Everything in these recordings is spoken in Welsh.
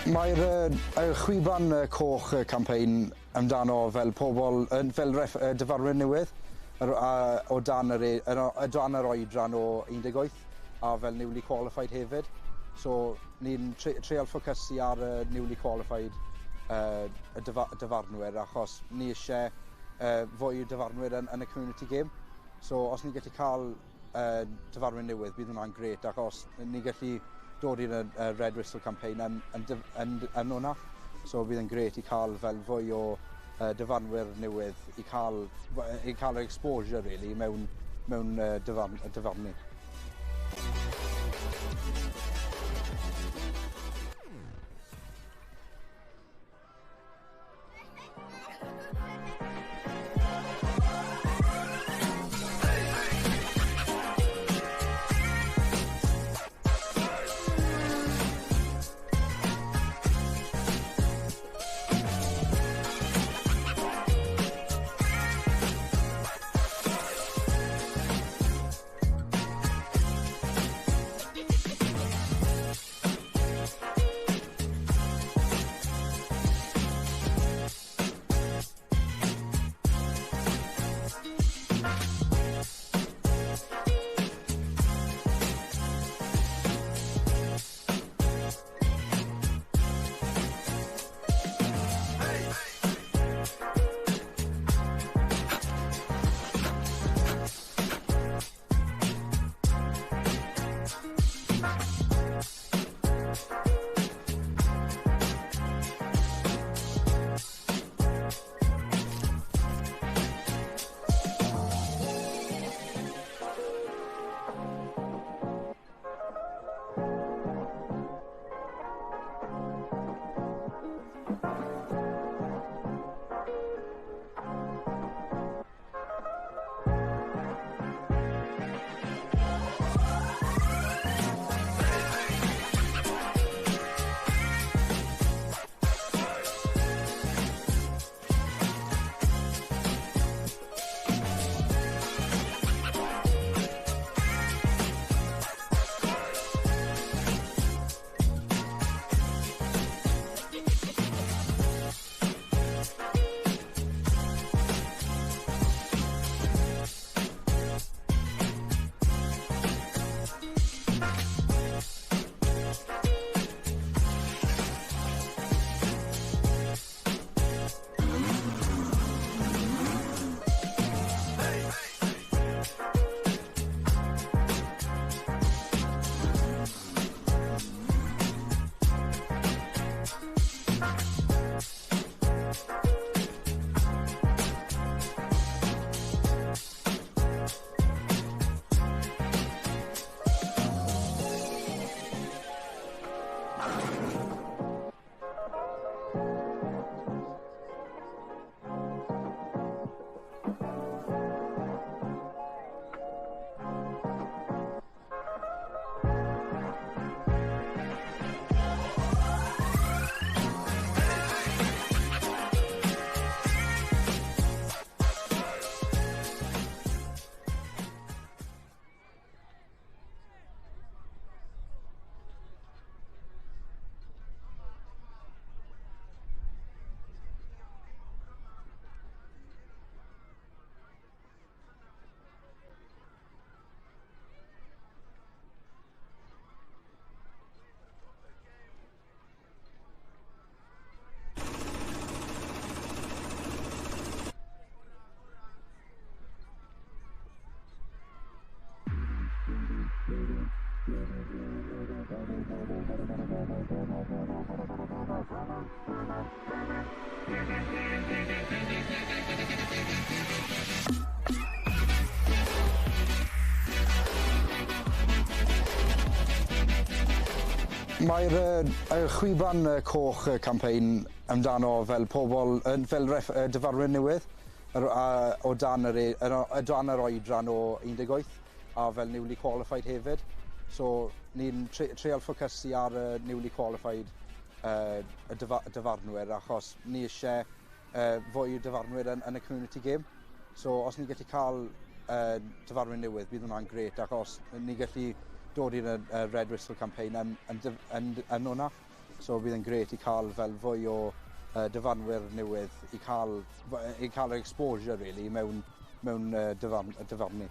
Mae'r chwiban coch campaign amdano fel pobl, fel dyfarnwyr newydd o dan yr oedran o 18 a fel newly qualified hefyd. So ni'n treial ffocysu ar y newly qualified y dyfarnwyr achos ni eisiau fwy o dyfarnwyr yn y community game. So os ni'n gallu cael dyfarnwyr newydd, bydd hwnna'n grêt achos ni'n gallu dod i'r Red Whistle campaign yn hwnna. So bydd yn grêt i cael fel fwy o dyfarnwyr newydd i cael yr exposure really mewn dyfarnu. Mae'r chwiban coch campaign amdano fel pobl, fel dyfarnwyr newydd o dan yr oedran o 18 a fel newly qualified hefyd. So ni'n treial ffocysu ar y newly qualified y dyfarnwyr, achos ni eisiau fwy o dyfarnwyr yn y community game. So os ni'n gallu cael dyfarnwyr newydd, bydd hwnna'n grêt, achos ni'n gallu dod i'r Red Whistle campaign yn hwnna. So bydd yn grêt i cael fel fwy o dyfarnwyr newydd i cael yr exposure really mewn dyfarnu.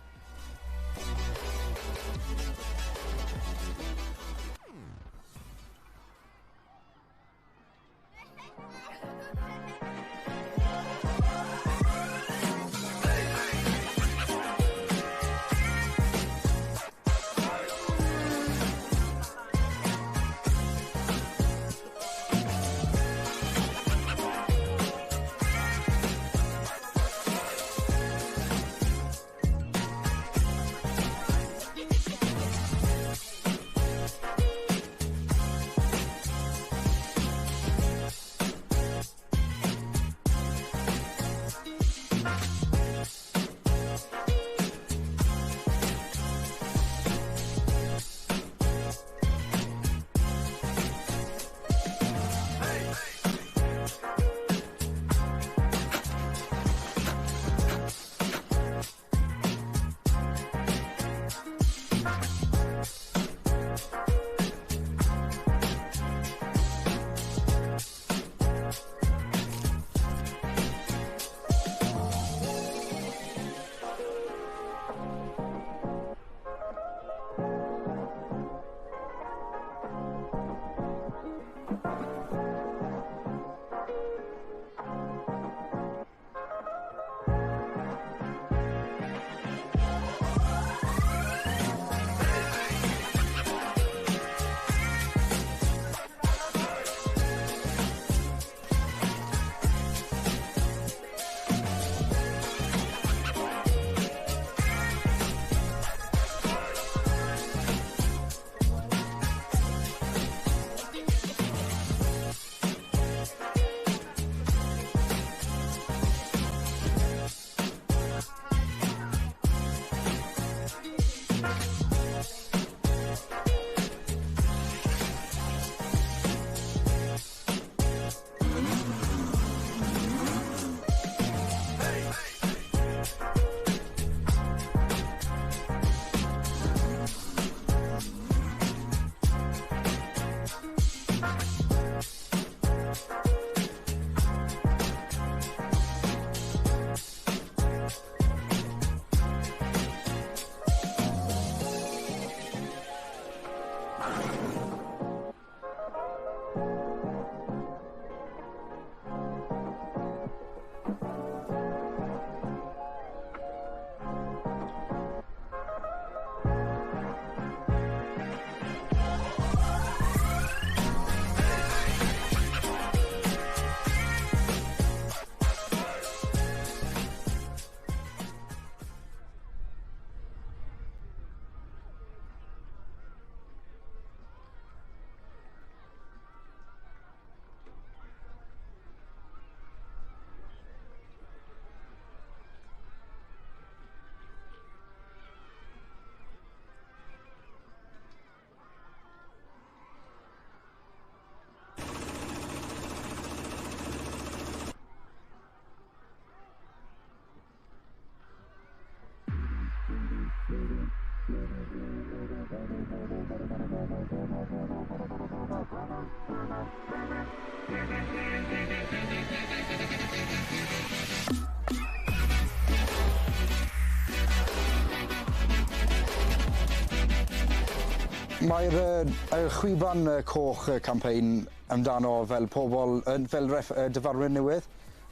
Mae'r chwiban coch campaign amdano fel pobl, fel dyfarnwyr newydd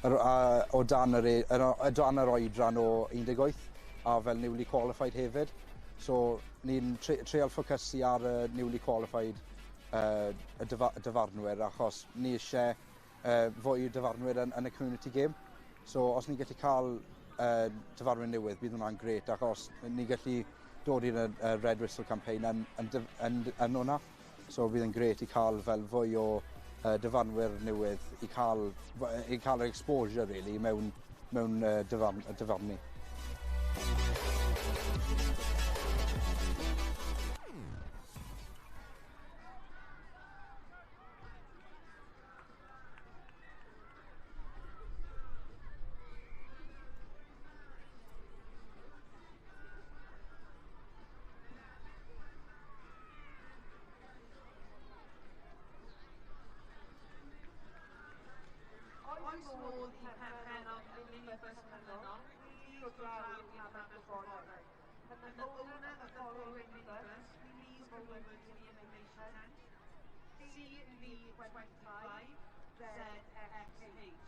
o dan yr oedran o 18 a fel newly qualified hefyd. So ni'n treial ffocysu ar y newly qualified y dyfarnwyr, achos ni eisiau fwy o dyfarnwyr yn y community game. So os ni'n gallu cael dyfarnwyr newydd, bydd hwnna'n grêt, achos ni'n gallu dod i'r Red Whistle campaign yn hwnna. So bydd yn grêt i cael fel fwy o dyfarnwyr newydd i cael yr exposure really mewn dyfarnu. Oes modd i perchennog y minibus canlynol plîs dod draw i'r pabell gwybodaeth. Can the owner of the following minibus please come over to the information tent? CV25 ZXH.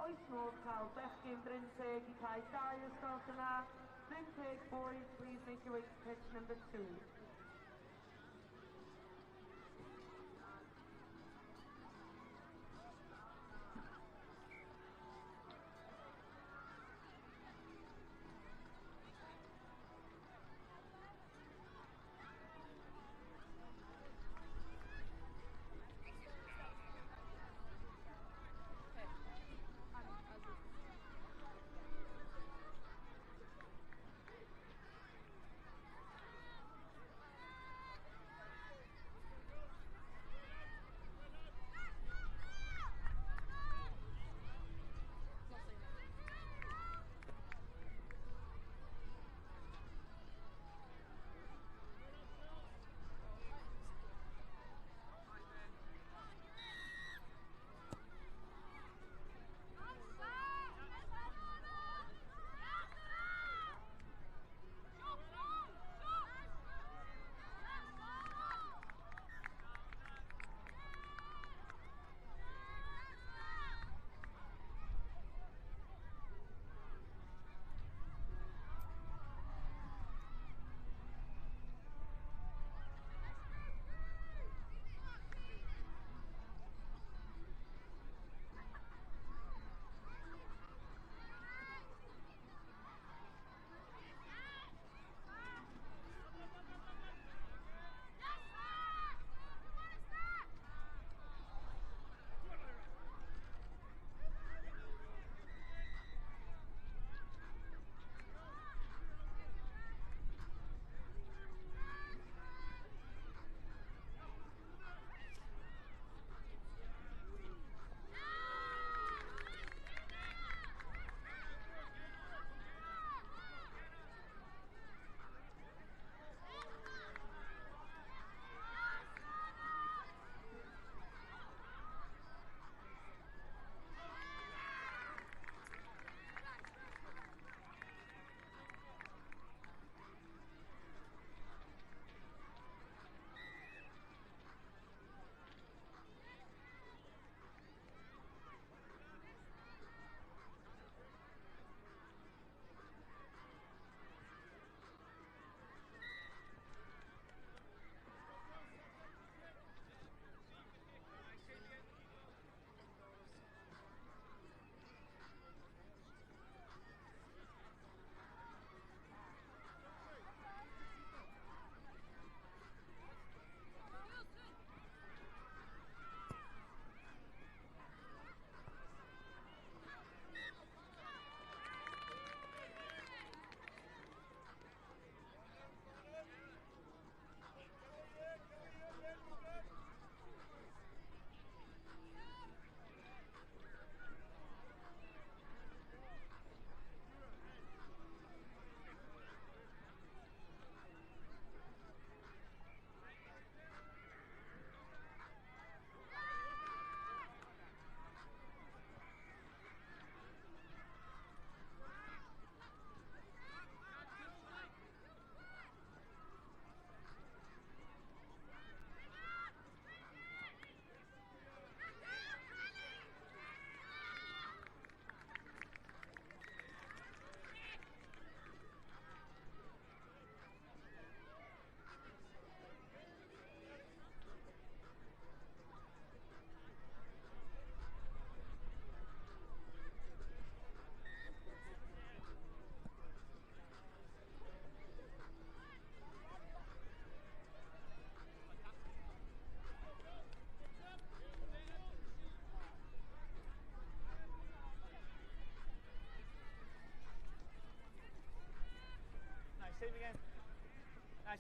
Oes modd cael bechgyn Brynteg i cae 2 os gwelwch yn dda? Brynteg boys, please make your way to pitch number 2.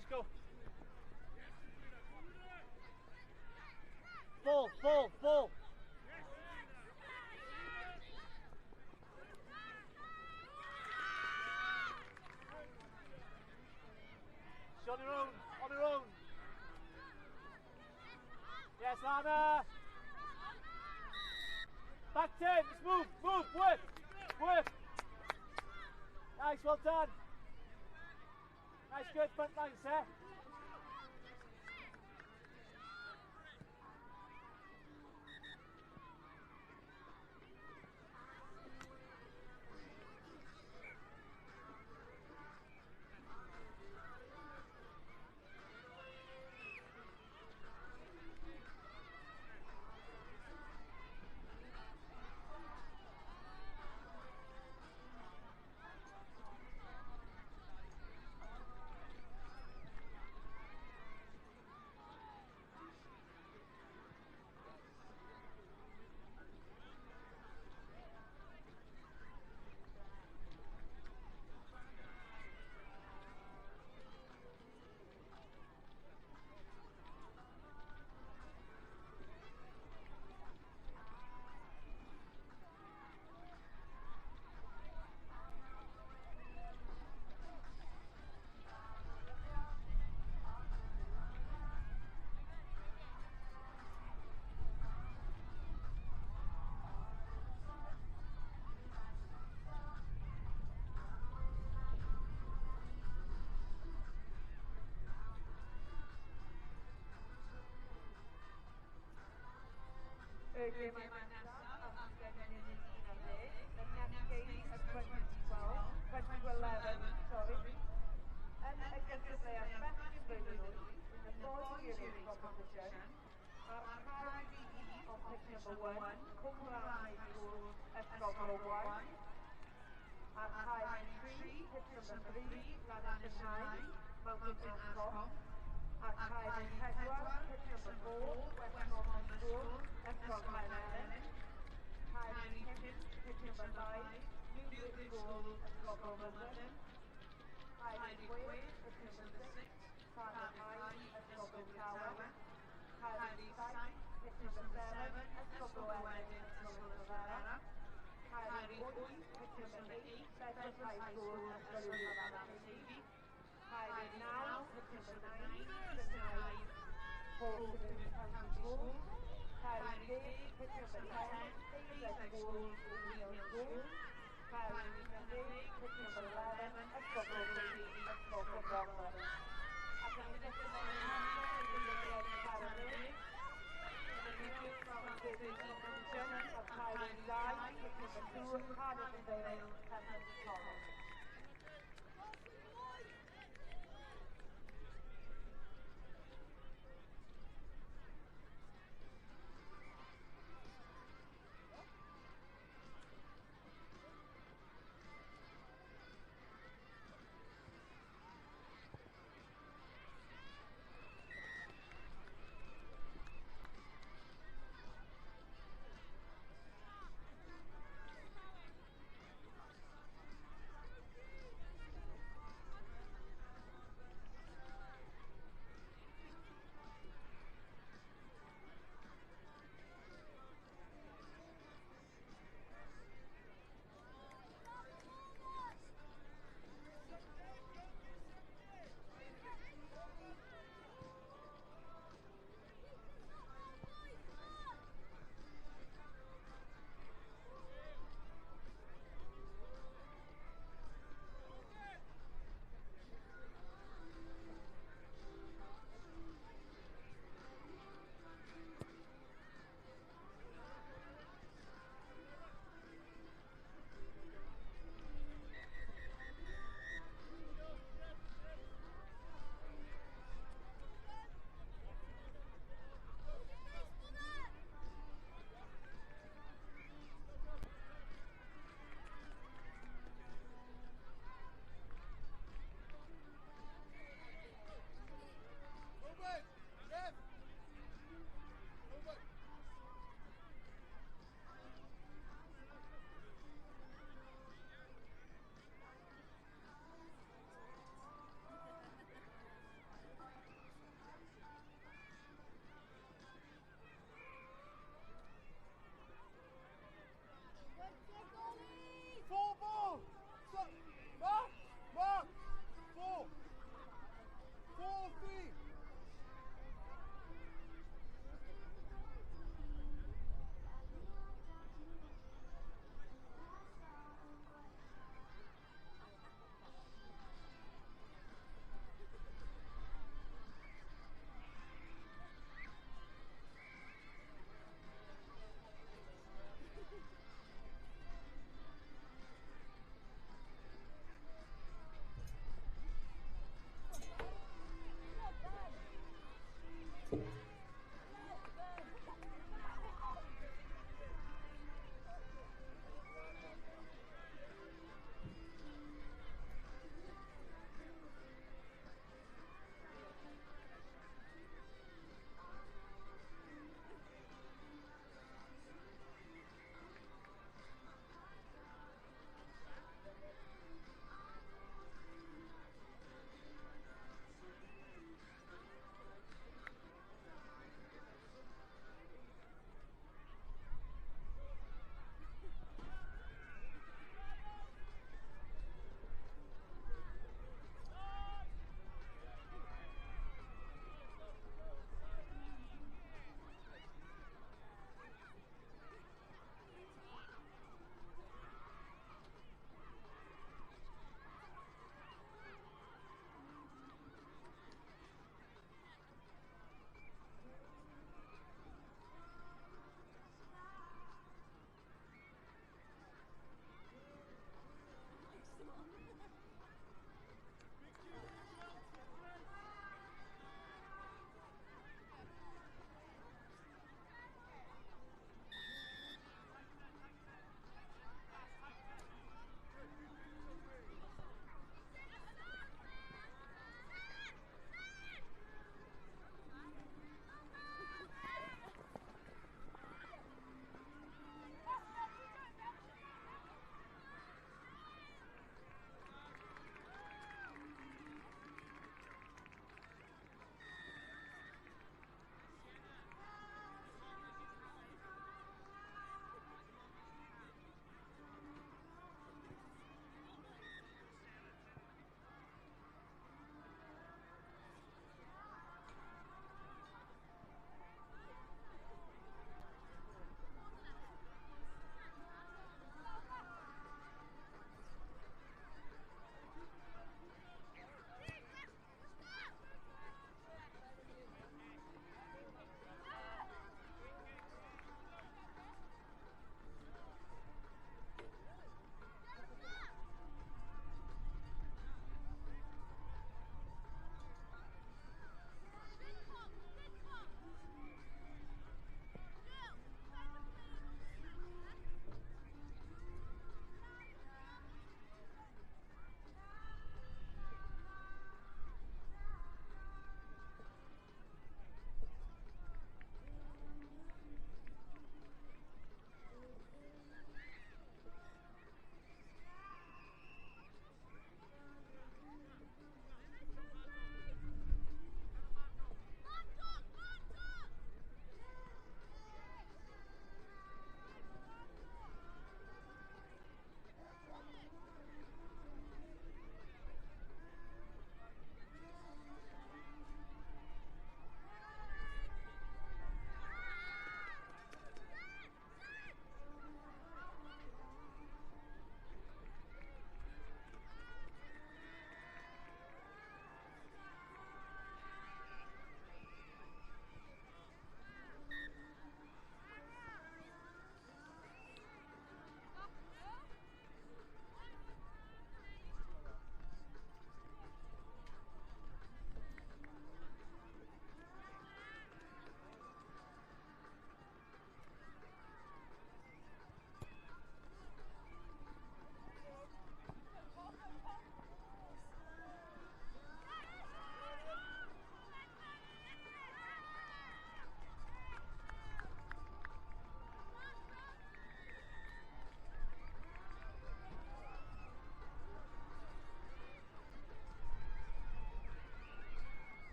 Let's go. Ball, ball, ball. She's on her own, on her own. Yes, Anna. Back 10, let's move, move, work, work. Nice, well done. Nice, good front line, sir. Y gemau nesaf amgen 11, the next game at 2012, 2011, sorry. Yn y gystadleuaeth bechgyn blwyddyn wyth, in the boys year age competition, ar cae on pitch number 1, Cwmbrân School, Ysgol Bro Gwaun. Ar cae 3, pitch number 3, Llanishen Mountain Ascot. Ar cae 4, pitch number 4, West Norman School, Ysgol Caermelyn. Cae 5, pitch number 5, New Bridge School, Ysgol Bro Myrddin. Cae 6, pitch number 6, Cardiff High, Ysgol Bro Tawe. Cae 7, pitch number 7, Ysgol Bro Edyn, Ysgol Rhiwabera. Cae 8, pitch number 8, Bedford High School, Ysgol Uwchradd Aberteifi. Cae 9, pitch number 9, Trinity Hall County School. Cae 10, pitch number 10, Bayside School, Hill School. Cae 11, pitch number 11, Ysgol Bro Teifi, Ysgol Bro Rhondda. Ac yn y gystadleuaeth nesaf, y gystadleuaeth Caerdydd. In the 13 competition, ar cae 2, pitch number 2, Cardiff and Vale, Pembroke College.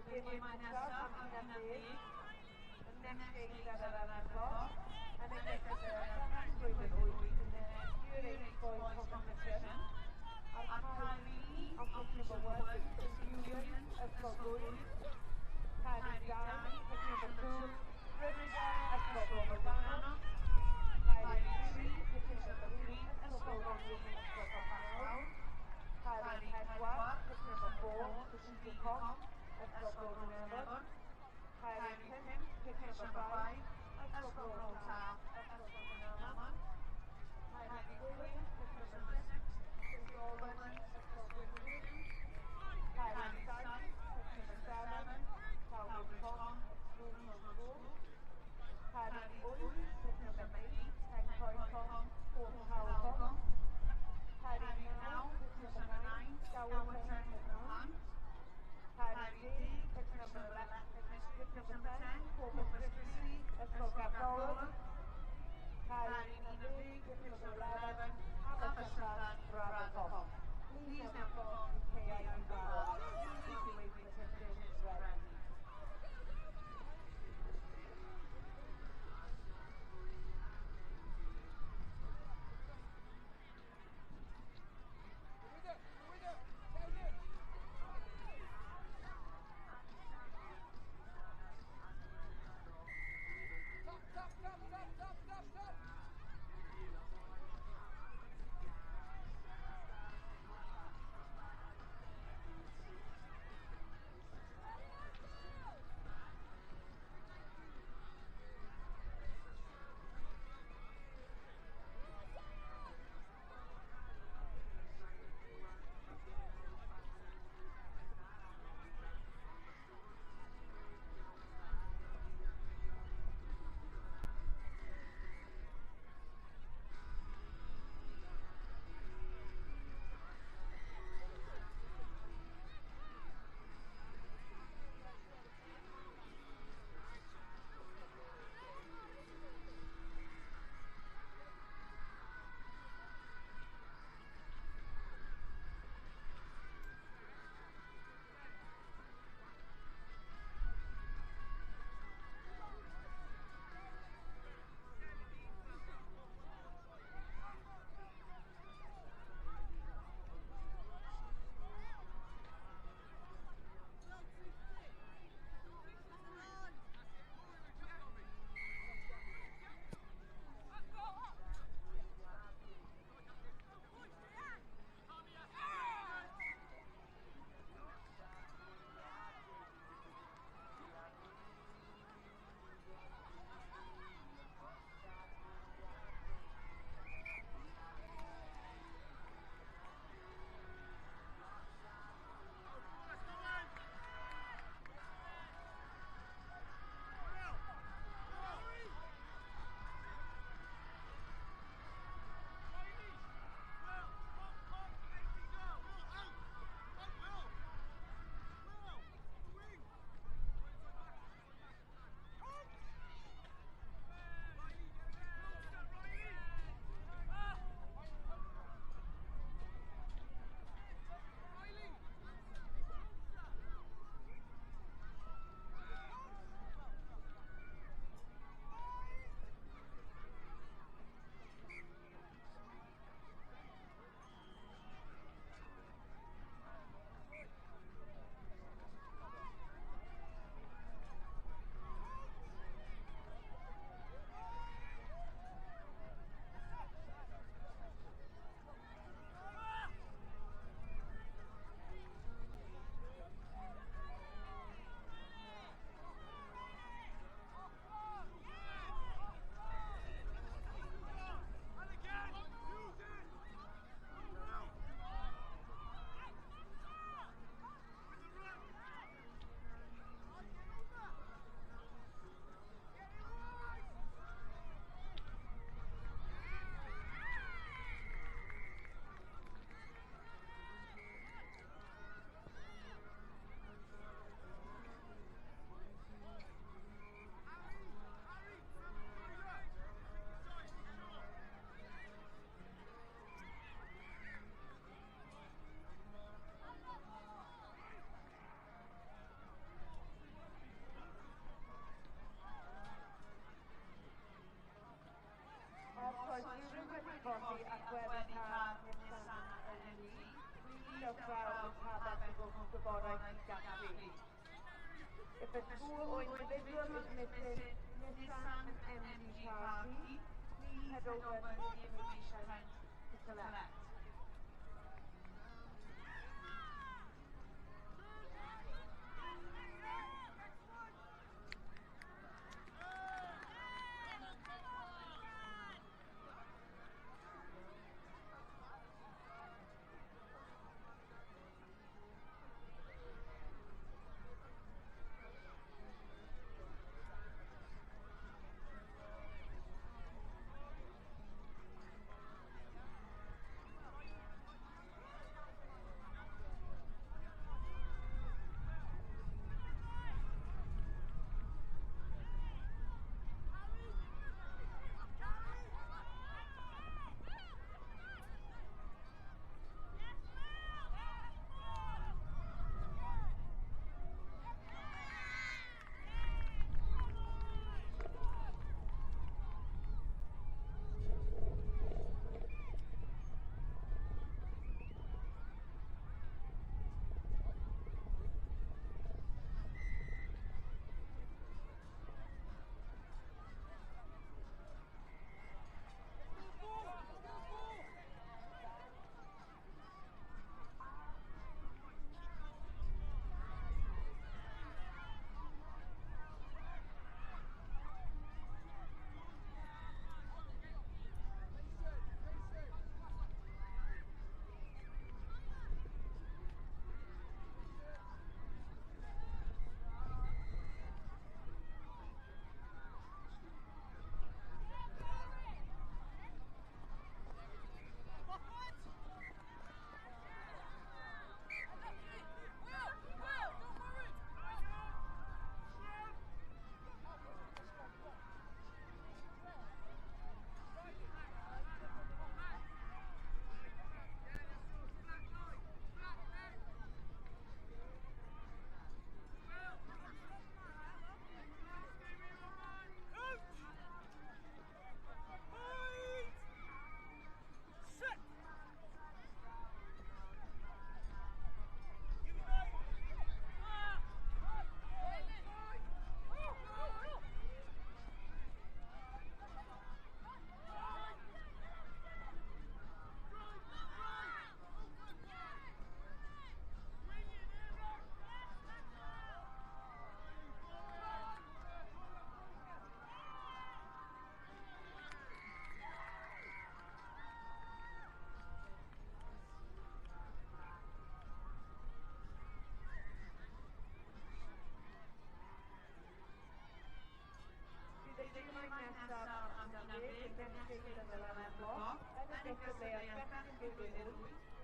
Y gemau nesaf am 11, the next games at 11 o'clock, yn y gystadleuaeth blwyddyn 8 in the Year 8 Boys Competition. Ar cae 1, on pitch number 1, is Union, Ysgol Gwy. Cae 2, pitch number 2, Rhydychen, Ysgol Bro Morgannwg. Cae 3, pitch number 3, Ysgol Bro Ysgol Porthcawl. Cae 4, pitch number 4, Cyswllt Coch, Ysgol Bro Dinefwr. Cae 5, pitch number 5, Ysgol Bro Taf, Ysgol Brynaman. The school or individual is missing Nissan and MG car seat, please head over to the information tent to collect.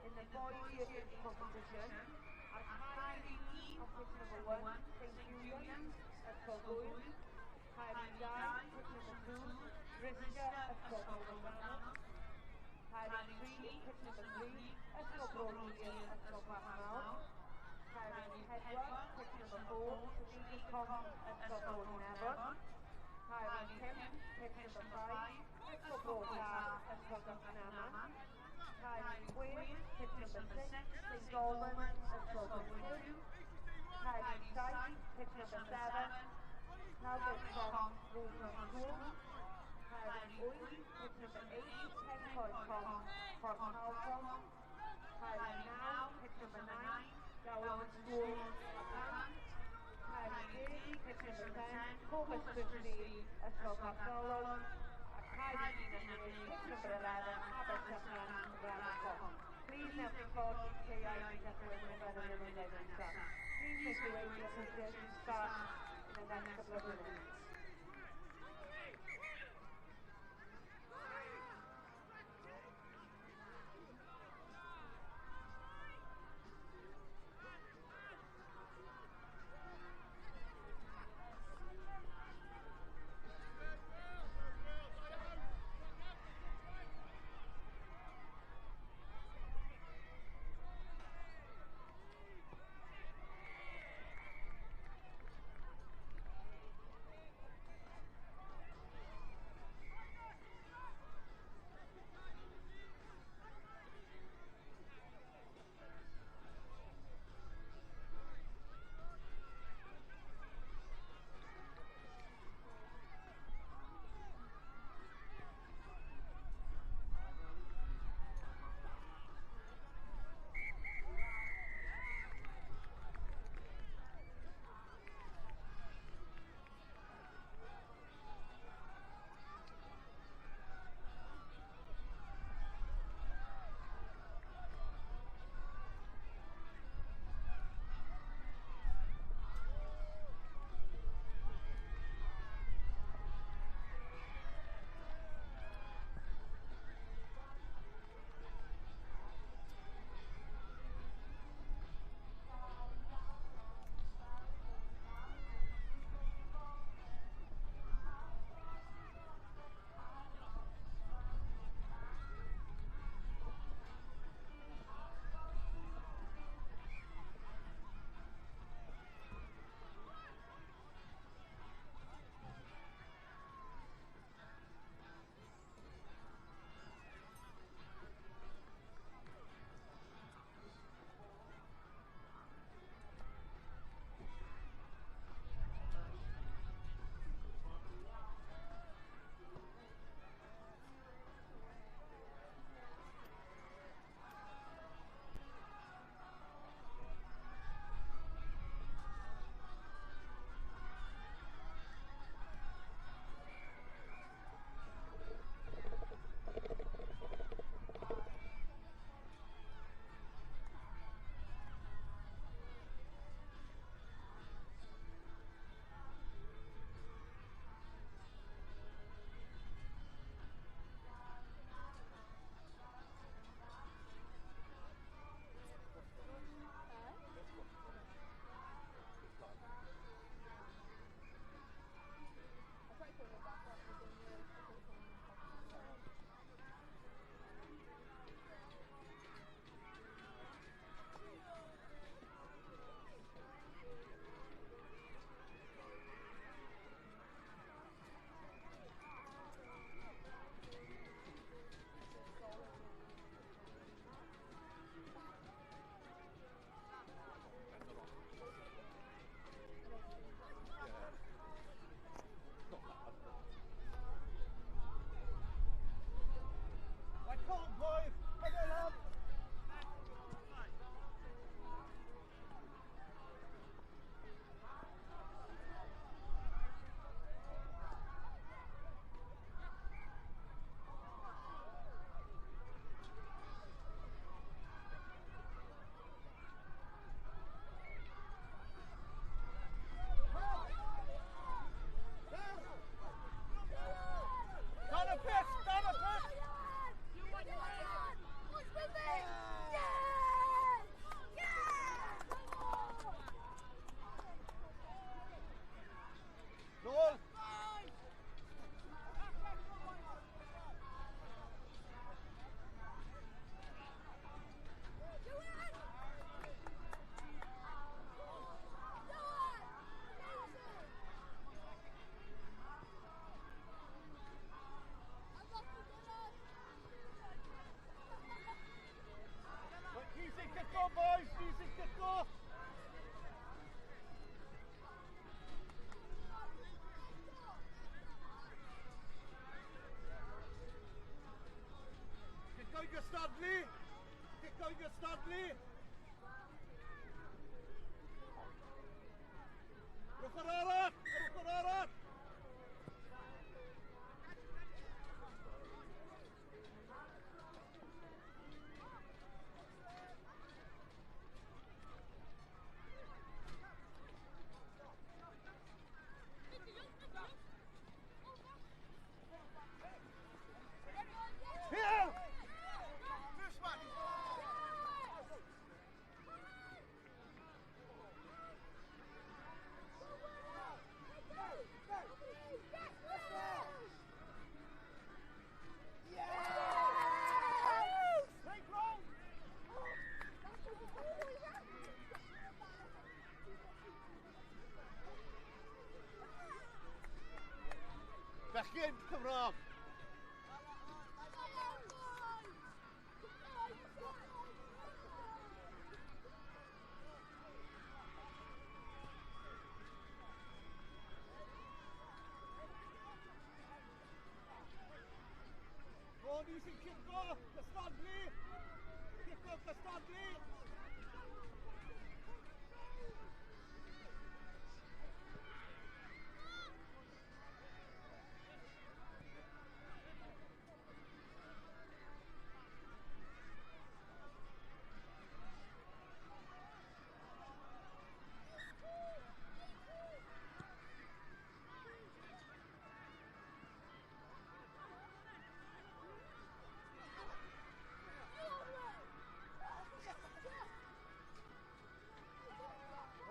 In the boys year 8 competition, at Kylie E on pitch number 1, St. Julian's, Ysgol Gŵyr, Kylie 2, pitch number 2, Risca, Ysgol Bro Morgannwg, Kylie 3, pitch number 3, Ysgol Bro Hir, Ysgol Plasmawr, Kylie 4, pitch number 4, St. Com, Ysgol Bro Dinefwr, Kylie 5, pitch number 5, Ysgol Bro Taf, Ysgol Dyffryn Aman, Kylie 6, pitch number 6, St. Galwyn, Ysgol Gwynedd, Kylie 7, pitch number 7, Talbot Com, Roseland School, Kylie 8, pitch number 8, Pencoed Com, Port Talbot, Kylie 9, pitch number 9, Gowan School, Pant, Kylie 10, pitch number 10, Corpus Christi, Ysgol Gartholwg, Kylie pitch number 11, Abersychan, Grammar. Please now record KI Please make your way to the position start in the next couple of minutes. Cystadlu! Cico i gystadlu! Yr ochr arall! Yr ochr arall! Here! First man! Take roll! Bechgyn Cymraeg! Roni sy'n cico, cystadlu! Cico, cystadlu!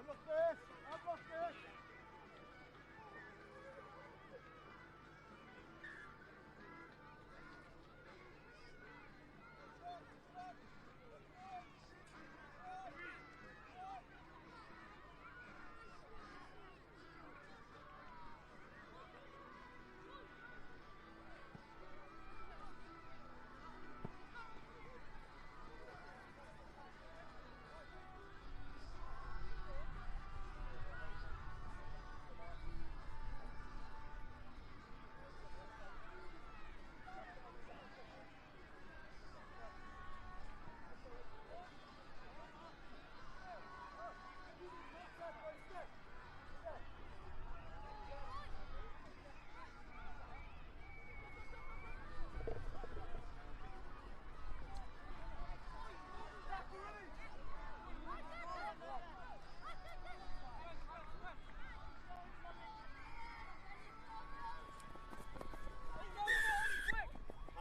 Unlucky! Unlucky!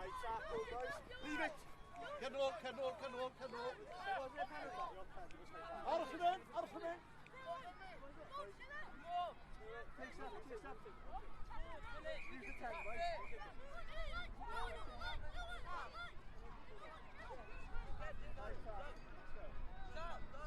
High tackle, boys. Leave it! Canol, canol, canol, canol. Aros yn un, aros yn un. Take step, take step. Use the 10, boys. High tackle. Let's go.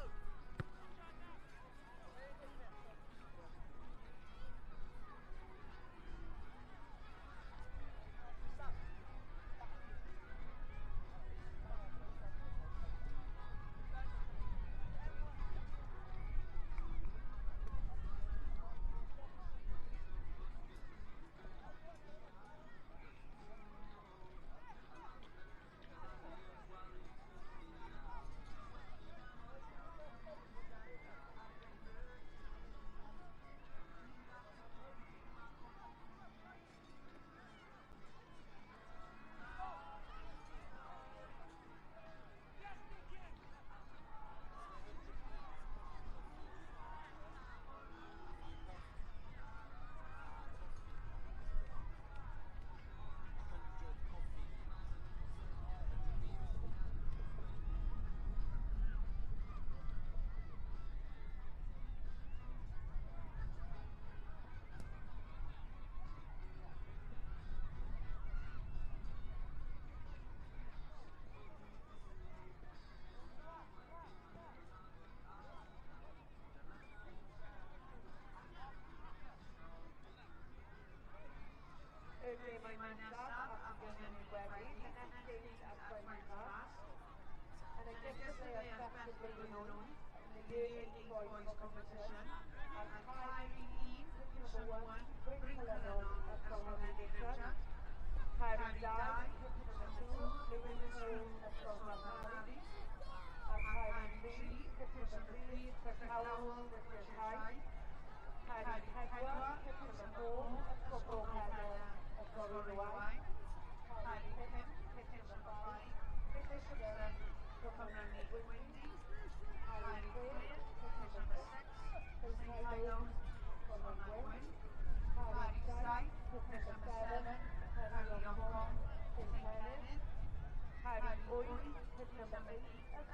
Y gemau nesaf am Gymru Gweri, Connect Games at 20 past. Yn y gystadleuaeth bechgyn blwyddyn wyth, yn the Year 8 Boys Competition, ar cae rhif 1, pick number 1, Bryn Celynog, Ysgol Hafod Richard. Cae rhif 2, pick number 2, Lewis Hall, Ysgol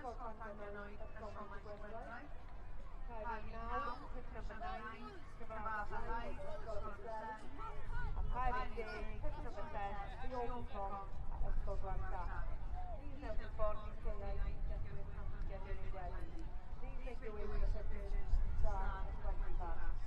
Ysgol Llangynwyd, Ysgol Maes Gwendraeth. Rhif 9, pick number 9, Cyfarfod Ysgol Pwllheli. A rhif 10, pick number 10, Ffion Prom, Ysgol Glantaf. Please note the ffordd i gaeau get ready. Please make your way to the pitches to start at 20 past.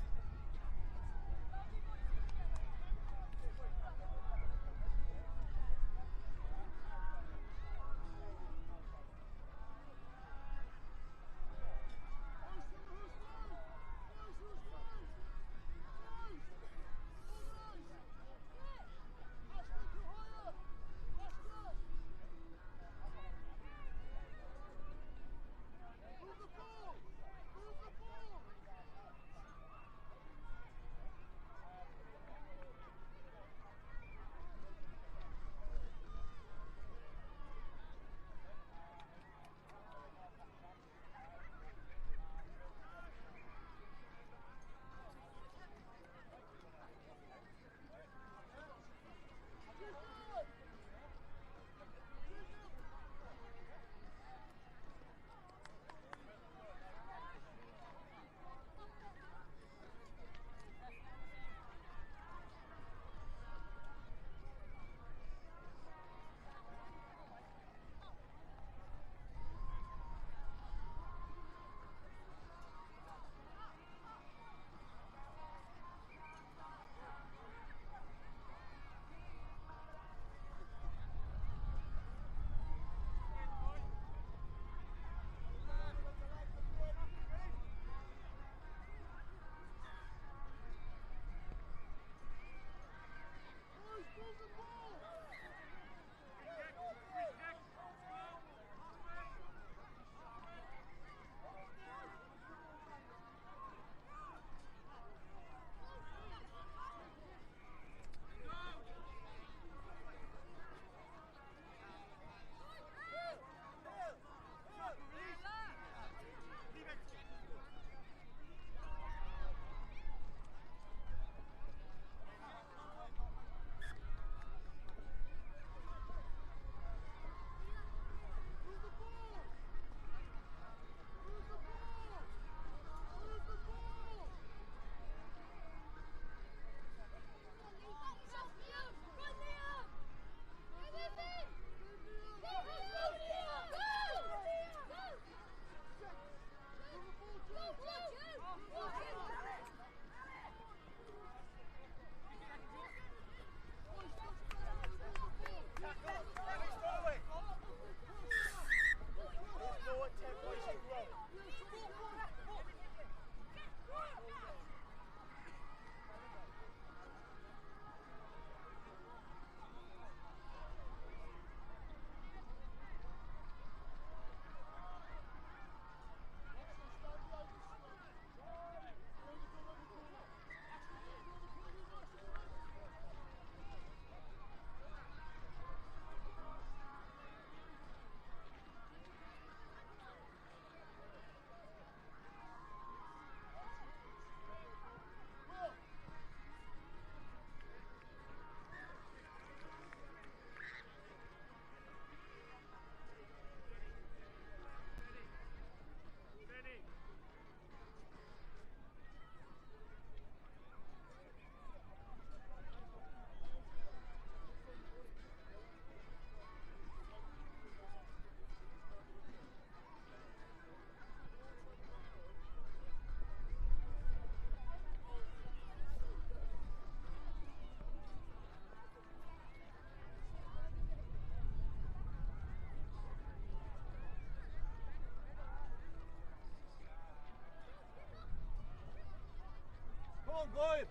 Come on, Gwyr!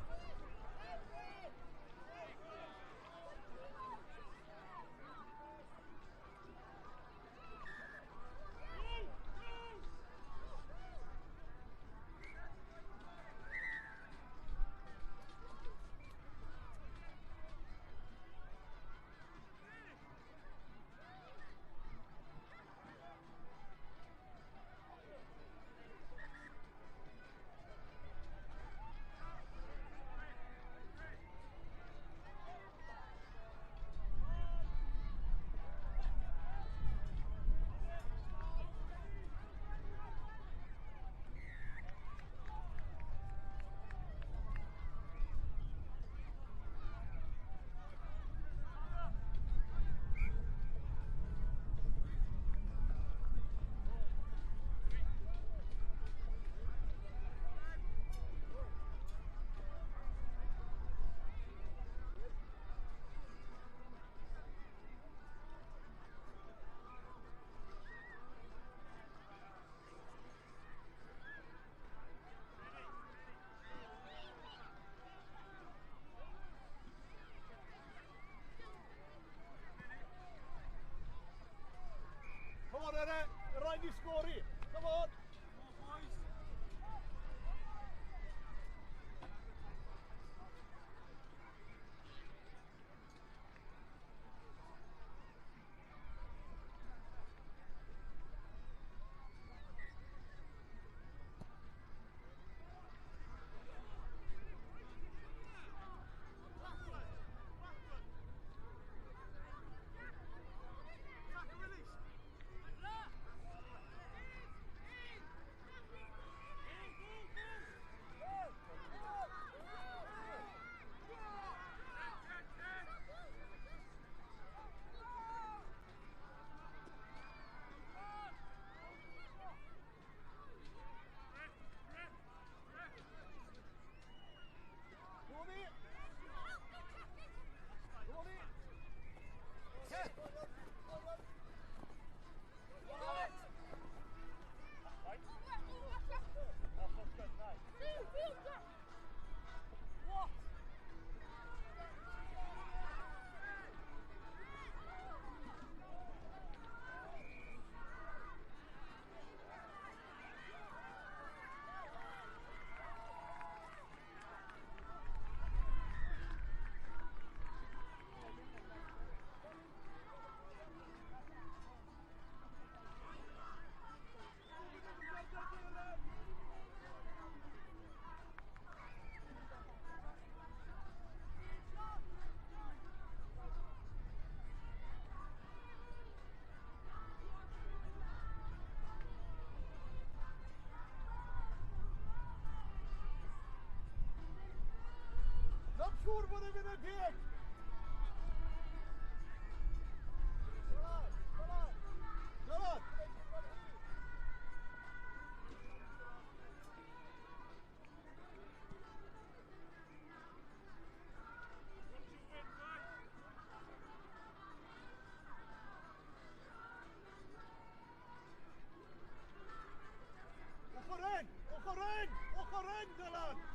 Go, Siŵr bod e'n mynd yn deg! Dylan! Ochr un! Ochr un! Ochr un, Dylan!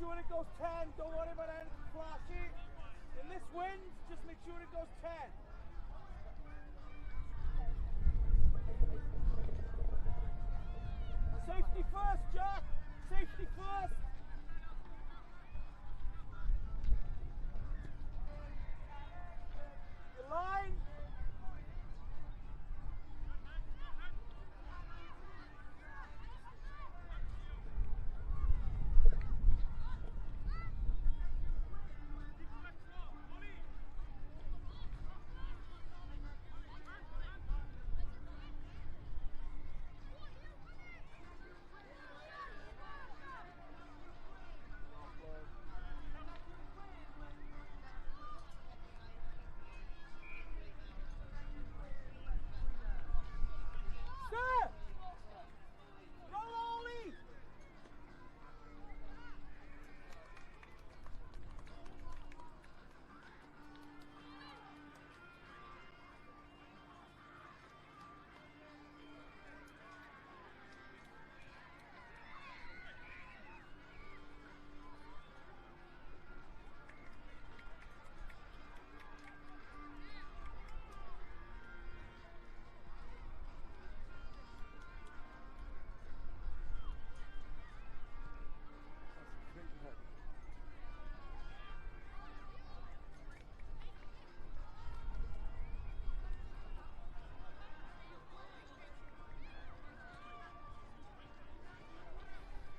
sure it goes 10. Don't worry about anything flashy. In this wind, just make sure it goes 10. Safety first, Jack. Safety first. Your line.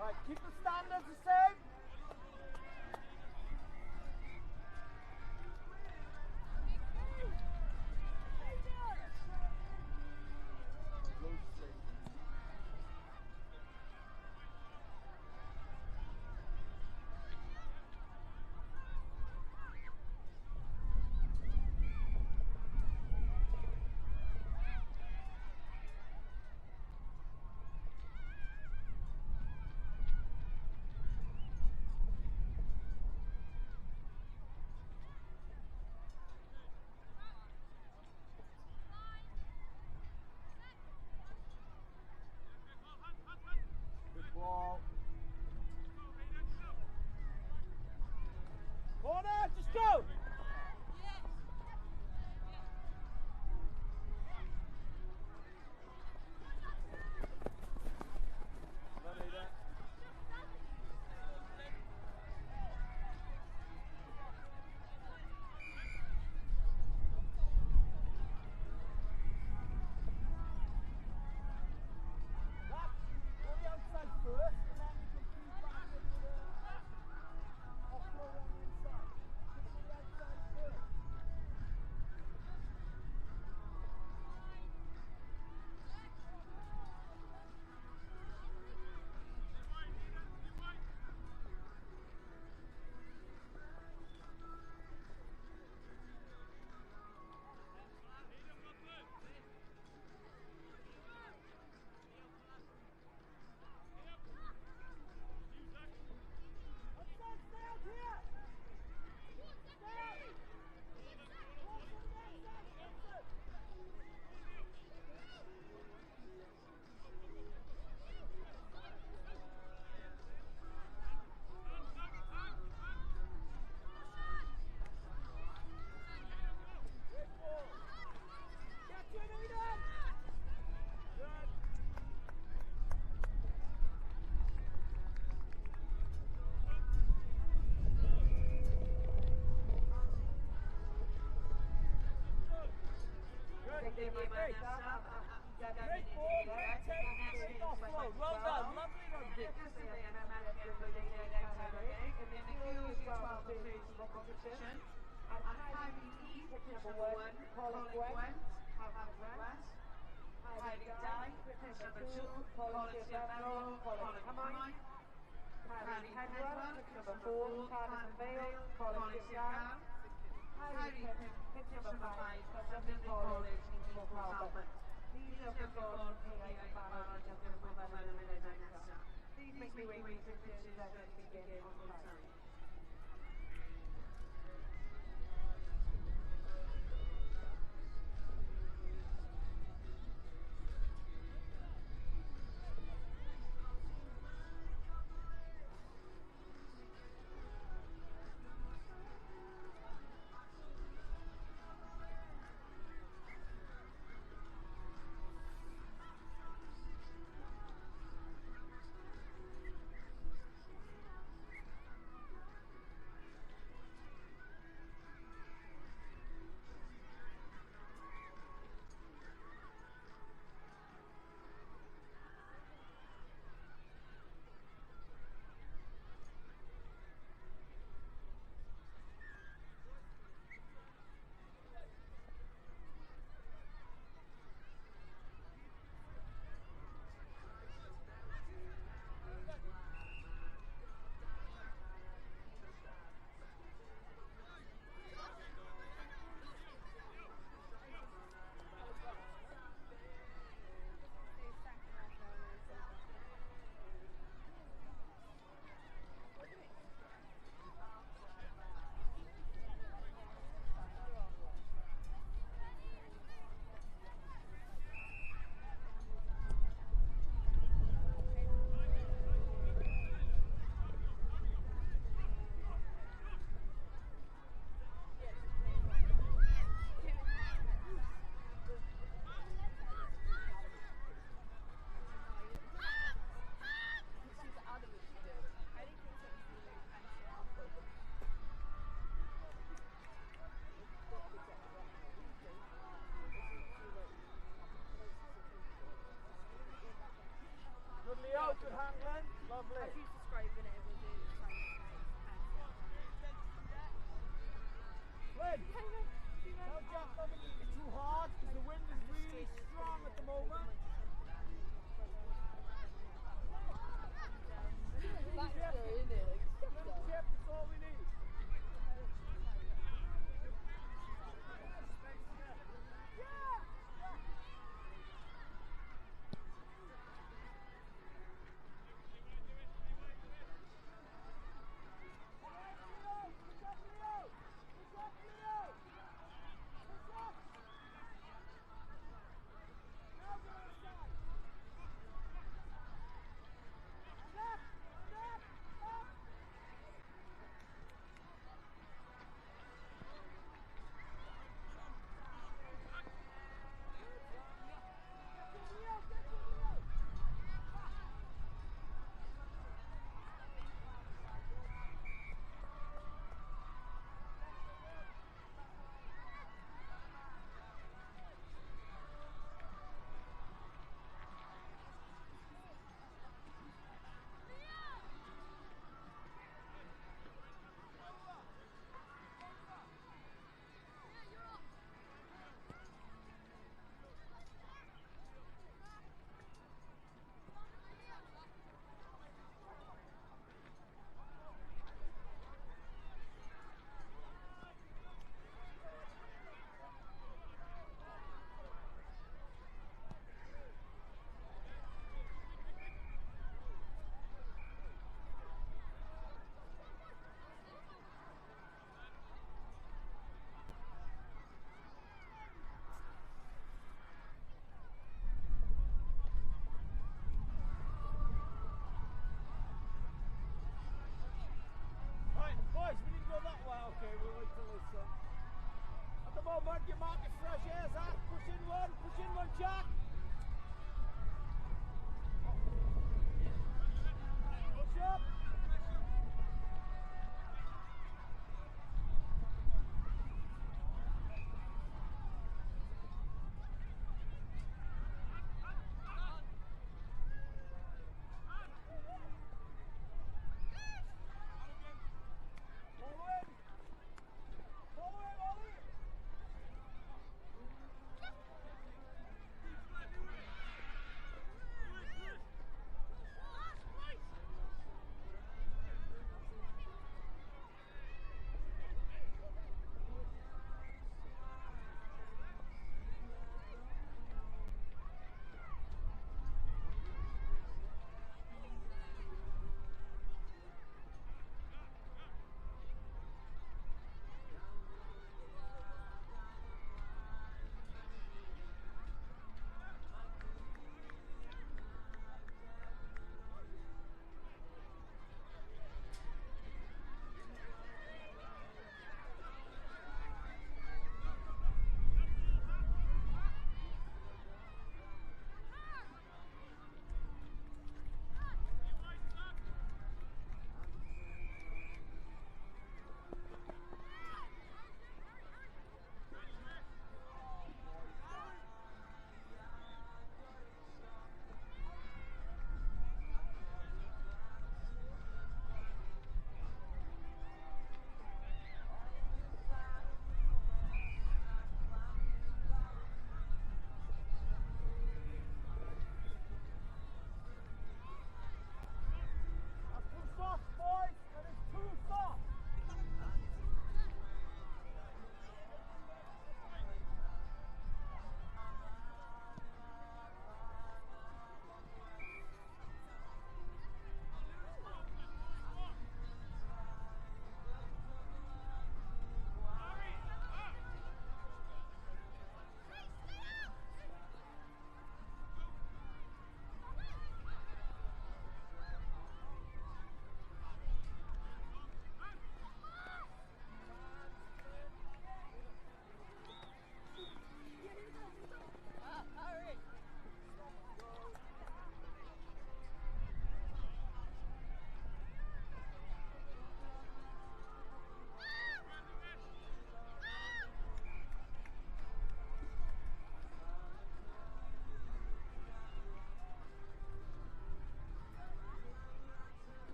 Right, keep the standards the same. Ball. Corner, just go! Great ball, great take, great offload. Well done, lovely rugby. Please make your way to the begin on time. Jack. Push up. Follow him. Follow him, Ollie.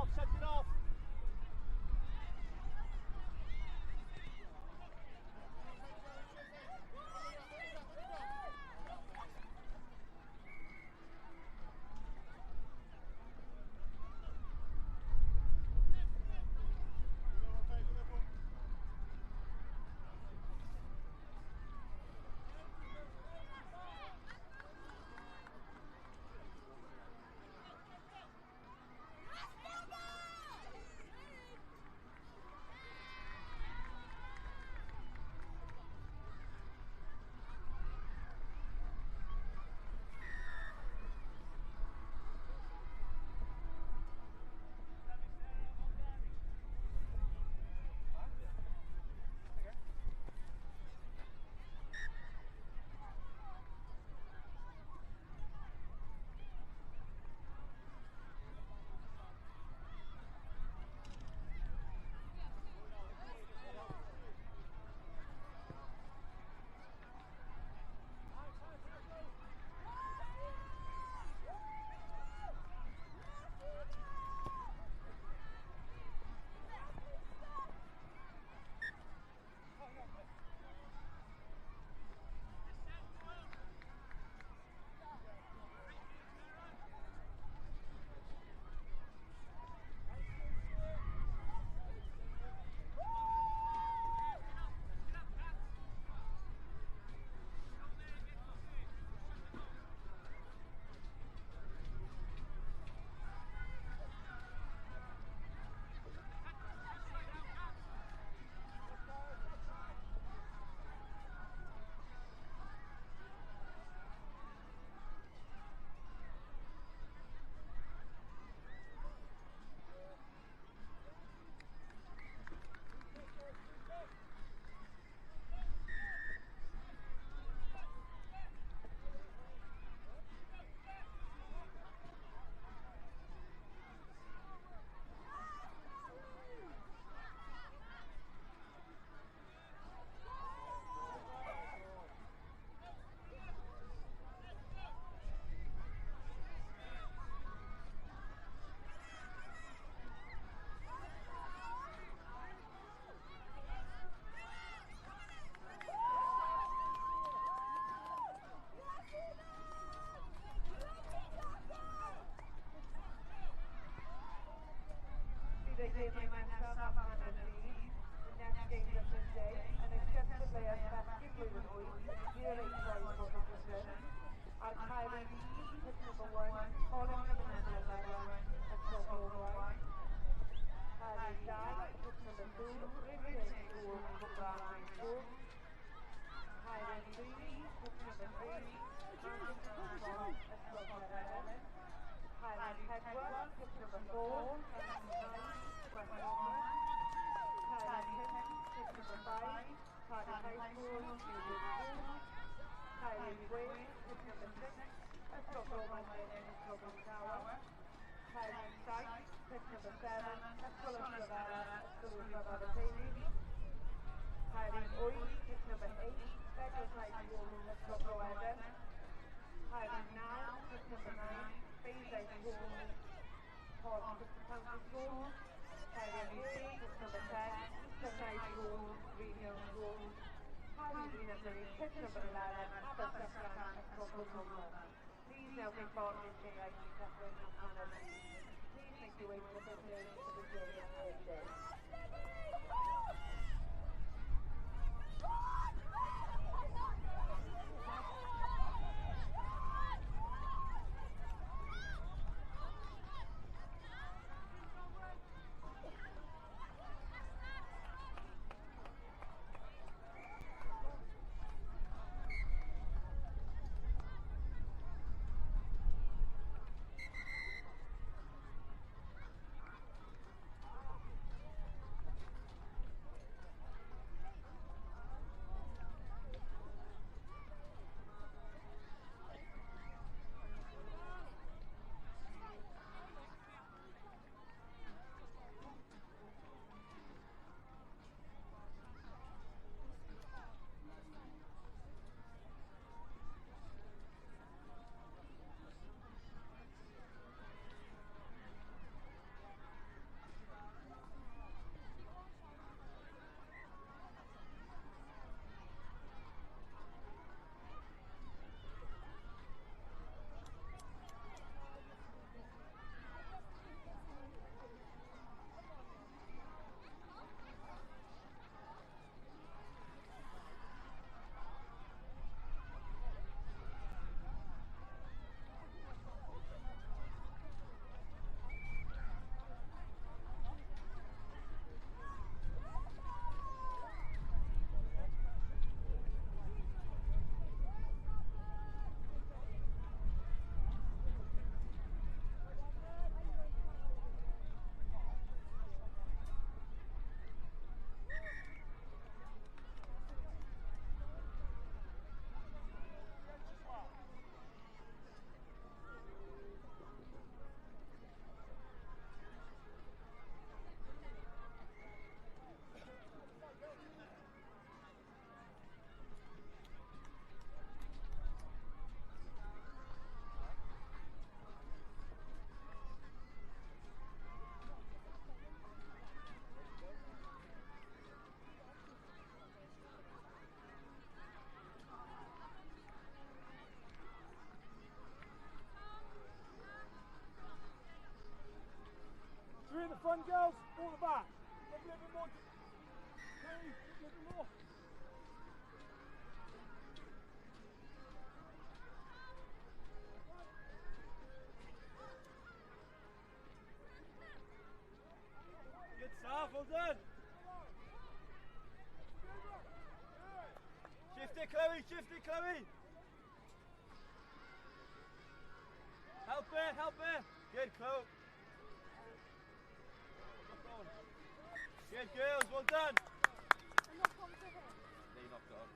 off, set it off. Run, girls. Ball the back. A little bit more. Three, a little bit more. Good stuff, well done. Shift it, Chloe, shift it, Chloe. Help her, help her. Good, Chloe. Good girls, well done. And knock on to him. They knocked on.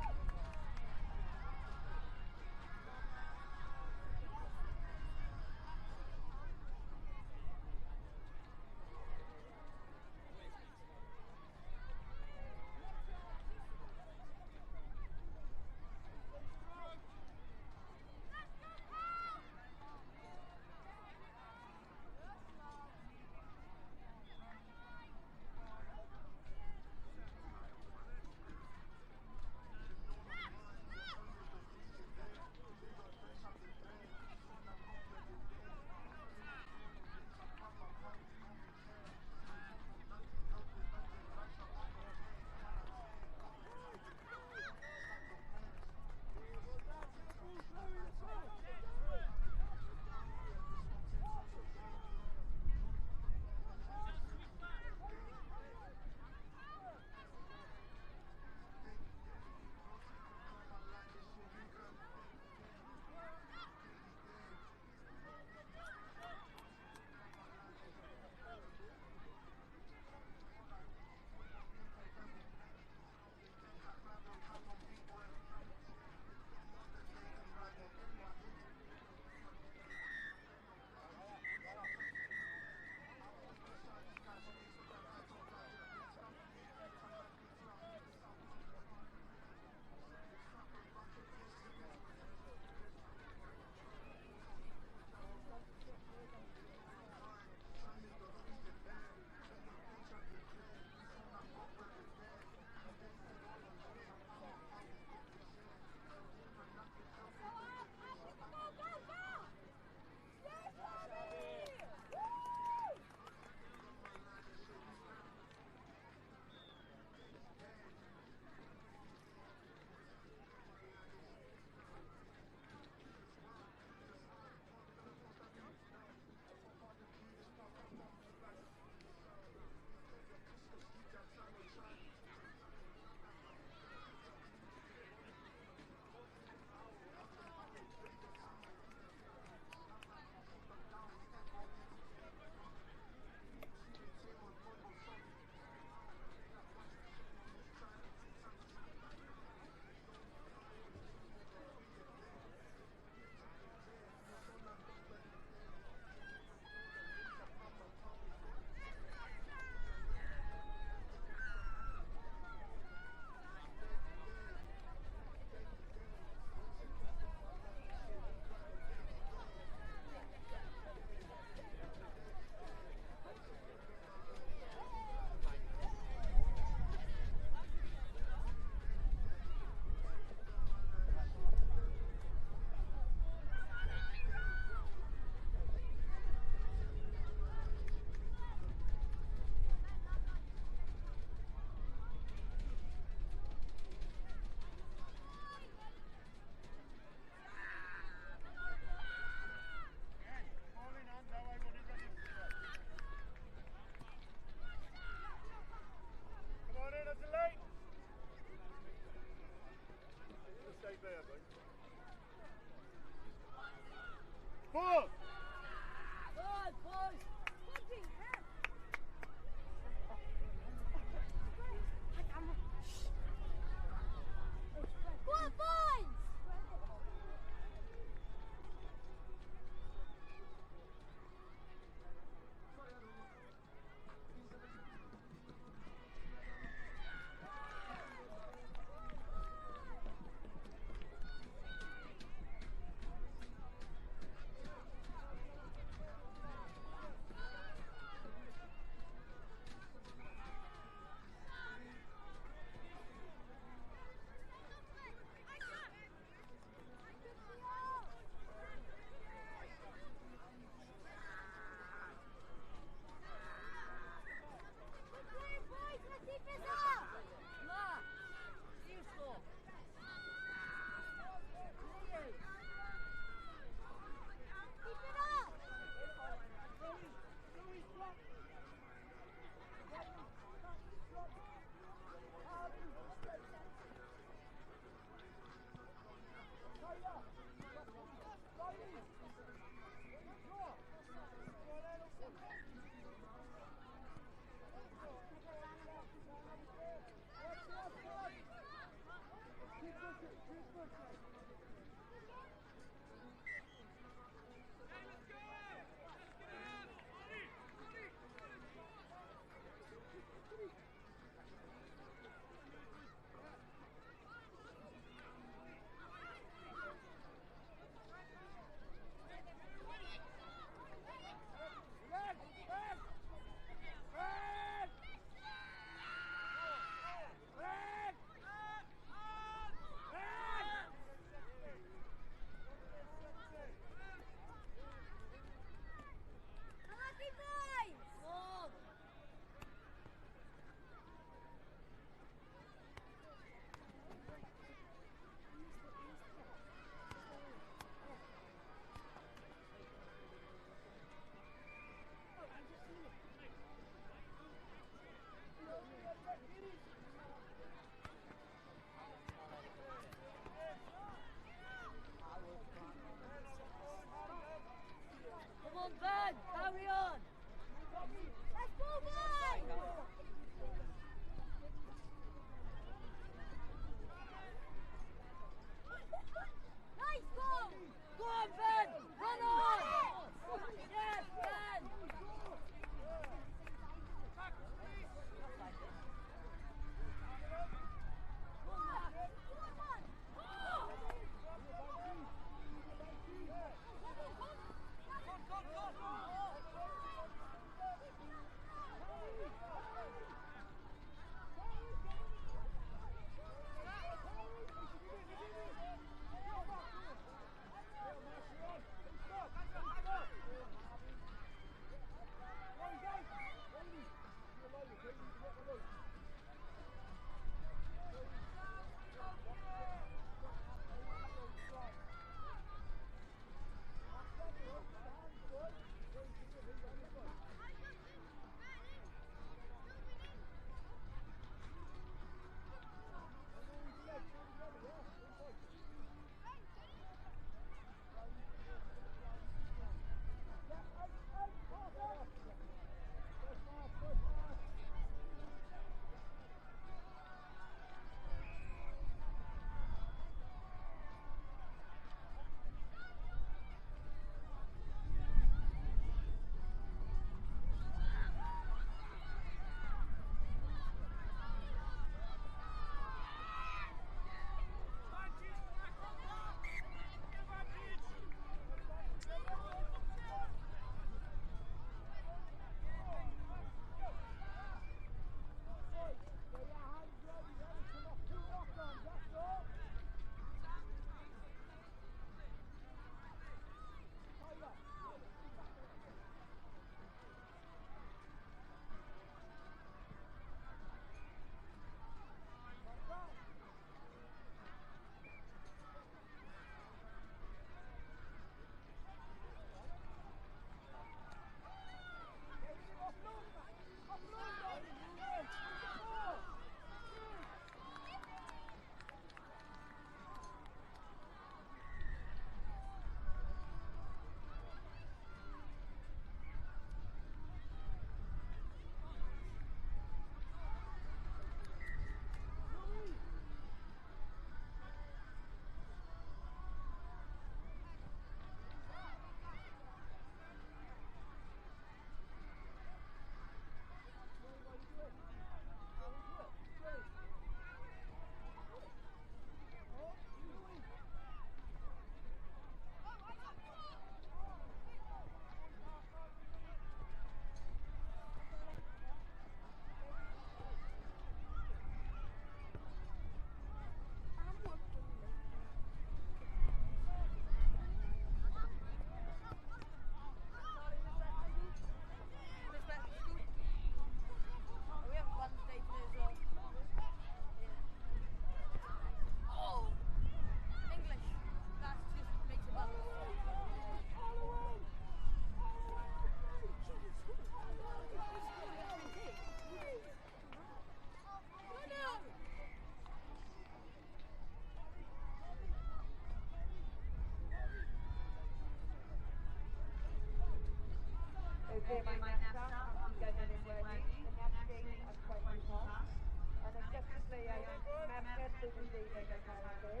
blwyddyn 12 yn cael ei.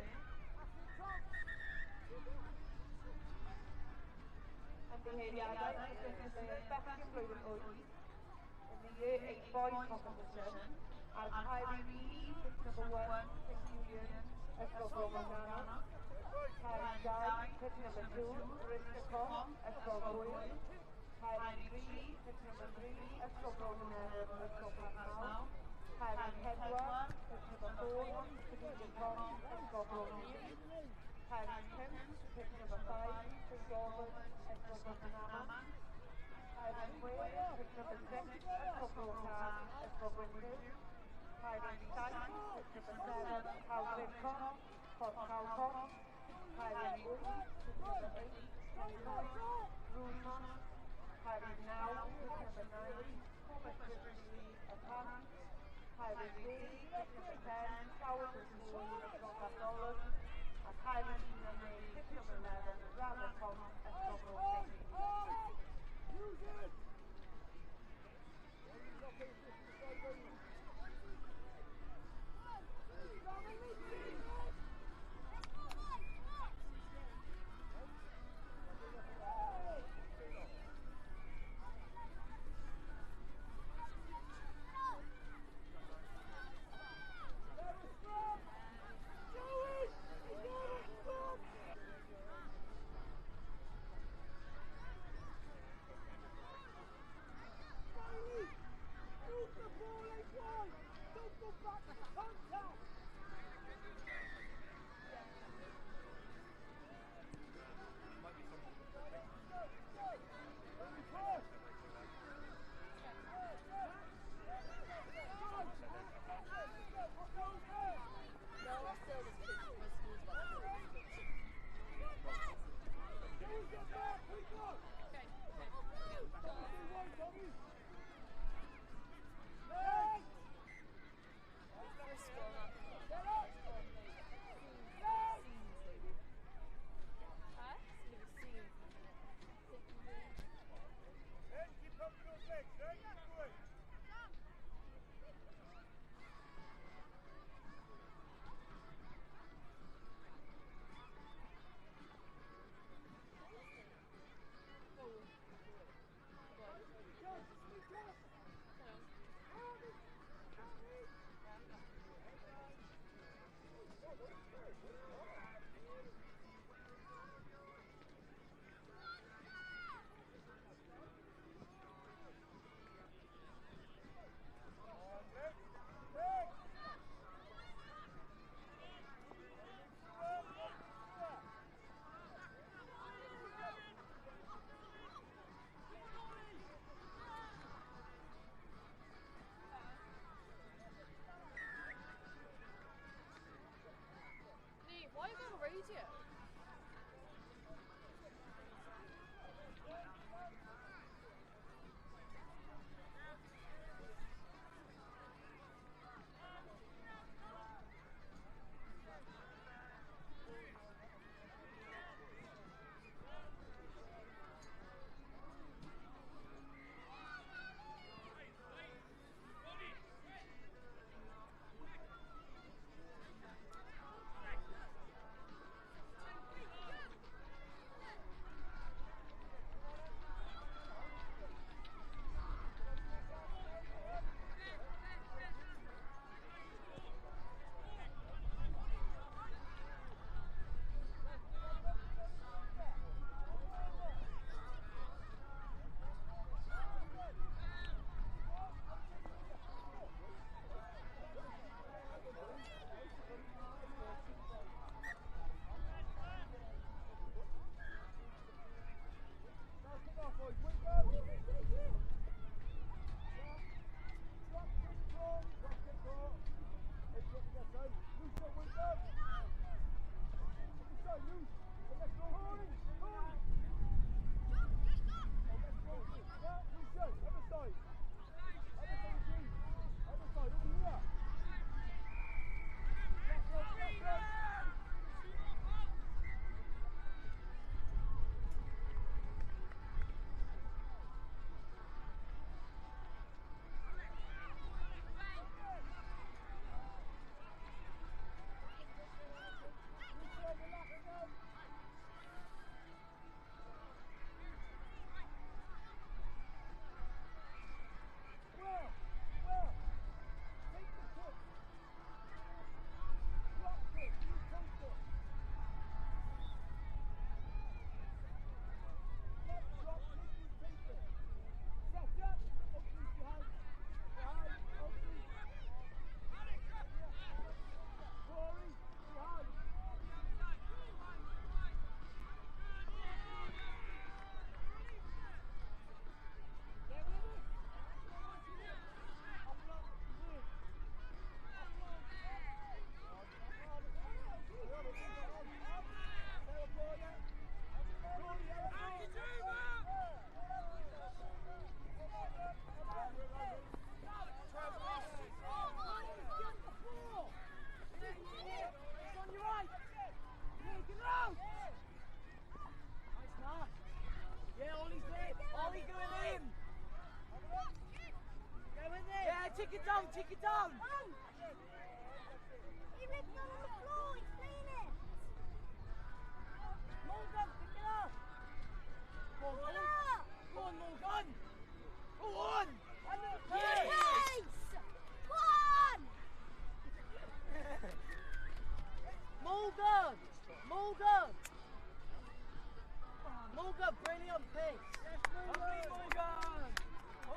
Ymddiheuriadau, y gystadleuaeth bechgyn blwyddyn 8 in the Year 8 Boys competition ar cae rhif 1, pitch number 1, St Julian, Ysgol Bro Morgannwg. Cae rhif 2, pitch number 2, Rhys Com, Ysgol Gŵyr. Cae rhif 3, pitch number 3, Ysgol Bro Nerf, Ysgol Porthcawl. Cae rhif 4, pitch number 4, Cathedral Com, Ysgol Bro Gŵyr. Cae rhif 5, pitch number 5, St Gordon, Ysgol Brynaman. Cae rhif 6, pitch number 6, Ysgol Bro Taf, Ysgol Gwynllyw. Cae rhif 7, pitch number 7, Calvin Com, Porthcawl Com. Cae rhif 8, pitch number 8, Pencoed, Rwymont. Cae rhif 9, pitch number 9, Corpus Christi, y Pant. Cae rhif 10, pitch number 10, Gowers School, Ysgol Garndolwg. A cae rhif 11, pitch number 11, Raddfa Com, Ysgol Bro Teifi. Use it! Take it down. He ripped on the floor, he's playing it. Morgan, pick it up. Go on, Corner! Go on, Morgan. Go on. Yes! Yes. Go on! Morgan. Morgan. Morgan, brilliant pace. Yes, Morgan.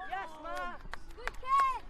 Yes, Max. Good kick!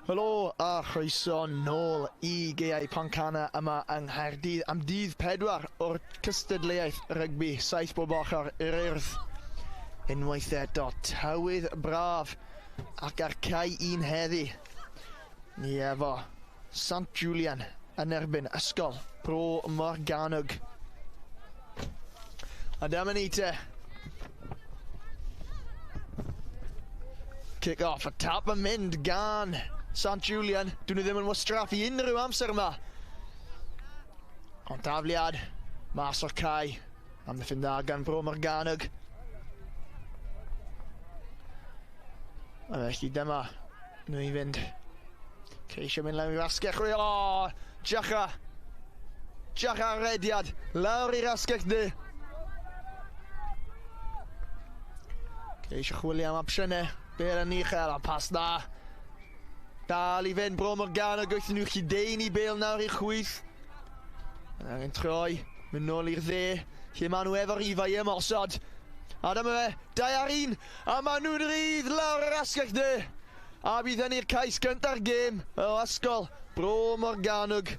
Helo a chroeso nôl i Gaeau Pontcanna yma yng Nghaerdydd am dydd 4 o'r cystadleuaeth rygbi 7 bob ochr yr Urdd. Unwaith eto, tywydd braf ac ar cae un heddi. Ni efo Sant Julian yn erbyn Ysgol Bro Morgannwg. A dyma ni te. Kick off, a tap yn mynd gan Sant Julian. Dyn nhw ddim yn wastraffu unrhyw amser yma. Ond tafliad mas o'r cae. Amddiffyn dda gan Bro Morgannwg. A felly dyma nhw i fynd. Ceisio mynd lawr i'r asgell. O, Jacha. Jacha rediad. Lawr i'r asgell dde. Ceisio chwilio am opsiynau. Bel yn uchel, a pas dda. Dal i fynd Bro Morgannwg wrth nhw lledaenu bel nawr i'r chwith. Yn angen troi, mynd nôl i'r dde, lle maen nhw efo'r rifau ymosod. A dyma fe, 2 ar 1, a maen nhw'n rhydd lawr yr asgell dde. A bydd hynny'r cais gynta'r gêm o Ysgol Bro Morgannwg.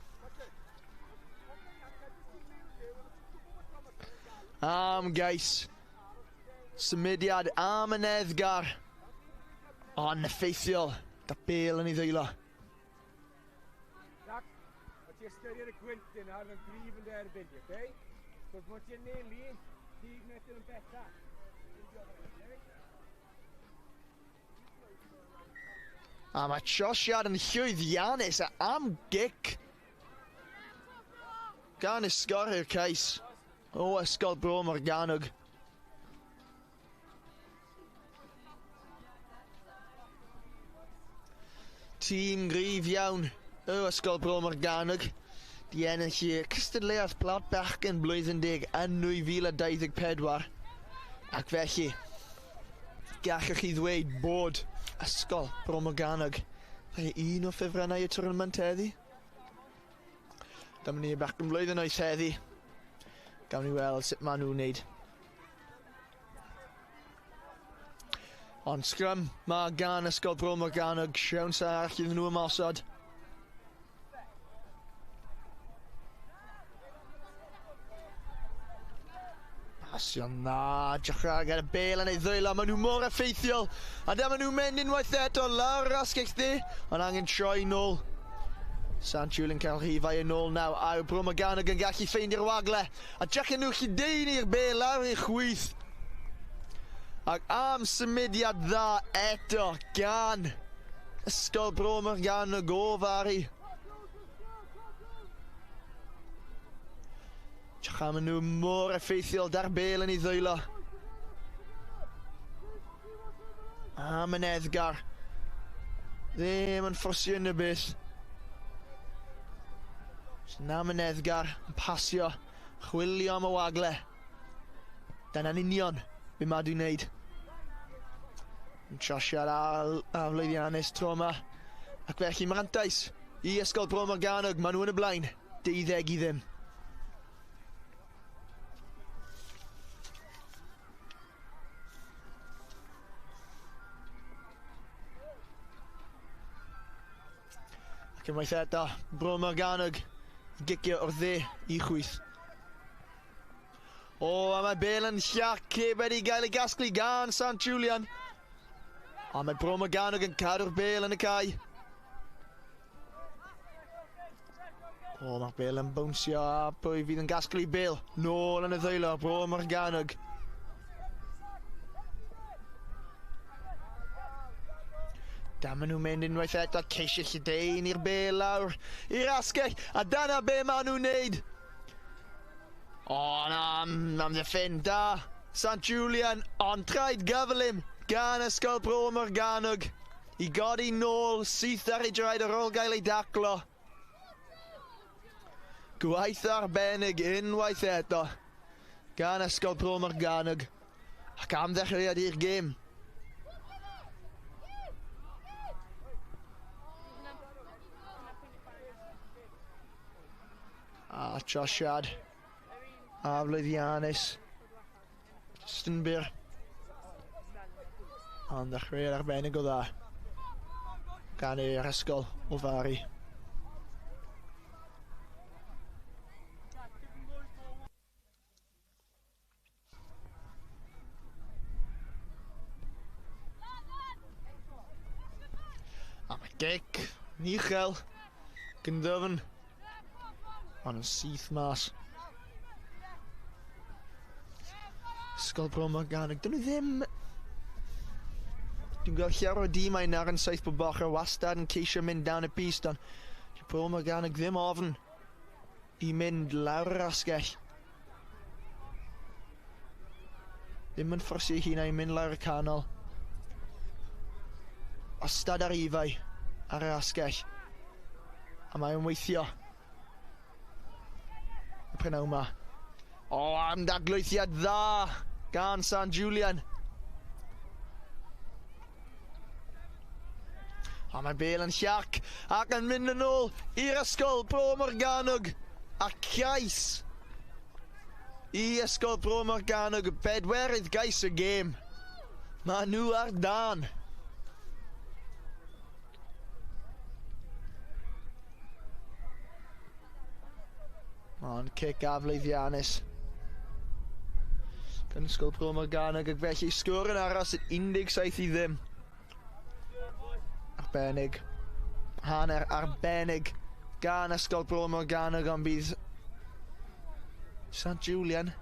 Am gais. Symudiad amyneddgar. Ond effeithiol. Da bel yn ei ddwylo. Jack, o ti ystyried y gwynt yna, yn gryf yn dy erbyn di, oce? So, bod ti'n nelu, 10 metr yn bellach. A mae trosiad yn llwyddiannus am gic gan ysgori'r cais o Ysgol Bro Morgannwg. Tîm gryf iawn o Ysgol Bro Morgannwg. Di ennill y cystadleuaeth plant bachgen blwyddyn 10 yn 2024. Ac felly, gallwch chi ddweud bod Ysgol Bro Morgannwg un o ffefrynnau y twrnament heddi. Dyma ni y bachgen blwyddyn 8 heddi. Gawn ni weld sut maen nhw'n wneud. Ond sgrym mae gan Ysgol Bro Morgannwg, siawns arall iddyn nhw ymosod. Pasio'n dda, Jochrag ar y bel yn ei ddwylo, maen nhw mor effeithiol. A dyma nhw'n mynd unwaith eto lawr yr asgell dde, ond angen troi nôl. Sant Julian cael rhifau yn ôl nawr, a yw Bro Morgannwg yn gallu ffeindio'r wagle. A Jack yn nhw lledaenu'r bel lawr i'r chwith. Ac am symudiad dda eto gan Ysgol Bro Morgannwg o Fari. Diolch am nhw mor effeithiol da'r bel yn ei ddwylo. Amyneddgar. Ddim yn fforsio unrhyw beth. Jyst amyneddgar yn pasio, chwilio am y wagle. Dyna'n union be mae dwi'n wneud. Yn trosiad aflwyddiannus tro yma. Ac felly mantais i Ysgol Bro Morgannwg. Maen nhw yn y blaen, 12-0. Ac unwaith eto, Bro Morgannwg gicio o'r dde i chwith. O, a mae bel yn llac wedi gael ei gasglu gan Sant Julian. A mae Bro Morgannwg yn cadw'r bel yn y cae. O, mae'r bel yn bownsio a pwy fydd yn gasglu bel. Nôl yn y ddwylo, Bro Morgannwg. Dyma nhw'n mynd unwaith eto, ceisio lledaenu'r bel lawr i'r asgell, a dyna be maen nhw'n neud. O, na, amddiffyn da. Sant Julian, ond traed gyflym gan Ysgol Bro Morgannwg i godi nôl syth ar ei draed ar ôl gael ei daclo. Gwaith arbennig unwaith eto gan Ysgol Bro Morgannwg ac am ddechreuad i'r gêm. A trosiad aflwyddiannus. Jyst yn byr. Ond ddechreuad arbennig o dda. Gan yr ysgol o Fari. A mae gic yn uchel, yn ddyfn, ond yn syth mas. Ysgol Bro Morgannwg, dyn nhw ddim... Dwi'n gweld llawer o dîmau nawr yn saith bob ochr wastad yn ceisio mynd down y pist, ond Bro Morgannwg ddim ofn i mynd lawr yr asgell. Ddim yn fforsu ei hunain i mynd lawr y canol. Wastad ar ifau ar yr asgell. A mae'n weithio. Y prynhawn yma. O, am daglwythiad dda gan San Julian. A mae Bale yn llac ac yn mynd yn ôl i'r ysgol Bro Morgannwg. A cais i ysgol Bro Morgannwg, bedwerydd gais y gêm. Mae nhw ar dan. Ond cic aflwyddiannus gan Ysgol Bro Morgannwg, ac felly sgôr yn aros at 17-0. Arbennig. Hanner arbennig gan Ysgol Bro Morgannwg, ond bydd Sant Julian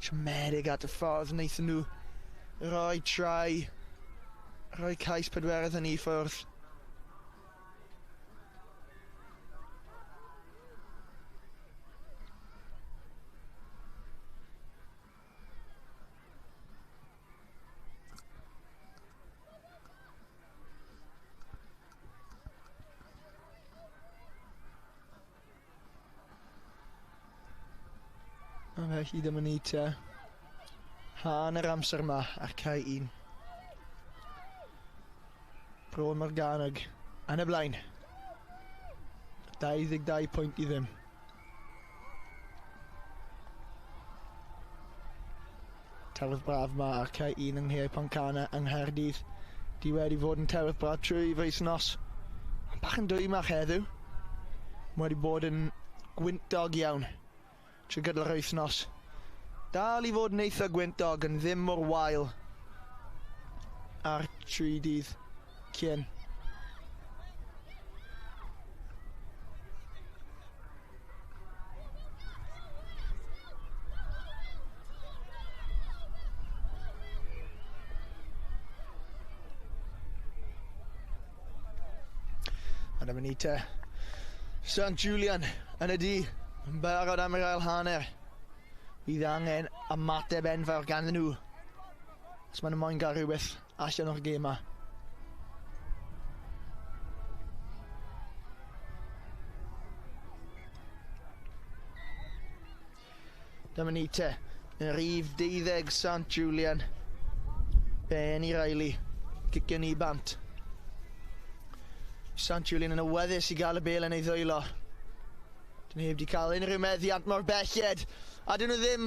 siomedig at y ffordd wnaethon nhw roi trai, roi cais pedwerydd yn ei ffwrdd. A felly dyma ni te. Hanner amser yma ar cae 1. Bro Morgannwg yn y blaen. 22 pwynt i ddim. Tywydd braf yma ar cae 1 yng Nghae Pontcanna yng Nghaerdydd. Di wedi fod yn tywydd braf trwy fy wythnos. Ond bach yn dwymach heddiw. Mae wedi bod yn gwyntog iawn trwy gydol yr wythnos. Dal i fod yn eitha gwyntog, yn ddim mor wael ar 3 dydd cyn. A dyma ni te. Sant Julian yn y du yn barod am yr ail hanner. Bydd angen ymateb enfawr ganddyn nhw os maen nhw moyn gael rhywbeth allan o'r gêm yma. Dyma ni te. Y rhif 12 Sant Julian. Benny Riley. Cicio ni bant. Sant Julian yn awyddus i gael y bêl yn ei ddwylo. Dyn nhw heb di cael unrhyw meddiant mor belled. A dyn nhw ddim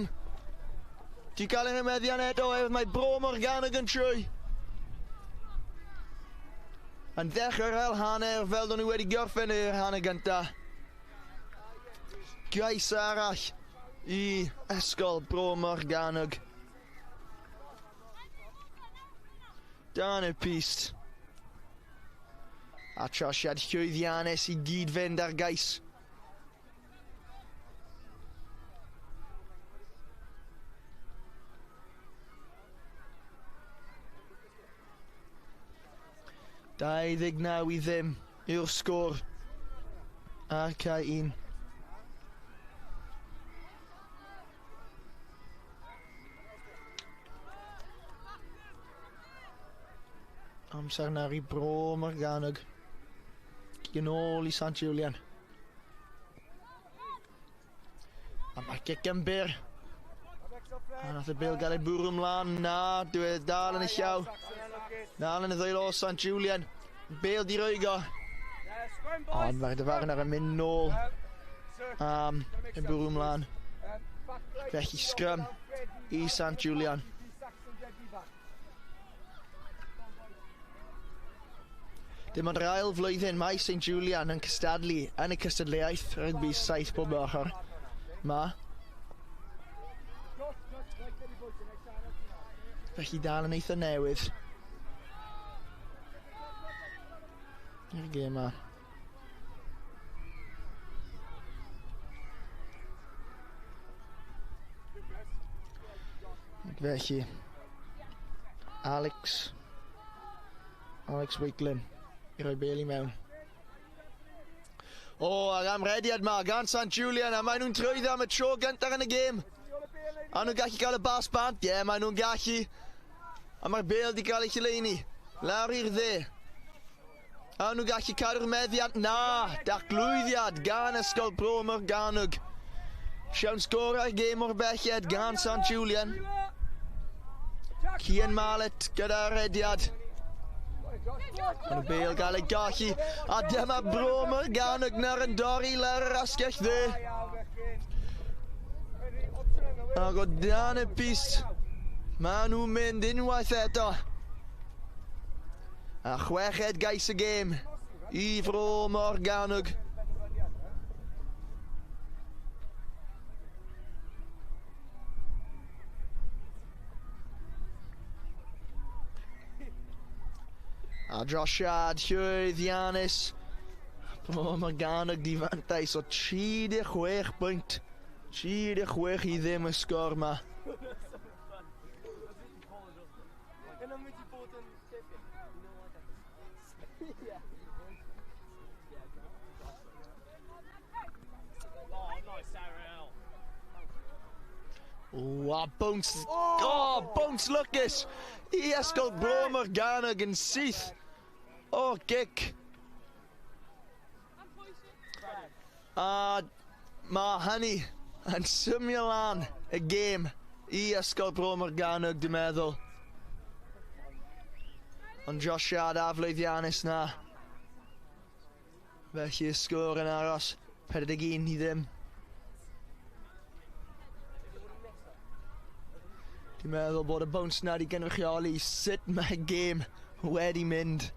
di cael unrhyw meddiant eto, oherwydd mae Bro Morgannwg yn trwy. Yn ddechrau'r ail hanner fel dyn nhw wedi gorffen yr hanner gyntaf. Gais arall i Ysgol Bro Morgannwg. Dan y pist. A trosiad llwyddiannus i gyd fynd ar gais. ...29-0 yw'r sgôr ar cae 1. Amser nawr i Bro Morgannwg. Yn ôl i Sant Julian. A mae gic yn byr. A nath y bêl gael ei bwrw ymlaen. Na, dyw e dal yn y llaw. Dal yn y ddwylo o Sant Julian. Bêl di rwygo. Ond mae'r dyfarnwr yn mynd nôl am y bwrw ymlaen. Felly sgrym i Sant Julian. Dim ond yr ail flwyddyn mae St Julian yn cystadlu yn y cystadleuaeth rygbi 7 bob ochr. Ma. Felly dal yn eitha newydd i'r gêm ma. Ac felly, Alex Wakelin i roi bel i mewn. O, a'r amrediad ma gan St Julian, a maen nhw'n trwyddo am y tro gyntaf yn y gêm. A nhw'n gallu cael y bas bant, ie, yeah, maen nhw'n gallu. A mae'r bel di gael ei lleini, lawr i'r dde. A nhw'n gallu cadw'r meddiant, na, daclwyddiad gan Ysgol Bro Morgannwg. Siawns gorau'r gêm o'r belled gan St Julian. Cian Mallet gyda'r rediad. Ond y bel gael ei gallu, a dyma Bro Morgannwg nawr yn dorri lawr yr asgell dde. Ac o dan y pist, maen nhw'n mynd unwaith eto. A chweched gais y gêm i Fro Morgannwg. A drosiad llwyddiannus. Bro Morgannwg di fantais o 36 bwynt. 36 i ddim y sgôr ma. O, a bounce. Oh, bounce lwcus i Ysgol Bro Morgannwg yn syth o'r gic. A mae hynny yn symio lan y gêm i Ysgol Bro Morgannwg, dwi'n meddwl. Ond drosiad aflwyddiannus na. Felly y sgôr yn aros 41 i ddim. Dwi'n meddwl bod y bounce na wedi gynrychioli sut mae'r gêm wedi mynd.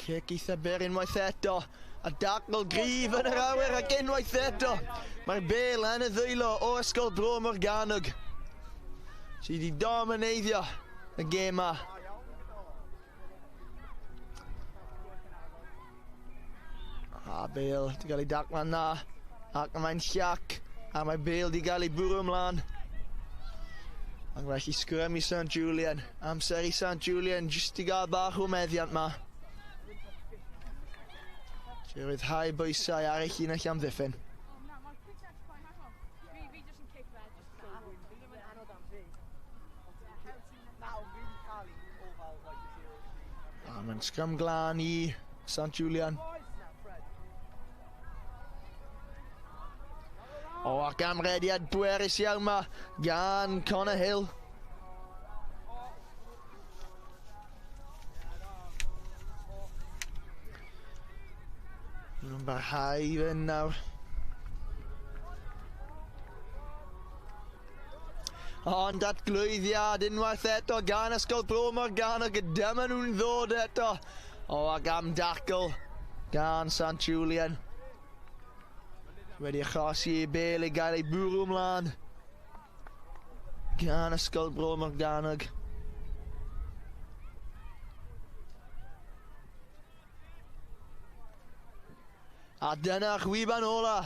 Cic eitha byr unwaith eto. A dacl gryf yn yr awyr ac unwaith eto. Mae'r bel yn y ddwylo o Ysgol Bro Morgannwg, sydd wedi domineiddio y gêm ma. A bel wedi cael ei daclan na. Ac mae'n llac. A mae bel wedi cael ei bwrw ymlaen. Ac felly sgrym i St Julian. Amser i St Julian jyst i gael bach o meddiant ma. Rhyddhau bwysau ar ei llinell amddiffyn. A mae'n sgrym glân i St Julian. O, ac amrediad bwerus iawn ma gan Connor Hill. Nhw'n barhau i fynd nawr. Ond datglwyddiad unwaith eto gan Ysgol Bro Morgannwg, dyma nhw'n ddod eto. O, ac am dacl gan St Julian. Wedi achosi ei bel i gael ei bwrw ymlaen gan Ysgol Bro Morgannwg. A dyna chwiban ola.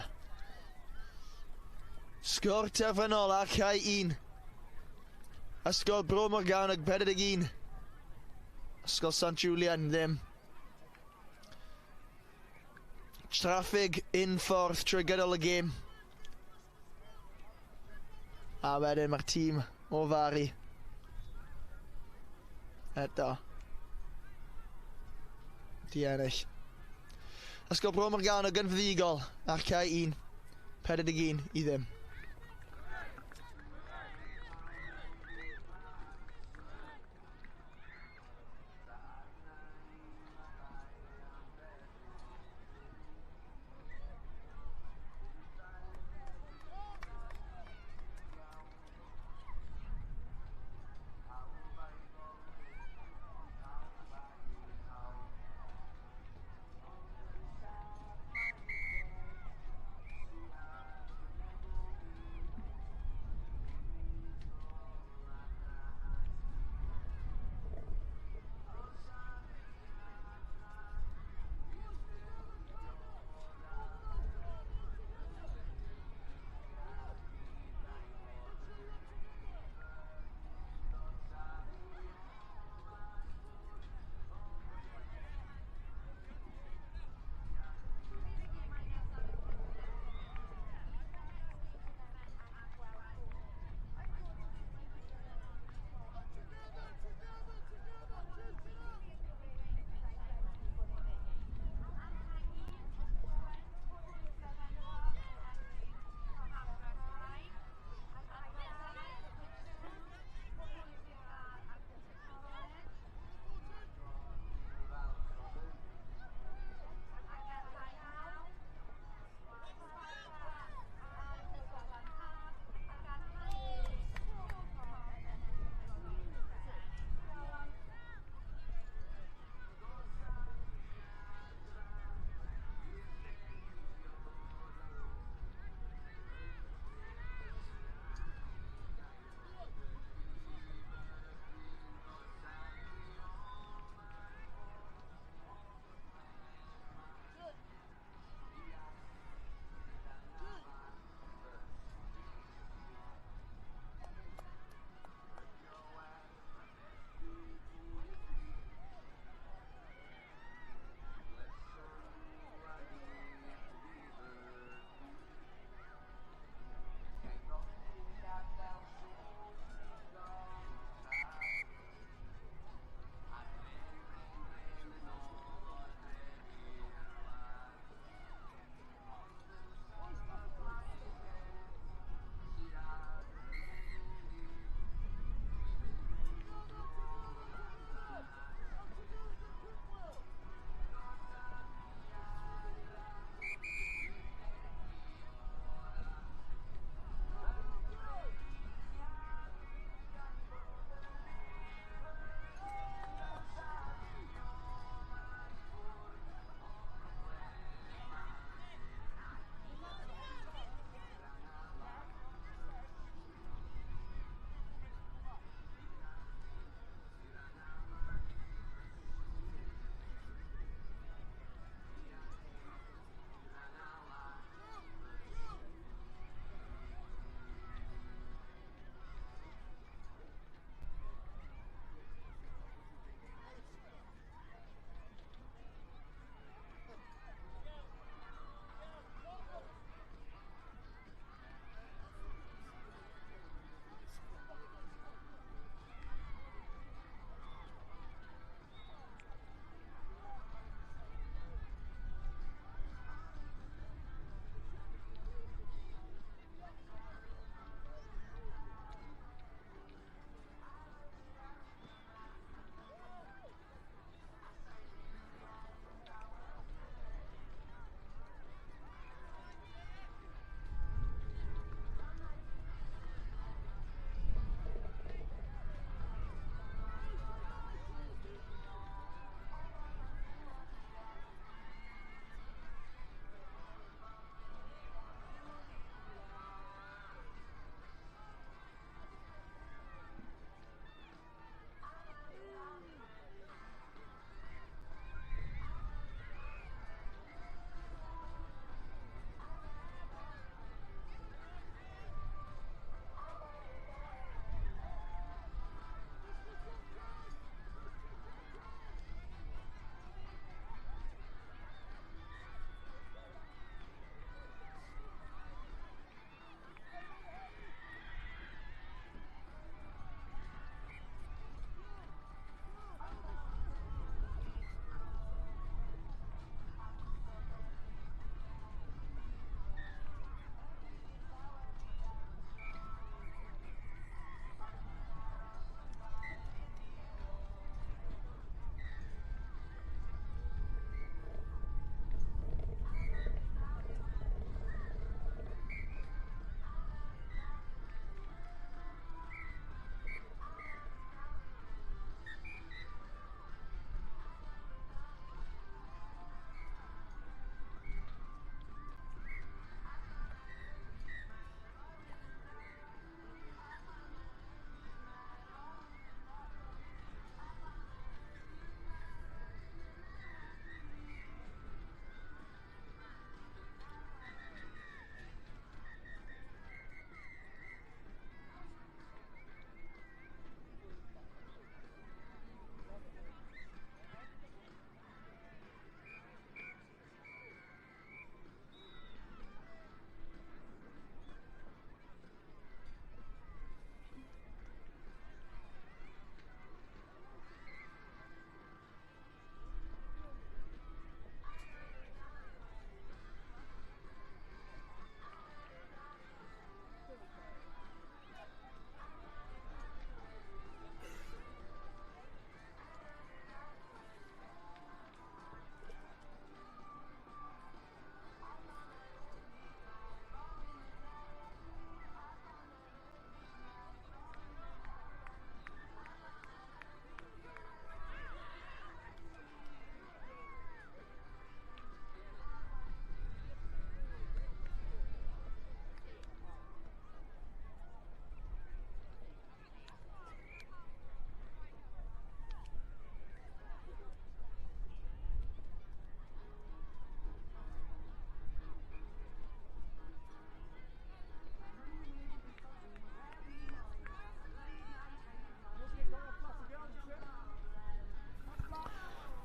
Sgôr terfynol ar cae 1. Ysgol Bro Morgannwg 41. Ysgol St Julian ddim. Traffig un ffordd trwy gydol y gêm. A wedyn mae'r tîm o Fari. Eto. Di ennill. Ysgol Bro Morgannwg yn fuddugol ar cae 1, 41 i ddim.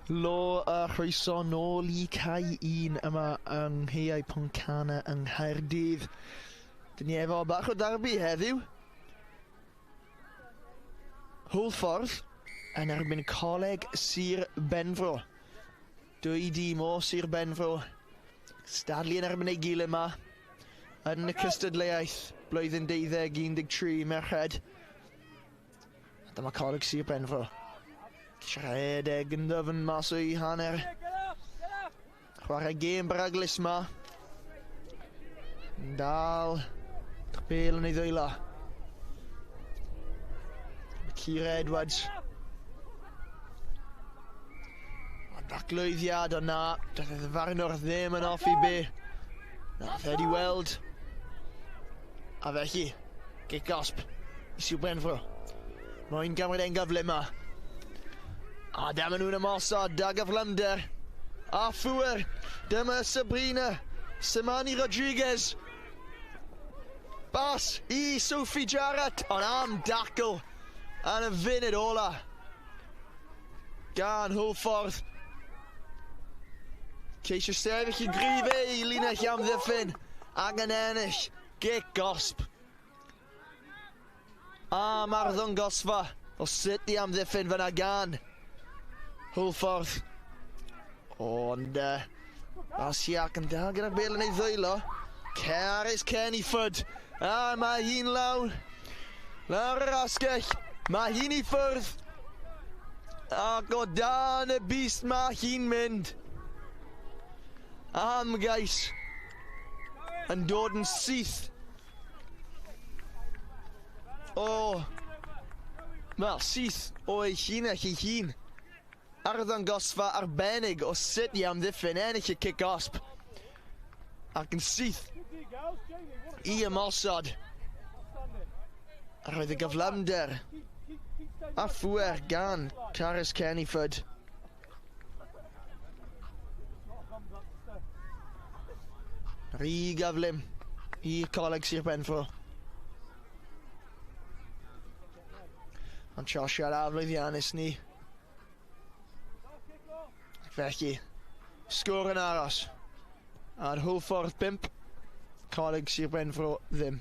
Lo a chroeso nôl i Cae 1 yma yng Nghaeau Pontcanna yng Nghaerdydd. Dyn ni efo bach o darbi heddiw. Hwlffordd yn erbyn Coleg Sir Benfro. Dwy dîm o Sir Benfro stadlu yn erbyn ei gilydd yma yn y cystadleuaeth blwyddyn 12-13 merched. A dyma Coleg Sir Benfro. Rhedeg yn ddyfn mas o'i hanner. Chwarae gêm beryglus ma. Dal bêl yn ei ddwylo. Keira Edwards. Ond daclwyddiad o na, doedd y ddyfarnwr ddim yn hoffi be nath e 'di weld. A felly, gic gosb i Sir Benfro. Moyn gymryd e'n gyflym ma. A dyma nhw'n ymosod, da gyflymder. A phŵer, dyma Sabrina Simani Rodriguez. Bas i Sophie Jarrett, ond am dacl yn y funud ola. Gan Hwlffordd. Ceisio sefyll i gryf ei linell amddiffyn ac yn ennill gic gosb. A mae'r ddangosfa o sut i amddiffyn fyna gan Hwlffordd. Ond Asiac yn dal gyda'r bêl yn ei ddwylo. Carys Kennyford. A mae hi'n lawr. Lawr yr asgell. Mae hi'n i ffwrdd. Ac o dan y bys mae hi'n mynd. Am gais yn dod yn syth. O, wel, syth o'i llinell ei hun. Arddangosfa arbennig o sut i amddiffyn ennill y cic gosb. Ac yn syth i ymosod. A roedd y gyflymder a phŵer gan Carys Kennyford. Rhy gyflym i Coleg Sir Benfro. Ond trosiad aflwyddiannus ni. Ac felly, sgôr yn aros. Ar Hwlffordd 5, Coleg Sir Benfro ddim.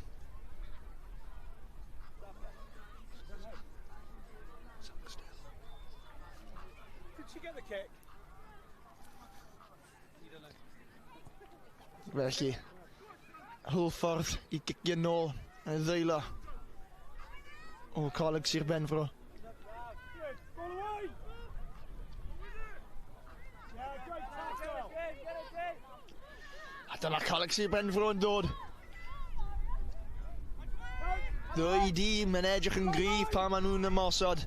Did she get the kick? Felly, Hwlffordd i gicio nôl yn y ddwylo o Coleg Sir Benfro. Good. Ball away. Yeah, great tackle. A dyna Coleg Sir Benfro yn dod. Ddwy dîm yn edrych yn gryf pan maen nhw'n ymosod.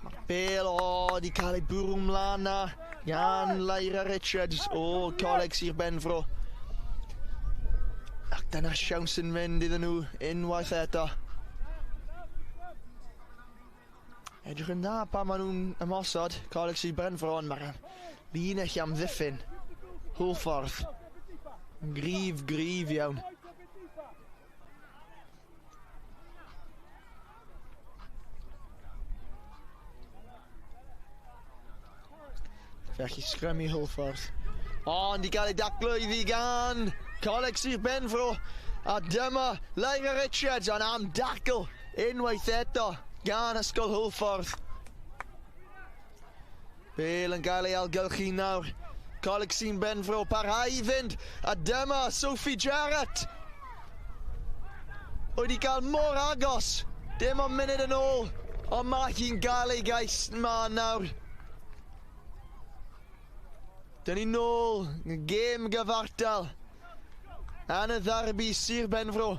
Mae'r bêl o di cael ei bwrw mlaen na gan Lyra Richards o Coleg Sir Benfro. Ac dyna'r siawns yn mynd iddyn nhw unwaith eto. Edrych yn dda pan maen nhw'n ymosod Coleg Sir Benfro, ond mae'r linell amddiffyn Hwlffordd yn gryf, gryf iawn. Felly sgrymu Hwlffordd. Ond i gael ei daclo iddi gan Coleg Sir Benfro. A dyma Lyra Richards ond am dacl unwaith eto gan Ysgol Hwlffordd. Bêl yn gael ei algylchu nawr. Coleg Sir Benfro parhau i fynd. A dyma Sophie Jarrett. Wedi cael mor agos. Dim ond munud yn ôl. Ond mae hi'n gael ei gais ma nawr. Dyn ni nôl, gêm gyfartal yn y ddarbi Sir Benfro.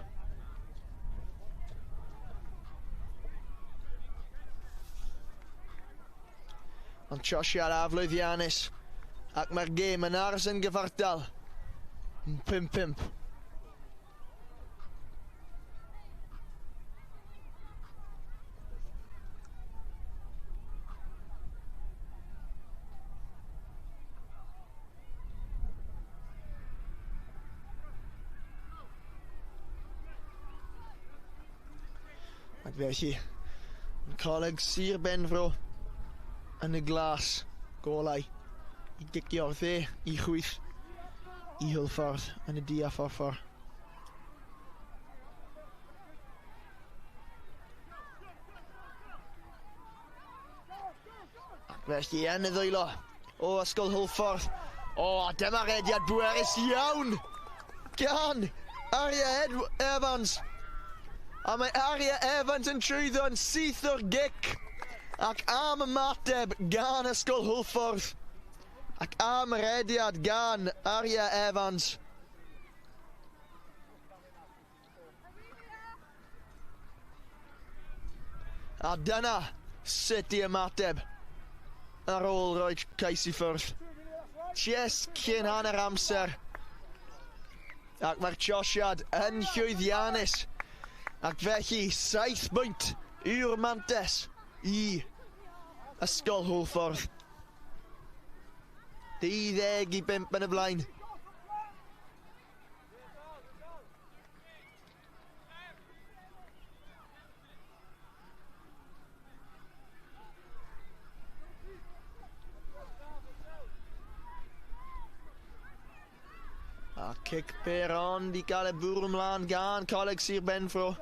Ond trosiad aflwyddiannus, ac mae'r gêm yn aros yn gyfartal. 5-5. Ac felly, yn Coleg Sir Benfro yn y glas golau i gicio'r dde i chwith i Hwlffordd yn y du a phorffor. Ac felly yn y ddwylo o Ysgol Hwlffordd. O, a dyma rediad bwerus iawn gan Aria Evans. A mae Aria Evans yn trwyddo yn syth o'r gic. Ac am ymateb gan Ysgol Hwlffordd. Ac am rediad gan Aria Evans. A dyna sut i ymateb ar ôl rhoi cais i ffwrdd. Just cyn hanner amser. Ac mae'r trosiad yn llwyddiannus. Ac felly 7 bwynt yw'r mantes i Ysgol Hwlffordd. 25 yn y blaen. A cic byr ond i gael ei bwrw ymlaen gan Coleg Sir Benfro.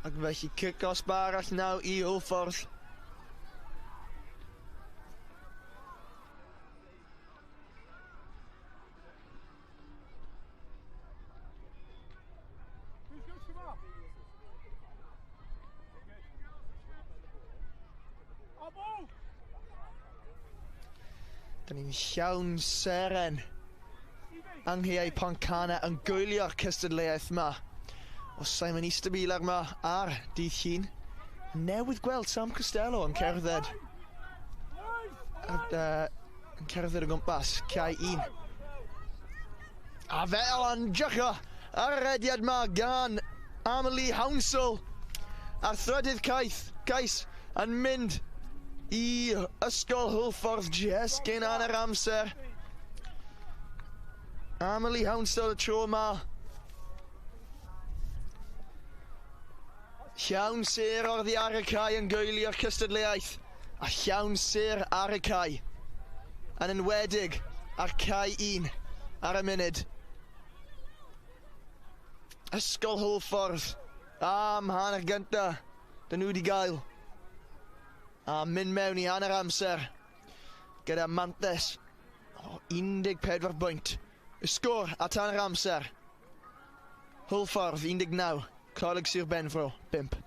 Ac felly cic osb arall nawr i Hwlffordd. Dyn ni'n llawn seren Anghiau Pontcanna yn gwylio'r cystadleuaeth yma o Simon Easterby yma ar dydd Llun. Newydd gweld Sam Costello yn cerdded yn cerdded o gwmpas cae 1. A fel yn jycho ar y rediad yma gan Amelie Hounsell. A'r thrydydd cais yn mynd i Ysgol Hwlffordd just cyn hanner amser. Amelie Hounsell y tro yma. Llawn sêr oddi ar y cae yn gwylio'r cystadleuaeth. A llawn sêr ar y cae. Yn enwedig ar cae 1 ar y munud. Ysgol Hwlffordd am hanner gynta dyn nhw wedi gael. A mynd mewn i hanner amser gyda mantes o 14 bwynt. Y sgôr at hanner amser. Hwlffordd 19, Coleg Sir Benfro 5.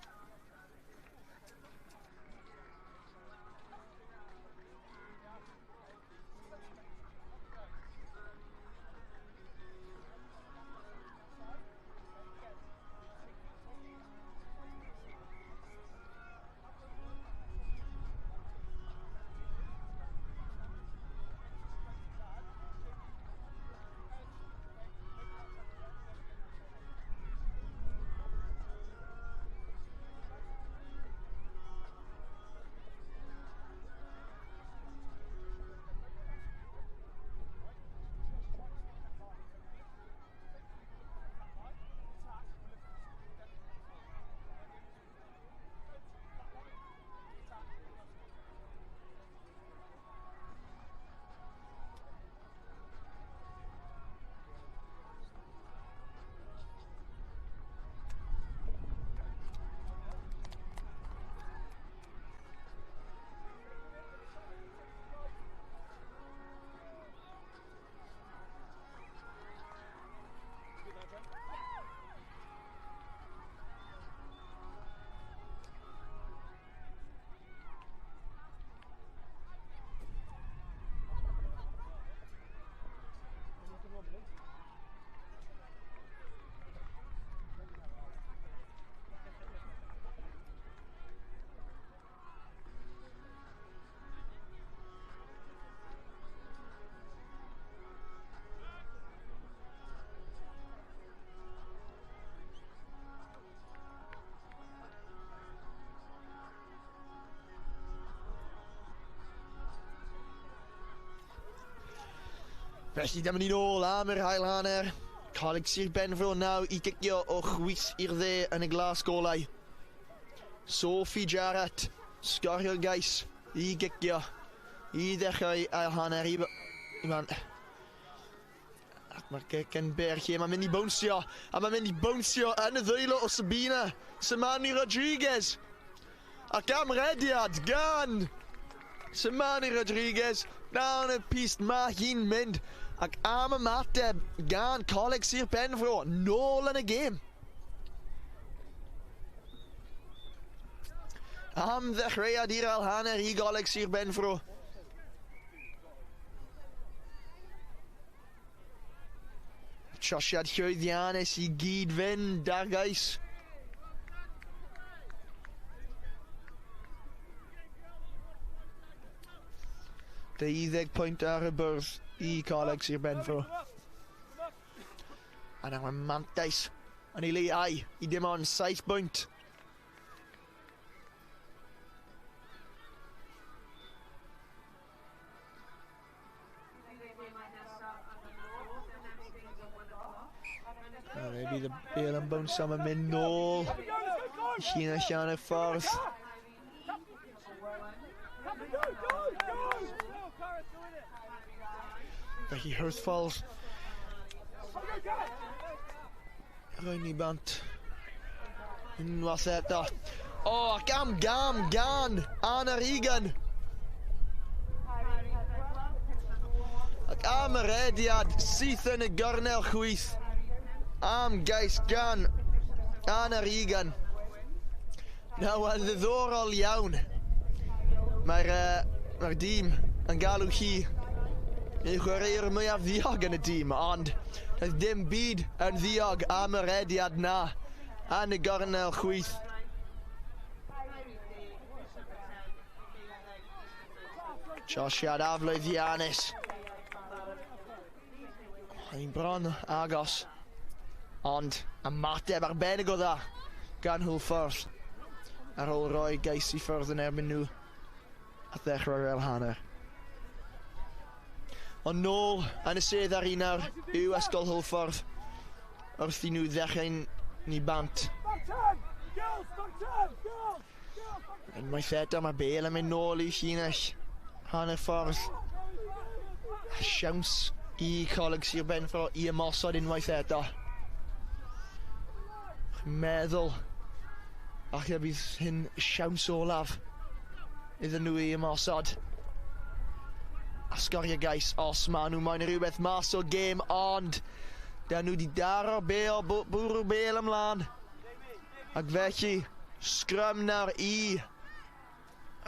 Felly dyma ni'n ôl am yr ail hanner. Coleg Sir Benfro nawr i gicio o chwith i'r dde yn y glas golau. Sophie Jarrett sgorio'r gais I gicio. I ddechrau ail hanner i man. Ac mae'r gic yn byr lle mae'n mynd i bownsio. A mae'n mynd i bownsio yn y ddwylo o Sabina. Samani Rodriguez. Ac am rediad gan Samani Rodriguez. Down y pist mae hi'n mynd. Ac am ymateb gan Coleg Sir Benfro. Nôl yn y gêm. Am ddechreuad i'r ail hanner i Goleg Sir Benfro. Trosiad llwyddiannus i gyd fynd ar gais. 20 pwynt ar y bwrdd i Coleg Sir Benfro. A nawr mae mantais yn ei leihau i dim ond 7 pwynt. A fe bydd y bêl yn bownsio, mae'n mynd nôl. Llinell allan y ffordd. Felly Hwlffordd rhoi ni bant unwaith eto. O, ac am gam gan Anna Regan. Ac am y rediad syth yn y gornel chwith. Am gais gan Anna Regan. Nawr, yn ddiddorol iawn. Mae'r dîm yn galw hi ei chwaraewr mwyaf ddiog yn y dîm, ond doedd dim byd yn ddiog am y rediad na yn y gornel chwith. Trosiad aflwyddiannus. Mae'n bron agos, ond ymateb arbennig o dda gan Hwlffordd ar ôl rhoi gais i ffwrdd yn erbyn nhw a ddechrau'r ail hanner. Ond nôl yn y sedd ar un nawr yw Ysgol Hwlffordd wrth i nhw ddechrau ni bant. Unwaith eto mae bêl yn mynd nôl i llinell hanner ffordd. A siawns i Coleg Sir Benfro i ymosod unwaith eto. Chi'n meddwl falle bydd hyn siawns olaf iddyn nhw i ymosod. A sgorio gais os maen nhw moyn rhywbeth mas o'r gêm, ond da nhw wedi daro bêl, bwrw bêl ymlaen. Ac felly, sgrym nawr i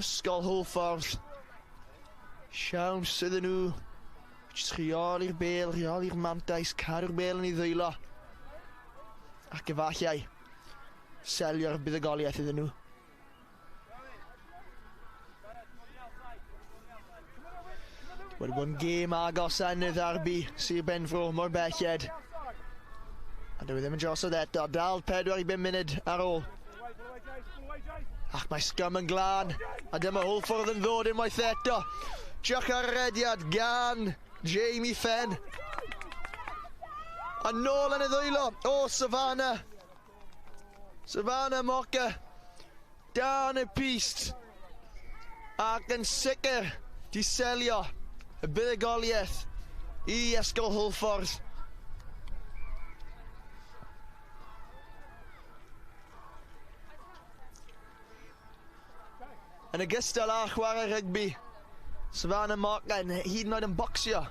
Ysgol Hwlffordd. Siawns iddyn nhw jyst rheoli'r bêl, rheoli'r mantais, cadw'r bêl yn ei ddwylo. Ac efallai selio'r buddugoliaeth iddyn nhw. Wedi bod yn gêm agos yn y ddarbi Sir Benfro mor belled. A dyw e ddim yn drosodd eto, dal 4 i 5 munud ar ôl. Ac mae sgym yn glân, a dyma Hwlffordd yn ddod unwaith eto. Diolch ar y rediad gan Jamie Fenn. A nôl yn y ddwylo o Savannah. Savannah Mocker dan y pist. Ac yn sicr di selio y buddugoliaeth i Ysgol Hwlffordd. Yn ogystal â chwarae rygbi, Savannah Mocker yn hyd yn oed yn bocsio.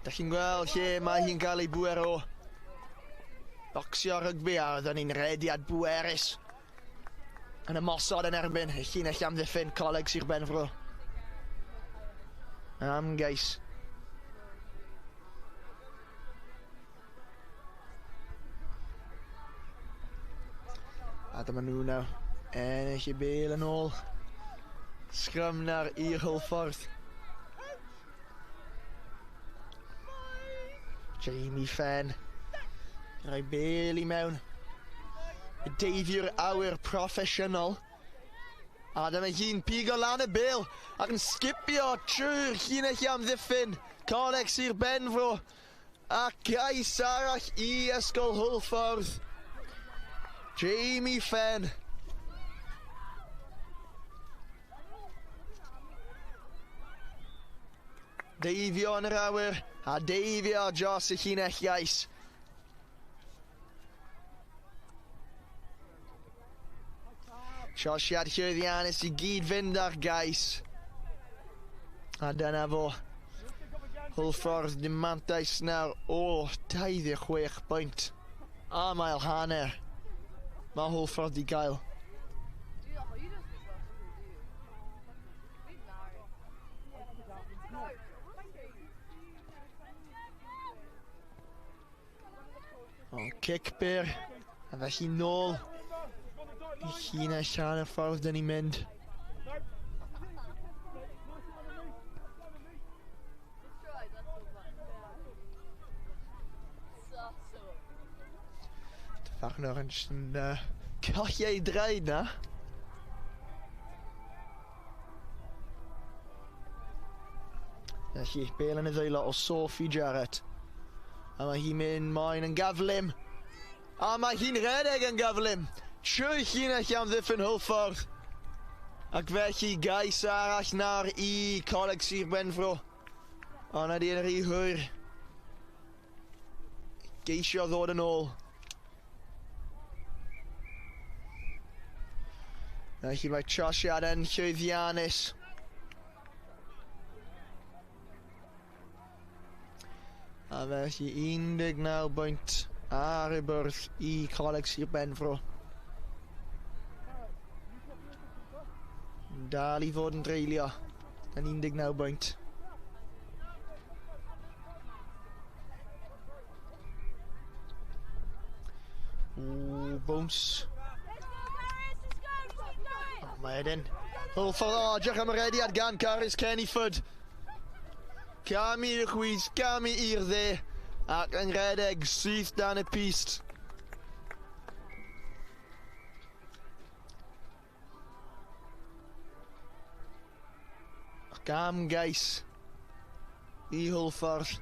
Da chi'n gweld lle mae hi'n cael ei bwer o. Bocsio rygbi, a oedden ni'n rediad bwerus yn ymosod yn erbyn y llinell amddiffyn Coleg Sir Benfro. Am gais. A dyma nhw nawr. Ennill y bêl yn ôl. Sgrym nawr i'r Hwlffordd. Jamie Fenn. Rhoi bêl i mewn. Y deifiwr awyr proffesiynol. A dyma hi'n pigo lan y bêl ac yn sgipio trwy'r llinell amddiffyn. Coleg Sir Benfro. A cais arall i Ysgol Hwlffordd. Jamie Fenn. Deifio yn yr awyr a deifio dros y llinell gais. Trosiad llwyddiannus i gyd fynd ar gais. A dyna fo. Hwlffordd dim mantais nawr o 26 bwynt. Am ail hanner. Mae Hwlffordd di gael. O, cic byr. A felly nôl i llinell hanner ffordd dyn ni'n mynd. Dyfarnwr yn jyst yn colli ei draed na. Felly, bêl yn y ddwylo o Sophie Jarrett. A mae hi'n mynd moyn yn gyflym. A mae hi'n rhedeg yn gyflym. Trwy llinell amddiffyn Hwlffordd. Ac felly gais arall nawr i Coleg Sir Benfro. Ond ydy yn rhy hwyr. Geisio ddod yn ôl. Felly mae trosiad yn llwyddiannus. A felly 19 bwynt ar y bwrdd i Coleg Sir Benfro. Dal i fod yn dreulio yn 19 bwynt. Ooh, bounce. Oh, mae Eden. Hwlffordd, o, edrych am y rediad gan Carys Kennyford. Camu i'r chwith, camu i'r dde, ac yn rhedeg syth dan y pist. Ac am gais i Hwlffordd.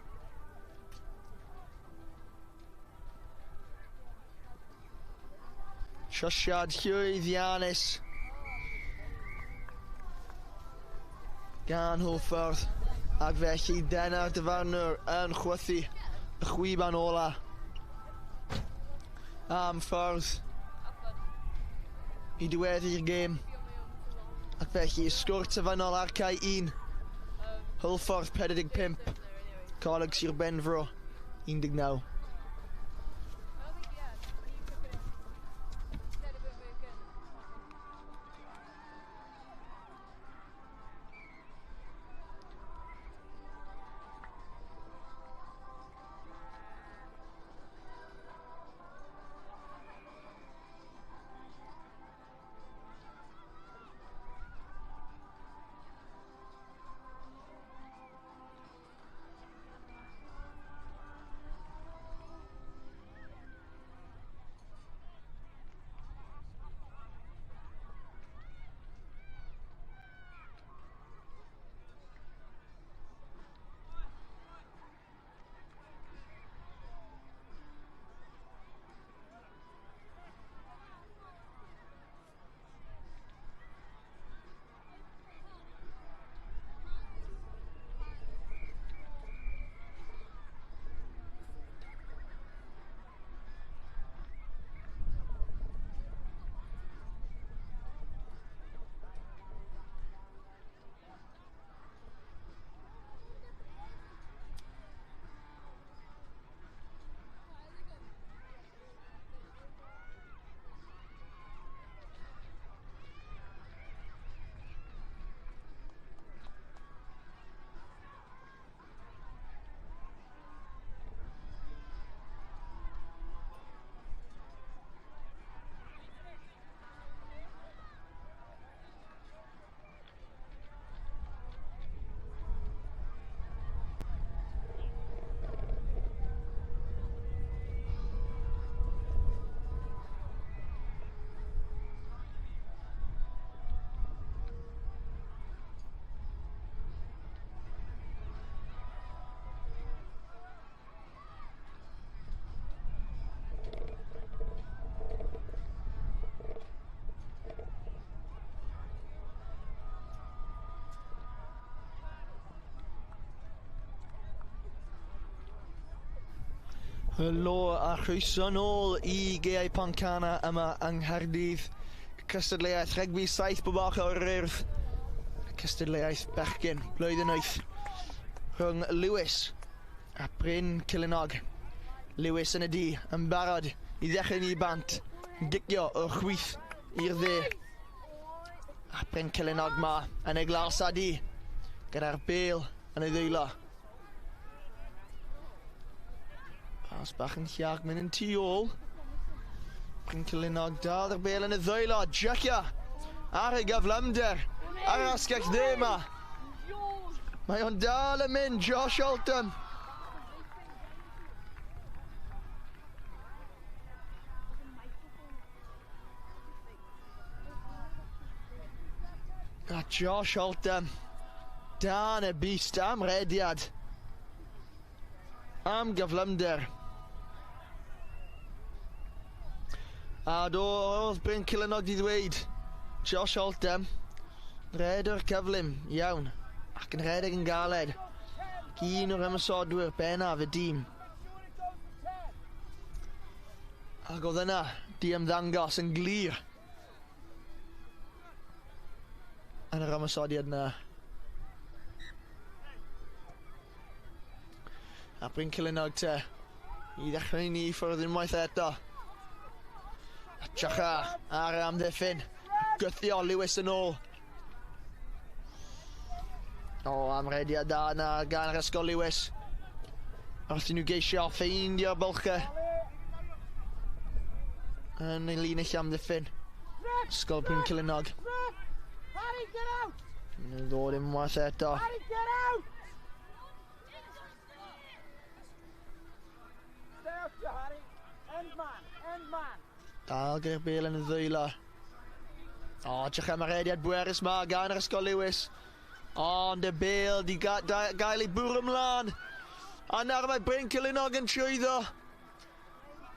Trosiad llwyddiannus gan Hwlffordd. Ac felly dyna'r dyfarnwr yn chwythu y chwiban ola am ffordd i diweddu'r gêm. Ac felly sgwr terfynol ar cae 1. Hwlffordd 45, Coleg Sir Benfro 19. Helo a chroeso nôl i Gaeau Pontcanna yma yng Nghaerdydd. Cystadleuaeth rygbi 7 bob ochr o'r Urdd. Cystadleuaeth bechgyn blwyddyn 8 rhwng Lewis a Bryn Celynog. Lewis yn y du yn barod i ddechrau ni bant. Yn gicio o'r chwith i'r dde. A Bryn Celynog ma yn ei glas a du gyda'r bêl yn ei ddwylo. Pas bach yn llach mynd yn tu ôl. Bryn Celynog dal yr bêl yn y ddwylo. Jecia ar y gyflymder. Ar yr asgell dde yma. Mae o'n dal yn mynd, Josh Alton. A Josh Alton dan y beast am rediad. Am gyflymder. A do, oedd Bryn Celynog di ddweud, Josh Alton, redwr cyflym, iawn, ac yn rhedeg yn galed. Un o'r ymosodwyr bennaf y dîm. Ac oedd yna di ymddangos yn glir yn yr ymosodiad yna. A Bryn Celynog te, i ddechrau ni ffwrdd unwaith eto. A Jacha ar y amddiffyn. Gythio Lewis yn ôl. O, amrediad da yna gan yr ysgol Lewis. Wrth i nhw geisio ffeindio'r bylchau yn ei linell amddiffyn. Ysgol Bryn Celynog. Harry, get out! Yn ddod unwaith eto. Harry, get out! Stay out, Harry. End man, end man. Dal gyda'r bêl yn y ddwylo. O, edrych am y rediad bwerus ma gan yr ysgol Lewis. Ond y bêl di gael ei bwrw ymlaen. A nawr mae Bryn Celynog yn trwyddo.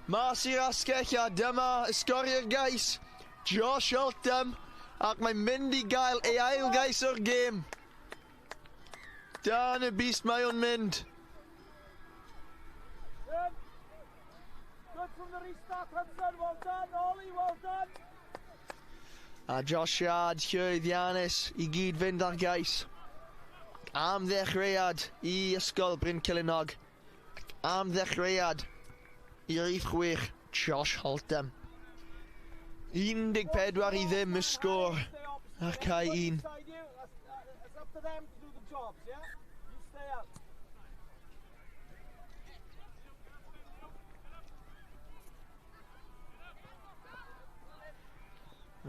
Mas i'r asgell a dyma ysgorio'r gais. Josh Alton. Ac mae'n mynd i gael ei ail gais o'r gêm. Dan y beast mae o'n mynd. Good from the restart, Hudson. Well done, Ollie, well done. A Josh Yard, llwyddiannus i gyd fynd ar gais. Am ddechreuad i ysgol Bryn Celynog. Am ddechreuad i rif 6, Josh Holtham. 14-0 y sgôr ar cae 1. It's up to them to do the jobs, yeah? You stay out.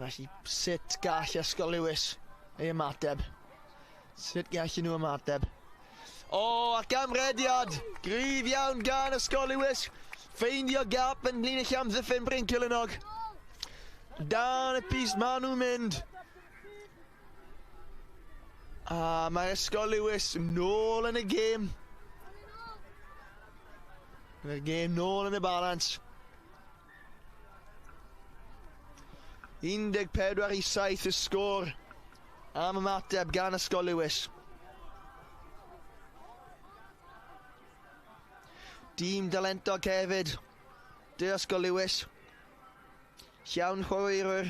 Felly, sut gall Ysgol Lewis ei ymateb? Sut gall nhw ymateb? O, ac amrediad! Gryf iawn gan Ysgol Lewis. Ffeindio gap yn linell amddiffyn Bryn Celynog. Dan y pys maen nhw'n mynd. A mae Ysgol Lewis nôl yn y gêm. Mae'r gêm nôl yn y balans. 14-7 y sgôr am ymateb gan Ysgol Lewis. Dîm dalentog hefyd, dy Ysgol Lewis. Llawn chwaraewyr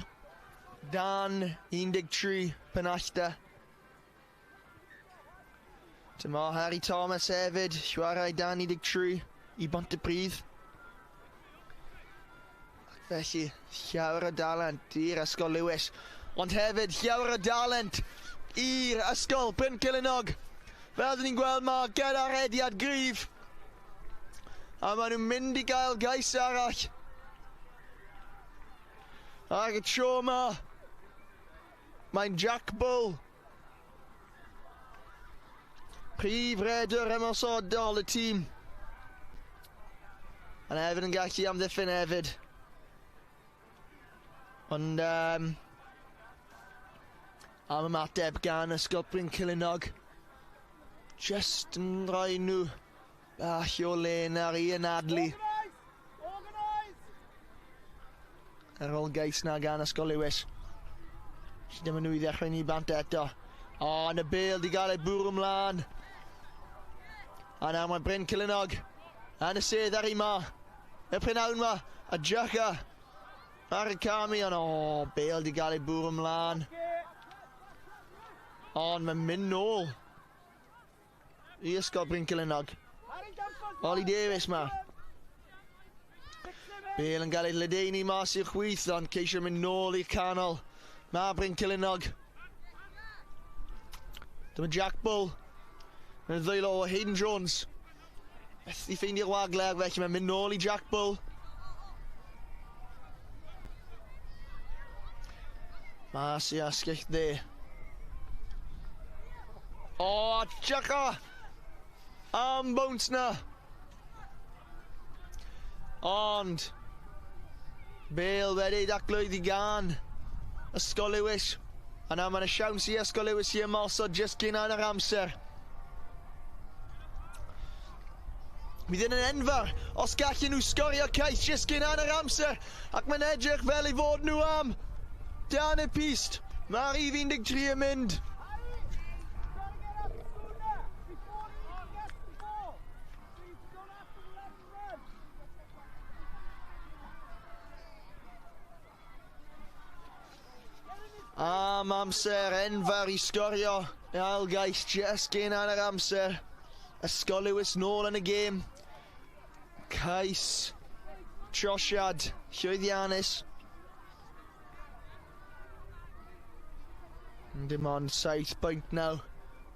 dan 13 Penallta. Dyma Harry Thomas hefyd, chwarae dan 13 i Bontypridd. Felly, llawer o dalent i'r Ysgol Lewis, ond hefyd llawer o dalent i'r Ysgol Bryn Celynog. Fel dyn ni'n gweld ma gyda rediad gryf. A maen nhw'n mynd i gael gais arall. Ac y tro yma, mae'n Jack Bull. Prif redwr ymosodol y tîm. Ond hefyd yn gallu amddiffyn hefyd. Ond am ymateb gan Ysgol Bryn Celynog. Just yn rhoi nhw bach o le ar i anadlu. Ar ôl gais na gan Ysgol Lewis. Dyma nhw i ddechrau ni bant eto. O, yn y bêl di gael ei bwrw ymlaen. A nawr mae Bryn Celynog Yn y sedd ar ei ma. Y prynhawn ma. A Jacka ar y camu. Ond o, Bale di gael ei bwrw ymlaen. Ond mae'n mynd nôl i Ysgol Bryncelynnog. Ollie Davies ma. Bale yn gael ei ledaenu mas i'r chwith, ond ceisio mynd nôl i'r canol. Mae Bryncelynnog. Dyma Jack Bull. Yn y ddwylo o Hayden Jones. Methu ffeindio'r wagle, ac felly mae'n mynd nôl i Jack Bull. Mas i asgell dde. O, Jacka! Am bounce na. Ond Bale wedi daclwyd i gan Ysgol Lewis. A nawr mae'n siawns i Ysgol Lewis i ymosod jyst cyn hanner amser. Bydd yn enfawr os gallen nhw sgorio cais jyst cyn hanner amser, ac mae'n edrych fel ei fod nhw am. Dan y pist, mae'r rhif 13 yn mynd. Am amser enfawr i sgorio. Ail gais jyst cyn hanner amser. Ysgol Lewis nôl yn y gêm. Cais trosiad llwyddiannus. Dim ond 7 pwynt nawr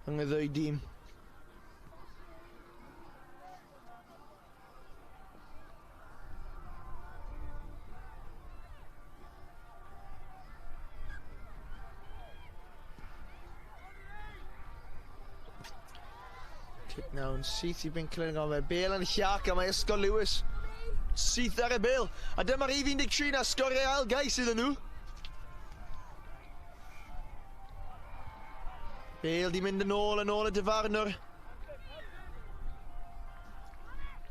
yng y ddwy dîm. Cic nawr yn syth i Bryncelynnog, mae Bale yn llac a mae Ysgol Lewis syth ar y bêl. A dyma'r rhif 13 na sgorio ail gais iddyn nhw. Bale di mynd yn ôl y dyfarnwr.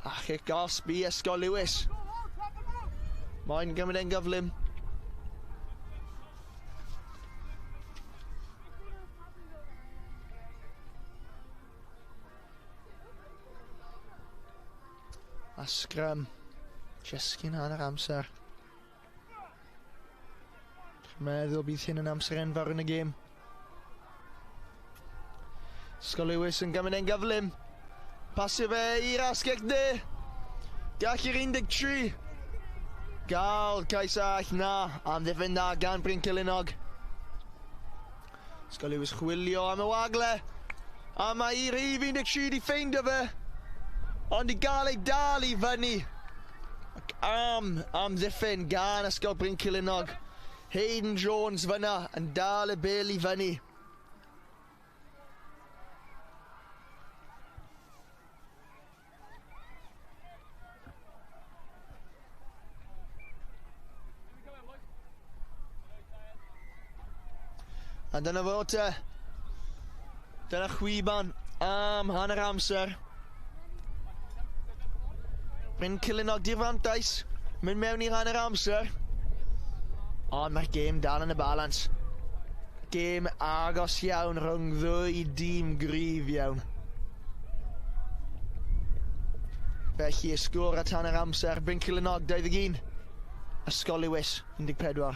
A chic gosb i Ysgol Lewis. Mae'n gymryd e'n gyflym. A sgrym. Jyst cyn hanner amser. Dwi'n meddwl bydd hyn yn amser enfawr yn y gêm. Ysgol Lewis yn gymryd e'n gyflym. Pasio fe i'r asgell dde. Gall i'r 13. Gael cais arall na. Amddiffyn dda gan Bryncelynnog. Ysgol Lewis chwilio am y wagle. A mae i'r rhif 13 di ffeindio fe. Ond i gael ei dal i fyny. Ac am amddiffyn gan Ysgol Bryncelynnog. Hayden Jones fyna yn dal y bêl i fyny. A dyna fo te. Dyna chwiban am hanner amser. Bryncelynnog di'r fantais, mynd mewn i'r hanner amser. Ond mae'r gêm dal yn y balans. Gêm agos iawn rhwng ddwy dîm gryf iawn. Felly y sgôr at hanner amser, Bryncelynnog 21, Ysgol Lewis 14.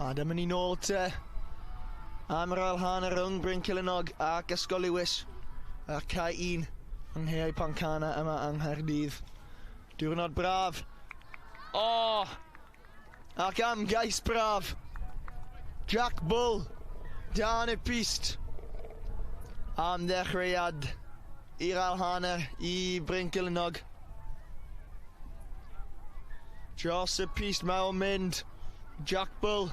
A dyma ni nôl te am yr ail hanner rhwng Bryn Celynog ac Ysgol Lewis a'r cae 1 yng Nghaeau Pontcanna yma yng Nghaerdydd. Diwrnod braf. O! Oh, ac am gais braf. Jack Bull dan y pist am ddechreuad i'r ail hanner i Bryn Celynog. Dros y pist mae o'n mynd. Jack Bull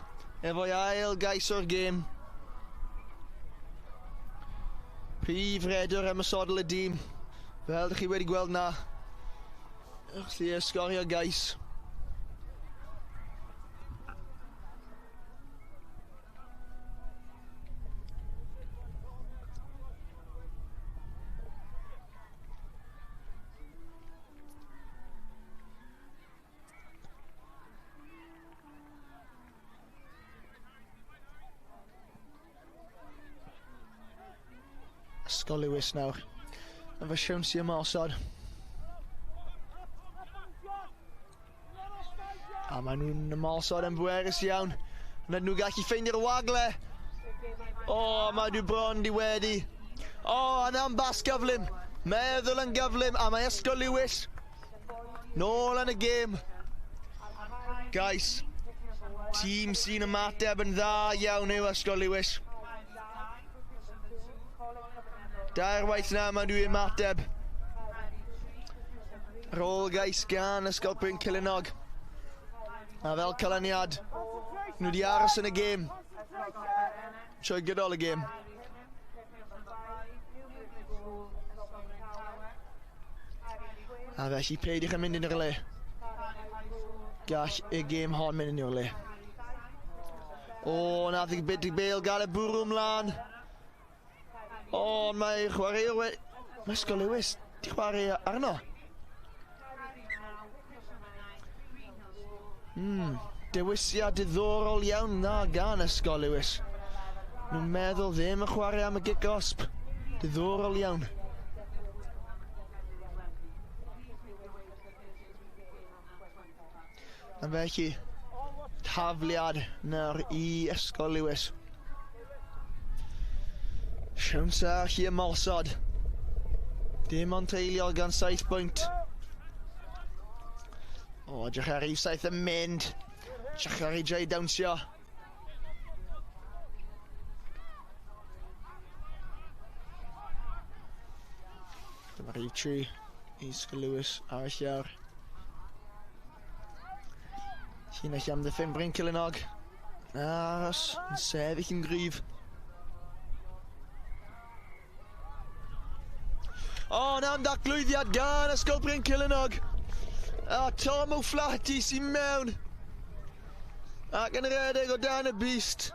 efo'i ail gais o'r gêm. Prif redwr ymosodol y dîm. Fel ydych chi wedi gweld na. Wrth i sgorio gais. Ysgol Lewis nawr. Efo siawns i ymosod. A maen nhw'n ymosod yn bwerus iawn. Ond nhw gallu ffeindio'r wagle. O, oh, mae nhw bron di wedi. O, oh, yna'n bas gyflym. Meddwl yn gyflym, a mae Ysgol Lewis nôl yn y gêm. Guys, tîm sy'n ymateb yn dda iawn yw Ysgol Lewis. Dair waith na maen nhw ymateb. Ar ôl gais gan Ysgol Bryn Celynog. A fel canlyniad, nhw wedi aros yn y gêm. Trwy gydol y gêm. A felly peidiwch yn mynd unrhyw le. Gall y gêm hon mynd unrhyw le. O, nath i byd Bale gael y bwrw ymlaen. O, mae chwaraewr we... Mae Ysgol Lewis di chwarae arno. Dewisiad diddorol iawn na gan Ysgol Lewis. Nhw'n meddwl ddim yn chwarae am y gic gosb. Diddorol iawn. A felly, tafliad nawr i Ysgol Lewis. Siawns arall i ymosod. Dim ond treulio gan 7 bwynt. O, edrych ar rhif 7 yn mynd. Edrych ar ei dreu dawnsio. Dyma rhif 3 i Ysgol Lewis ar y llawr. Llinell amddiffyn Bryn Celynog. Aros yn sefyll yn gryf. O, na'n daclwyddiad gan Ysgol Bryn Celynog. A Tom O'Flaherty sy'n mewn. Ac yn rhedeg o dan y bist.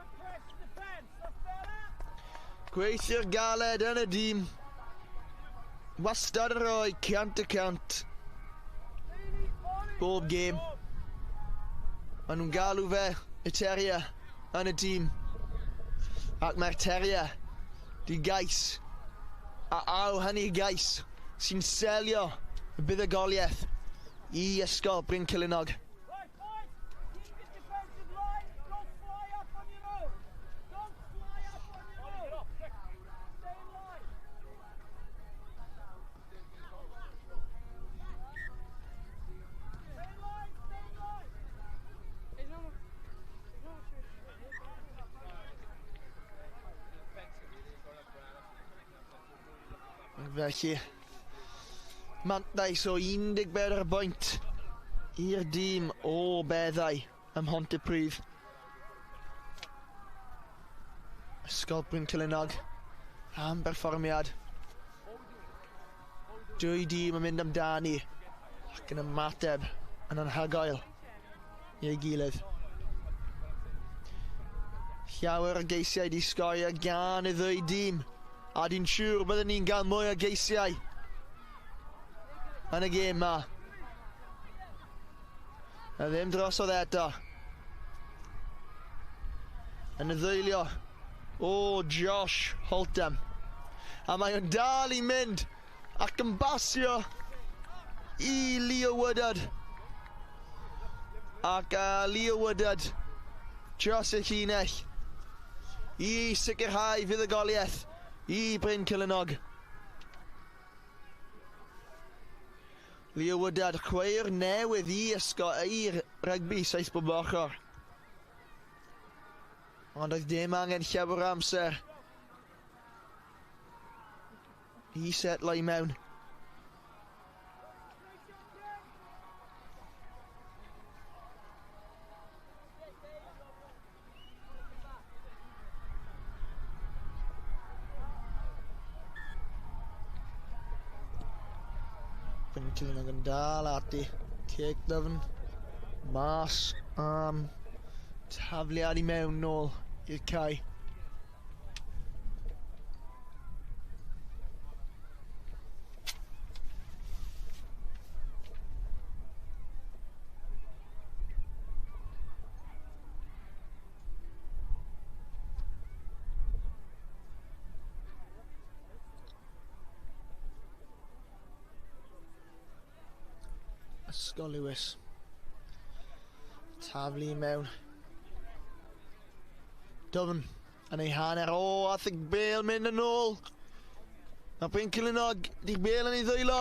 Gweithio'r galed yn y dîm. Wastad yn rhoi 100%. Bob gêm. Maen nhw'n galw fe y Terrier yn y dîm. Ac mae'r Terrier di gais. A aw hynny gais sy'n selio y buddugoliaeth i Ysgol Bryn Celynog. Felly, mantais o 14 bwynt i'r dîm o Beddau ym Mhontypridd. Ysgol Bryn Celynog am berfformiad. Dwy dîm yn mynd amdani ac yn ymateb yn anhygoel i'w gilydd. Llawer o geisiau di sgorio gan y ddwy dîm. A dwi'n siŵr byddwn ni'n cael mwy o geisiau yn y gêm ma. A ddim drosodd eto. Yn y ddeilio o Josh Holtham. A mae o'n dal i mynd ac yn basio i Leo Woodard. Ac Leo Woodard dros y llinell i sicrhau fuddugoliaeth i Bryn Celynog. Leo Woodard, chwaraewr newydd i i'r rygbi saith bob ochr. Ond oedd dim angen llawer o amser i setlo i mewn. Bryn Celynog yn dal ati. Cic ddyfn. Mas am tafliad i mewn nôl i'r cae. Ysgol Lewis. Taflu i mewn. Dwfn yn ei hanner. O, ath y bêl mynd yn ôl. Mae Bryn Celynog di'r bêl yn ei ddwylo.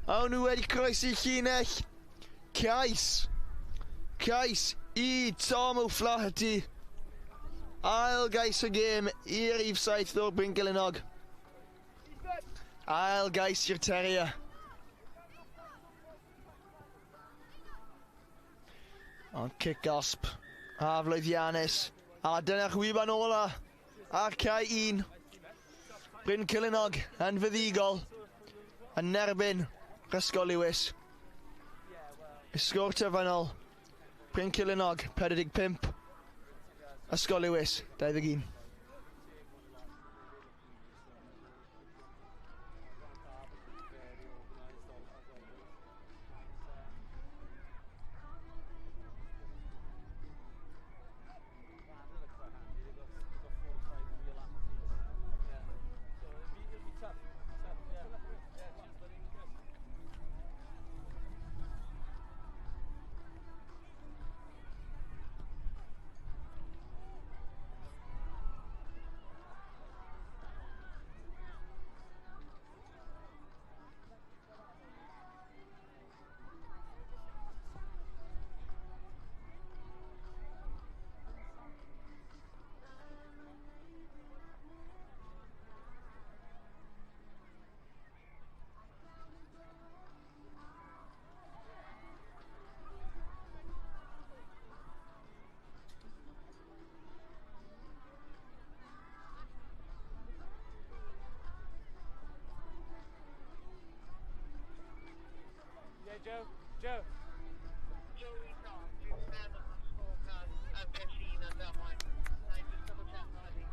A nhw wedi croesi llinell. Cais. Cais i Tom O'Flaherty. Ail gais y gêm i'r rhif 7 o'r Bryn Celynog. Ail gais i'r Terrier. Ond cic gosb. A flwyddiannus. A dyna chwiban ola ar cae 1. Bryn Celynog yn fuddugol yn erbyn Ysgol Lewis. Y sgôr terfynol, Bryn Celynog 45, Ysgol Lewis 21. Joe, Joe. Joey Tom, dwi'n meddwl bod sgôr ar Berlin ar damwain. Na i just double check already.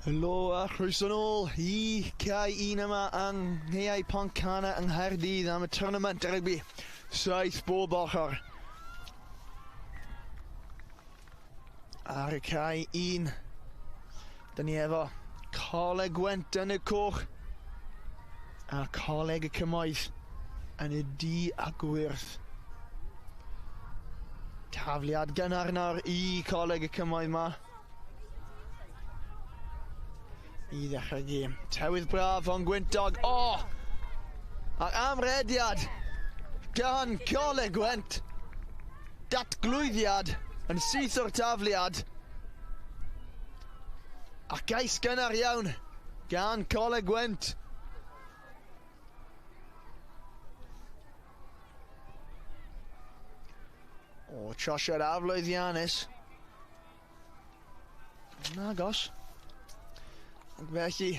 Helo a chroeso nôl i cae un yma yng Nghaeau Pontcanna yng Nghaerdydd am y tournament rygbi. 7 bob ochr. Ar y cae un, dyn ni efo Coleg Gwent yn y coch a Coleg y Cymoedd yn y du a gwyrdd. Tafliad gynnar nawr i Coleg y Cymoedd ma. I ddechrau gêm. Tywydd braf ond gwyntog. O! Oh! Ac amrediad gan Coleg Gwent. Datglwyddiad yn syth o'r tafliad. A gais gynnar iawn gan Coleg Gwent. O, trosiad aflwyddiannus. Nagos. Ac felly,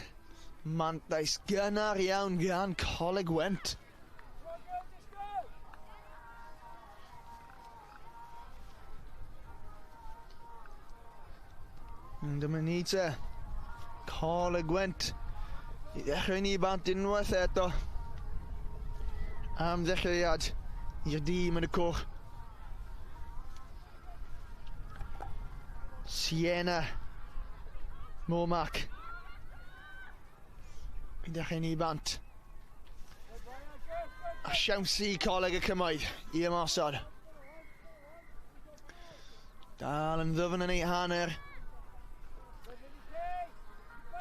mantais gynnar iawn gan Coleg Gwent. Dyma ni te. Coleg Gwent. I ddechrau ni bant unwaith eto. Am ddechreuad i'r dîm yn y coch. Sienna Momac. I ddechrau ni bant. A siawns i Coleg y Cymoedd i ymosod. Dal yn ddyfn yn ei hanner.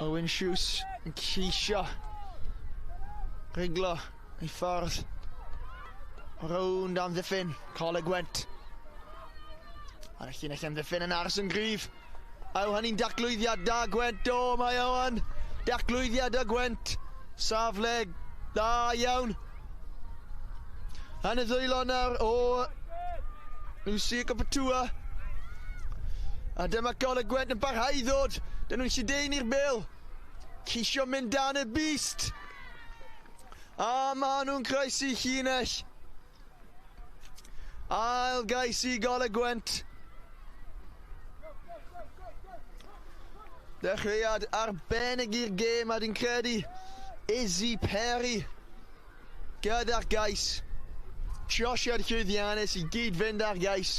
Owen Shoes yn ceisio riglo ei ffordd rownd am ddiffyn Coleg Gwent. Ar y llinell am ddiffyn yn aros yn gryf. A yw hynny'n daclwyddiad da Gwent? O, mae Owen! Daclwyddiad da Gwent. Safle da iawn. Yn y ddwylo nawr o Lucia Capatua. A dyma Coleg Gwent yn parhau i ddod. Dyn nhw'n lledaenu'r bêl. Ceisio mynd dan y bist. A maen nhw'n croesi llinell. Ail gais i Goleg Gwent. Dechreuad arbennig i'r gêm a dwi'n credu Izzy Perry gyda'r gais. Trosiad llwyddiannus i gyd fynd ar gais.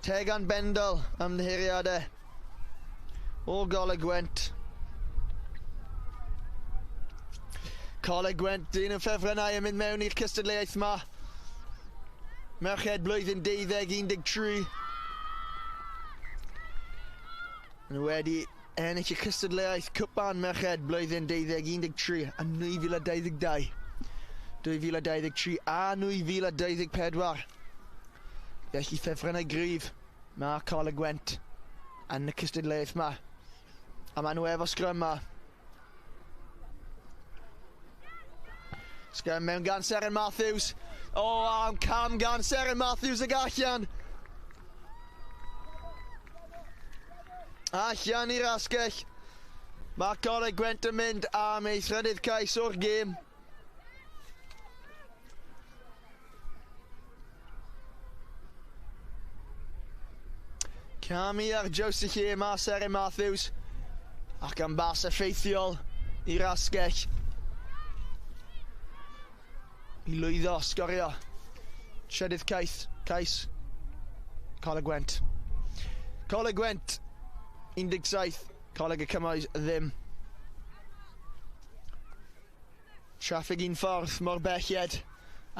Tegan Bendel ymddiheuriadau o Goleg Gwent. Coleg Gwent, un yn ffefrynnau yn mynd mewn i'r cystadleuaeth yma. Merched blwyddyn 12-13. Nhw wedi ennill y cystadleuaeth Cwpan Merched blwyddyn 12-13 a 2022. 2023 a 2024. Felly ffefrynnau gryf mae Coleg Gwent yn y cystadleuaeth yma. A maen nhw efo sgrym yma. Sgrym mewn gan Seren Matthews. O, am cam gan Seren Matthews ag allan. Allan i'r asgell. Mae Coleg Gwent yn mynd am ei thrydydd cais o'r gêm. Camu ar draws y lle mae Seren Matthews. Ac am bas effeithiol i'r asgell. I lwyddo, sgorio. Trydydd cais. Coleg Gwent. Coleg Gwent, 17, Coleg y Cymoedd ddim. Traffig un ffordd mor belled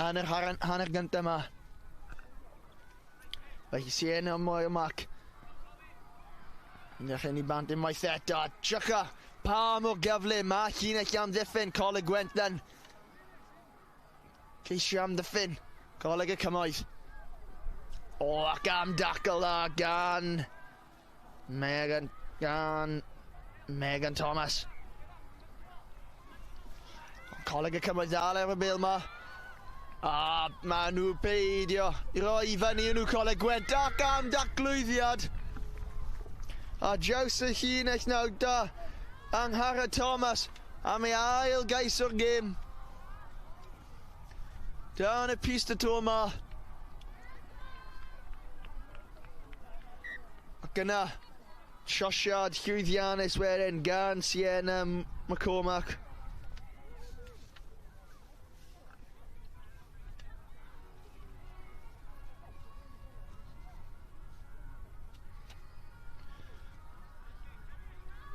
yn yr hanner gyntaf yma. Felly Sienna Moelmac. Ddechrau ni bant unwaith eto. Trycha, pa mor gyflym mae llinell amddiffyn Coleg Gwent yn ceisio amddiffyn Coleg y Cymoedd. O, ac am dacl dda gan Megan Thomas. Coleg y Cymoedd dal ar y bêl ma. A ma nhw beidio i roi i fyny nhw Coleg Gwent ac am daclwyddiad. A draws y llinell nawr da Angharad Thomas am ei ail gais o'r gêm. Dan y pist y to yma. Ac yna, trosiad llwyddiannus wedyn gan Sienna McCormack.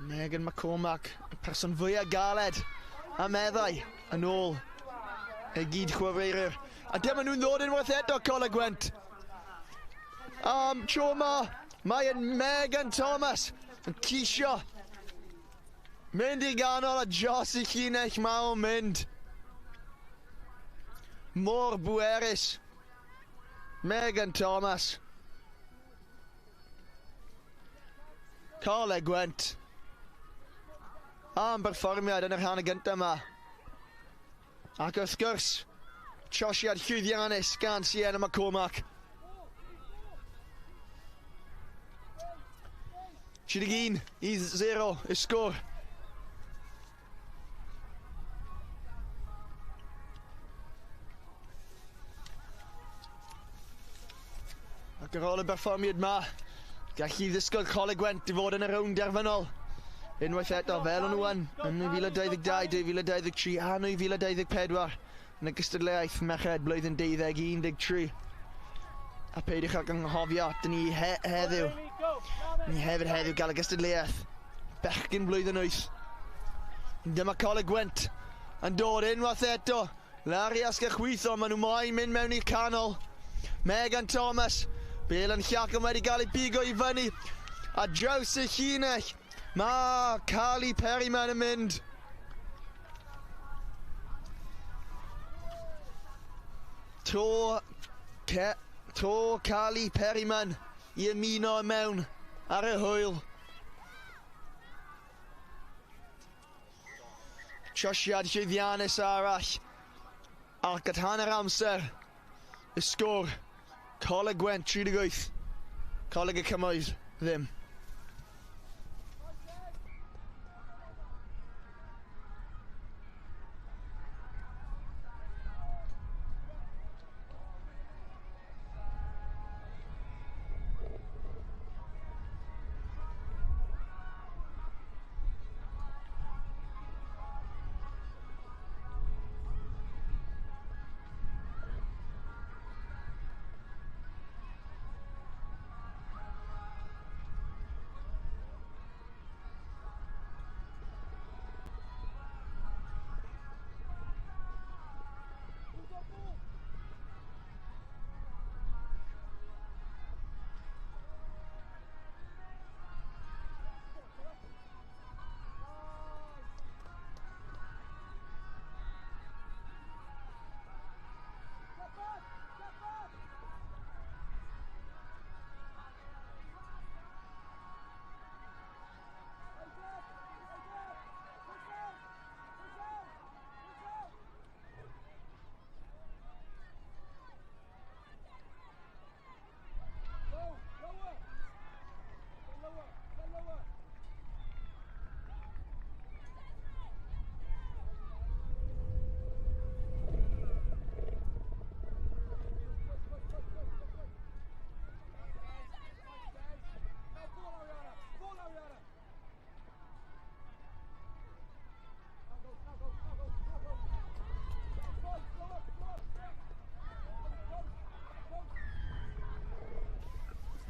Megan McCormack, y person fwyaf galed a meddai yn ôl y gyd chwaraewyr. A dyma nhw'n ddod unwaith eto, Coleg Gwent. Tro yma, mae yn Megan Thomas yn ceisio mynd i'r ganol a dros y llinell mae o'n mynd. Mor bwerus. Megan Thomas. Coleg Gwent. Am berfformiad yn yr hanner gyntaf yma. Ac wrth gwrs, trosiad llwyddiannus gan Sienna McCormack. 31-0 y sgôr. Ac ar ôl y berfformiad yma, gallu ddisgwyl Coleg Gwent i fod yn y rownd derfynol. Unwaith eto, fel o'n nhw yn 2022, 2023 a 2024 yn y gystadleuaeth merched blwyddyn 12, 13. A peidiwch ag anghofio, dyn ni heddiw. Ni hefyd heddiw gael y gystadleuaeth bechgyn blwyddyn 8. Dyma Coleg Gwent yn dod unwaith eto. Lawr i asgell chwith, ond maen nhw moyn mynd mewn i'r canol. Megan Thomas, bêl yn llac ond wedi cael ei bigo i fyny. A draws y llinell, mae Carly Perryman yn mynd. Tro Carly Perryman i ymuno mewn ar y hwyl. Trosiad llwyddiannus arall. Ac at hanner amser, y sgôr, Coleg Gwent 38, Coleg y Cymoedd ddim.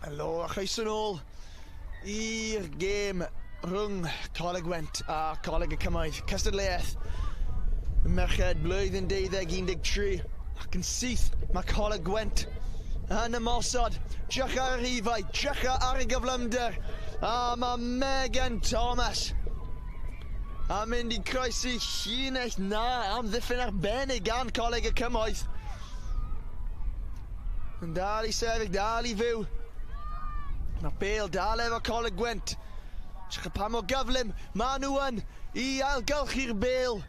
Helo a chroeso nôl i'r gêm rhwng Coleg Gwent a Coleg y Cymoedd. Cystadleuaeth y merched blwyddyn 12, 13 ac yn syth mae Coleg Gwent yn ymosod. Drych ar y rhifau, drych ar y gyflymder a mae Megan Thomas a mynd i croesi llinell na amddiffyn arbennig gan Coleg y Cymoedd. Yn dal i sefyll, dal i fyw. Mae bêl dal efo Coleg Gwent. Drych pa mor gyflym maen nhw yn i ailgylchu'r bêl.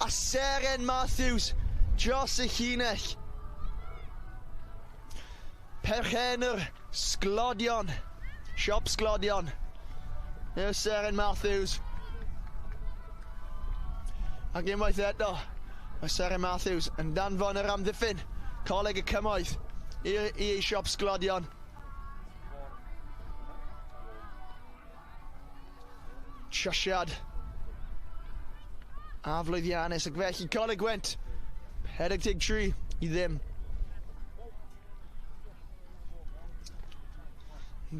A Seren Matthews dros y llinell. Perchenwr Sglodion. Siop Sglodion. Yw Seren Matthews. Ac unwaith eto, mae Seren Matthews yn danfon yr amddiffyn Coleg y Cymoedd i ei siop Sglodion. Trosiad aflwyddiannus, ac felly Coleg Gwent 43 i ddim.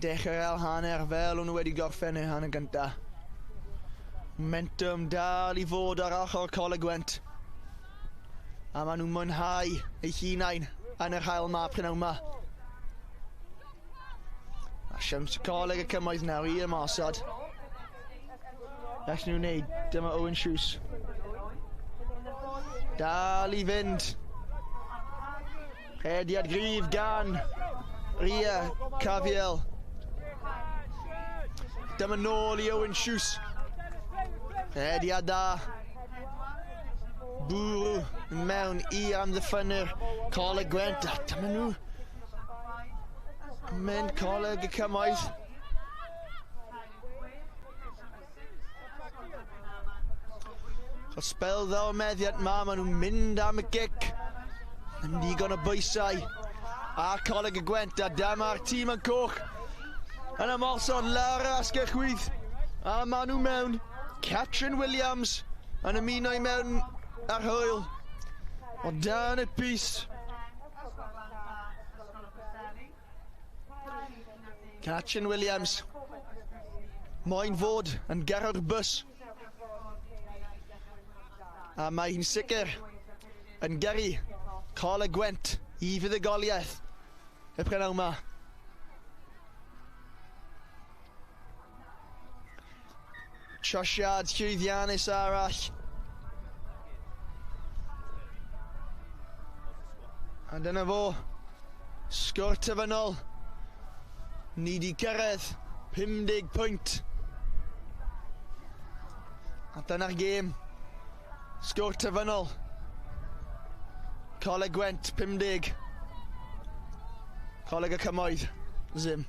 Dechrau'r ail hanner fel o'n nhw wedi gorffen y hanner gyntaf. Momentum dal i fod ar ochr Coleg Gwent. A maen nhw'n mwynhau eu hunain yn yr haul ma prynhawn yma. A siawns Coleg y Cymoedd nawr i ymosod. Gallen nhw wneud, dyma Owen Shoes. Dal i fynd. Rhediad gryf gan Ria Caviel. Dyma nôl i Owen Shoes. Rhediad da. Bwrw mewn i amddiffynwyr Coleg Gwent. A dyma nhw. Mynd Coleg y Cymoedd. Cael sbel dda o meddiant ma, maen nhw'n mynd am y gic. Ddim digon o bwysau. A Coleg y Gwent, a dyma'r tîm yn coch. Yn ymosod lawr asgell chwith. A maen nhw mewn. Catrin Williams yn ymuno i mewn ar hwyl. O dan y pys. Catrin Williams. Moyn fod yn gyrru'r bws. A mae hi'n sicr yn gyrru Coleg Gwent i fuddugoliaeth y prynhawn yma. Trosiad llwyddiannus arall. A dyna fo. Sgwr tyfynol. Ni di cyrraedd 50 pwynt. A dyna'r gêm. Sgwr tyfynol. Coleg Gwent 50. Coleg y Cymoedd ddim.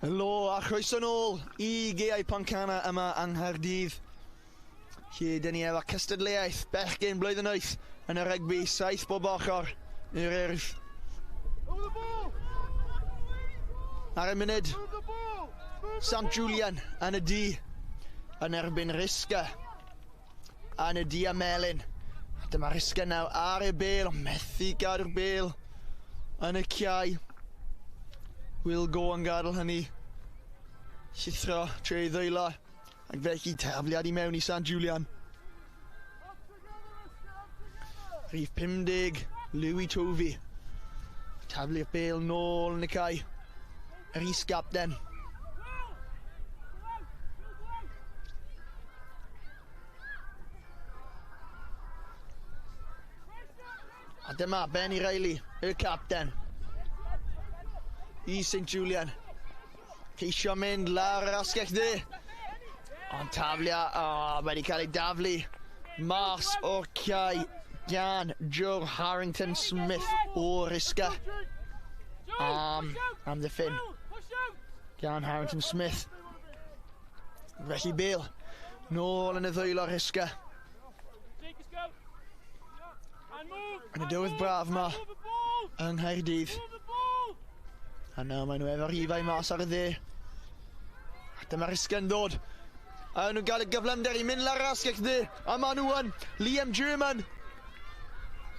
Helo a chroeso nôl i Gaeau Pontcanna yma yng Nghaerdydd. Lle dyn ni efo cystadleuaeth bechgyn blwyddyn 8 yn y rygbi, 7 bob ochr i'r Urdd. Ar y munud, Sant Julian yn y du yn erbyn Risca yn y du a melyn. A dyma Risca nawr ar y bêl, ond methu gadw'r bêl yn y cae. Will Go yn gadael hynny. Llithro trwy ei ddwylo. Ac felly tafliad i mewn i Sant Julian. Rhif 50, Louis Tovey. Taflu'r bêl nôl yn y cae. Yr is-gapten. A dyma Benny Riley, y capten. I St Julian. Ceisio mynd lawr yr asgell dde. Ond taflia, oh, wedi cael ei daflu mas o'r cae gan Joe Harrington Smith o Risca. Amddiffyn gan Harrington Smith. Felly Bale, nôl yn y ddwylo Risca. Yn y dywydd braf yma yng Nghaerdydd. A nawr maen nhw efo'r rhifau mas ar y dde. A dyma Risca yn dod. A nhw'n gael y gyflymder i mynd lawr asgell dde. A maen nhw yn Liam German.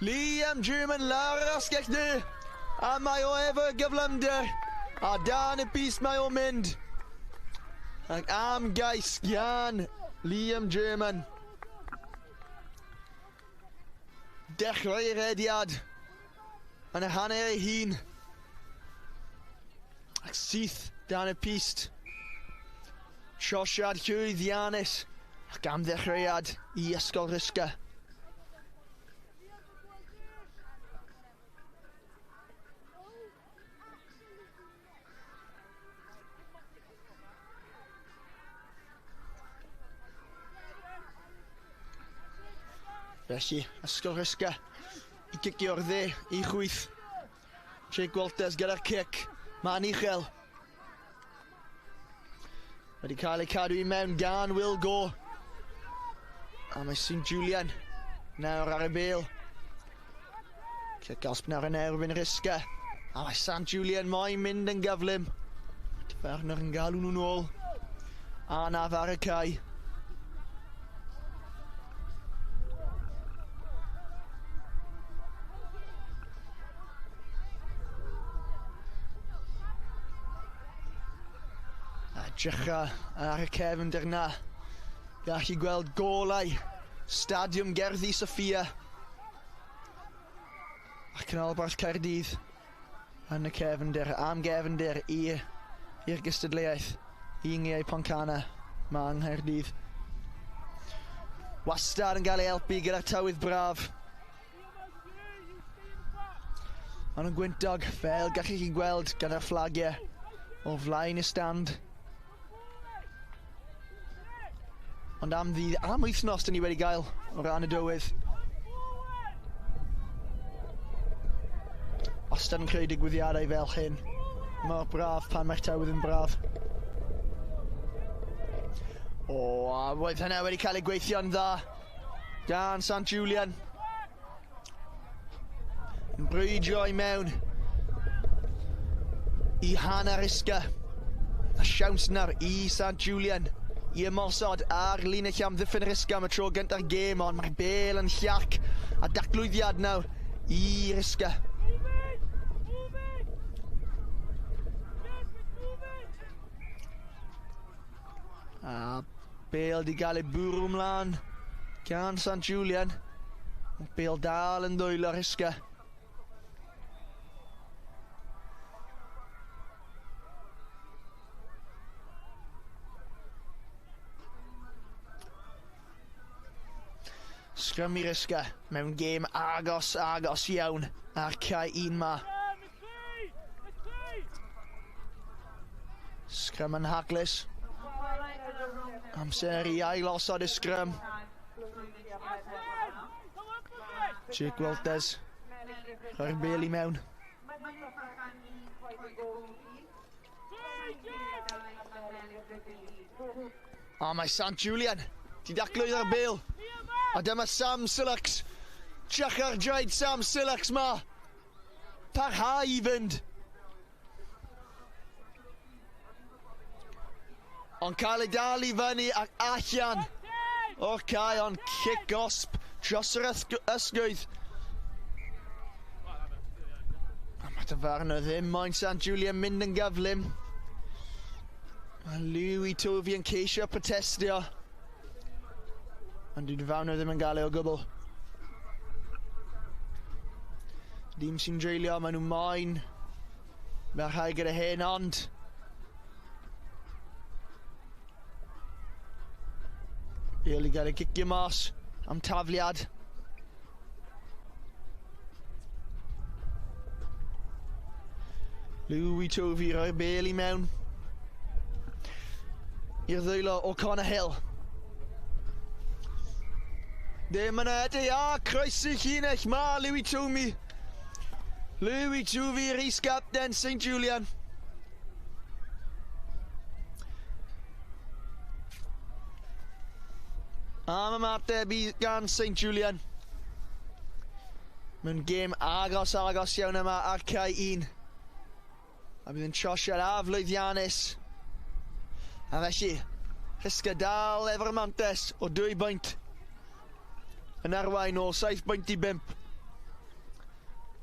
Liam German lawr yr asgell dde. A mae o efo gyflymder. A dan y bys mae o'n mynd. Ac am gais gan Liam German. Dechrau ei rediad yn y hanner ei hun. Ac syth dan y pyst. Trosiad llwyddiannus ac am ddechreuad i Ysgol Risca. Felly, Ysgol Rhisga i gicio'r dde i chwith. Jake Walters gyda'r cic. Mae'n uchel. Wedi cael ei cadw i mewn gan Will Go. A mae St Julian nawr ar y bêl. Cic gosb nawr yn erbyn Risca. A mae St Julian moyn mynd yn gyflym. Dyfarnwr yn galw nhw'n ôl. Anaf ar y cae. A drycha ar y cefndir na. Gallu gweld golau Stadiwm Gerddi Sophia a Canolbarth Caerdydd yn y cefndir, am gefndir i'r gystadleuaeth i Ngiau Pontcanna ma yng Nghaerdydd. Wastad yn gael ei helpu gyda'r tywydd braf. Maen nhw'n gwyntog, fel gallwch chi gweld gyda'r fflagiau o flaen y stand. Ond am ddydd, am wythnos dyn ni wedi gael o ran y dywydd. Wastad yn creu digwyddiadau fel hyn. Mor braf pan mae'r tywydd yn braf. O, a roedd hynna wedi cael ei gweithio'n dda gan Sant Julian. Yn brwydro i mewn i hanner Isca. A siawns nawr i Sant Julian i ymosod ar linell amddiffyn Risca am y tro gyntaf gêm, ond mae'r bêl yn llac a daclwyddiad nawr i Risca. A bêl di gael ei bwrw ymlaen gan Sant Julian. Bêl dal yn ddwylo Risca. Sgrym i Risca mewn gêm agos, agos iawn ar cae un ma. Sgrym yn haclus. Amser i ailosod y sgrym. Jake Walters rhoi'r bêl i mewn. A mae Sant Julian di daclwydd ar bêl. A dyma Sam Silux. Tiach ar draed Sam Silux ma. Parhau i fynd. Ond cael ei dal i fyny ac allan o'r cae, ond cic gosb dros yr ysgwydd. A mae dyfarnwr ddim moyn Sant Julian mynd yn gyflym. Mae Louis Tovey yn ceisio protestio. Ond dwi'n dyfarnwr ddim yn gael ei o gwbl. Dîm sy'n dreulio, maen nhw moyn. Mae rhai gyda hyn, ond Bale i gael ei gicio mas am tafliad. Louis Tovey roi'r bel i mewn i'r ddwylo o Connor Hill. Ddim yna ydy, a croesi llinell ma Louis Toomey. Louis Toomey, yr is-gapten St Julian. Am ymateb i gan St Julian. Mewn gêm agos agos iawn yma ar cae 1. A bydd yn trosiad aflwyddiannus. A felly, Rhisga dal efo'r mantes o 2 bwynt. Yn arwain o 7.5.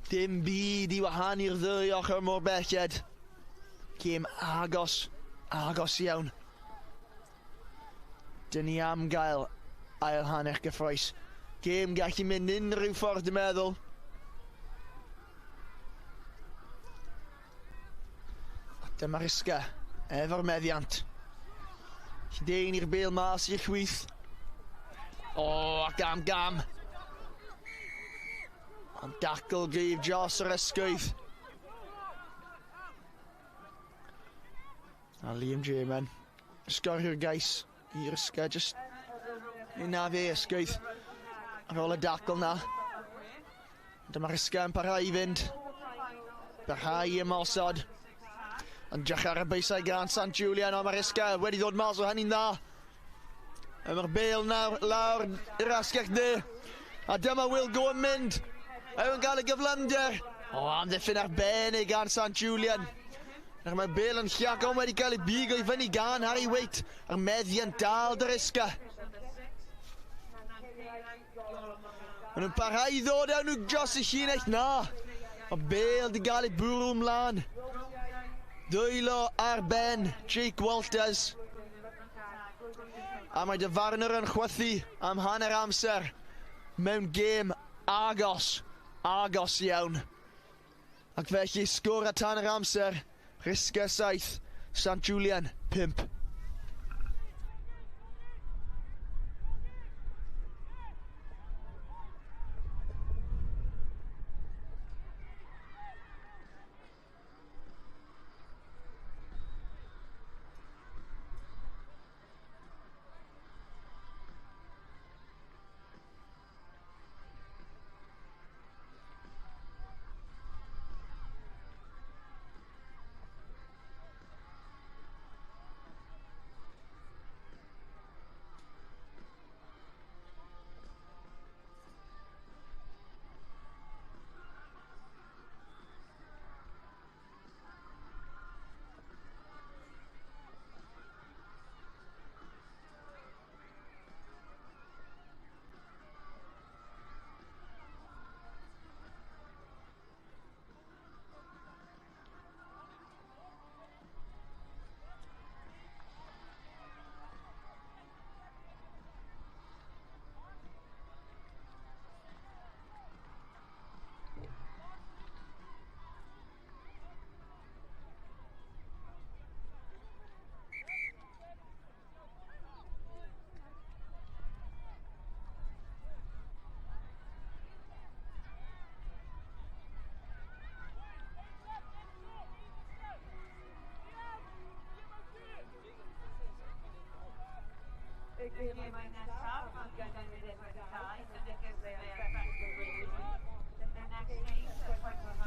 Dim byd i wahanu'r ddwy ochr mor belled. Gêm agos, agos iawn. Dyn ni am gael ail hanner gyffroes. Gêm gallu mynd unrhyw ffordd, dwi'n meddwl. A dyma Rhisga efo'r meddiant. Lledain i'r bêl mas i'r chwith. O, ac am gam. Ond dacl gryf dros yr ysgwydd. A Liam German sgorio'r gais i'r ysgau, just un na fe ysgwydd ar ôl y dacl na. Dyma'r ysgau yn parhau i fynd. Parhau i ymosod. Ond edrych ar y bwysau gan Sant Julian, ond mae'r Isca wedi ddod mas o hynny'n dda. A mae'r bêl nawr lawr i'r asgell dde. A dyma Will Go yn mynd. A yw'n gael y gyflymder. O, amddiffyn arbennig gan Sant Julian. Ac mae'r bêl yn llac, ond wedi cael ei bigo i fyny gan Harry Waite. A'r meddiant dal dy'r Isca. Maen nhw'n parhau i ddod awn nhw dros y llinell na. Mae bêl di gael ei bwrw ymlaen. Dwylo ar ben Jake Walters. A mae dyfarnwr yn chwythu am hanner amser mewn gêm agos, agos iawn. Ac felly sgôr at hanner amser, Rhisga 7, Sant Julian 5.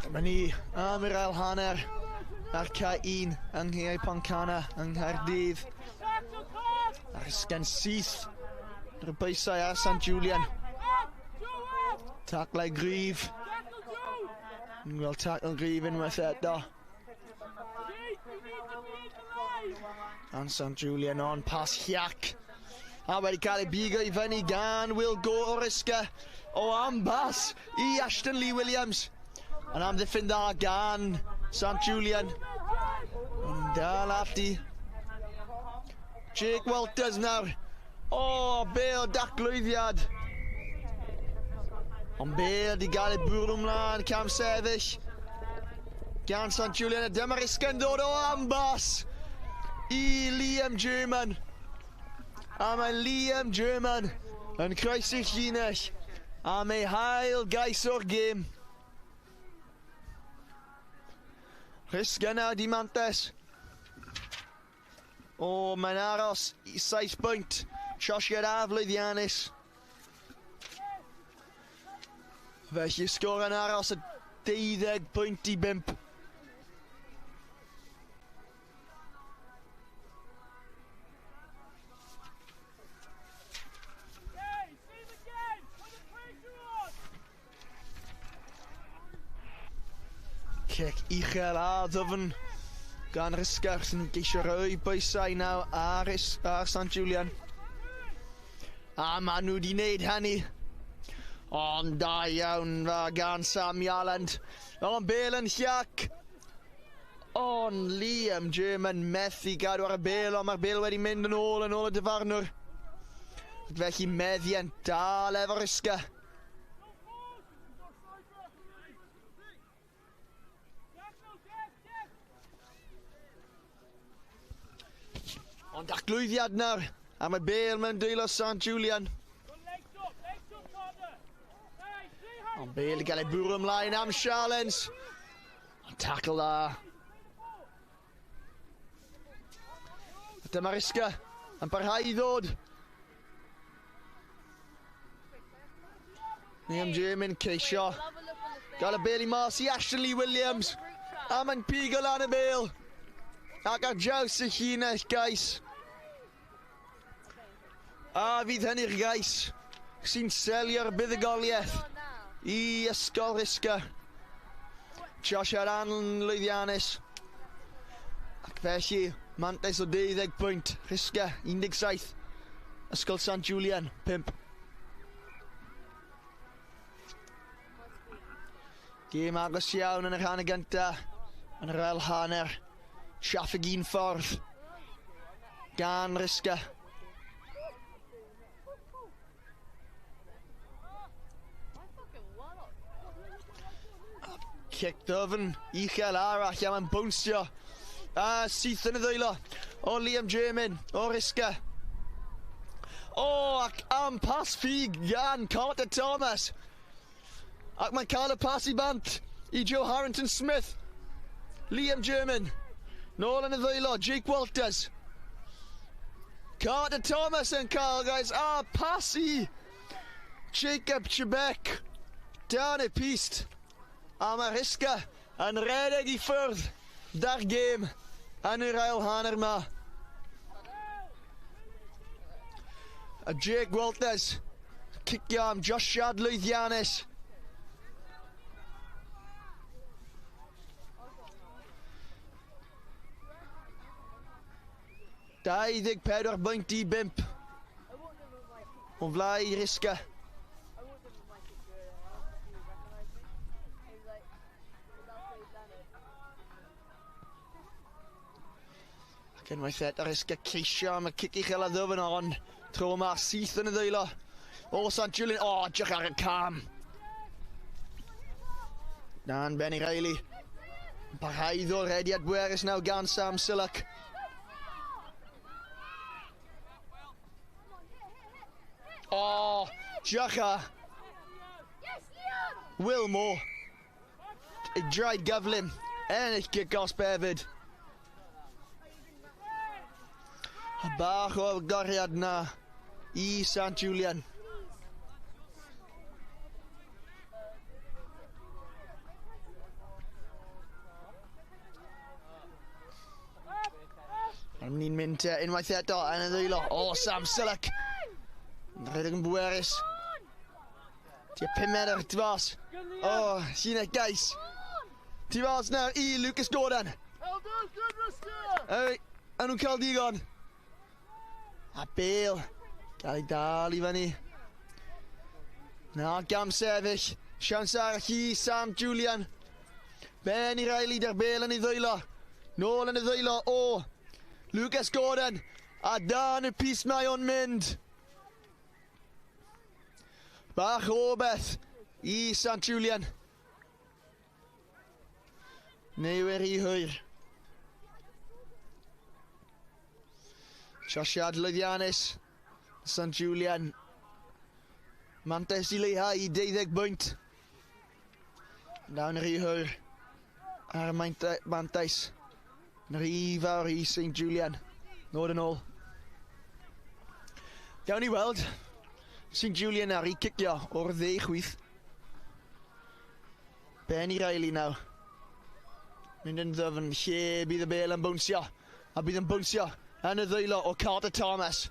Dyma ni am yr ail hanner ar cae 1 yng Nghae Pontcanna yng Nghaerdydd. A Rhisga'n syth. Ar y bwysau ar St Julian. Taclau gryf. Ni'n gweld tackle gryf unwaith eto. An St Julian on pas hiac. A wedi cael ei bigo i fyny gan Will Gore o Risga. O ambas i Ashton Lee Williams. Yn amddiffyn dda gan St Julian. Yn dal ati. Jake Walters nawr. O, bel daclwyddiad. Ond bel di gael ei bwrw ymlaen, cam sefyll. Gan St Julian, a dyma Risga'n dod o ambas i Liam German. A mae Liam German yn croesi'r llinell am ei hail gais o'r gêm. Risga nawr di mantes. O, mae'n aros i 7 pwynt. Trosiad aflwyddiannus. Felly sgôr yn aros y 12 pwynt i 5. Cic uchel a ddyfn gan Risga sy'n geisio rhoi bwysau nawr ar St Julian. A maen nhw wedi wneud hynny. Ond da iawn fa gan Sam Yalland. Ond bel yn llac. Ond Liam German methu gadw ar y bel, ond mae'r bel wedi mynd yn ôl y dyfarnwr. Felly meddiant dal efo Risga. Ond daclwyddiad nawr, a mae bel mewn dwylo St Julian. Ond bel i gael ei bwrw ymlaen am challenge. Ond tackle dda. Dyma Risga yn parhau i ddod. Liam German ceisio. Gael y bel i mas i Ashton Lee Williams. A mae'n pigo lan y bel. Ac ar draws y llinell gais. A fydd hynny'r gais sy'n selio'r buddugoliaeth i Ysgol Risga. Josh Aran lwyddiannus. Ac felly, mantais o 12 pwynt. Risga, 17. Ysgol St Julian, 5. Gêm agos iawn yn y rhan y gyntaf. Yn yr ail hanner. Traffig un ffordd gan Risga. Cic ddyfn uchel arall a mae'n bownsio. A syth yn y ddwylo o Liam German o Risga. O, ac am pas ffug gan Carter Thomas. Ac mae'n cael y pas i bant i Joe Harrington Smith. Liam German. Nôl yn y ddwylo, Jake Walters. Carter Thomas yn cael, guys. A pas i Jacob Trebek. Dan y pist. A mae Risga yn redeg i ffwrdd da'r gêm yn yr ail hanner ma. A Jake Walters cicio am Josiad lwyddiannus. 24 pwynt i 5. O flaen i Risga. Ac unwaith eto Risga ceisio am y cic uchel a ddwfn, ond tro yma syth yn y ddwylo. O St Julian, o, edrych ar y cam. Dan Benny Riley. Parhau o'r rediad bwerus nawr gan Sam Sillock. O, Jacha. Will Moore. Y draed gyflym. Ennill gic gosb hefyd. A bach o goriad na i St Julian. Ni'n mynd Gwynt unwaith eto yn y ddwylo. O, Sam Sillock. Rhedeg yn bwerus. Tua 5 medr tu fas. O, llinell gais. Tu fas nawr i Lucas Gordon. Ei, a nhw'n cael digon. A Bale, gael ei dal i fyny. Na, gam sefyll. Siawns arall i Sam Julian. Benny Riley da'r bêl yn ei ddwylo. Nôl yn y ddwylo o Lucas Gordon. A dan y pys mae o'n mynd. Bach o beth i Sant Julian. Neu er i hwyr. Trosiad lwyddiannus. Sant Julian. Mantais i leihau i 12 bwynt. Dawn rhy hwyr ar y mantais. Yn rhy fawr i St Julian. Nod yn ôl. Gawn ni weld St Julian ar ei cicio o'r dde chwith. Benny Riley nawr. Mynd yn ddyfn lle bydd y bêl yn bwnsio. A bydd yn bwnsio yn y ddwylo o Carter Thomas.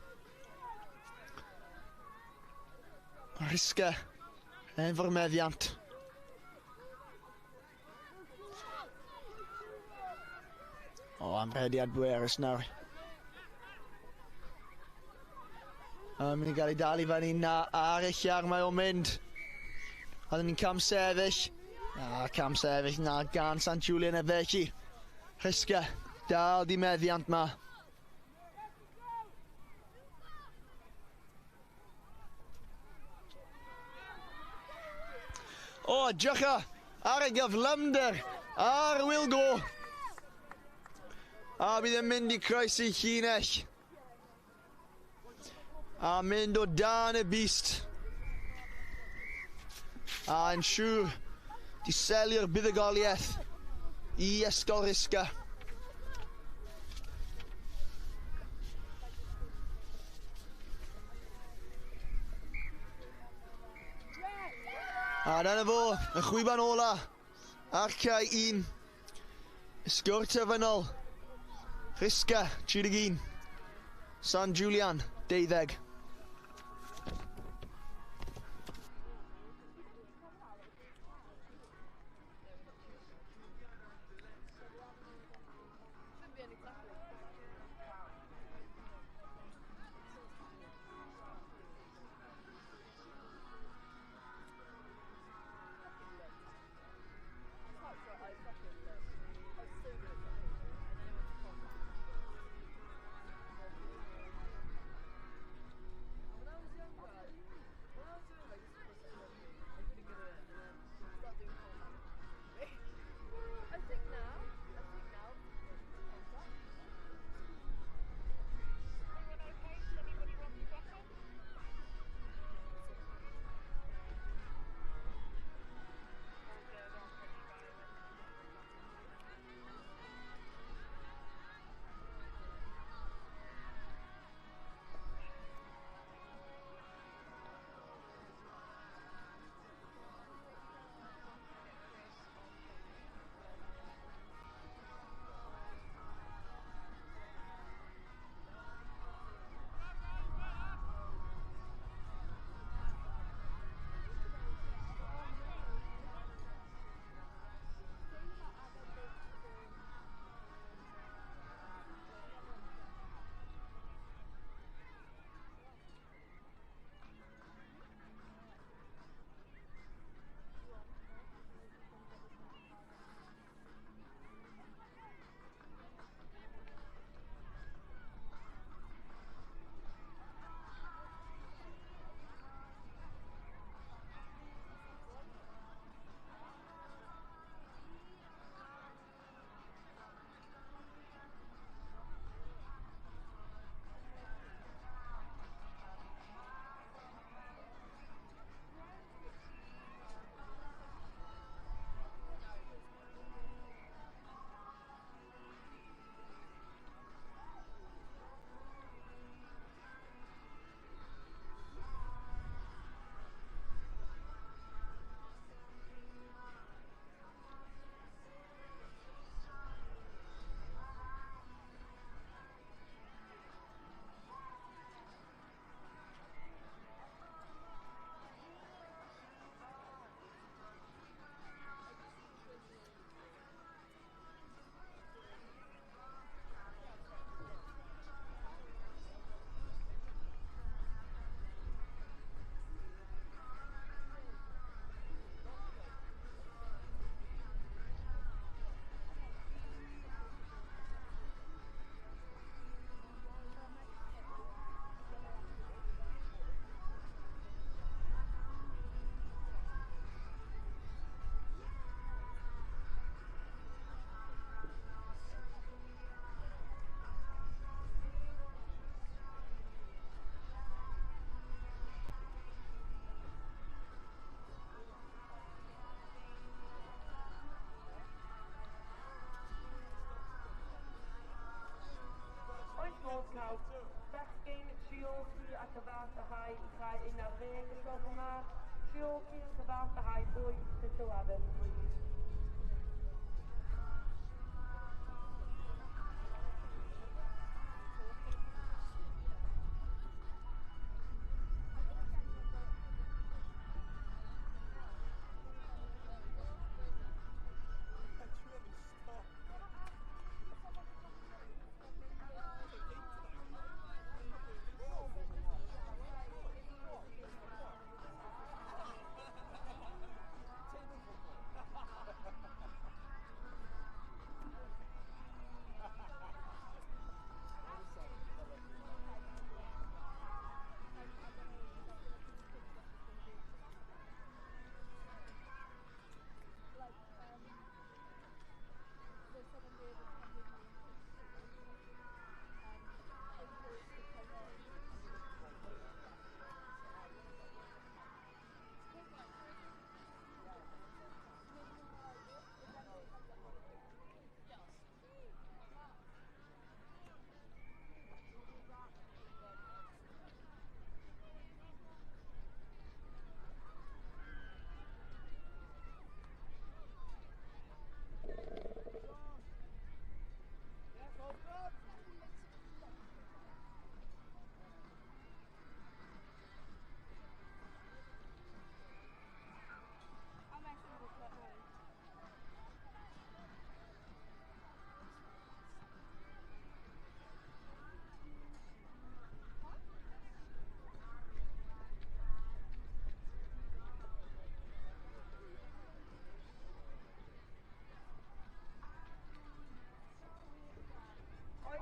Risga efo'r meddiant. O, amrediad bwerus nawr. A mynd i gael ei dal i fyny na ar y llar mae o'n mynd. Oedden ni'n cam sefyll. A cam sefyll na gan Sant Julian e felly. Risga, dal di meddiant ma. O, drycha ar y gyflymder ar Will Go. A bydd yn mynd i croesi llinell. A mynd o dan y beast. A yn siŵr di selio'r buddugoliaeth i Ysgol Risga. A dyna fo, y chwiban ola. Arcau 1. Sgwr terfynol. Risga, 31. San Julian, 12. High, cae 11 os gwelwch yn dda. Treorci to Cyfarthfa High boys pitch 11, please.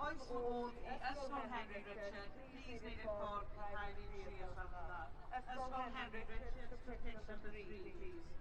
Oes modd i Ysgol Henry Richard, please wneud y ffordd i cael ei tri os gwelwch yn dda. Ysgol Henry Richard to pitch number 3, please.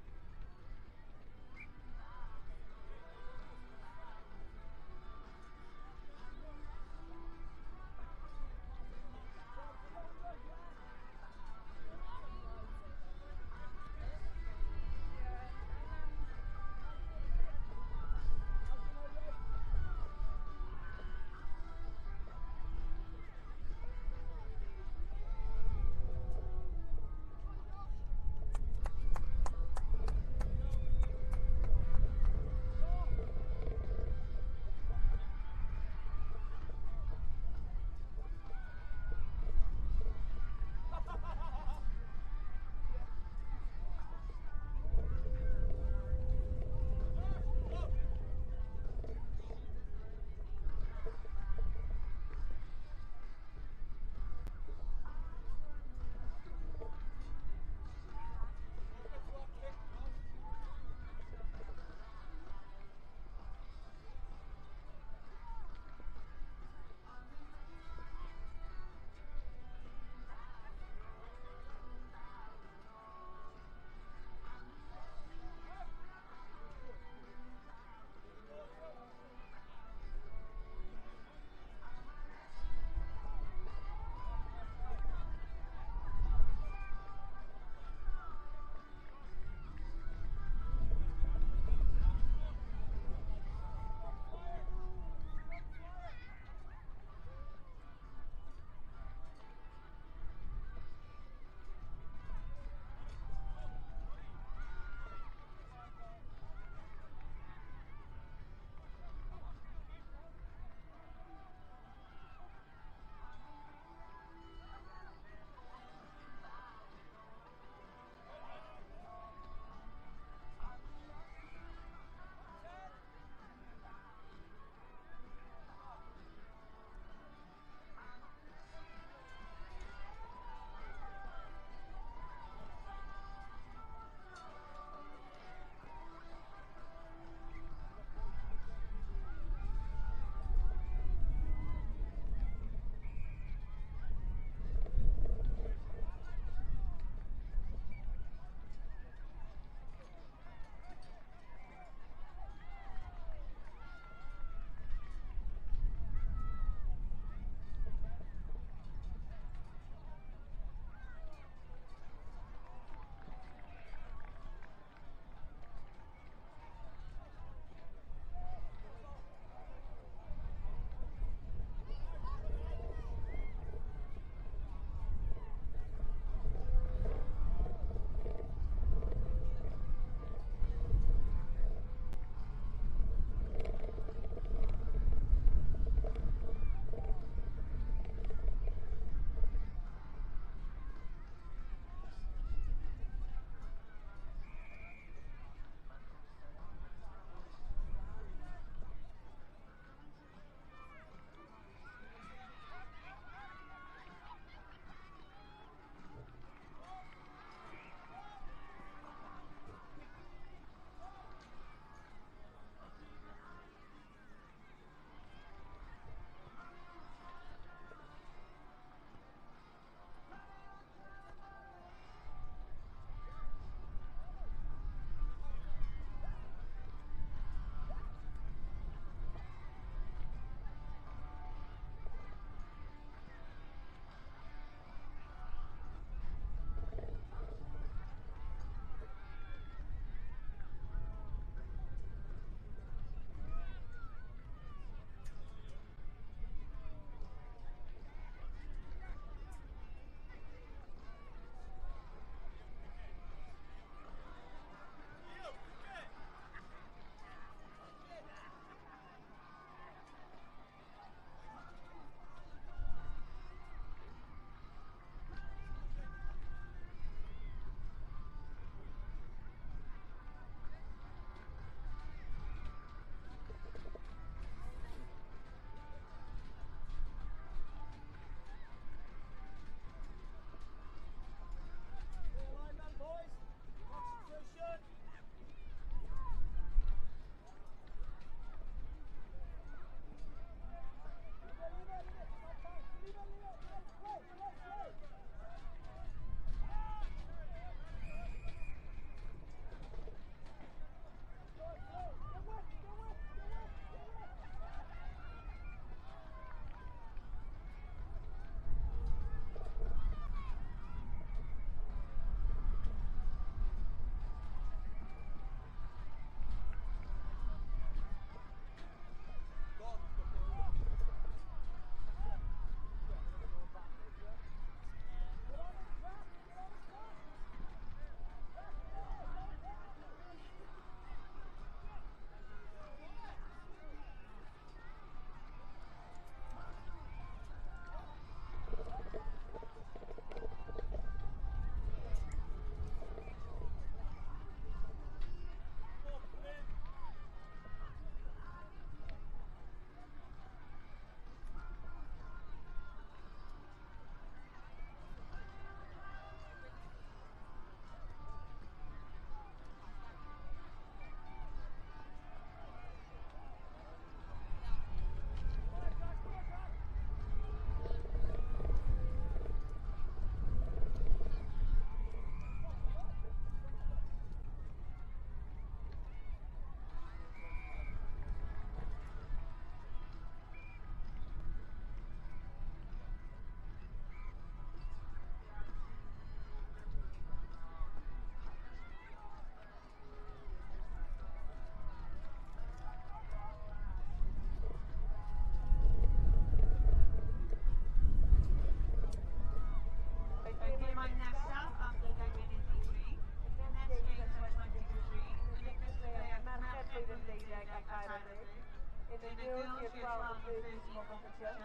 Wrecsam.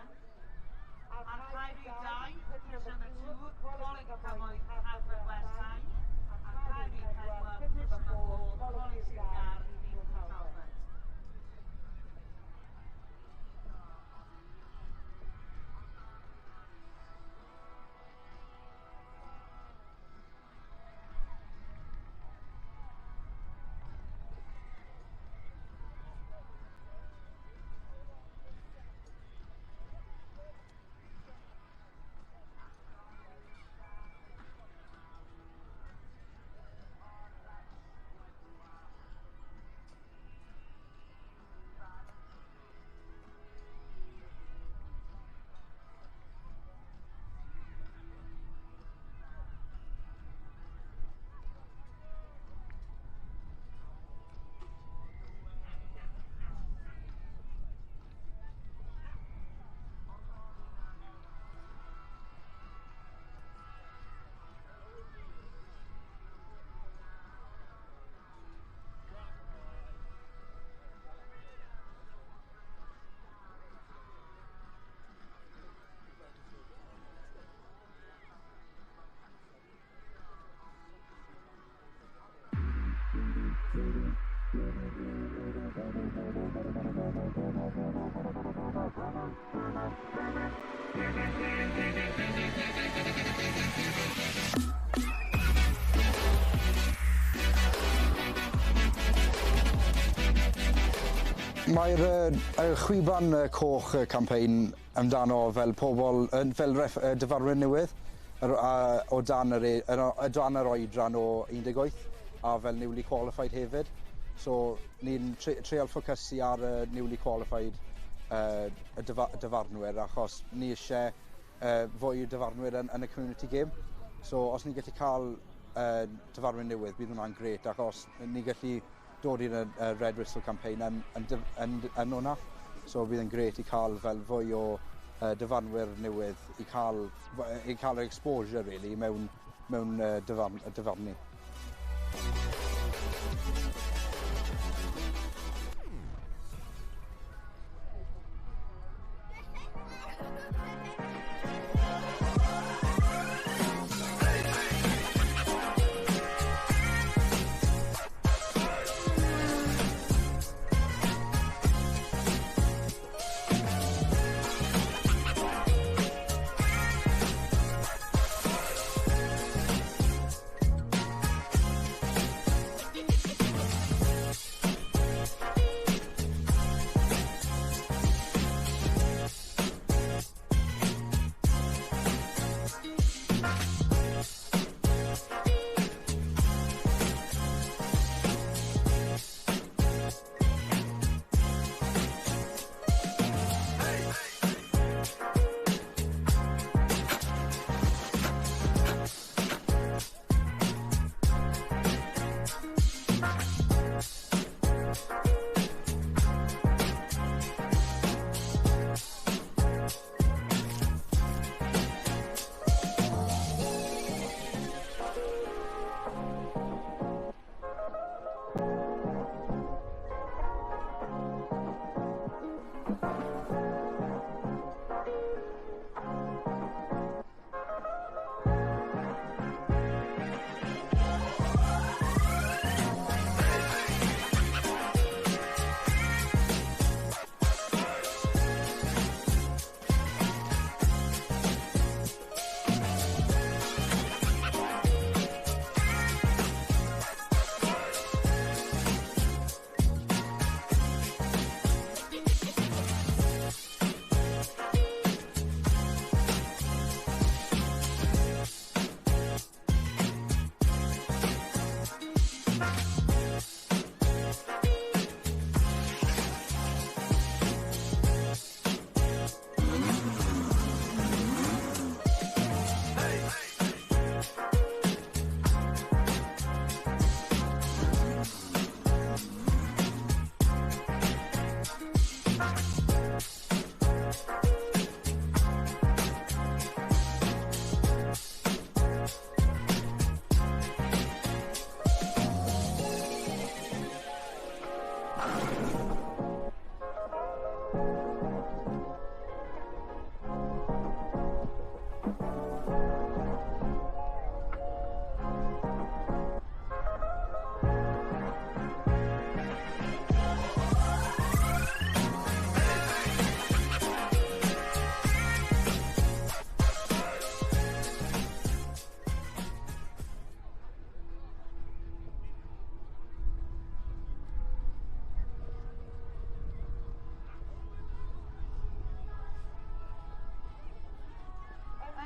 Ar cae rhif 2, pitch number 2, Coleg y Cymoedd Haverfordwest. Ar cae rhif 4, pitch number 4, Coleg Sir Gâr Neath Talbot. Mae'r chwiban coch campaign amdano fel pobl, fel dyfarnwyr newydd o dan yr oedran o 18 a fel newly qualified hefyd. So ni'n treial ffocysu ar y newly qualified y dyfarnwyr, achos ni eisiau fwy o dyfarnwyr yn y community game. So os ni'n gallu cael dyfarnwyr newydd, bydd hwnna'n grêt, achos ni'n gallu dod i'r Red Whistle campaign yn hwnna. So bydd yn grêt i cael fel fwy o dyfarnwyr newydd i cael yr exposure really mewn dyfarnu.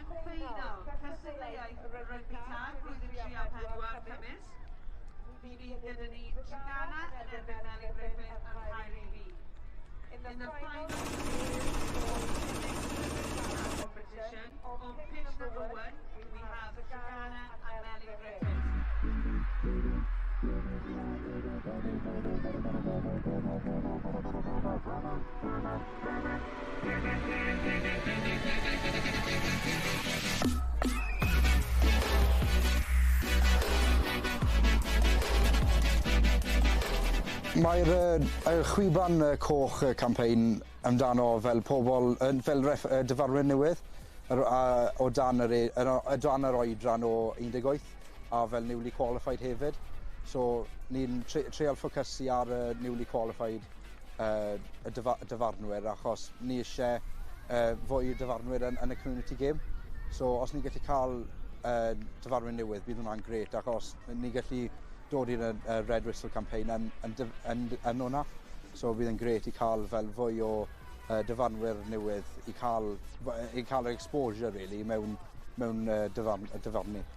Ffeinal, cystadleuaeth rygbi tag blwyddyn 3 a 4 cymysg. Mi fydd gyda ni Treganna yn erbyn Melin Griffith a Caerhun B. In the final competition, on pitch number 1, we have Treganna and Melin Griffith. Mae'r chwiban coch campaign amdano fel pobl, fel dyfarnwyr newydd o dan yr oedran o 18 a fel newly qualified hefyd. So ni'n treial ffocysu ar y newly qualified y dyfarnwyr achos ni eisiau fwy o dyfarnwyr yn y community game. So os ni'n gallu cael dyfarnwyr newydd, bydd hwnna'n grêt achos ni'n gallu dod i'r Red Whistle campaign yn hwnna. So bydd yn grêt i cael fel fwy o dyfarnwyr newydd i cael yr exposure really mewn dyfarnu.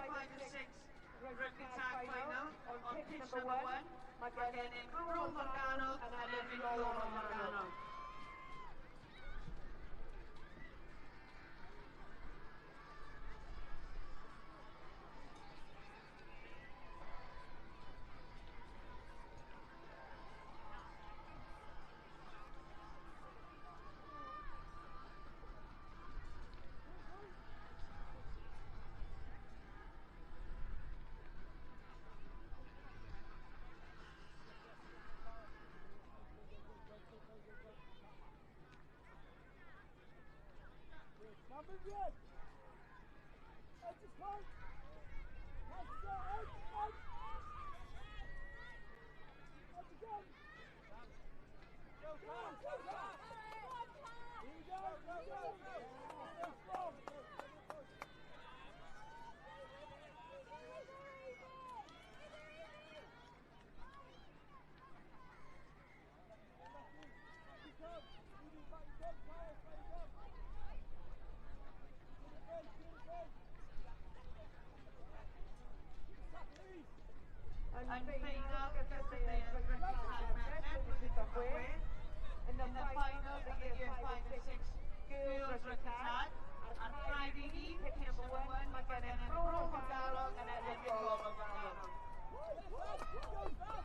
5 and 6 Rugby Tag Final on pitch number 1, mae gennym Bro Morgannwg yn erbyn Gôl Morgannwg. Yn ffeinal gystadleuaeth Rygbi Tag Merched blwyddyn 6. In the final of the Year 5 and 6 Girls Rugby Tag, ar Friday 1, pitch number 1, mae gennym Bro Morgannwg yn erbyn Gôl Morgannwg. Go, go, go!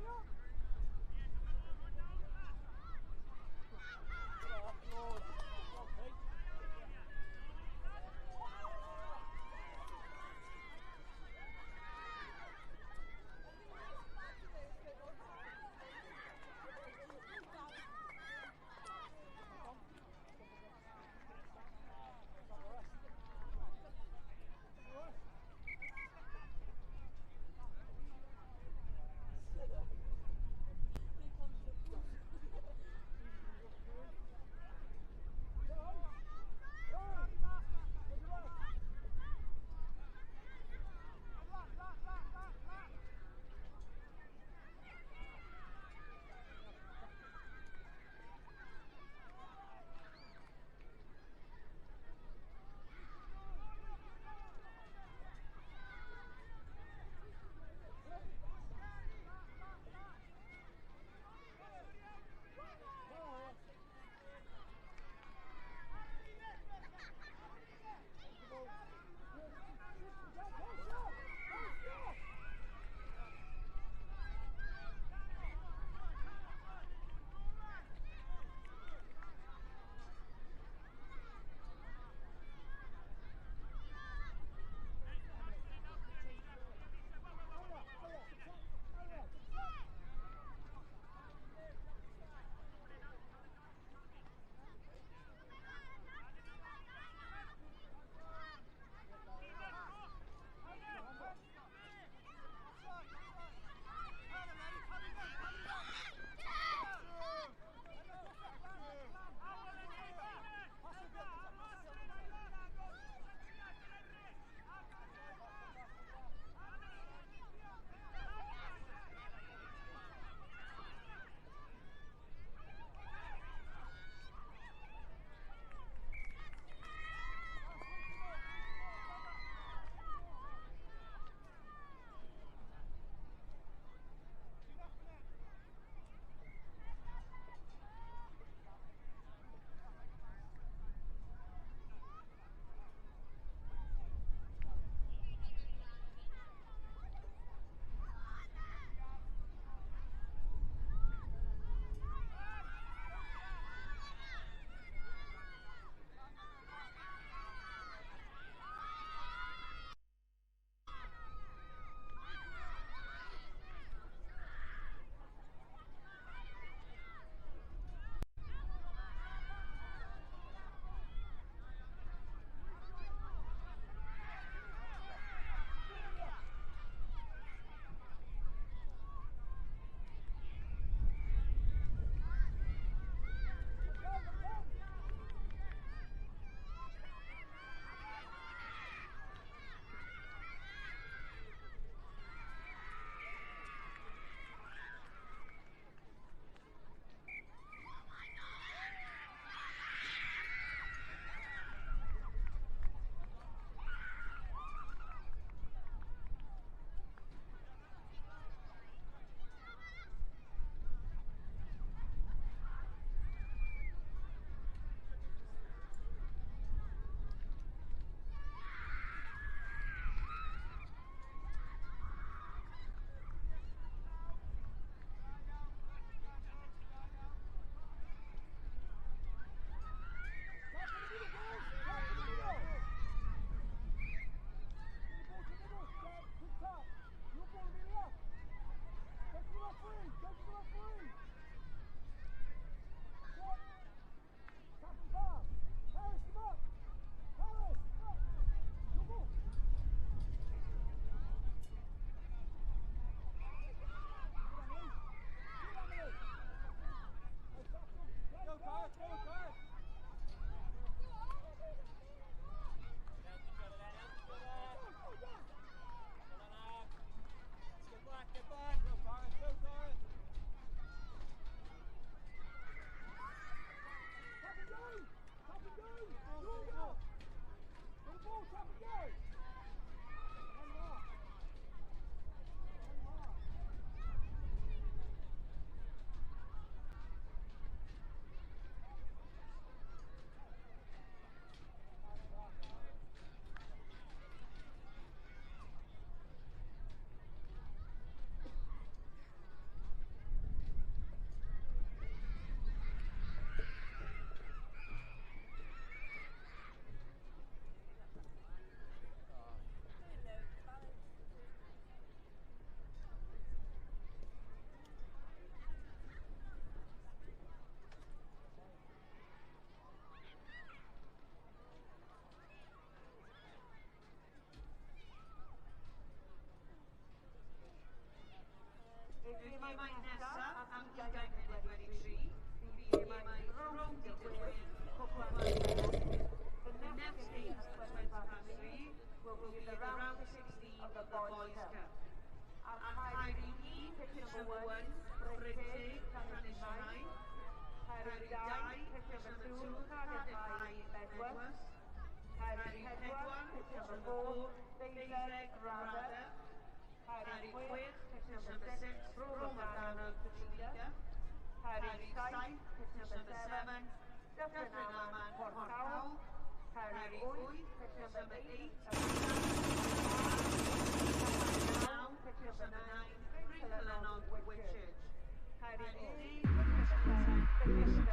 Go, Y gemau nesaf am 3:20, bydd gemau rownd 16 Cwpan The next game at 3:20 will be the round 16 of the Boys Cup. Ar cae 1, pitch number 1, Bryn Teg, Llanishen. Cae 2, pitch number 2, Cardiff High, Bedwas. Cae 4, pitch number 4, Deuddeg, Radyr. Cae 6, pitch number 6, Bro Morgannwg, Tredegar. Cae 7, pitch number 7, Dyffryn Aman, Porthcawl. Cae 8, pitch number 8, pitch number 9, Bryncelynnog, Whitchurch. Cae 10, pitch number 10, Bickerston.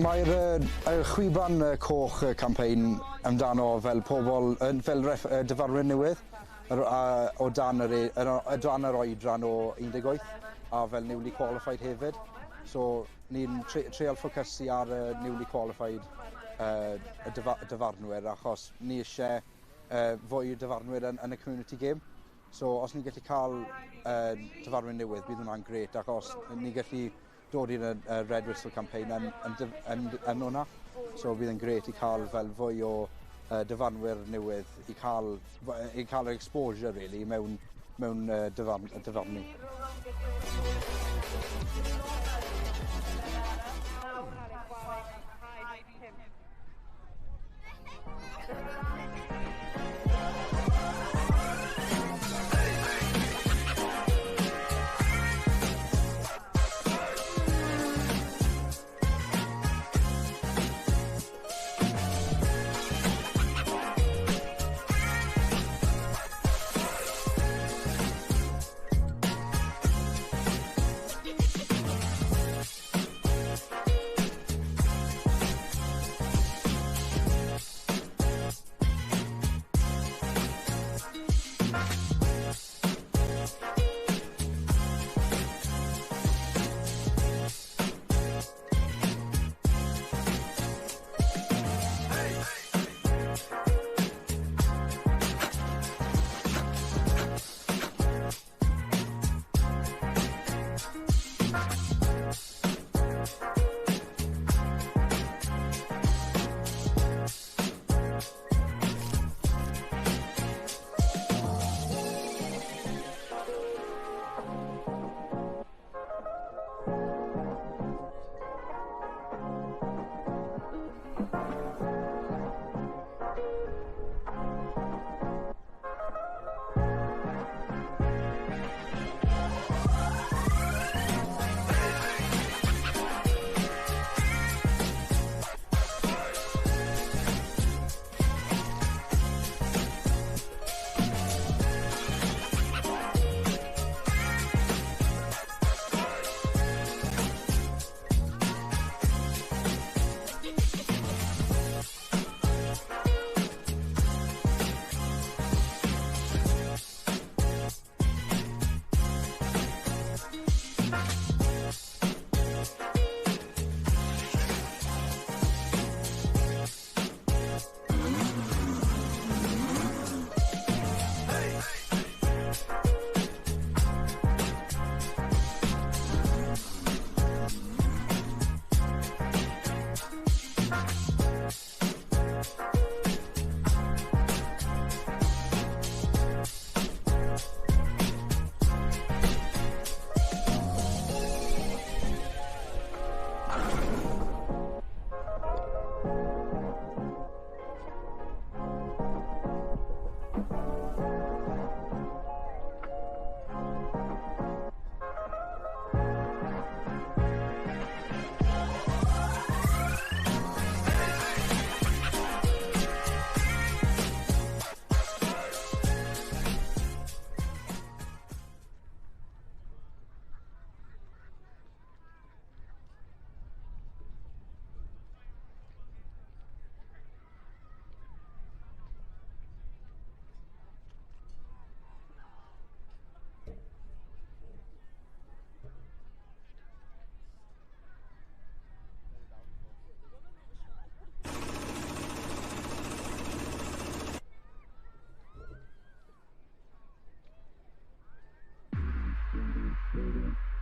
Mae'r chwiban coch campaign amdano fel pobl, fel dyfarnwyr newydd o dan yr oedran o 18 a fel newly qualified hefyd. So ni'n treial ffocysu ar y newly qualified y dyfarnwyr achos ni eisiau fwy o dyfarnwyr yn y community game. So os ni'n gallu cael dyfarnwyr newydd, bydd hwnna'n grêt achos ni'n gallu dod i'r Red Whistle campaign yn hwnna. So bydd yn grêt i cael fel fwy o dyfarnwyr newydd i cael yr exposure really mewn dyfarnu. Nawr ar ei chwarae cae 5.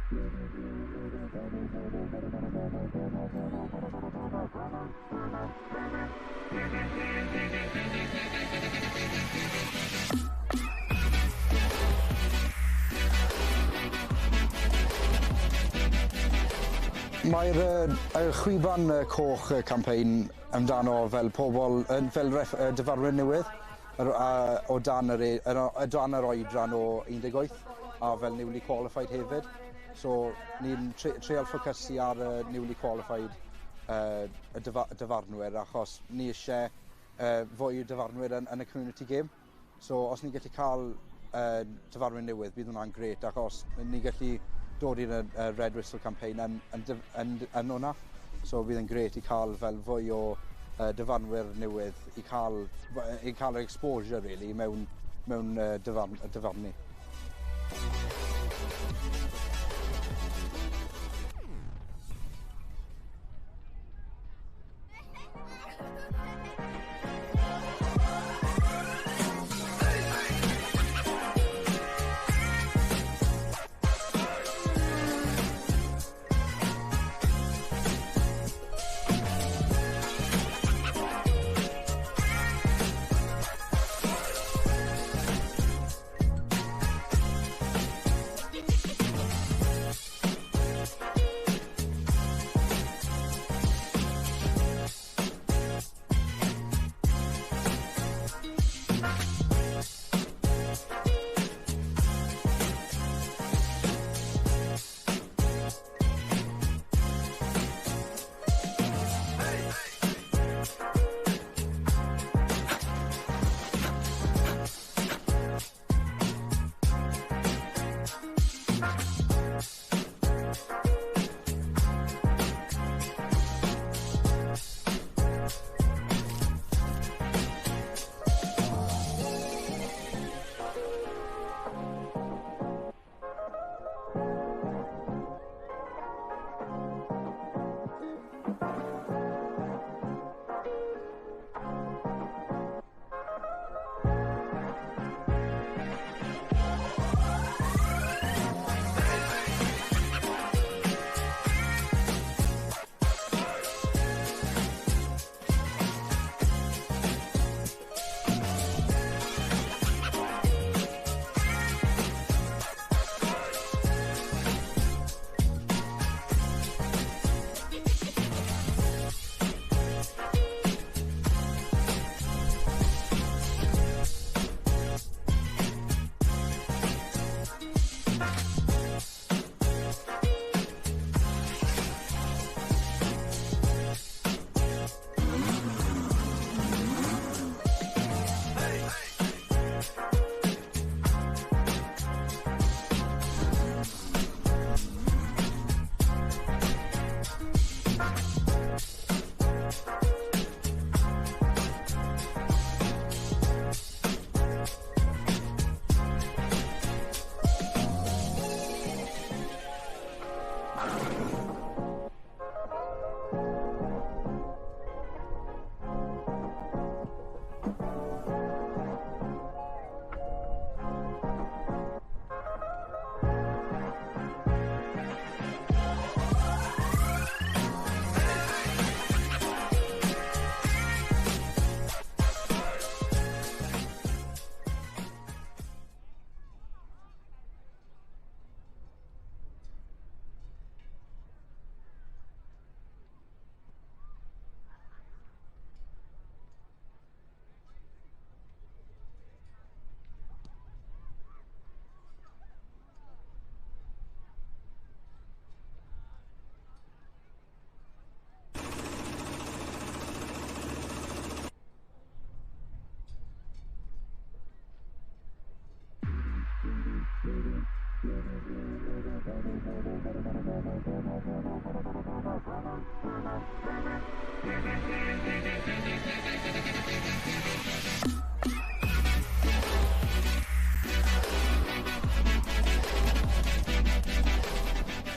Mae'r chwiban coch campaign amdano fel pobl, fel dyfarnwyr newydd o dan yr oedran o 18 a fel newly qualified hefyd. So ni'n treial ffocysu ar y newly qualified y dyfarnwyr achos ni eisiau fwy o dyfarnwyr yn y community game. So os ni'n gallu cael dyfarnwyr newydd, bydd hwnna'n grêt achos ni'n gallu dod i'r Red Whistle campaign yn hwnna. So bydd yn grêt i cael fel fwy o dyfarnwyr newydd i cael yr exposure really mewn dyfarnu.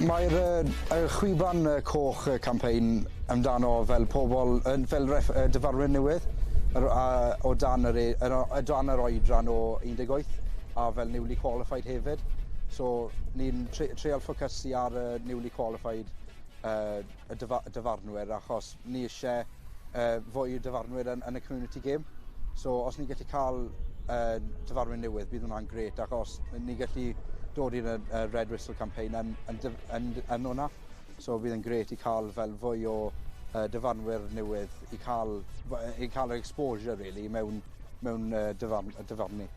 Mae'r chwiban coch campaign amdano fel pobl, fel dyfarnwyr newydd o dan yr oedran o 18 a fel newly qualified hefyd. So ni'n treial ffocysu ar y newly qualified y dyfarnwyr, achos ni eisiau fwy o dyfarnwyr yn y community game. So os ni'n gallu cael dyfarnwyr newydd, bydd hwnna'n grêt, achos ni'n gallu dod i'r Red Whistle campaign yn hwnna. So bydd yn grêt i cael fel fwy o dyfarnwyr newydd i cael yr exposure really mewn dyfarnu.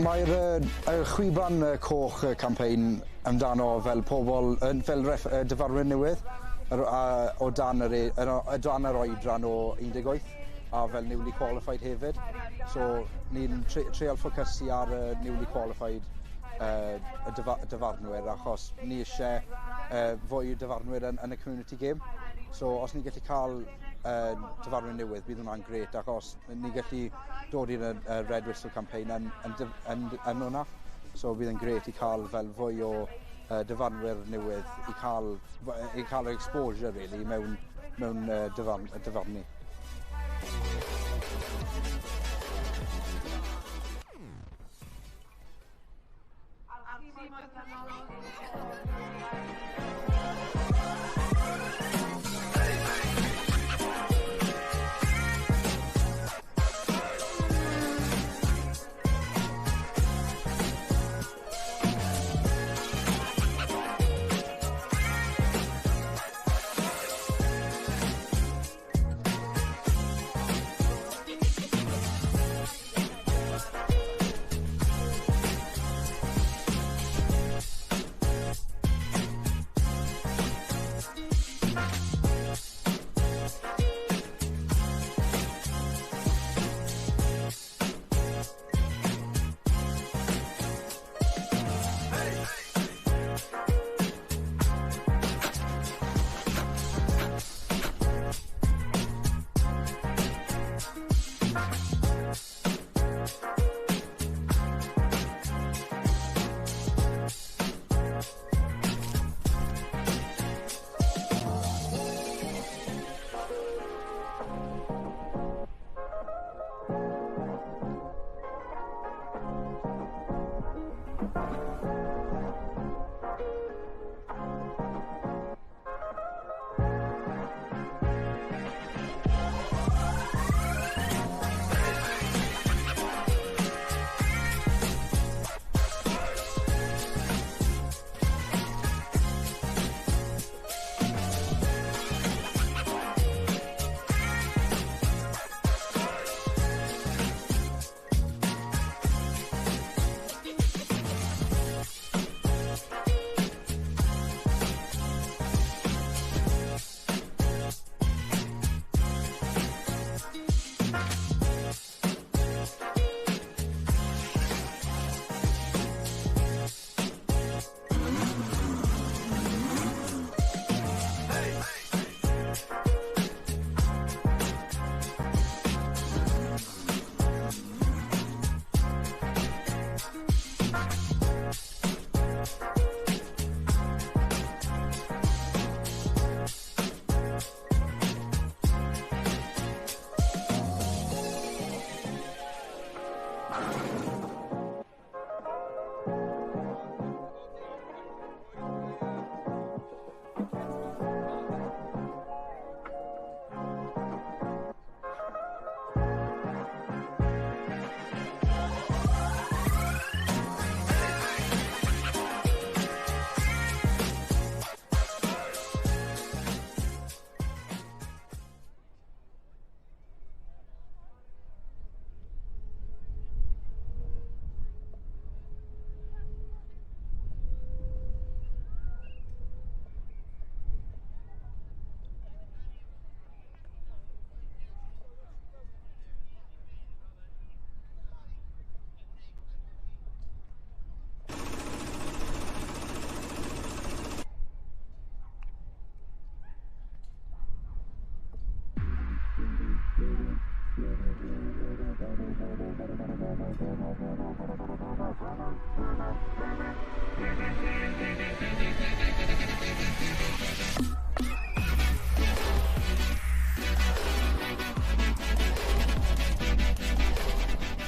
Mae'r chwiban coch campaign amdano fel pobl, fel dyfarnwyr newydd o dan yr oedran o 18 a fel newly qualified hefyd. So ni'n treial ffocysu ar y newly qualified y dyfarnwyr, achos ni eisiau fwy o dyfarnwyr yn y community game. So os ni'n gallu cael dyfarnwyr newydd, bydd hwnna'n grêt, achos ni'n gallu dod i'r Red Whistle campaign yn hwnna. So bydd yn grêt i cael fel fwy o dyfarnwyr newydd i cael yr exposure really mewn dyfarnu. Timoedd Canolog.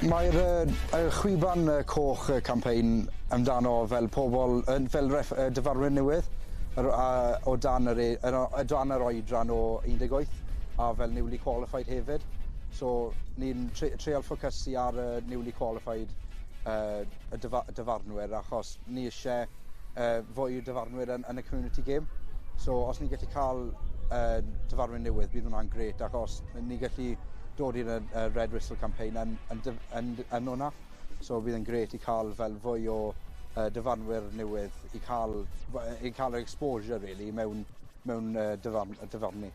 Mae'r chwiban coch campaign amdano fel pobl, fel dyfarnwyr newydd o dan yr oedran o 18 a fel newly qualified hefyd. So ni'n treial ffocysu ar y newly qualified y dyfarnwyr achos ni eisiau fwy o dyfarnwyr yn y community game. So os ni'n gallu cael dyfarnwyr newydd, bydd hwnna'n grêt achos ni'n gallu dod i'r Red Whistle campaign yn hwnna. So bydd yn grêt i cael fel fwy o dyfarnwyr newydd i cael yr exposure really mewn dyfarnu.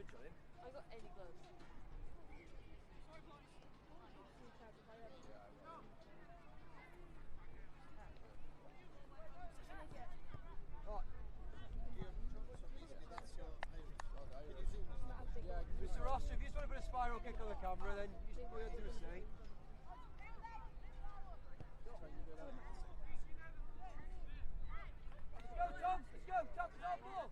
Pinch on him. I got any gloves. Mr. Ross, if you just want to put a spiral kick on the camera, then you just go ahead and do a say. Let's go, Tom! Let's go! Top to top ball!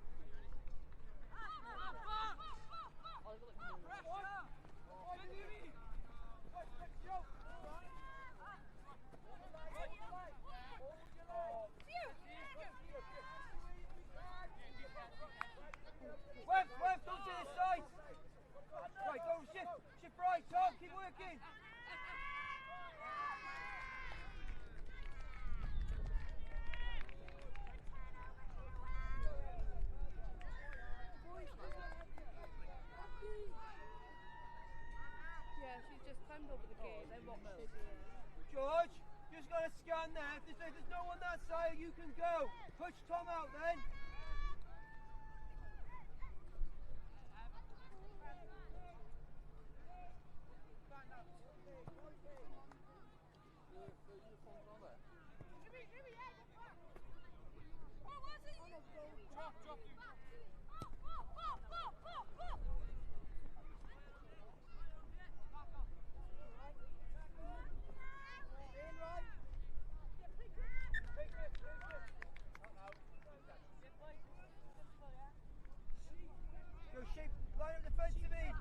Left, left, don't to this side! Right, go shift, shift right, Tom, keep working! Yeah, she's just climbed over the gate and watched her do it. George, just got to scan there. If there's no one that side, you can go. Push Tom out then. Go shape, line up the fence to me.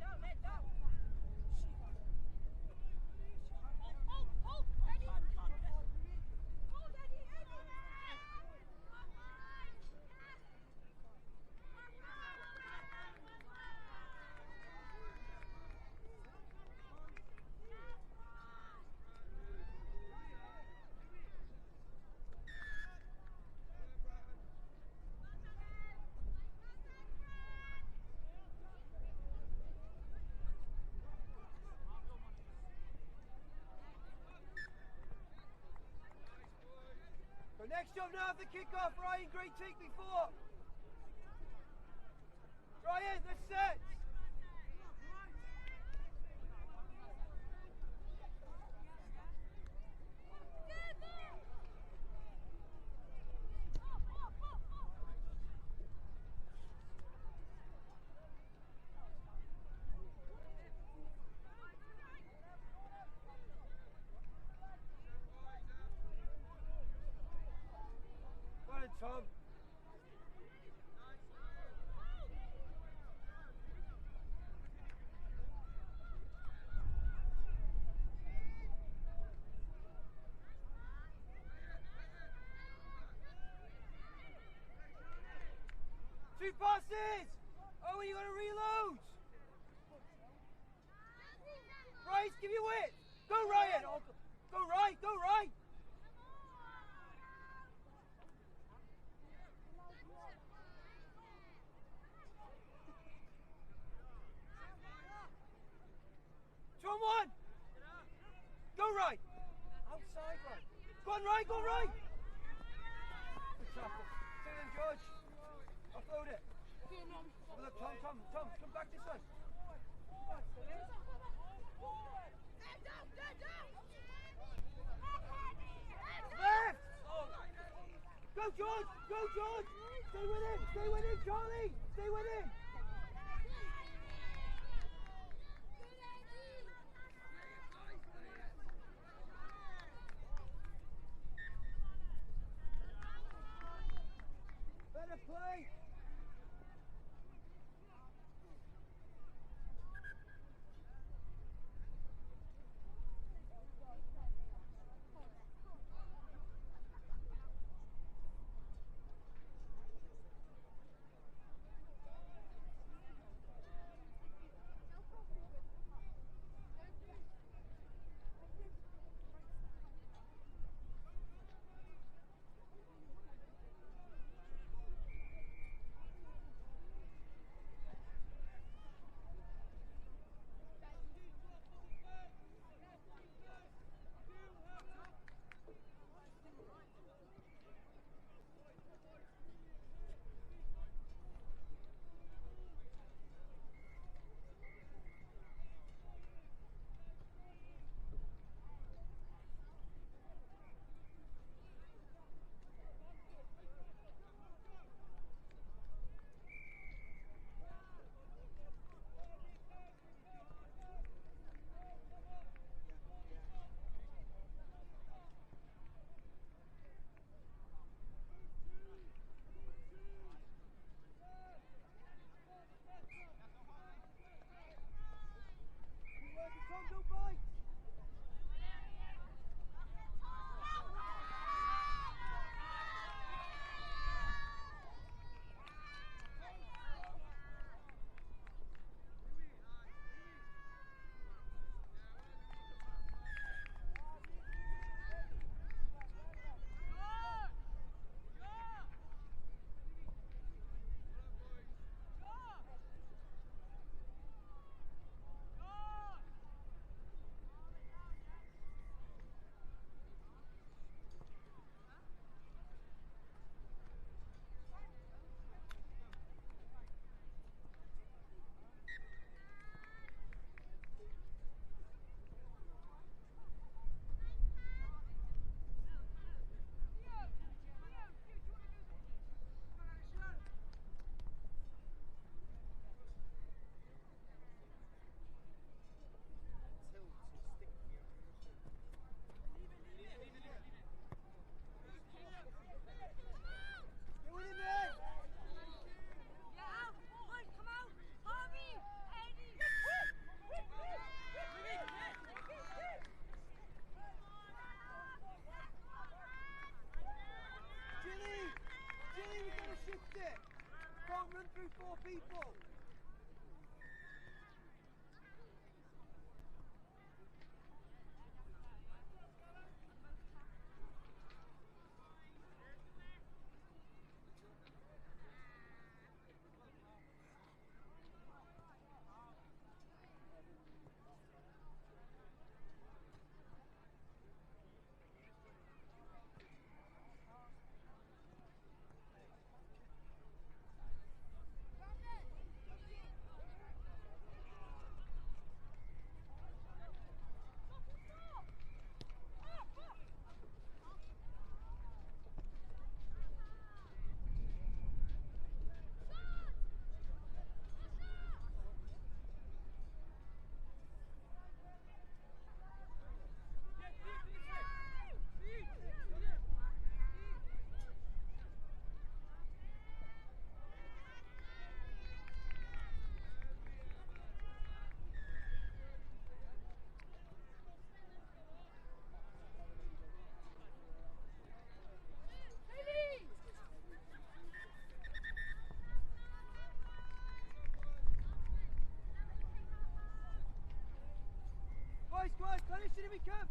Go next job now for the kick-off, Ryan. Great take before. Ryan, let's set. Well done, Tom. Two passes! Oh, you gotta reload! Bryce, give you it! Go, Ryan! Go right, go right! Two on one! Go right! Outside right. Go on right, go right! Good tackle. Take them, George. Offload it. Oh, look, Tom, Tom, Tom, come back this way. Left! Go, George! Go, George! Stay with him! Stay with him, Charlie! Stay with him! Better play! Don't run through 4 people. Guys, finish it if we come.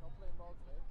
Not playing ball today.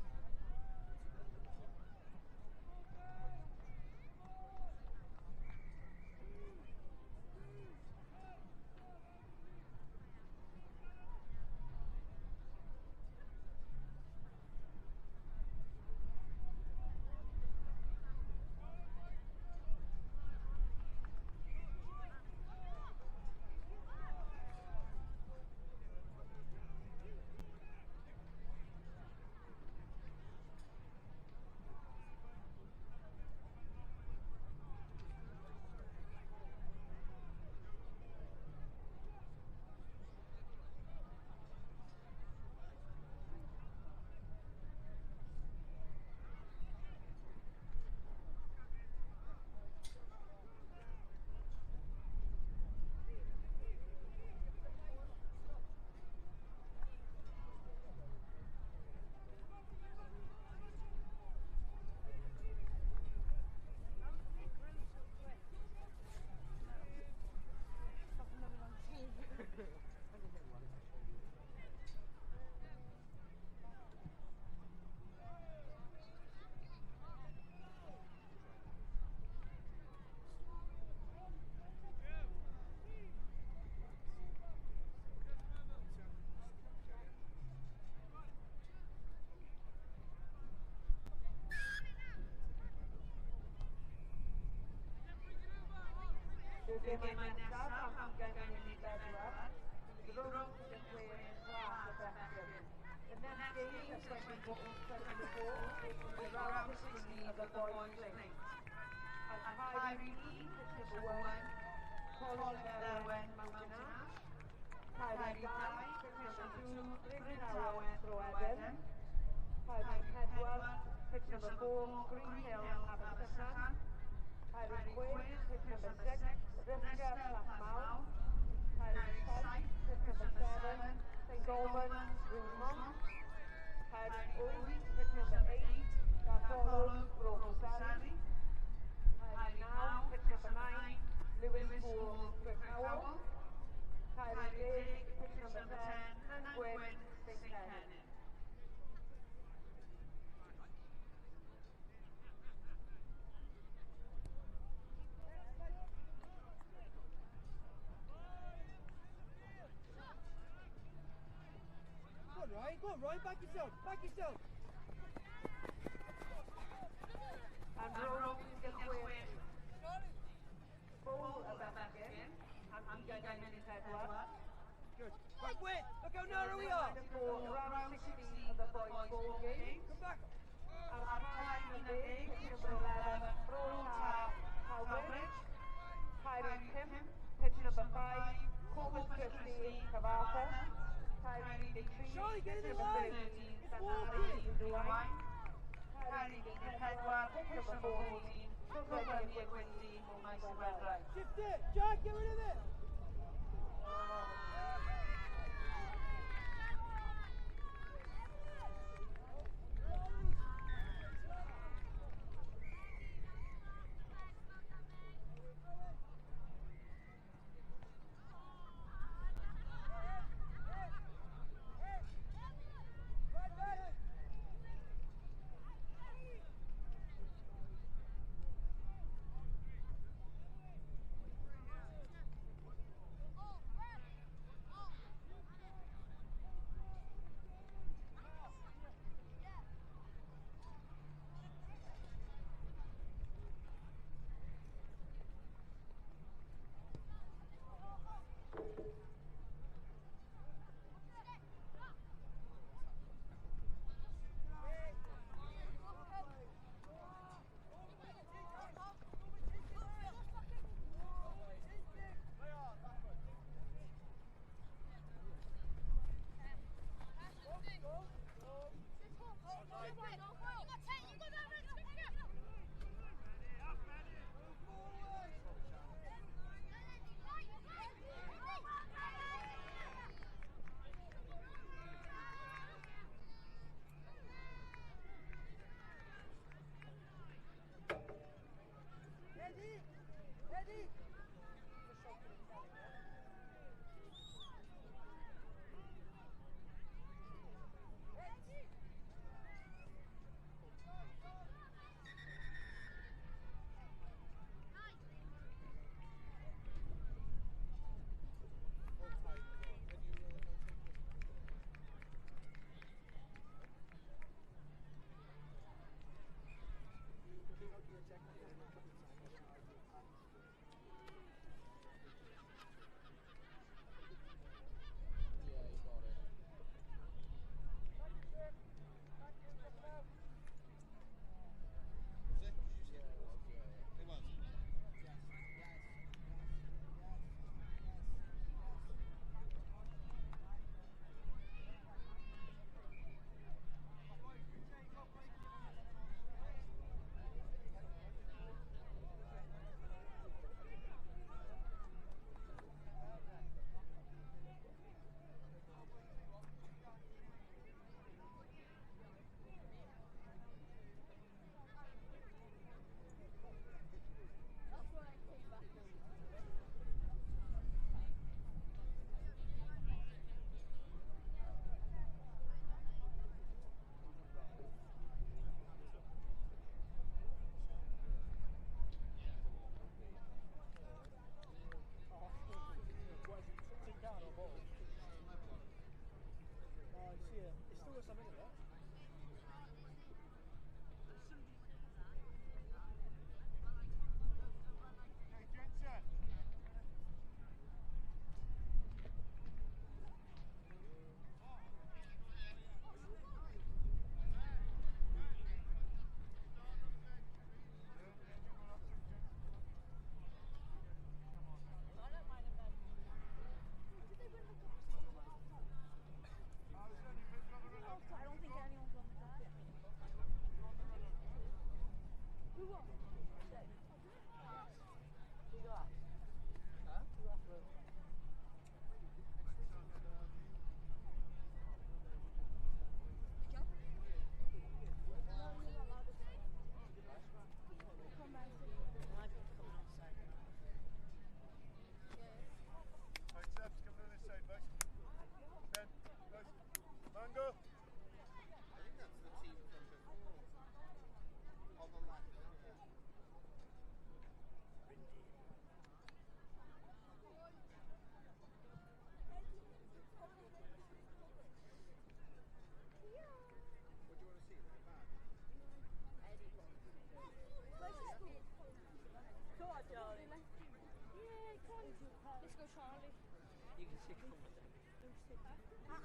Y gemau nesaf am 24, rownd 16 glas y bechgyn. The next game is 24-24, the round 16 of the boys plate. And Caerhun 1, pitch number 1, Coleg y Dderwen, Mountain Ash. Caerhun 2, pitch number 2, Bryn Tawe, Bro Edern. Caerhun 4, pitch number 4, Green Hill, Abersychan. Caerhun 6, pitch number 6, Risca, Plasmawr. Caerhun 7, pitch number 7, St Albans, Rwymont. Caerhun 8, pitch number 8, Gartholwg, Bro Preseli. Caerhun 9, pitch number 9, Lewis Pool, Crickhowell. Caerhun 10, pitch number 10, Nantgwyn, St Cenydd. Go on, Ryan. Go on, Ryan. Back yourself. Back yourself. And rownd 16 Bwl y bechgyn am 24. Good. Right, wait. Look how narrow we are. For round 16 of the boys ball game. Come back. Ar tair 11, pitch number 11, Bro Taf, Cowbridge. Caerhun 5, pitch number 5, Corpus Christi, Cyfarthfa. Caerhun 13, Charlie, get in pitch the number line. 13, It's walking.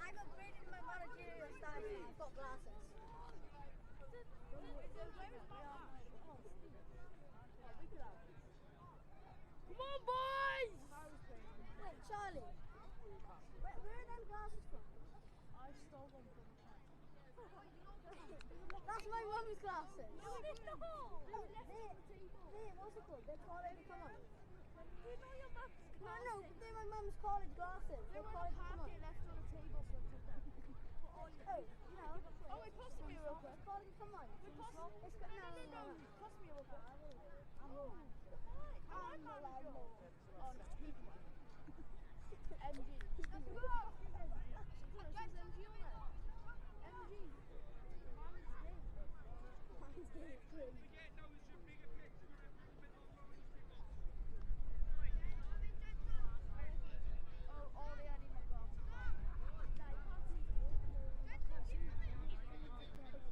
I've upgraded my managerial status. I've got glasses. Come on, boys! Wait, Charlie. Where are them glasses from? I stole them from the cat. That's my mum's glasses. No, they're not. No, they're what's it called? They're college. Come on. They're not your mum's glasses. No, but they're my mum's college glasses. They They're were on college. the Come on. parquet left on the table, so I took them. Oh, no. Oh, wait, pass me real quick. College, come on. Wait, pass. It's got, No, no, no, no, no, no. Pass me real quick. Oh. I'm I'm the the landlord. landlord. Oh no, he can win. MG. Let's go. It says MG on there. MG. Mine's gay. Mine's gay. Oh, all the I need my glasses back.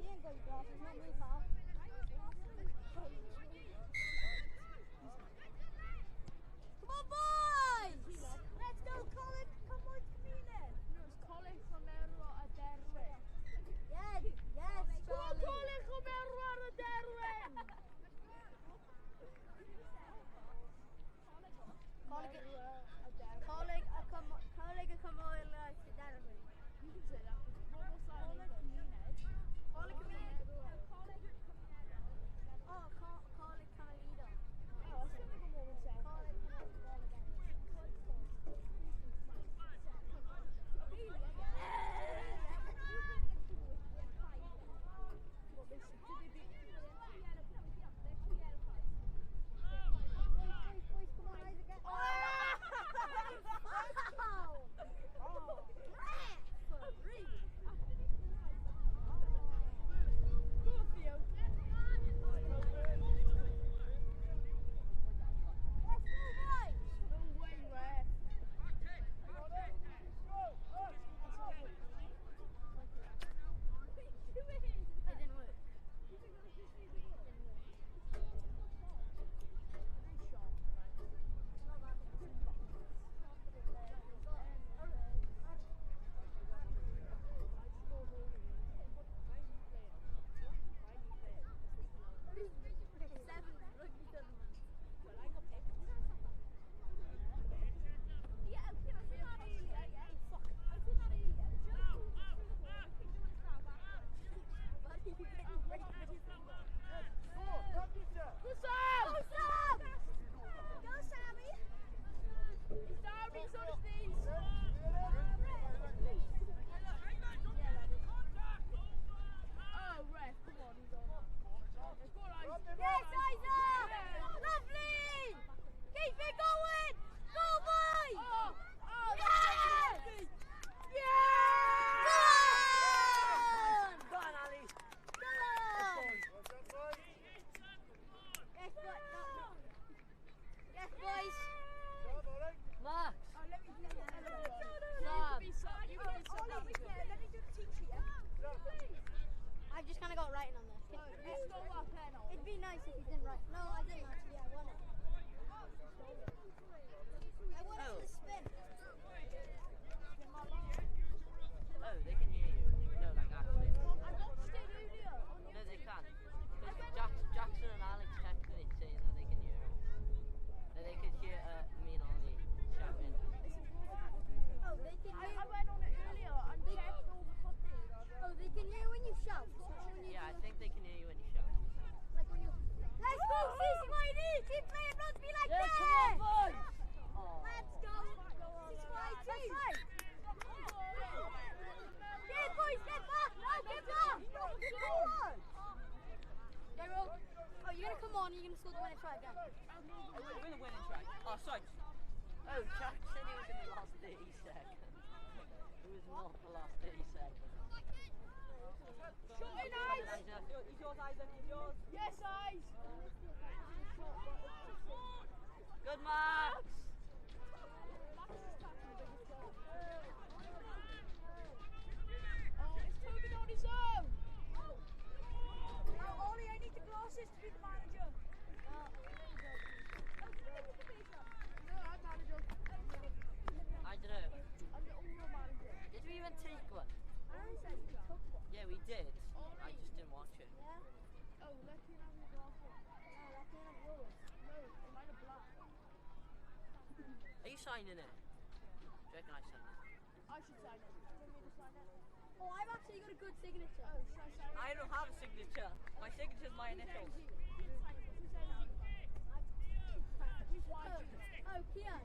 He ain't got glasses, not me, pal. Come on, boys! Let's go, Colin. Come on, Camille. No, it's Coleg Romero Aderwen. Yes, yes, Come on, Charlie. Coleg Romero Aderwen. Coleg, Coleg, Coleg, come on, like, Aderwen. You can say that. What was that in English? Coleg, Camille. nice if you didn't write. No, I didn't actually. I won it. I won it in the spin. Oh, they can hear you. No, like actually. I watched it earlier. No, they can't. Because Jackson and Alex texted me saying that they can hear us. That they could hear me and Ollie shouting. Oh, they can hear. I went on it earlier and checked all the footage. Oh, they can hear when you shout. When you yeah, I think they can hear you when you shout. Like when you. Let's go, CCYD! Keep playing rugby like yeah, that! Come on, boys! Oh. Let's go, CCYD! Yeah, boys, get back! No, get back! Come on! Oh, you're gonna come on, you're gonna score the winning try again. We're the winning try. Oh, sorry. Oh, Jack said he was in the last 30 seconds. It was not the last 30 seconds. Shot in, eyes! He's yours, Isaac, he's yours. Yes, eyes! Good, Max! Max is tackling the biggest goal. Oh, it's Tobin on his own! Now, Ollie, I need the glasses to be the manager. No, I'm manager. I don't know. I'm the overall manager. Did we even take one? I said we took one. Yeah, we did. I just didn't watch it. Yeah. Oh, let me have your glasses. No, let me have yours. No, mine are black. Are you signing it? Do you reckon I sign it? I should sign it. Do you want me to sign it? Oh, I've actually got a good signature. Oh, should I sign it? I don't have a signature. My signature's my initials. Oh, Kian.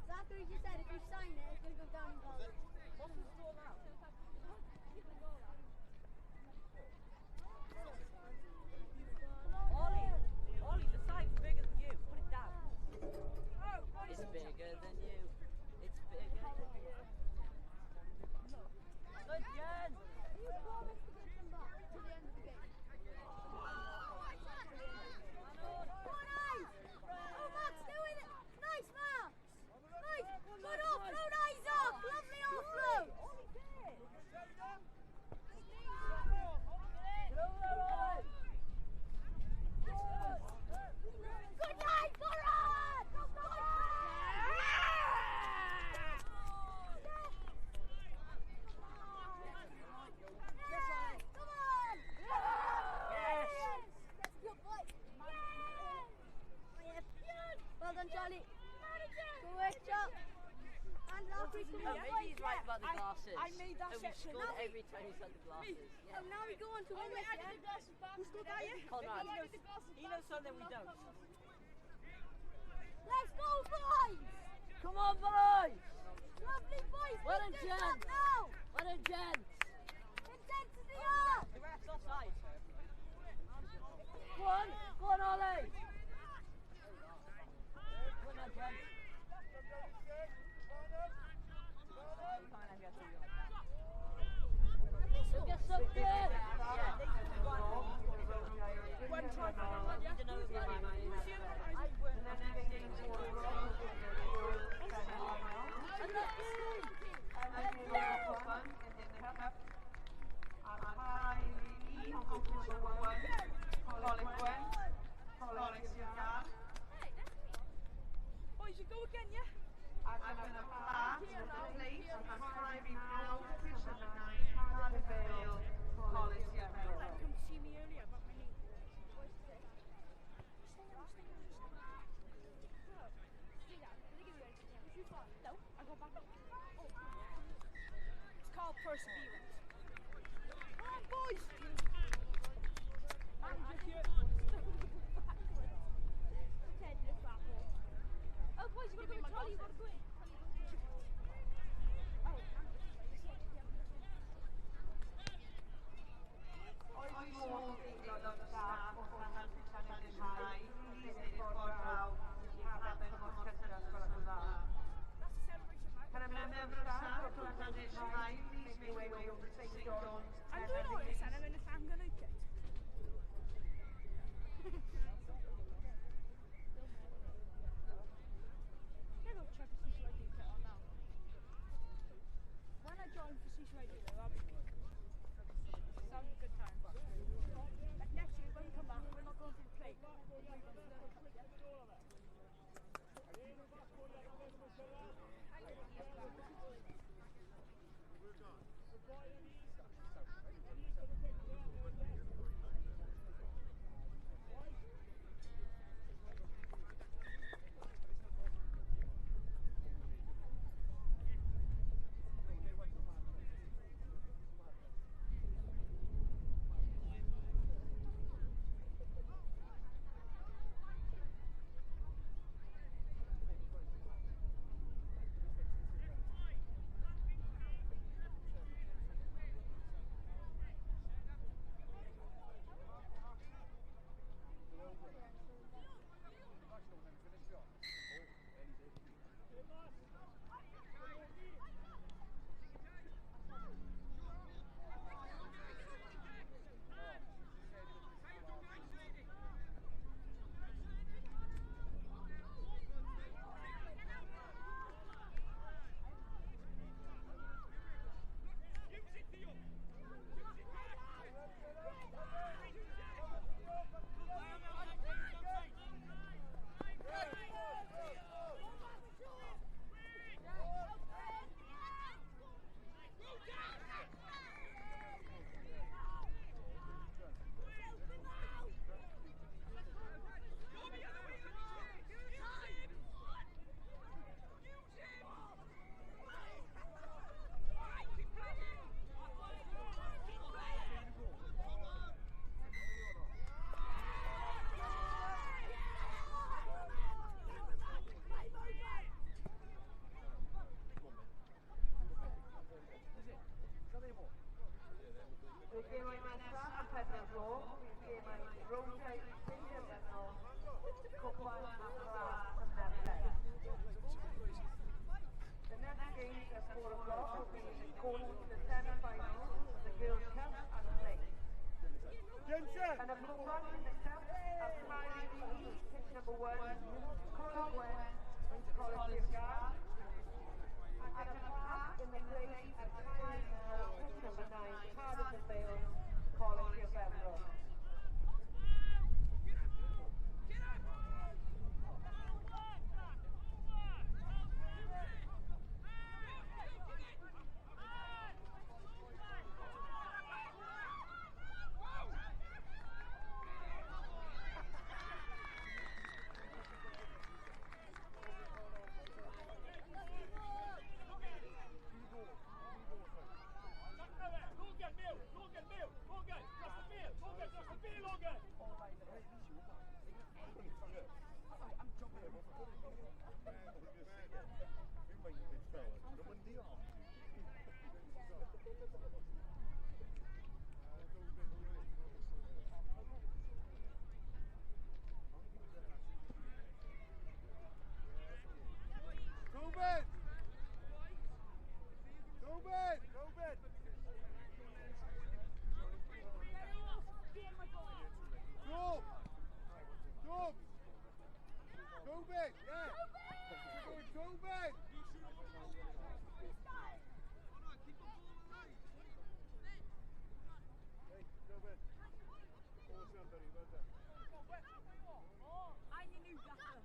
Zachary just said if you sign it, it's going to go down in value. What's the score now? Ollie, the sign's bigger than you. Put it down. It's bigger than you. It's bigger than you. Good, Jen! You promised to give them back to the end of the game. Come on, eyes! Oh, Max, doing it! Nice, Max! Nice! Good offload, Isaac! Lovely offload! Good night, Conrad! Go, Yes! Come on! Yes! That's good, boy. Yes! Well done, Charlie. Good work, Chuck. And Zachary, come on. Oh, maybe he's right about the glasses. I made that oh, we section. scored every time he's had the glasses. Yeah. Oh, now we go on to win this, yeah? Who scored that, yeah? Conrad. He knows something we don't. Let's go, boys! Come on, boys! Lovely boys! Well done, Pick this Jen. up now! Well done, gents! Intensity up! The ref's offside. Go on! Go on, Ollie! Go on, gents. Go get something! Yeah. One try for Conrad, yeah? I don't know about you. Y gemau nesaf am 4 gloch fydd gemau rowndiau cyn-derfynol, cwpan a Plas y Merched. The next games at 4 o'clock will be going to the semi-finals of the Girls' Cup and Plate. And a cwpan in the Cup at Priory pitch number 1, Coleg Gwent, Coleg Sir Gâr. And a Plas in the Plate at Priory, pitch number 9, Cardiff and Vale, Coleg Sir Benfro. Brilliant. I'm your new gaffer.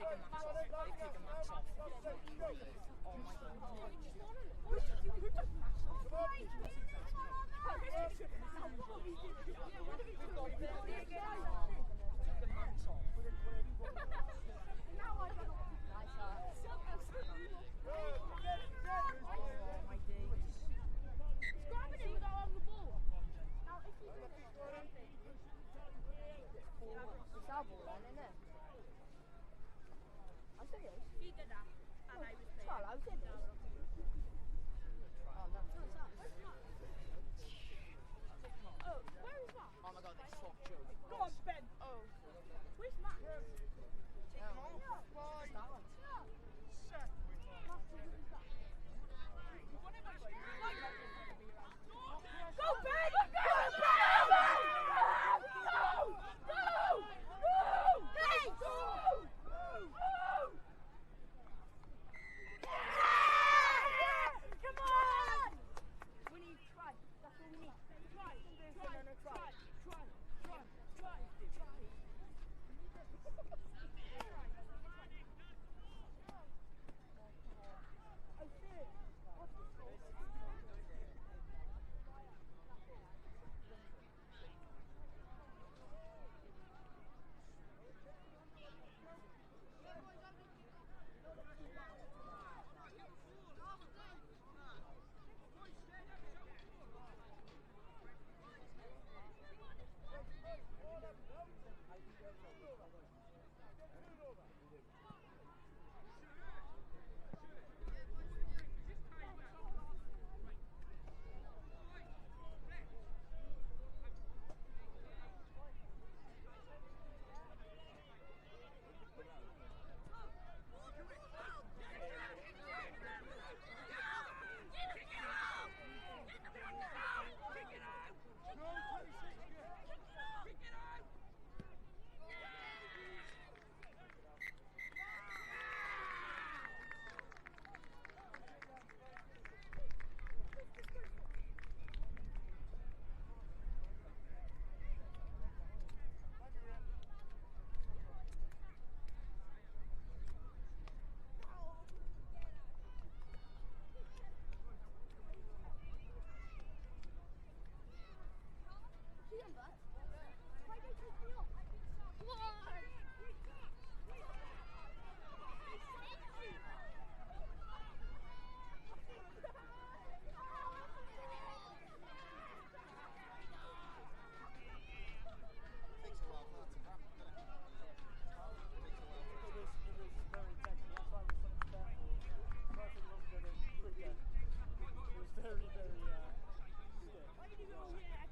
taken Max off. They've taken Max off. Oh my god. Who took Max off? Taken Max off. Now I don't know what to do. Oh my days. He's grabbing it without on the ball. Now if you do this, it's our ball then, isn't it? I say it. He did that, and I was playing. Well, I was in it. Oh no. Oh, where is Max? Oh my god, they swapped Joe. Go on, Ben. Oh. Where's Max? Take him off. That one. Go, Ben! Go, Ben! Go! Go! Go! Hey! Go! Go! Come on! We need try. That's all we need. Try, try, try, try, try, try, try. Why don't you take me off? Why? Takes a while for that to cramp, doesn't it? Takes a while for it to It was very technical. That's why I was so careful. So I think it wasn't going quicker. It was very, very stiff. Yeah,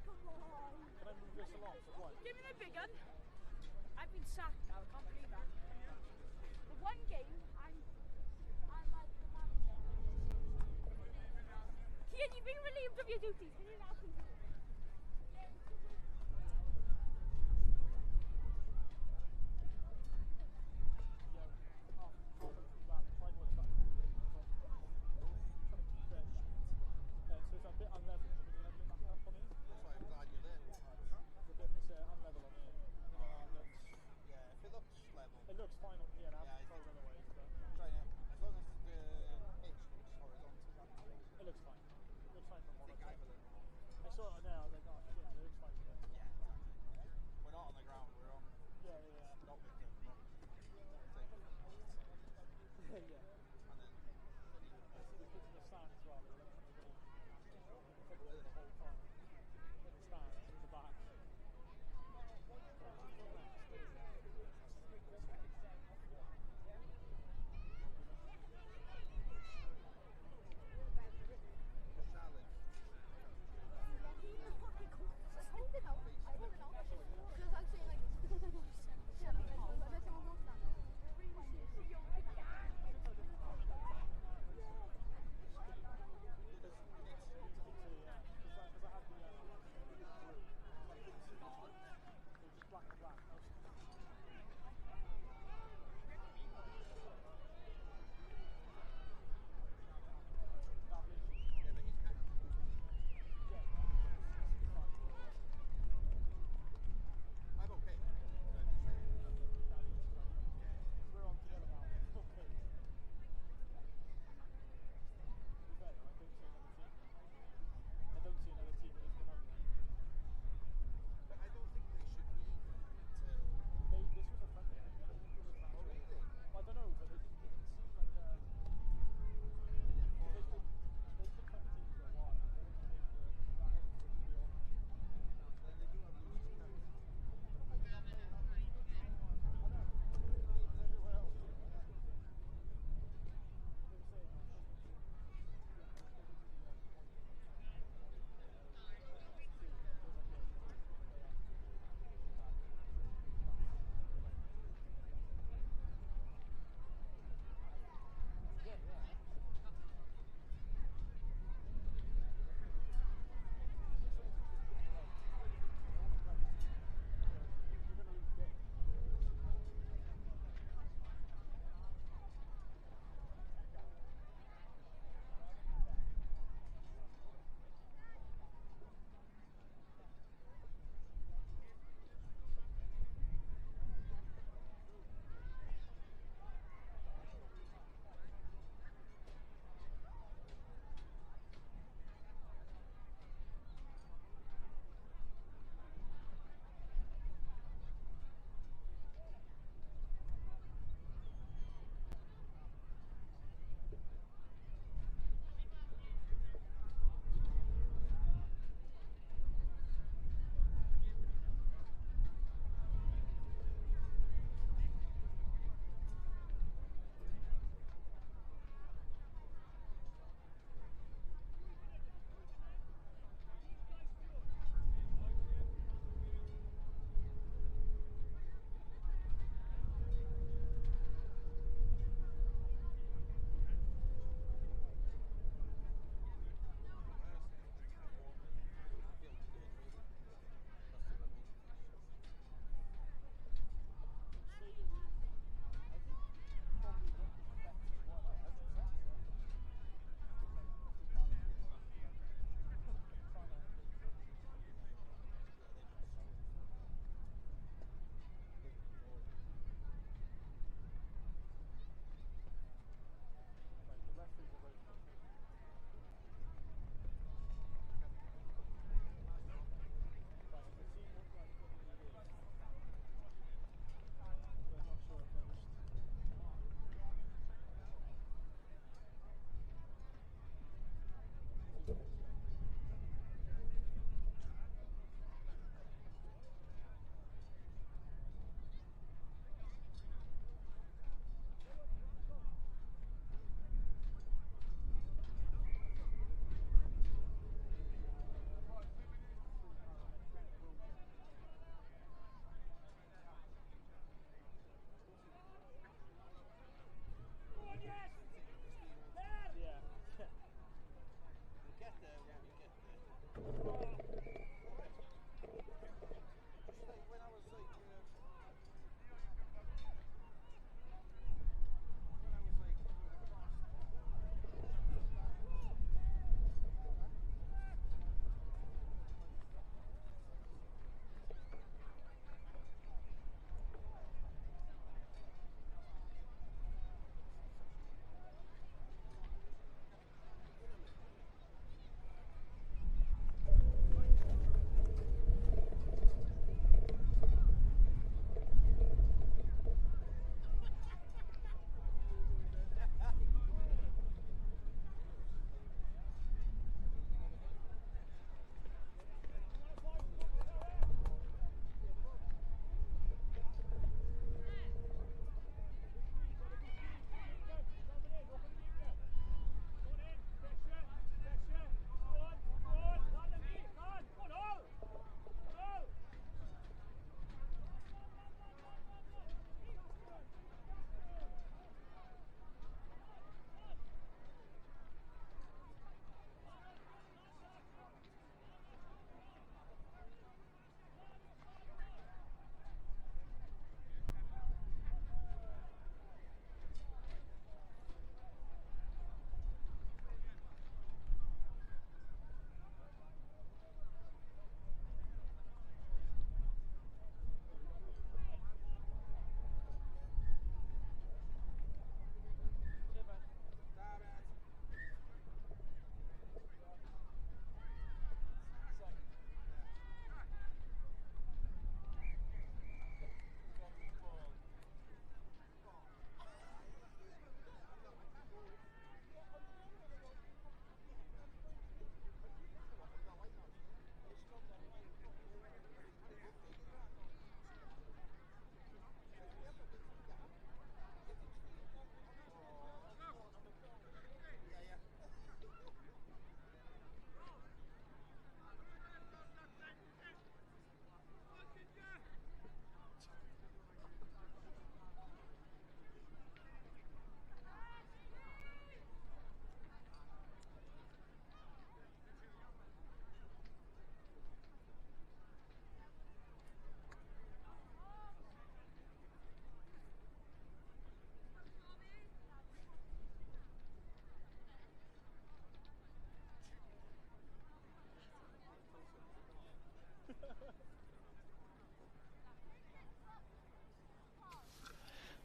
come on. Can I move this along for one? Give me the big one. I've been sacked now, I can't believe that. The one game, I'm like the manager. Kian, you've been relieved of your duties. Can you now continue? Yeah, half of that tripod stuff moving. I was like, trying to keep it. So it's a bit unlevel. Can you level it back up on here? That's why I'm glad you're there. It's a bit, it's unlevel on here. It looks, Yeah, if it looks level, it looks fine on here. I Yeah, haven't I controlled otherwise, but try it. As long as the pitch looks horizontal, it looks fine. It looks fine from I what think I've I've seen. a little more. I saw it now. I was like, oh shit, it looks fine from there. Yeah, exactly. We're not on the ground, we're on Yeah, yeah, not with the thing. yeah. Yeah. And then I see the kids in the stand as well. They were like trying to get in football the whole time. In the stands, in the back. the challenge. Hold it out. Hold it out. Because I'm saying like.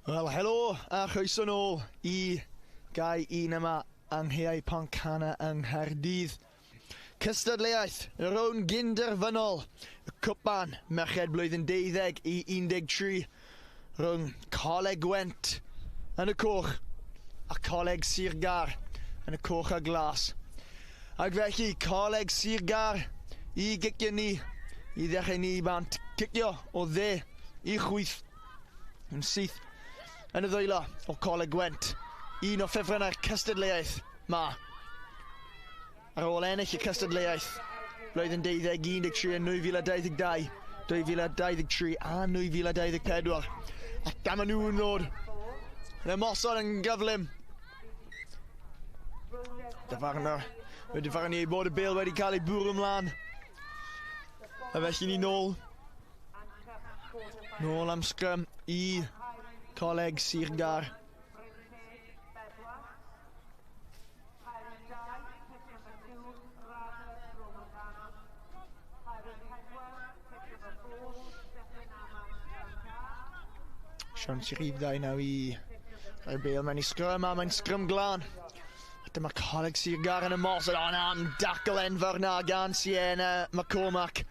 Wel, helo a chroeso nôl i Gae Un yma yng Nghaeau Pontcanna yng Nghaerdydd. Cystadleuaeth, y rownd gynderfynol, y cwpan merched blwyddyn 12 i 13 rhwng Coleg Gwent yn y coch a Coleg Sir Gâr yn y coch a glas. Ac felly, Coleg Sir Gâr i gicio ni, i ddechrau ni bant, cicio o dde i chwith yn syth yn y ddwylo o Coleg Gwent, un o ffefrynnau'r cystadleuaeth ma. Ar ôl ennill y cystadleuaeth blwyddyn 12, 13 yn 2022, 2023 a 2024. A dyma nhw'n ddod yn ymosod yn gyflym. Dyfarnwr wedi dyfarnu ei bod y bêl wedi cael ei bwrw ymlaen. A felly ni nôl. Nôl am sgrym i Coleg Sir Gâr. Siawns i rhif 2 naw i rhoi bêl mewn i sgrym a mae'n sgrym glân. A dyma Coleg Sir Gâr yn ymosod ond am dacl enfawr na gan Sienna McCormack.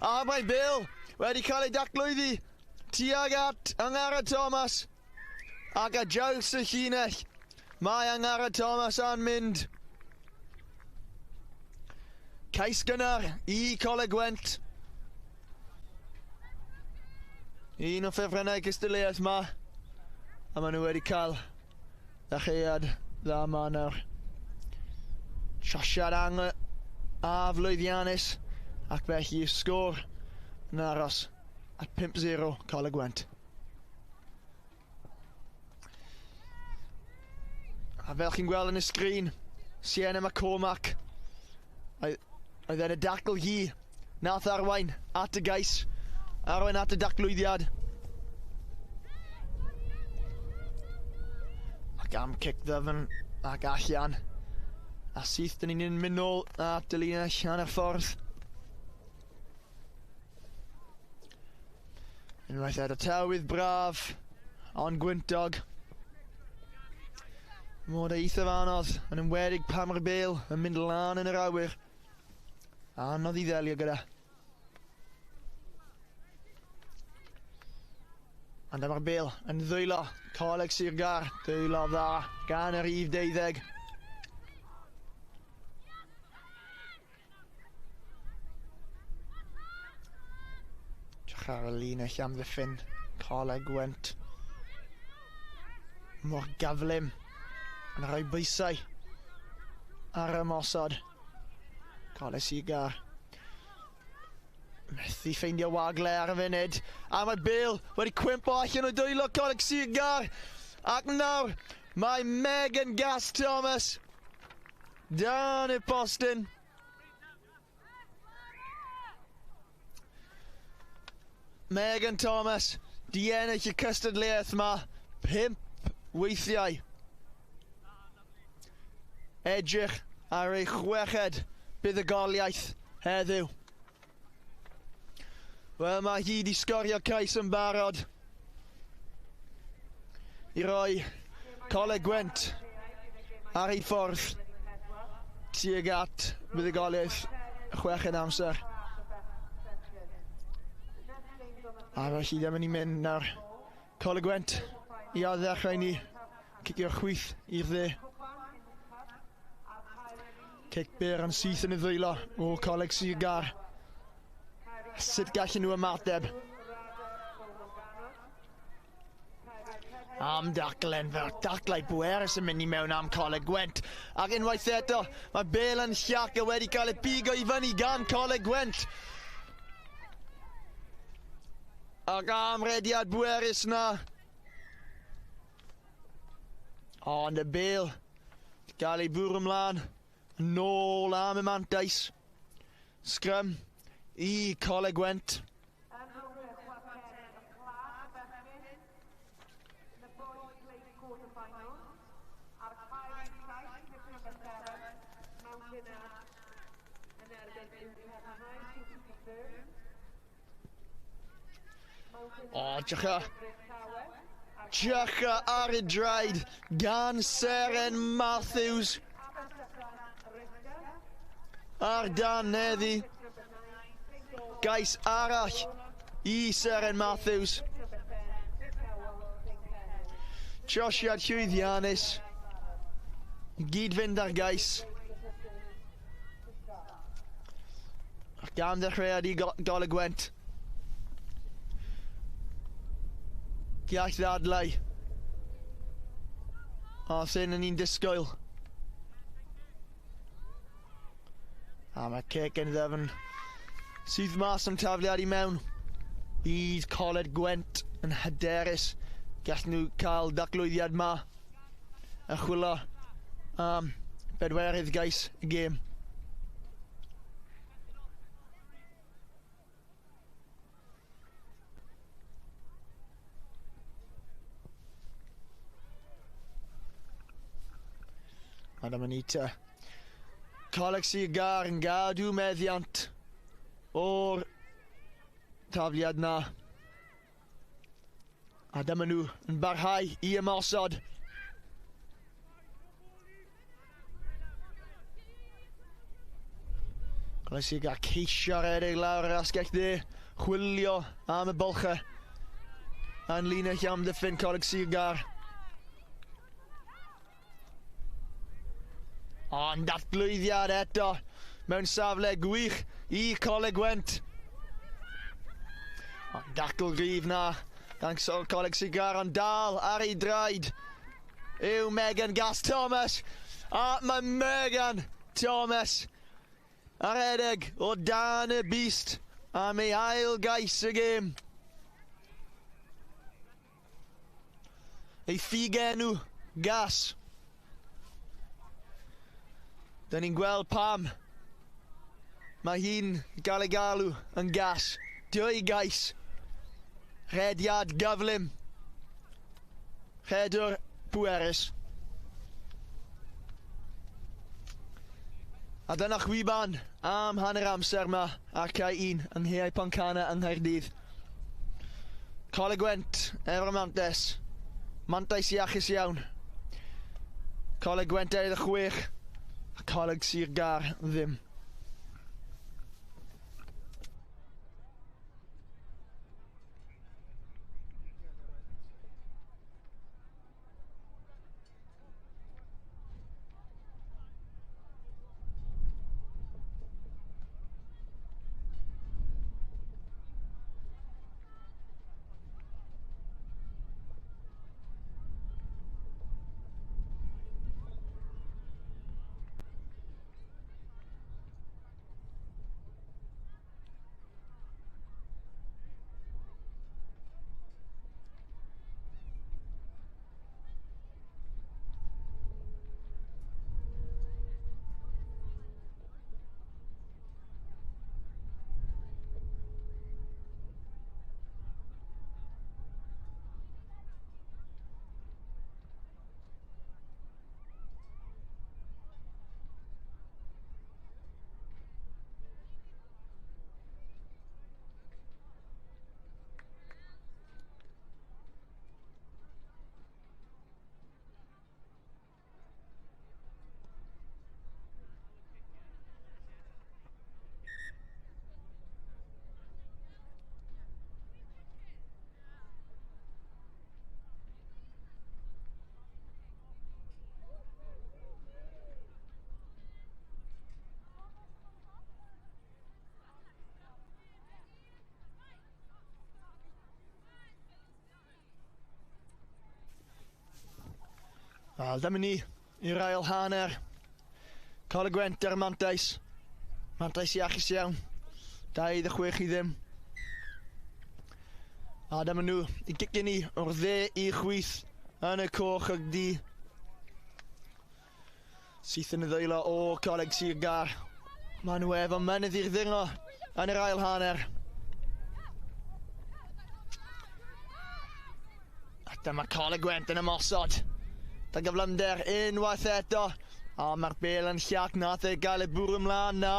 A mae bêl wedi cael ei daclo iddi tuag at Angharad Thomas. Ac ar draws y llinell mae Angharad Thomas yn mynd. Cais gynnar i Coleg Gwent. Un o ffefrynnau cystadleuaeth ma. A maen nhw wedi cael ddechreuad dda ma nawr. Trosiad ang aflwyddiannus ac felly y sgôr yn aros at 5-0 Coleg Gwent. A fel chi'n gweld yn y sgrin, Sienna McCormack oedd yn y dacl hi nath arwain at y gais, arwain at y daclwyddiad. Ac am cic ddyfn ac allan. A syth dyn ni'n mynd nôl at y linell hanner ffordd. Unwaith eto tywydd braf, ond gwyntog. Mod eithaf anodd, yn enwedig pan mae'r bêl yn mynd lan yn yr awyr. Anodd i ddelio gyda. Ond dyma'r bêl yn ddwylo Coleg Sir Gâr. Dwylo dda gan yr rhif 12. Edrych ar y linell amddiffyn Coleg Gwent. Mor gyflym yn rhoi bwysau ar y ymosod. Coleg Sir Gâr. Methu ffeindio wagle ar y funud. A mae bêl wedi cwympo allan o dwylo Coleg Sir Gâr. Ac nawr mae Megan Gas Thomas dan y postyn. Megan Thomas di ennill y cystadleuaeth yma 5 weithiau. Edrych ar ei chweched buddugoliaeth heddiw. Wel, mae hi di sgorio cais yn barod i roi Coleg Gwent ar ei ffordd tuag at buddugoliaeth chweched amser. A felly ddim yn i mynd nawr. Coleg Gwent i ail-ddechrau ni. Cicio'r chwith i'r dde. Cic byr yn syth yn y ddwylo o Coleg Sir Gâr. Sut gallen nhw ymateb? Am dacl enfawr, daclau bwerus yn mynd i mewn am Coleg Gwent. Ac unwaith eto, mae bêl yn llac a wedi cael ei bigo i fyny gan Coleg Gwent. Ac am rediad bwerus na. Ond y bêl gael ei bwrw ymlaen. Nôl am y mantais. Sgrym i Coleg Gwent. Yn rownd y chwarter y glas bechgyn in the boys plate quarter finals ar cae 7 pick number 7 Mountain Ash yn erbyn Newcastle High to be confirmed. Mountain O, Ash edrych Bryn Tawe ar Jacka ar y draed gan Seren Matthews. Ar dan heddi. Gais arall i Seren Matthews. Trosiad llwyddiannus. Gyd fynd ar gais. Gan ddechreuad i Goleg Gwent. Gall ddadlau. A sy'n yn ni'n disgwyl. A mae cic yn ddefn. Sydd mas am tafliad i mewn. Bydd Coleg Gwent yn hyderus. Gall nhw cael daclwyddiad ma. A chwilio am bedwerydd gais y gêm. A dyma ni te. Coleg Sir Gâr yn gadw meddiant o'r tafliad na. A dyma nhw yn barhau i ymosod. Coleg Sir Gâr ceisio redeg lawr yr asgell dde. Chwilio am y bylchau. Yn linell amddiffyn Coleg Sir Gâr. Ond datblwyddiad eto mewn safle gwych i Coleg Gwent. Ond dacl gryf na gan Coleg Sir Gâr, ond dal ar ei draed yw Megan Gas Thomas. A mae Megan Thomas ar redeg o dan y bist am ei ail gais y gêm. Ei ffugenw Gas. Da ni'n gweld pam mae hi'n gael ei galw yn gas. Dwy gais. Rhediad gyflym. Rhedwr pwerus. A dyna chwiban am hanner amser yma ar cae 1 yng Nghaeau Pontcanna yng Nghaerdydd. Coleg Gwent efo'r mantais. Mantais iachus iawn. Coleg Gwent 26 a Coleg Sir Gâr ddim. Wel, dyma ni i'r ail hanner. Coleg Gwent ar y mantais. Mantais iachus iawn. 26 i ddim. A dyma nhw i gicio ni o'r dde i chwith yn y coch ag du. Syth yn y ddwylo o Coleg Sir Gâr. Maen nhw efo mynydd i'r ddingo yn yr ail hanner. A dyma Coleg Gwent yn ymosod. Da gyflymder unwaith eto. A mae'r bel yn llac, nath e gael ei bwrw ymlaen na.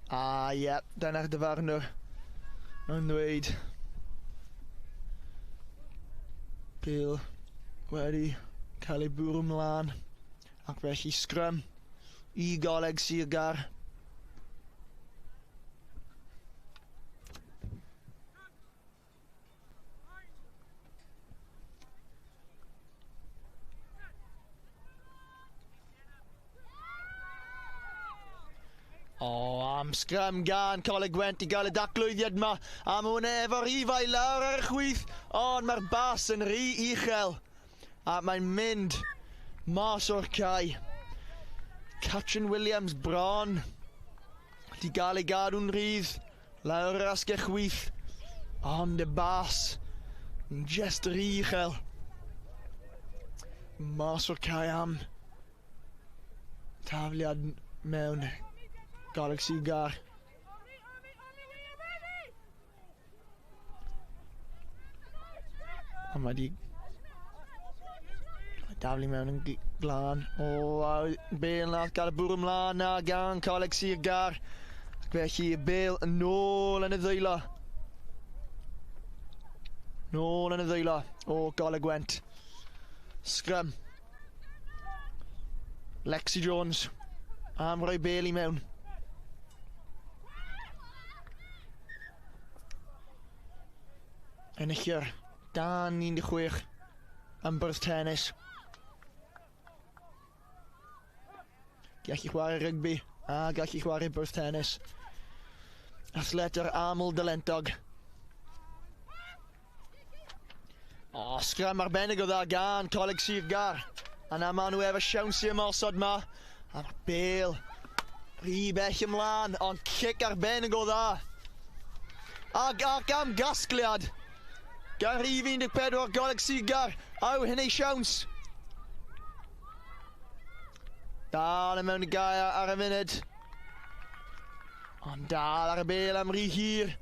A ie, dyna'r dyfarnwr yn dweud. Bale wedi cael ei bwrw mlaen. Ac felly sgrym i Goleg Sir Gâr. O, am sgrym gan Coleg Gwent i gael y daclwyddiad yma. A mae hwnna efo'r rifau lawr ar y chwith. Ond mae'r bas yn rhy uchel. A mae'n mynd mas o'r cae. Catrin Williams bron di gael ei gadw'n rhydd. Lawr yr asgell chwith. Ond y bas yn just rhy uchel. Mas o'r cae am tafliad mewn Coleg Sir Gâr. Ond mae di daflu mewn yn glân. O, a Bale nath gael y bwrw ymlaen na gan Coleg Sir Gâr. Ac felly Bale yn ôl yn y ddwylo. Nôl yn y ddwylo o Goleg Gwent. Scrum. Lexi Jones am roi Bale i mewn. Enillwyr dan 16 am bwrdd tennis. Gallu chwarae rygbi a gallu chwarae bwrdd tennis. Athletwr aml dylentog. O, sgrym arbennig o dda gan Coleg Sir Gâr. A na maen nhw efo siawns i ymosod ma. A mae'r bêl rhy bell ymlaen, ond cic arbennig o dda. Ac am gasgliad gan rhif 14 Goleg Sir Gâr. Aw, hyn ei siawns. Dal yn mewn i gae ar y funud. Ond dal ar y bêl am rhy hir.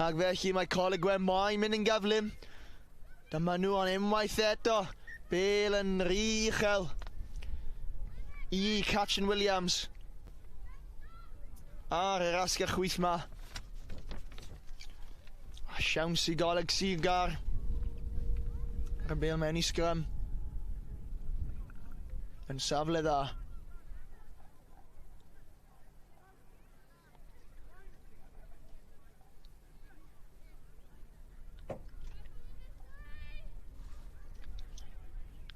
Ac felly mae Coleg Gwent moyn mynd yn gyflym. Dyma nhw ond unwaith eto. Bêl yn rhy uchel i Catrin Williams. Ar yr asgell chwith ma. A siawns i Goleg Sir Gâr. Ar y bêl mewn i sgrym. Yn safle dda.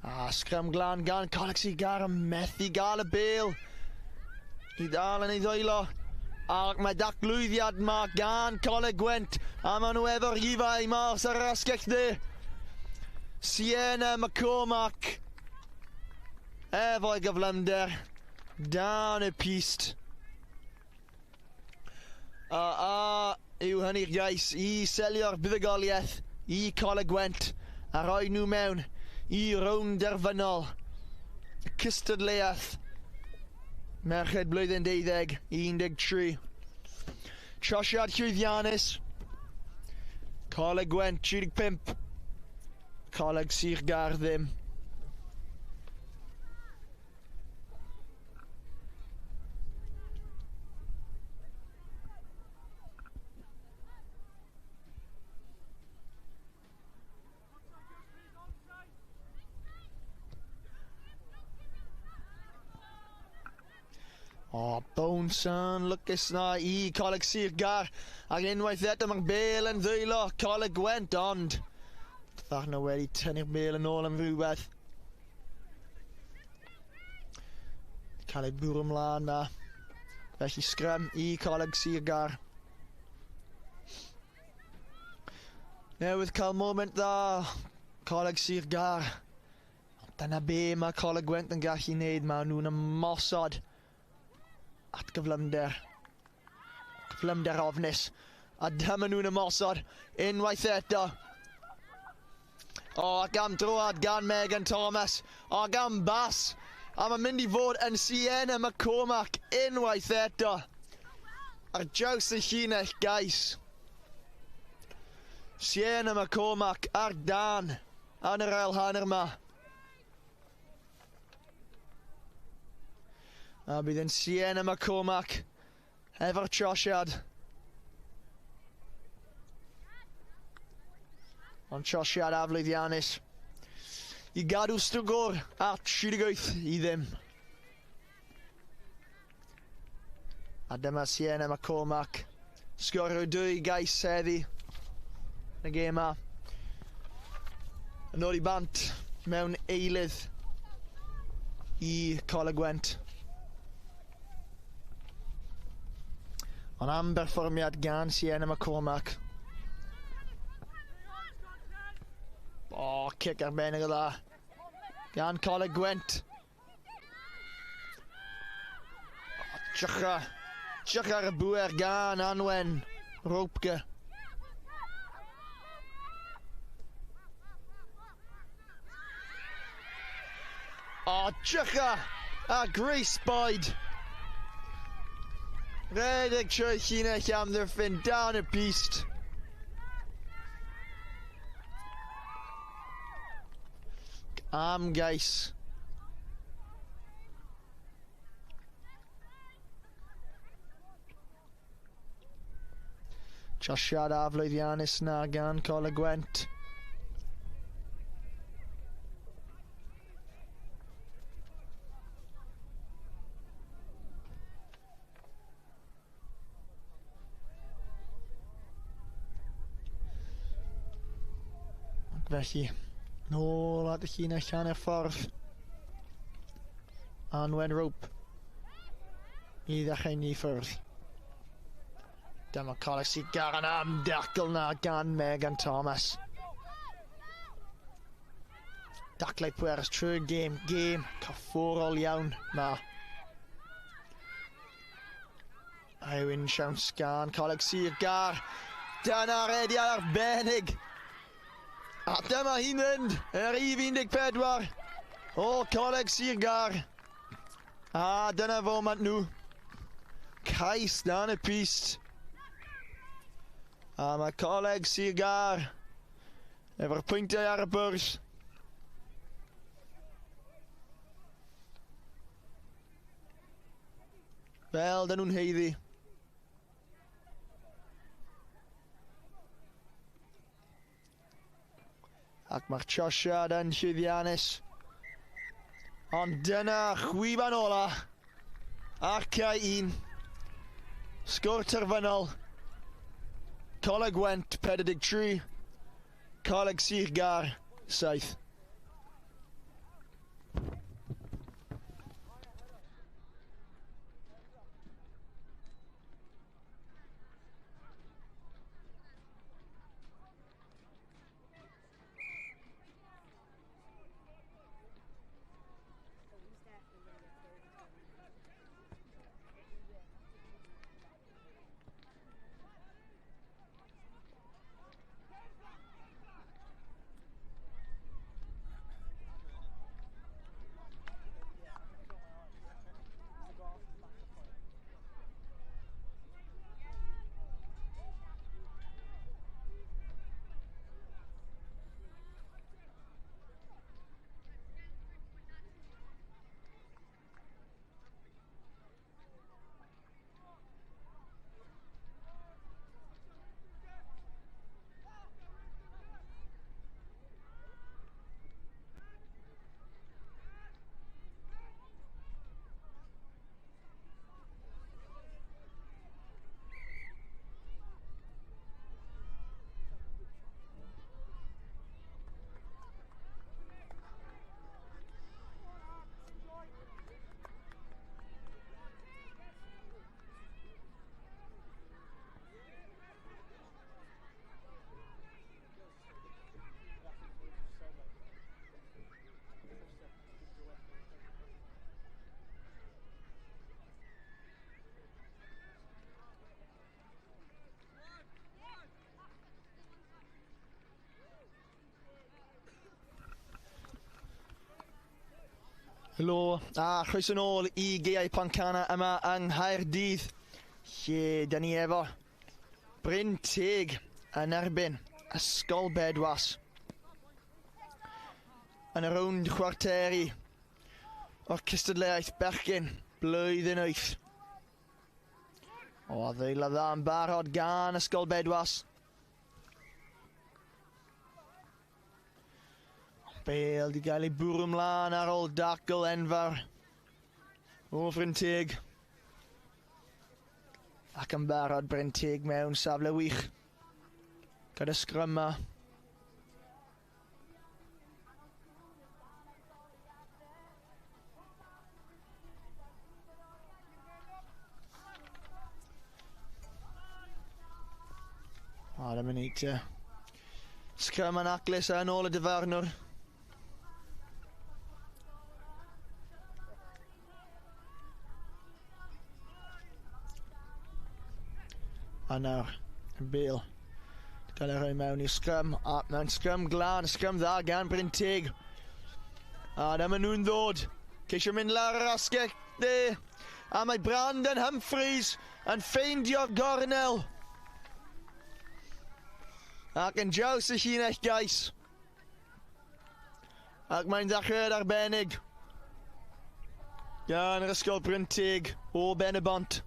A sgrym glân gan Coleg Sir Gâr yn methu gael y bêl. I ddal yn ei ddwylo. Ac mae daclwyddiad ma gan Coleg Gwent. A maen nhw efo'r rhifau mas ar yr asgell dde. Sienna McCormack. Efo'i gyflymder. Dan y pist. A yw hynny'r gais i selio'r buddugoliaeth i Coleg Gwent a roi nhw mewn i rownd derfynol y cystadleuaeth Merched blwyddyn 12, 13. Trosiad llwyddiannus. Coleg Gwent 35. Coleg Sir Gâr ddim. O, bounce yn lwcus na i Coleg Sir Gâr. Ac unwaith eto mae'r bêl yn ddwylo Coleg Gwent, ond Ddarna wedi tynnu'r bêl yn ôl am rhywbeth. Cael ei bwrw ymlaen na. Felly sgrym i Coleg Sir Gâr. Newydd cael moment dda, Coleg Sir Gâr. Dyna be mae Coleg Gwent yn gallu wneud, maen nhw'n ymosod at gyflymder. Cyflymder ofnus. A dyma nhw'n ymosod unwaith eto. O, ac am droad gan Megan Thomas. Ac am bas. A mae'n mynd i fod yn Sienna McCormack unwaith eto. Ar draws y llinell gais. Sienna McCormack ar dan yn yr ail hanner yma. A bydd yn Sienna McCormack efo'r trosiad. Ond trosiad aflwyddiannus. I gadw sgôr at 38-0. A dyma Sienna McCormack. Sgorio 2 gais heddi yn y gêm 'ma. Yn ôl i bant mewn eilydd i Coleg Gwent. Ond am berfformiad gan Sienna McCormack. O, cic arbennig o dda gan Coleg Gwent. O, drycha. Drych ar y bŵer gan Anwen Ropke. O, drycha a Grace Boyd. Rhedeg trwy llinell amddiffyn dan y pyst. Am gais. Trosiad aflwyddiannus na gan Coleg Gwent. Ac felly, nôl at y llinell hanner ffordd. Anwen Rope i ddechrau ni ffwrdd. Dyma Coleg Sir Gâr yn am dacl na gan Megan Thomas. Daclau pwerus trwy'r gêm, gêm cyfforol iawn ma. A yw'n siawns gan Coleg Sir Gâr. Dyna rediad arbennig. A dyma hi'n mynd yr rhif 14 o Coleg Sir Gâr. A dyna foment nhw. Cais dan y pyst. A mae Coleg Sir Gâr efo'r pwyntiau ar y bwrdd. Fel dyn nhw'n haeddu. Ac mae'r trosiad yn llwyddiannus. Ond dyna chwiban ola. Arcau 1. Sgôr terfynol. Coleg Gwent 43. Coleg Sir Gâr 7. Helo, a chroeso nôl i Gaeau Pontcanna yma yng Nghaerdydd, lle da ni efo Bryn Teg yn erbyn Ysgol Bedwas. Yn y rownd chwarteri o'r cystadleuaeth bechgyn blwyddyn 8. O, ddeila dda yn barod gan Ysgol Bedwas. Bale di gael ei bwrw ymlaen ar ôl dacl enfawr o Frynteg. Ac yn barod Brynteg mewn safle wych. Gyda sgrym yma. O, dyma ni te. Sgrym yn aclus yn ôl y dyfarnwr. A nawr, Bale. Gael ei rhoi mewn i sgrym. A mewn sgrym glân, sgrym dda gan Brynteg. A dyma nhw'n ddod. Ceisio mynd lawr yr asgell dde. A mae Brandon Humphreys yn ffeindio'r gornel. Ac yn draws y llinell gais. Ac mae'n ddechreuad arbennig gan yr Ysgol Brynteg o Ben y Bont.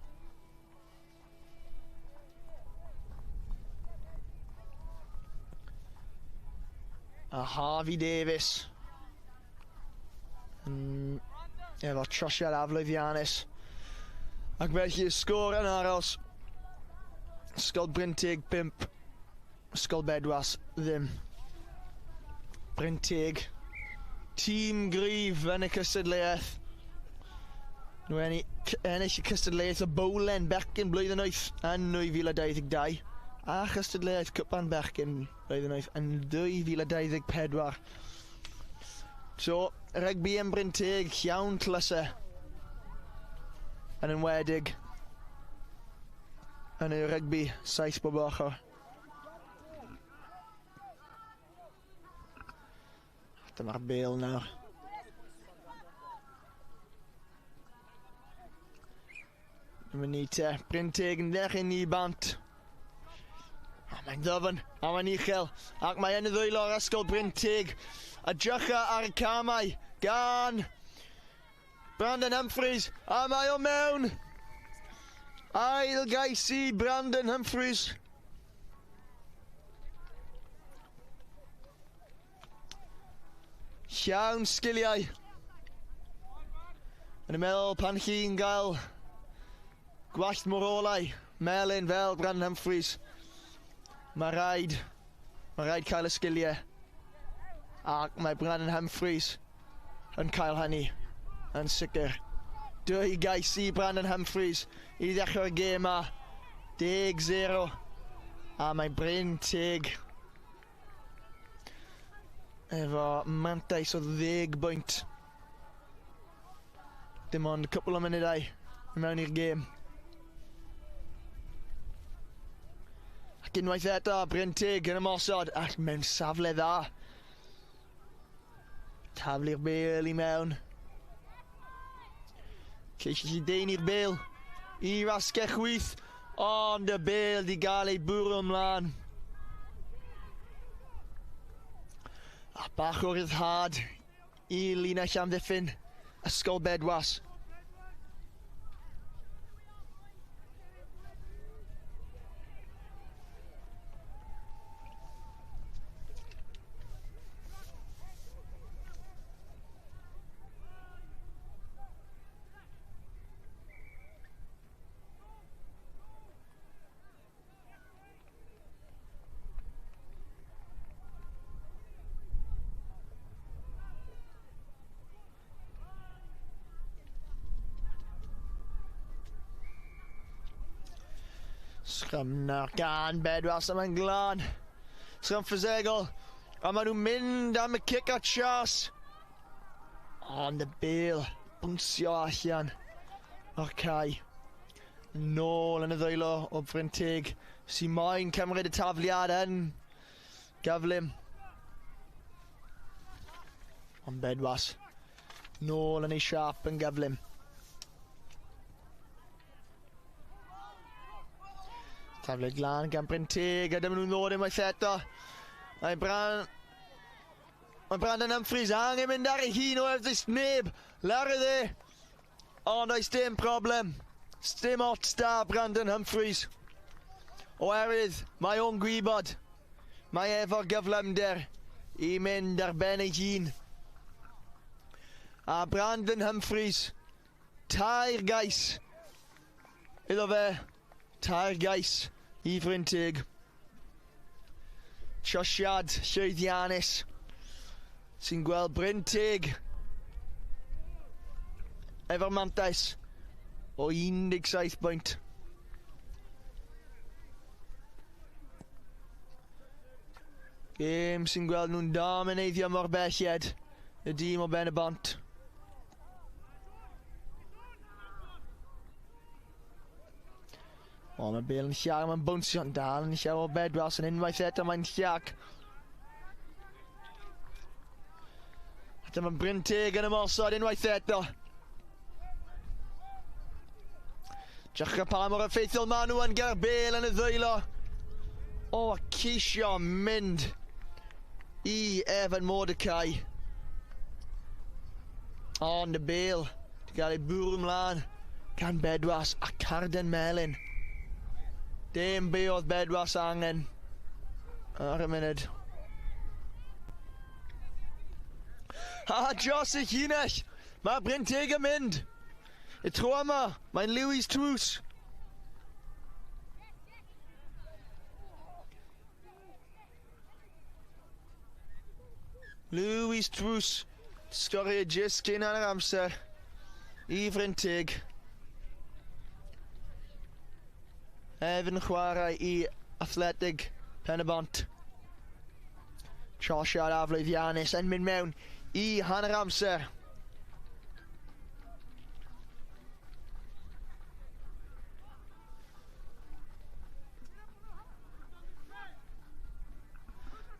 A Harvey Davies yn efo trosiad aflwyddiannus. Ac felly y sgôr yn aros. Ysgol Brynteg 5, Ysgol Bedwas ddim. Brynteg, tîm gryf yn y cystadleuaeth. Nhw ennill y cystadleuaeth y bowlen bechgyn blwyddyn 8 yn 2022 a chystadleuaeth cwpan bechgyn blwyddyn 8 yn 2024. So, rygbi yn Brynteg, llawn tlysau yn enwedig yn y rygbi 7 bob ochr. Dyma'r bêl nawr. Dyma ni te, Brynteg yn ddechrau ni bant. A mae'n ddyfn, a mae'n uchel, ac mae yn y ddwylo o'r Ysgol Brynteg. A drycha ar y camau gan Brandon Humphreys, a mae o mewn! Ail gais i Brandon Humphreys. Llawn sgiliau. Yn y meddwl pan chi'n gael gwallt mor olau, melyn fel Brandon Humphreys, mae rhaid cael y sgiliau. Ac mae Brandon Humphreys yn cael hynny yn sicr. 2 gais i Brandon Humphreys i ddechrau'r gêm yma. 10-0. A mae Brynteg efo mantais o 10 bwynt. Dim ond cwpl o munudau i mewn i'r gêm. Ac unwaith eto, Brynteg yn ymosod ac mewn safle dda. Taflu'r bêl i mewn. Ceisio lledaenu'r bêl i'r asgell chwith, ond y bêl di gael ei bwrw ymlaen. A bach o ryddhad i linell amddiffyn Ysgol Bedwas. Sgrym nawr gan Bedwas, a mae'n glân. Sgrym ffisegol, a maen nhw'n mynd am y cic at Chas. Ond y bêl bwnsio allan o'r cae. Nôl yn y ddwylo o Brynteg, sy'n moyn cymryd y tafliad yn gyflym. Ond Bedwas nôl yn ei siâp yn gyflym. Tafliad glân gan Brynteg, a dyma nhw'n ddod unwaith eto. Mae Brandon Humphreys angen mynd ar ei hun oherwydd does neb lawr y dde. Ond oes dim problem. Dim ots da Brandon Humphreys. Oherwydd mae o'n gwybod. Mae efo'r gyflymder i mynd ar ben ei hun. A Brandon Humphreys, 3 gais iddo fe, 3 gais i Frynteg. Trosiad llwyddiannus sy'n gweld Brynteg efo'r mantais o 17 bwynt. Gêm sy'n gweld nhw'n domineiddio mor belled y dîm o Ben y Bont. O, mae Bale yn llac, mae'n bownsio'n dal yn llaw o Bedwas yn unwaith eto mae'n llac. A dyma Brynteg yn ymosod unwaith eto. Drycha pa mor effeithiol maen nhw yn gyda'r Bale yn y ddwylo. O, a ceisio mynd i Evan Mordecai. Ond y Bale wedi cael ei bwrw ymlaen gan Bedwas a Carden Melyn. Dim be oedd Bedwas angen ar y munud. A dros y llinell, mae Brynteg yn mynd. Y tro yma, mae'n Lewis Trws. Lewis Trws, sgorio jyst cyn hanner amser i Frynteg. Evan chwarae i Athletic Pen-y-bont. Trosiad aflwyddiannus yn mynd mewn i hanner amser.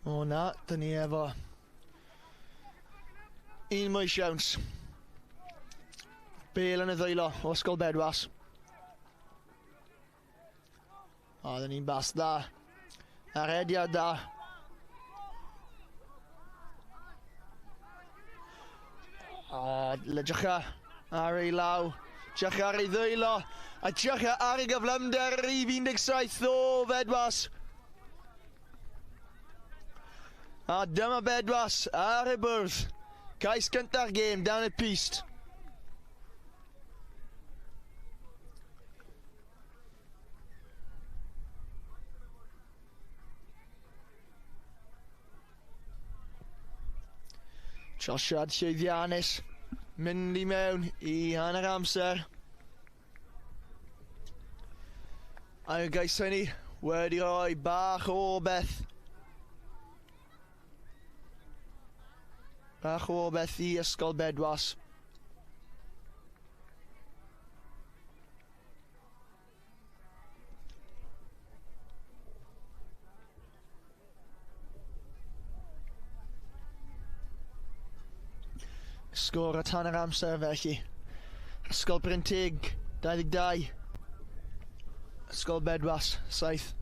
O na, dyn ni efo un mwy siawns. Bale yn y ddwylo o Ysgol Bedwas. O, dyn ni'n bas dda. Arediad da. O, drycha ar ei law. Drycha ar ei ddwylo. A drycha ar ei gyflymder rhif 17 o Bedwas. A dyma Bedwas ar y bwrdd. Cais gynta'r gêm down at Pist. Trosiad llwyddiannus, mynd i mewn i hanner amser. A'r gais hynny wedi rhoi bach o beth. Bach o beth i Ysgol Bedwas. Sgôr at hanner amser felly. Ysgol Brynteg, 22. Ysgol Bedwas, 7.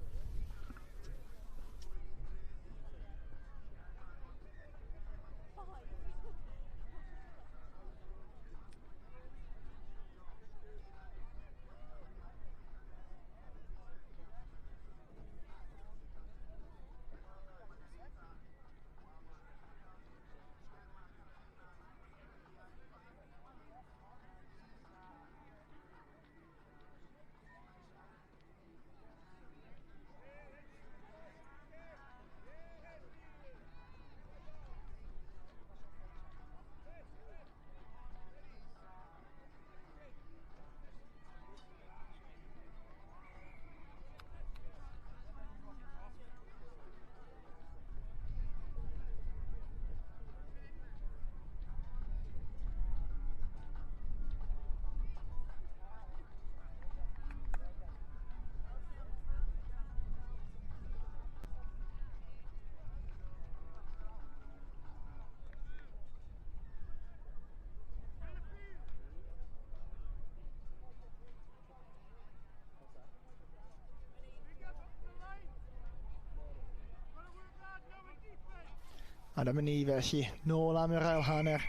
A dyma ni felly, nôl am yr ail hanner.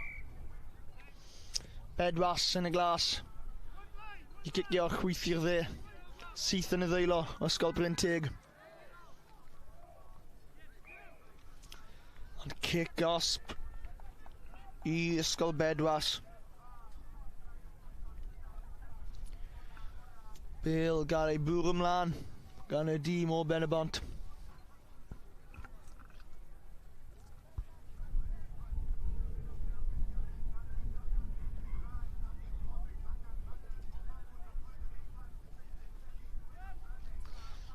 Bedwas yn y glas. I gicio chwith i'r dde. Syth yn y ddwylo, Ysgol Brynteg. Ond cic gosb i Ysgol Bedwas. Bale gael ei bwrw ymlaen gan y dîm o Ben y Bont.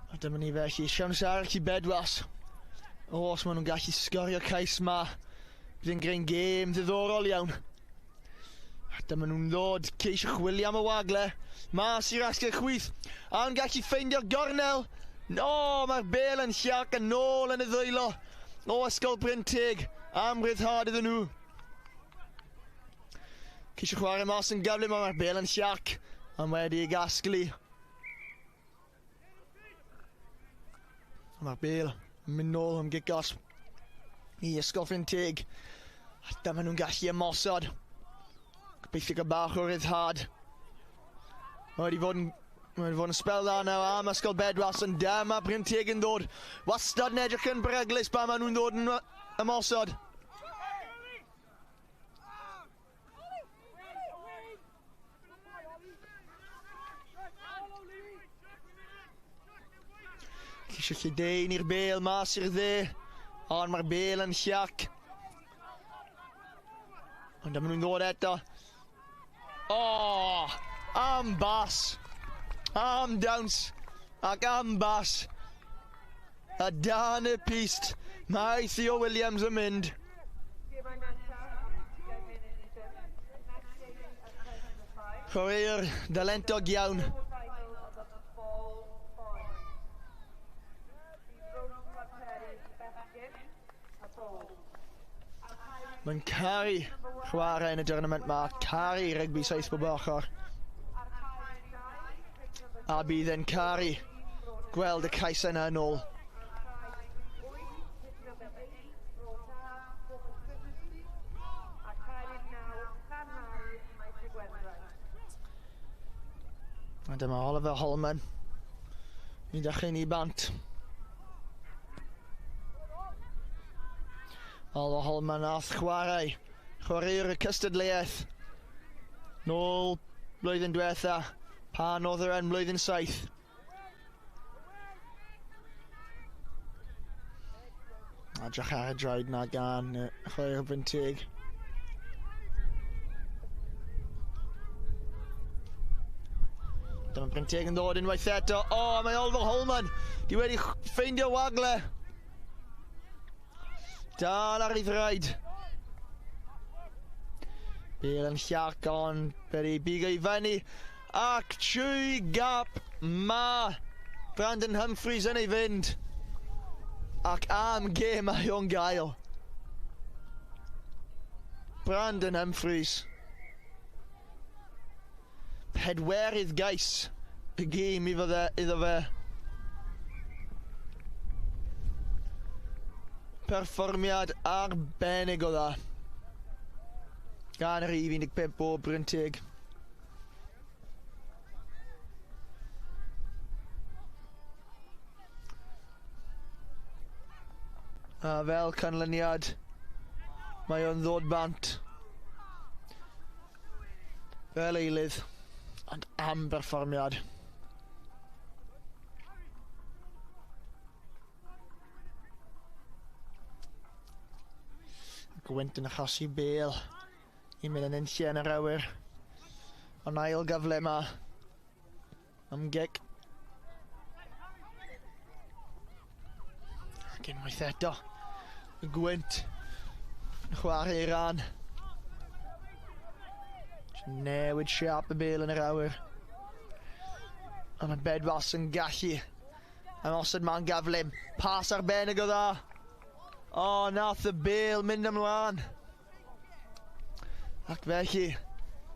A dyma ni felly, siawns arall i Bedwas. O, os maen nhw'n gallu sgorio cais ma, bydd yn greu gêm ddiddorol iawn. A dyma nhw'n ddod, ceisio chwilio am y wagle. Mas i'r asgell chwith. A'n gallu ffeindio'r gornel. O, mae'r bel yn llac yn ôl yn y ddwylo. O, Ysgol Bryn Teg, am ryddhad iddyn nhw. Ceisio chwarae mas yn gyflym, ond mae'r bel yn llac. Ond wedi ei gasglu. Mae'r bel yn mynd nôl am gic gosb i Ysgol Bryn Teg. A dyma nhw'n gallu ymosod. Gobeithio gael bach o ryddhad. Mae wedi fod yn Mae wedi fod yn sbel dda nawr am Ysgol Bedwas, ond dyma Bryn Teg yn dod. Wastad yn edrych yn beryglus pan maen nhw'n dod yn ymosod. Ceisio lledaenu i'r bel mas i'r dde, ond mae'r bel yn llac. Ond dyma nhw'n ddod eto. O! Oh, am bas! Am dawns! Ac am bas! A dan y pist, mae Theo Williams yn mynd. Chwaraewr dalentog iawn. Mae'n caru chwarae yn y dyrnament ma, caru rygbi saith bob ochr. A bydd e'n caru gweld y cais yna yn ôl. A dyma Oliver Holman. Ni'n dechrau ni bant. Oliver Holman nath chwarae. Chwaraewr y cystadleuaeth. Nôl blwyddyn diwetha, pan oedd yr yn blwyddyn 7. A edrych ar y draed na gan chwaraewr Bryn Teg. Dyma Bryn Teg yn ddod unwaith eto. O, oh, mae Oliver Holman di wedi ffeindio wagle. Dal ar ei thraed. Bel yn llac ond wedi bigo i fyny. Ac trwy gap ma Brandon Humphreys yn ei fynd. Ac am gêm mae o'n gael. Brandon Humphreys. Pedwerydd gais y gêm iddo fe. Perfformiad arbennig o dda. Gan yr rhif 15 o Bryn Teg. A fel canlyniad, mae o'n ddod bant. Fel eilydd, ond am berfformiad. Gwynt yn achosi bel i mynd yn unlle yn yr awyr. Ond ail gyfle yma am gic. Ac unwaith eto, y gwynt yn chwarae i ran. Newid siap y bel yn yr awyr. Ond mae Bedwas yn gallu ymosod ma'n gyflym. Pas arbennig o dda. O, oh, nath y bel mynd ymlaen. Ac felly,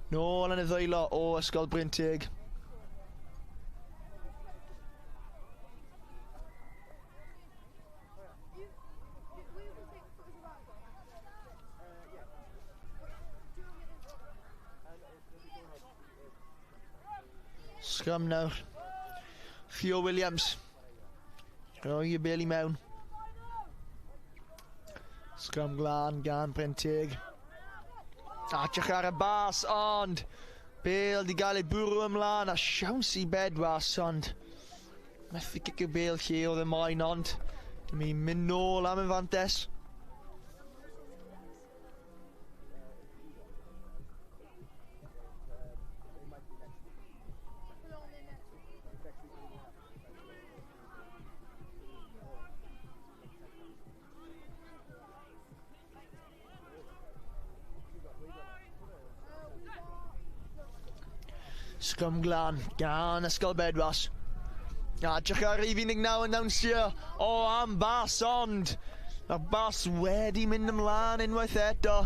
nôl yn y ddwylo o Ysgol Bryn Teg. Scrum nawr. Theo Williams. Roi y bel i mewn. Sgrym glân gan Brynteg. A edrych ar y bas, ond Bale di gael ei bwrw ymlaen a siawns i Bedwas, ond methu cicio Bale lle oedd y moyn, ond dim i'n mynd nôl am y fantes. Sgrym glân gan Ysgol Bedwas. A edrych ar rhif 19 yn dawnsio. O, am bas, ond mae'r bas wedi mynd ymlaen unwaith eto.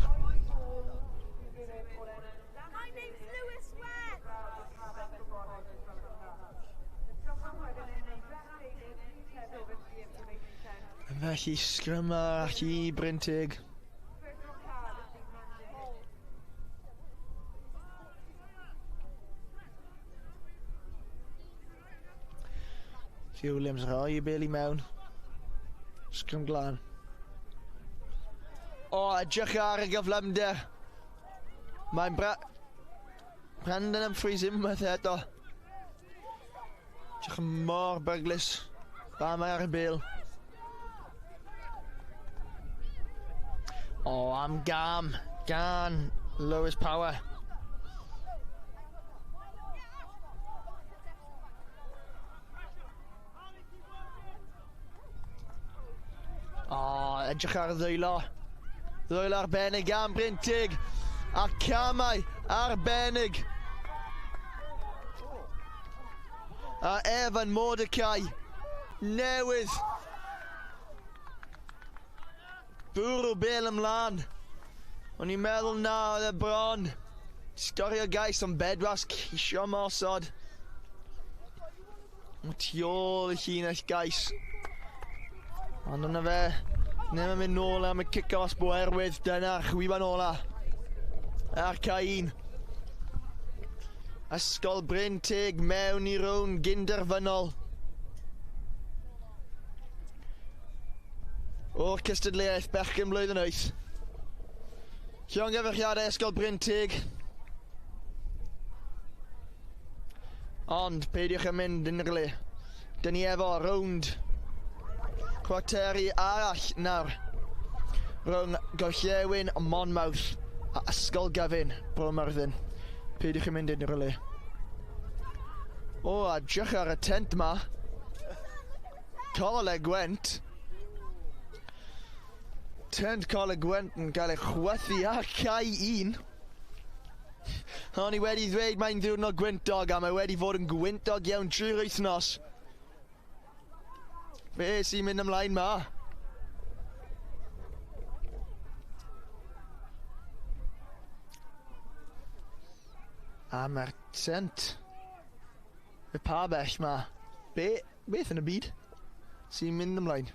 My name's Lewis Webb. Felly sgrym arall i Brynteg. Hugh Williams rhoi y bel i mewn. Sgrym glân. O, edrych ar y gyflymder. Mae'n Brandon Humphreys unwaith eto. Edrych yn mor beryglus. Ba mae ar y bel. O, am gam gan Lewis Power. O, edrych ar y ddwylo. Ddwylo arbennig gan Brynteg. A camau arbennig. A Evan Mordecai newydd bwrw bel ymlaen. O'n i'n meddwl na oedd e bron. Sgorio gais ond Bedwas ceisio mosod. O tu ôl y llinell gais. Ond yna fe, ddim yn mynd nôl am y kick-off oherwydd dyna'r chwiban ola. A'r cae un. Ysgol Brynteg mewn i rownd gynderfynol o'r cystadleuaeth bechgyn blwyddyn 8. Llongyfarchiadau Ysgol Brynteg. Ond peidiwch yn mynd unrhyw le. Dyn ni efo rownd chwarteri arall nawr rhwng Gorllewin Monmouth a Ysgol Gyfun Bro Myrddin. Peidiwch yn mynd unrhyw le. O, a edrych ar y tent ma. Coleg Gwent. Tent Coleg Gwent yn cael ei chwythu ar cae un. O'n i wedi ddweud mae'n ddiwrnod gwyntog a mae wedi fod yn gwyntog iawn trwy'r wythnos. Be sy'n mynd ymlaen ma? A mae'r tent, y pabell ma, beth yn y byd sy'n mynd ymlaen?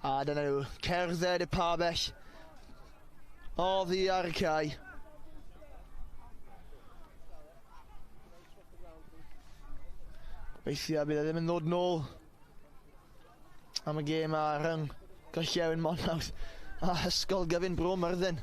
A dyna nhw, cerdded y pabell oddi ar y cae. Gobeithio bydd e ddim yn ddod nôl am y gêm ar rhwng Gorllewin Monmouth a Ysgol Gyfun Bro Myrddin.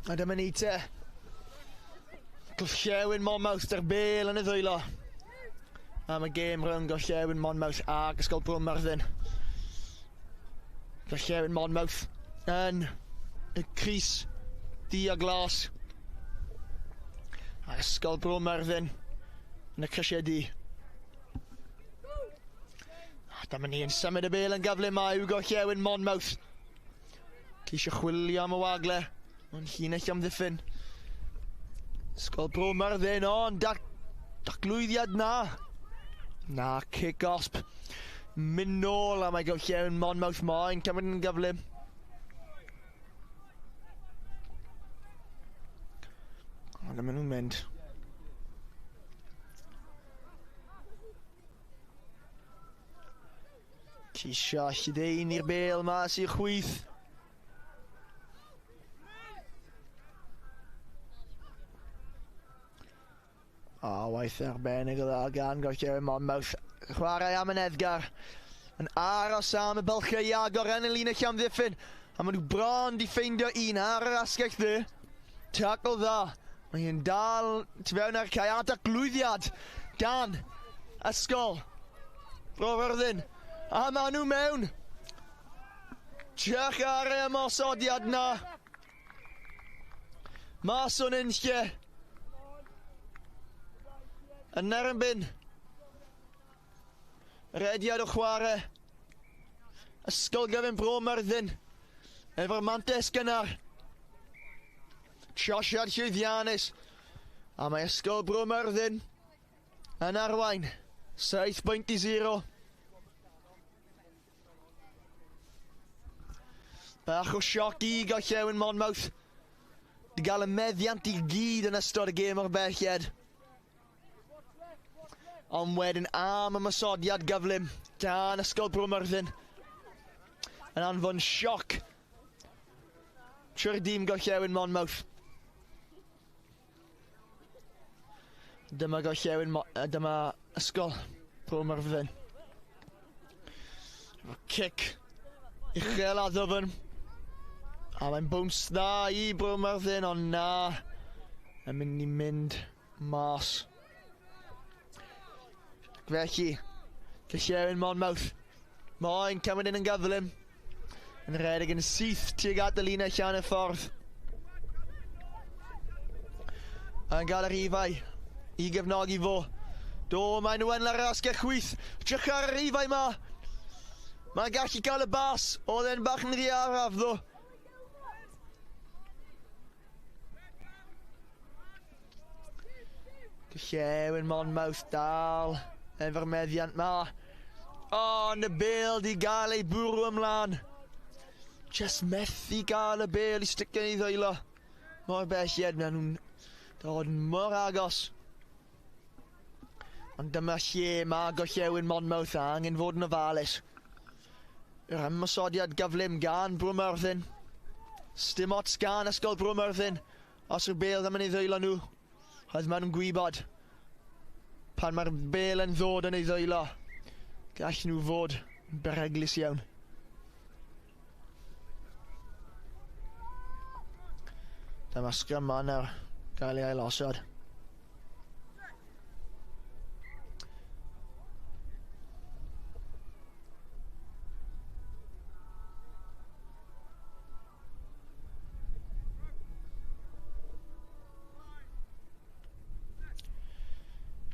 A dyma ni te. Gorllewin Monmouth da'r bel yn y ddwylo. Am y gêm rhwng Gorllewin Monmouth ac Ysgol Bro Myrddin. Gorllewin Monmouth yn y crys du a glas. A Ysgol Bro Myrddin yn y crysiau du. A dyma ni yn symud y bel yn gyflym mae yw Gorllewin Monmouth. Ceisio chwilio am y wagle. Ond llinell amddiffyn. Ysgol Bro Myrddin, ond daclwyddiad na. Na, cic gosb. Mynd nôl a mae Gorllewin Monmouth moyn cymryd yn gyflym. A dyma nhw'n mynd. Ceisio lledaenu'r bêl mas i'r chwith. A waith arbennig o dda gan Gorllewin Monmouth. Chwarae am yn Edgar. Yn aros am y bylchau i agor yn y linell amddiffyn. A maen nhw bron di ffeindio un ar yr asgell dde. Tackle dda. Mae hi'n dal tu fewn ar cae a datglwyddiad gan Ysgol Bro Fyrddin. A maen nhw mewn. Triach ar y ymosodiad na. Mas o'n unlle. Yn erbyn. Rediad o chwarae. Ysgol Gyfun Bro Myrddin. Efo'r mantes gynnar. Trosiad llwyddiannus. A mae Ysgol Bro Myrddin yn arwain. 7-0. Bach o sioc i Gorllewin Monmouth. Di gael y meddiant i gyd yn ystod y gêm o'r belled. Ond wedyn am ymosodiad gyflym dan Ysgol Bro Myrddin. Yn anfon sioc trwy'r dîm Gorllewin Monmouth. Dyma Gorllewin, dyma Ysgol Bro Myrddin. Efo cic uchel a ddwfn. A mae'n bwns dda i Bro Myrddin, ond na, yn mynd i mynd mas. Ac felly, Gorllewin Monmouth, moyn cymryd un yn gyflym. Yn rhedeg yn syth tuag at y linell allan y ffordd. Yn gael yr rhifau i gefnogi fo. Do, mae nhw yn yr asgell chwith. Drych ar y rhifau ma. Mae'n gallu cael y bas. Oedd e'n bach yn rhy araf, ddo. Gorllewin Monmouth dal efo'r meddiant ma. O, yn y bêl di gael ei bwrw ymlaen. Just methu gael y bêl i sticio yn ei ddwylo. Mor belled, maen nhw'n dod mor agos. Ond dyma lle mae Gorllewin Monmouth angen fod yn ofalus. Yr ymosodiad gyflym gan Bro Myrddin. Sdim ots gan Ysgol Bro Myrddin. Os yw'r bêl ddim yn ei ddwylo nhw, oedd maen nhw'n gwybod. Pan mae'r bêl yn ddod yn ei ddwylo, gall nhw fod yn beryglus iawn. Dyma sgrym nawr gael ei ailosod.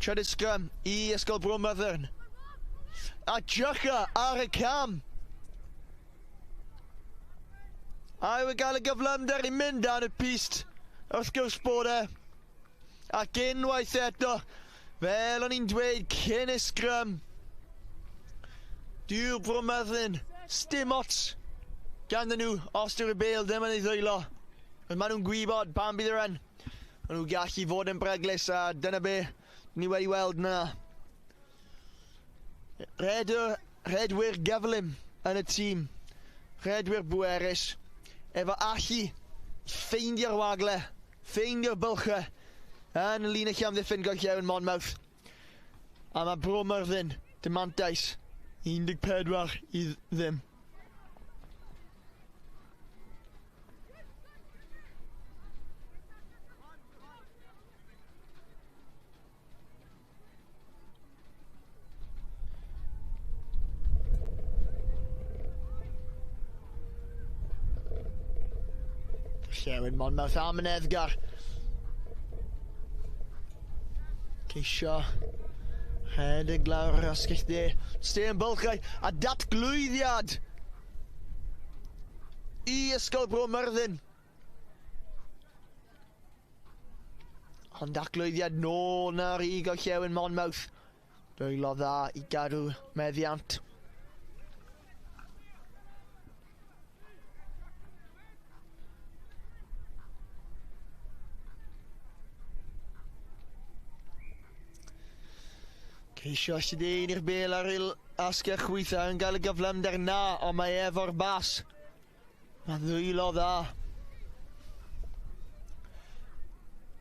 Trydydd sgrym i Ysgol Bro Myrddin. A Jycha ar y cam. A yw e gael y gyflymder i mynd dan y pist. Wrth gwrs bod e. Ac unwaith eto, fel o'n i'n dweud cyn y sgrym, dyw'r Bro Myrddin, sdim ots ganddyn nhw os dyw'r bêl ddim yn ei ddwylo. Ond maen nhw'n gwybod pan bydd yr yn. Maen nhw'n gallu fod yn breglus a dyna be ni wedi weld na. Rhedwyr gyflym yn y tîm. Rhedwyr bwerus. Efo allu ffeindio'r wagle, ffeindio'r bylchau yn y linell amddiffyn Gorllewin Monmouth. A mae Bro Myrddin, dim mantais, 14-0. Gorllewin Monmouth am yn Edgar. Ceisio rhedeg lawr yr asgell dde. Stên bylchau a datglwyddiad i Ysgol Bro Myrddin. Ond datglwyddiad nôl nawr i Gorllewin Monmouth. Dwylo dda i gadw meddiant. Ceisio sydyn i'r bel ar il asgell chwith yn gael y gyflymder na, ond mae efo'r bas. Mae ddwylo dda.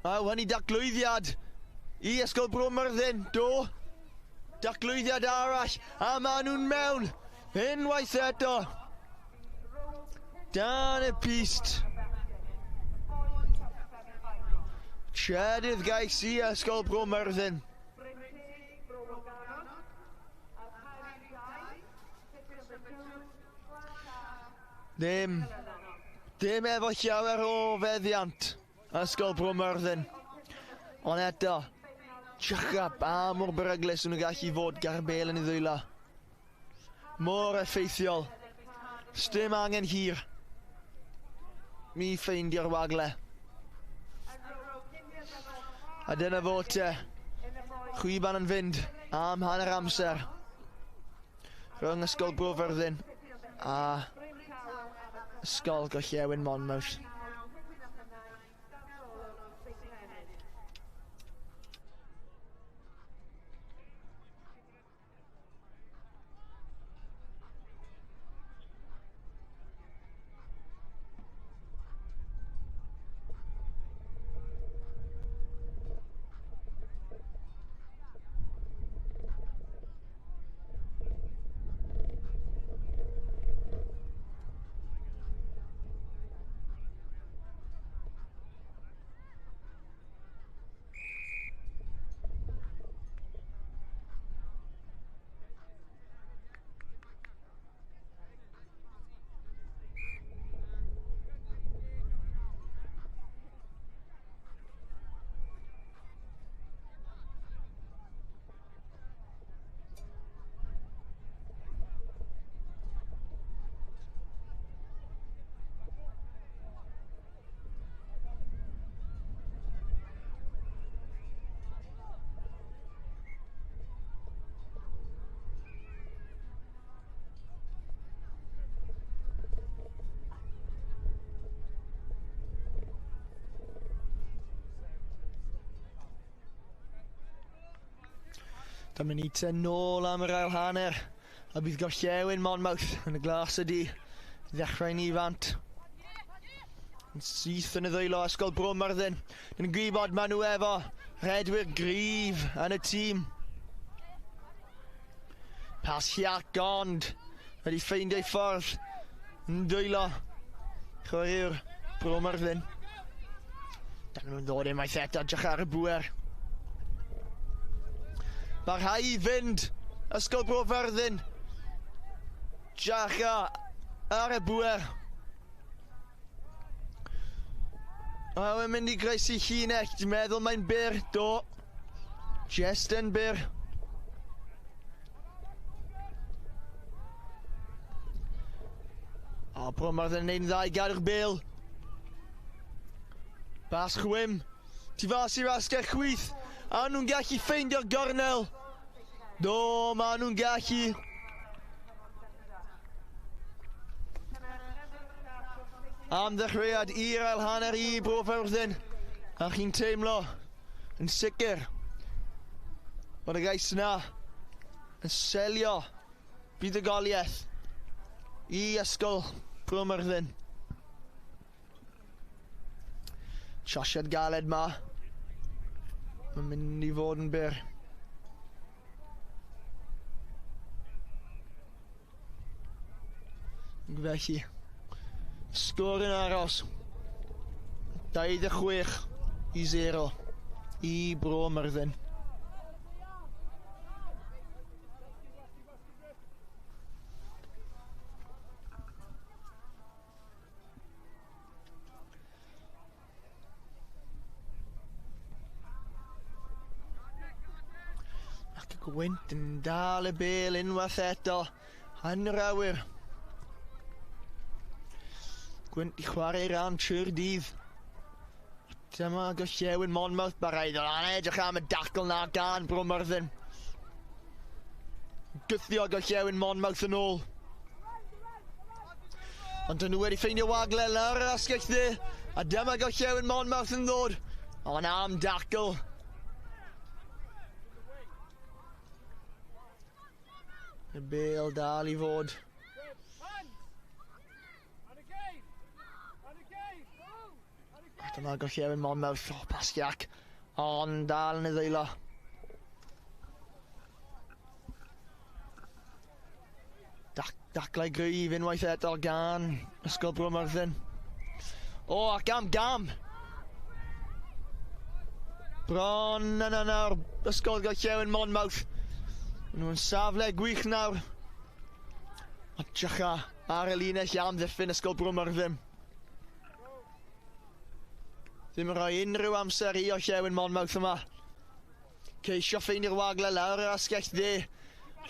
Aw, hynny daclwyddiad i Ysgol Bro Myrddin, do. Daclwyddiad arall, a maen nhw'n mewn. Unwaith eto. Dan y pist. Trydydd gais i Ysgol Bro Myrddin. Ddim. Dim efo llawer o feddiant Ysgol Bro Myrddin. Ond eto, trycha ba mor beryglus nhw'n gallu fod gar bel yn ei ddwylo. Mor effeithiol. Sdim angen hir. Mi ffeindio'r wagle. A dyna fo te. Chwiban yn fynd am hanner amser. Rhwng Ysgol Bro Fyrddin a Ysgol Gorllewin Monmouth. Dyma ni te nôl am yr ail hanner. A bydd Gorllewin Monmouth yn y glas ydi ddechrau'n ifant. Yn syth yn y ddwylo Ysgol Bro Myrddin. Yn gwybod maen nhw efo rhedwyr gryf yn y tîm. Pasiad ond wedi ffeindio ei ffordd yn dwylo chwaraewr Bro Myrddin. Dyma nhw'n ddod unwaith eto, edrych ar y bŵer. Mae rhai i fynd Ysgol Bro Fyrddin. Jacha ar y bŵer. Mae'n mynd i groesi llinell. Dwi'n meddwl mae'n byr. Do. Just yn byr. O, Bro Myrddin yn neud yn dda i gadw'r bêl. Bas chwim. Tu fas i'r asgell chwith. A nhw'n gallu ffeindio'r gornel. Do, ma nhw'n gallu. Am ddechreuad i'r ail hanner i Bro Fyrddin. A chi'n teimlo yn sicr bod y gais yna yn selio buddugoliaeth i Ysgol Bro Myrddin. Trosiad galed ma. Mae'n mynd i fod yn byr. Felly, sgôr yn aros. 26-0 i Bro Myrddin. Ac y gwynt yn dal y bel unwaith eto yn yr awyr. Gwynt i chwarae ran trwy'r dydd. Dyma Gorllewin Monmouth baraidd. Ond edrych am y dacl na gan Bro Myrddin. Gwthio Gorllewin Monmouth yn ôl. Ond dyn nhw wedi ffeindio wagle lawr yr asgell dde. A dyma Gorllewin Monmouth yn ddod. Ond am dacl. Y bel dal i fod. A dyma Gorllewin Monmouth. O, Pasiac. Ond dal yn ei ddeilo. Daclau gryf unwaith eto gan Ysgol Bro Myrddin. O, ac am gam! Bron yna nawr, Ysgol Gorllewin Monmouth. Maen nhw'n safle gwych nawr. A drycha ar y linell am ddiffyn Ysgol Bro Myrddin. Ddim yn rhoi unrhyw amser i Orllewin Monmouth yma. Ceisio ffeindio'r wagle lawr yr asgell dde.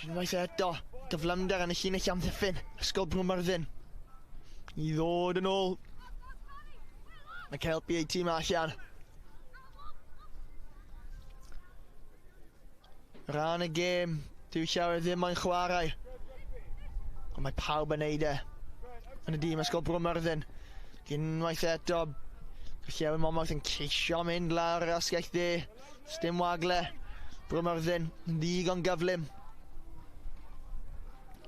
Unwaith eto, gyflymder yn y llinell amddiffyn. Ysgol Bro Myrddin. I ddod yn ôl. Mae helpu ei tîm allan. Rhan y gêm, dyw llawer ddim mae'n chwarae. Ond mae pawb yn neud e. Yn y dîm Ysgol Bro Myrddin. Unwaith eto, Gorllewin Monmouth yn ceisio mynd lawr yr asgell dde. Sdim wagle. Bro Myrddin yn ddigon gyflym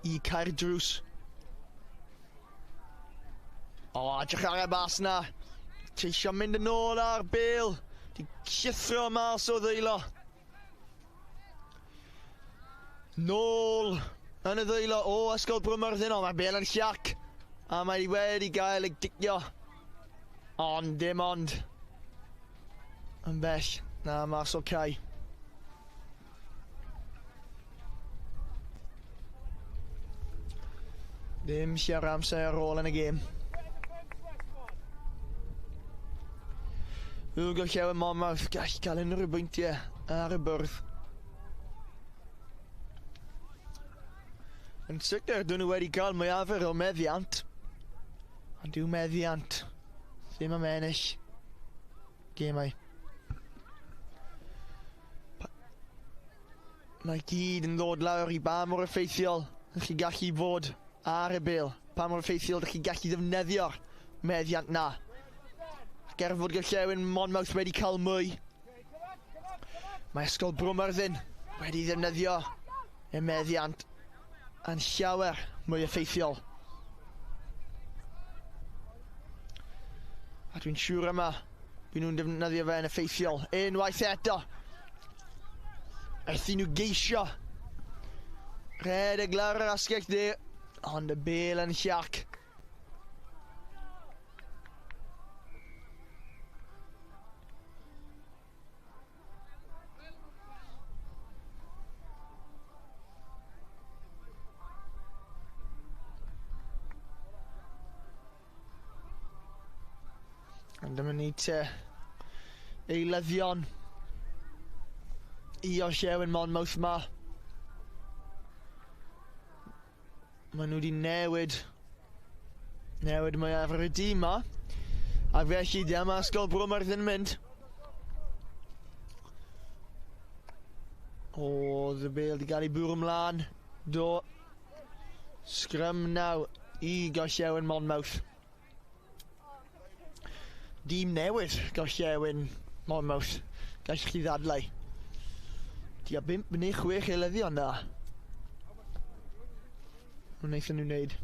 i cau'r drws. O, edrych ar y bas na. Ceisio mynd yn ôl ar bel. Di llithro mas o ddwylo. Nôl yn y ddwylo o Ysgol Bro Myrddin, ond mae'r bel yn llac. A mae wedi gael ei gicio. Ond dim ond yn bell na mas o cae. Ddim llawer amser ar ôl yn y gêm. Gorllewin Monmouth gall cael unrhyw bwyntiau ar y bwrdd. Yn sicr, dyn nhw wedi cael mwyafr o meddiant. Ond dyw meddiant ddim am ennill gemau. Mae gyd yn ddod lawr i ba mor effeithiol ydych chi gallu fod ar y bel. Pa mor effeithiol ydych chi gallu ddefnyddio'r meddiant na. Ac er fod Gorllewin Monmouth wedi cael mwy, mae Ysgol Bro Myrddin wedi ddefnyddio y meddiant yn llawer mwy effeithiol. A dwi'n siŵr yma, byd nhw'n defnyddio fe'n effeithiol. Unwaith eto, wrth i nhw geisio rhedeg lawr yr asgell dde, ond y bel yn llac. Ond dyma ni te eilyddion i Orllewin Monmouth ma. Maen nhw wedi newid mwyaf ar y dîm ma. Ac felly dyma Ysgol Bro Myrddin yn mynd. Oedd y bel wedi cael ei bwrw ymlaen. Do. Sgrym naw i Gorllewin Monmouth. Dîm newydd Gorllewin Monmouth. Gallwch chi ddadlau. Tua 5 neu 6 eilyddion na. Wnaethon nhw wneud.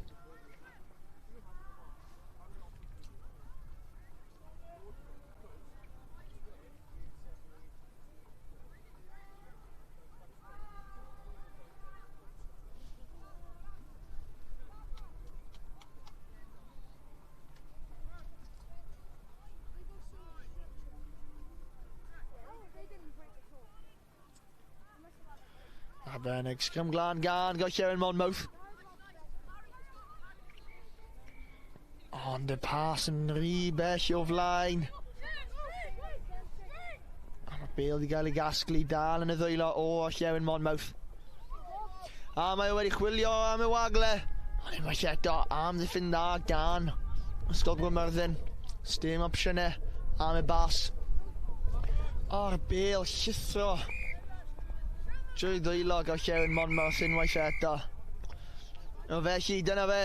Arbennig, sgrym glân gan Gorllewin Monmouth. Ond y pas yn rhy bell o flaen. A mae Bale wedi cael ei gasglu dal yn y ddwylo o Orllewin Monmouth. A mae o wedi chwilio am y wagle. Ond unwaith eto am ddiffyn dda gan Ysgol Bro Myrddin. Sdim opsiynau am y bas. O'r Bale llithro drwy ddwylo Gorllewin Monmouth unwaith eto. O felly dyna fe,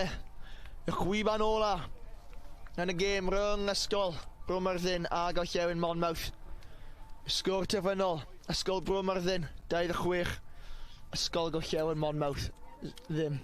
y chwiban ola yn y gêm rhwng Ysgol Bro Myrddin a Gorllewin Monmouth. Y sgôr terfynol, Ysgol Bro Myrddin 26, Ysgol Gorllewin Monmouth ddim.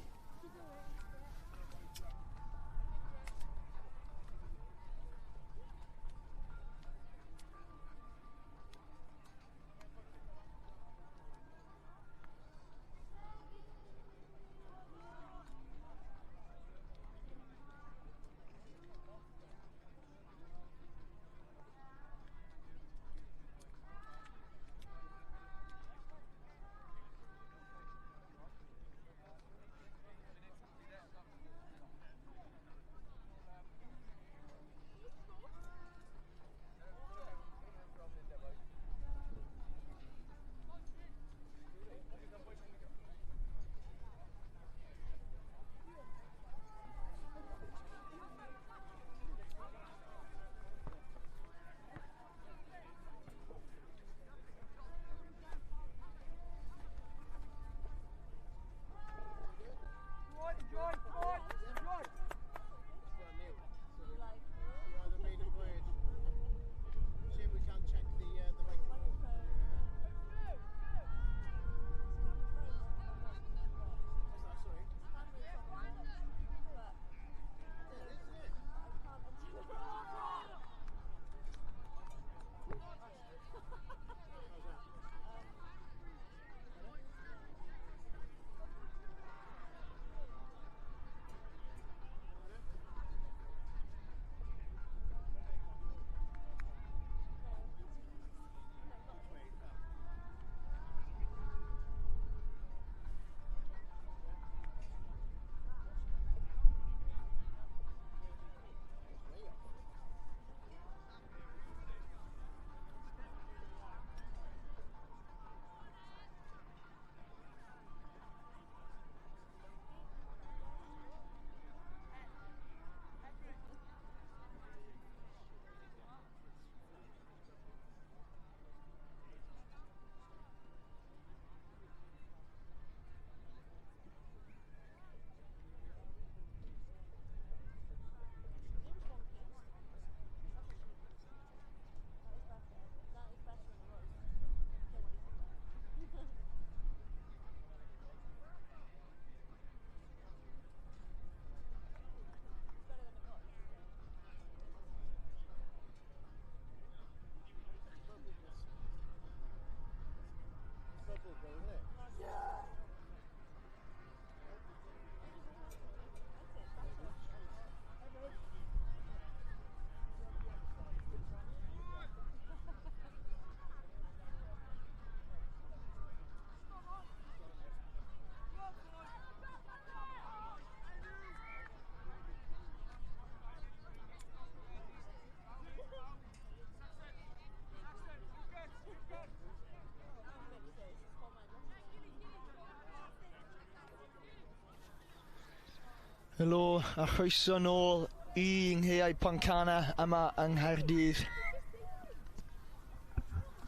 Helo a chroeso nôl i Nghaeau Pontcanna yma yng Nghaerdydd.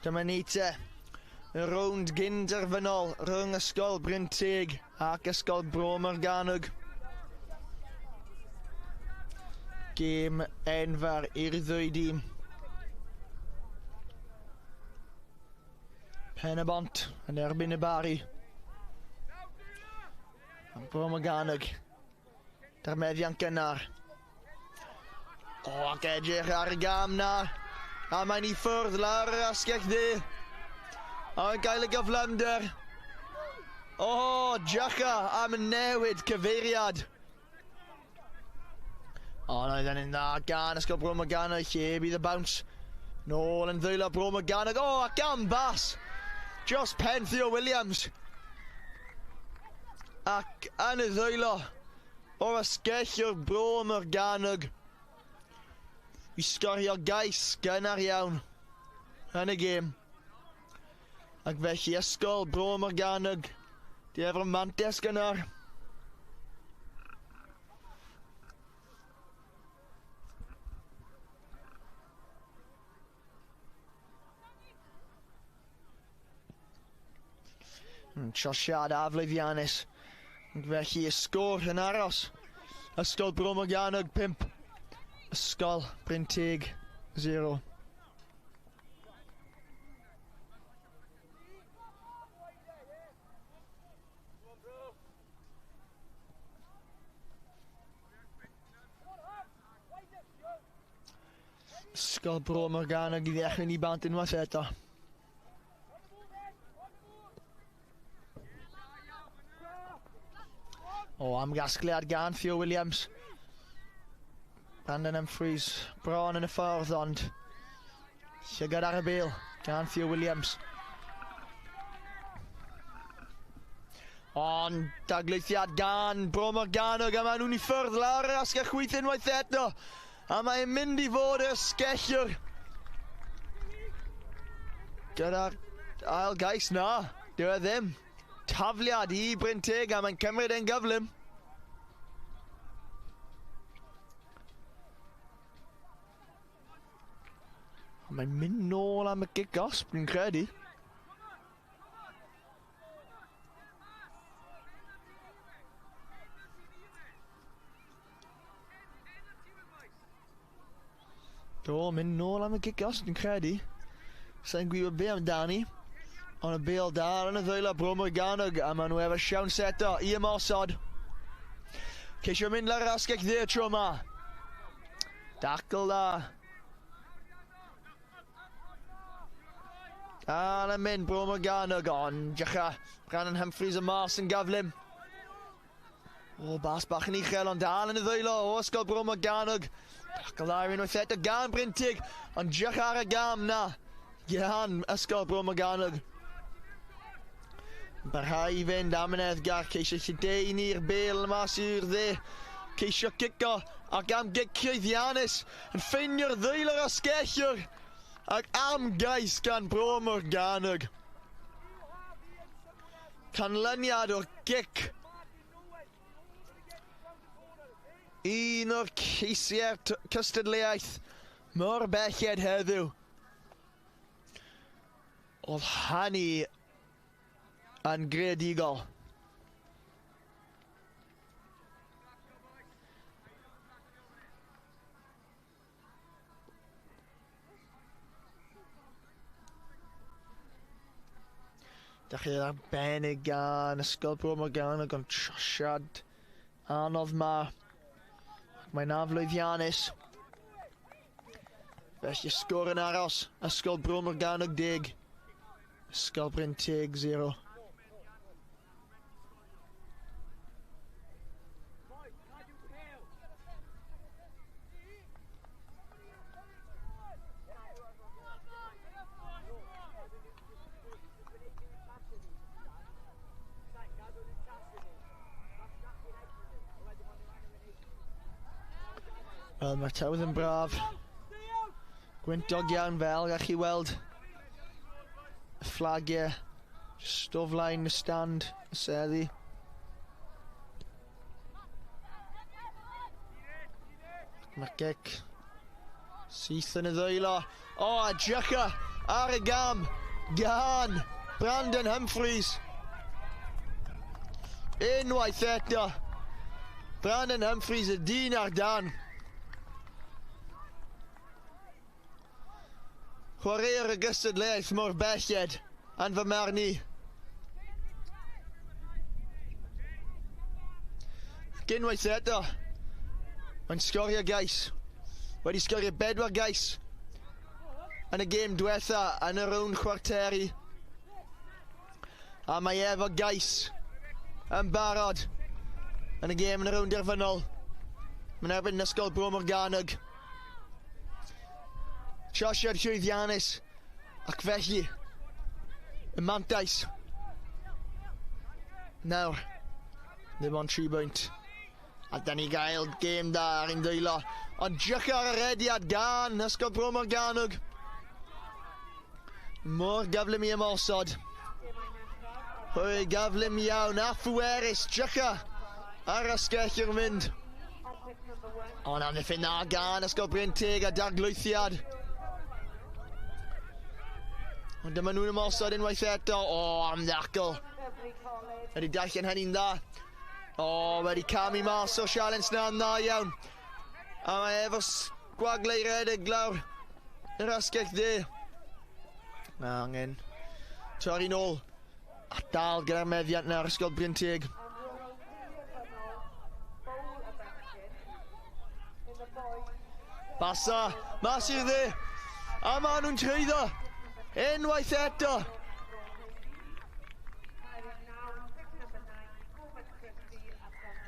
Dyma ni te, y rownd gynderfynol rhwng Ysgol Brynteg ac Ysgol Bro Morgannwg. Gêm enfawr i'r ddwy dîm. Pen y Bont yn erbyn y Bari. Bro Morgannwg. Darmeddiant gynnar. O, ac edrych ar y gam na. A mae'n i ffwrdd lawr yr asgell dde. A mae'n gael y gyflymder. O, Jacka am newid cyfeiriad. O, oedd yn dda gan Ysgol Bro Morgannwg, lle bydd y bounce. Nôl yn ddwylo Bro Morgannwg. O, ac am bas. Dros pen Theo Williams. Ac yn y ddwylo o'r asgellwr Bro Morgannwg i sgorio gais gynnar iawn yn y gêm. Ac felly Ysgol Bro Morgannwg di efo'r mantes gynnar. Trosiad aflwyddiannus. Ac felly y sgôr yn aros. Ysgol Bro Morgannwg 5, Ysgol Brynteg 0. Ysgol Bro Morgannwg i ddechrau ni bant unwaith eto. O, am gasgliad gan Theo Williams. Brandon Humphreys bron yn y ffordd, ond llygad ar y bêl gan Theo Williams. Ond daglwythiad gan Bro Morgannwg, a maen nhw'n i ffwrdd lawr yr asgell chwith unwaith eto. A mae'n mynd i fod y sgelliwr. Gyda'r ail gais na, dyw e ddim. Tafliad i Brynteg a mae'n cymryd e'n gyflym. Mae'n mynd nôl am y gic gosb, dwi'n credu. Do, mynd nôl am y gic os, dwi'n credu. Sa'n gwybod be amdani. Ond y bêl da yn y ddwylo Bro Morgannwg, a maen nhw efo siawns eto i ymosod. Ceisio mynd lawr yr asgell dde tro yma. Dacl da. Dal yn mynd Bro Morgannwg, ond Jacha Brandon Humphreys y mas yn gyflym. O, bas bach yn uchel, ond dal yn y ddwylo o Ysgol Bro Morgannwg. Dacl da unwaith eto gan Brynteg, ond drych ar y gam na gan Ysgol Bro Morgannwg. Barhau i fynd am yn Edgar, ceisio lledaenu'r bêl mas i'r dde. Ceisio cico ac am gic llwyddiannus yn ffeinio'r ddwylo'r asgellwr ac am gais gan Bro Morgannwg. Canlyniad o'r gic. Un o'r ceisiau'r cystadleuaeth mor belled heddiw. Oedd hynny yn greadigol. Dechreuodd arbennig gan Ysgol Bro Morgannwg, ond trosiad anodd ma. Ac mae'n aflwyddiannus. Felly sgôr yn aros. Ysgol Bro Morgannwg 10. Ysgol Brynteg 0. Wel, mae'r tywydd yn braf. Gwyntog iawn fel, gallwch chi weld y fflagiau jyst o flaen y stand, y seddi. Ac mae'r gic syth yn y ddwylo. O, a Jacka ar y gam gan Brandon Humphreys. Unwaith eto, Brandon Humphreys y dyn ar dan. Chwarae'r y gystadleuaeth mor belled yn fy marn i. Ac unwaith eto, mae'n sgorio gais. Wedi sgorio 4 gais yn y gêm diwetha yn y rownd chwarteri. A mae efo gais yn barod yn y gêm yn y rownd derfynol. Mae'n erbyn Ysgol Bro Morgannwg. Trosiad llwyddiannus, ac felly y mantais. Nawr, ddim ond 3 bwynt. A da ni gael gêm da ar ein dwylo. Ond drych ar y rediad gan Ysgol Bro Morgannwg. Mor gyflym i ymosod. Hwy gyflym iawn a phwerus. Drych ar asgell i'r mynd. Ond amddiffyn na gan Ysgol Brynteg a darglwythiad. Ond dyma nhw'n ymosod unwaith eto. O, am ddacl. Wedi darllen hynny'n dda. O, wedi camu mas o sialens na yn dda iawn. A mae efo gwagle i redeg lawr yr asgell dde. Mae angen torri nôl. A dal gyda'r meddiant nawr Ysgol Brynteg. Basa, mas i'r dde. A maen nhw'n treiddo. Unwaith eto.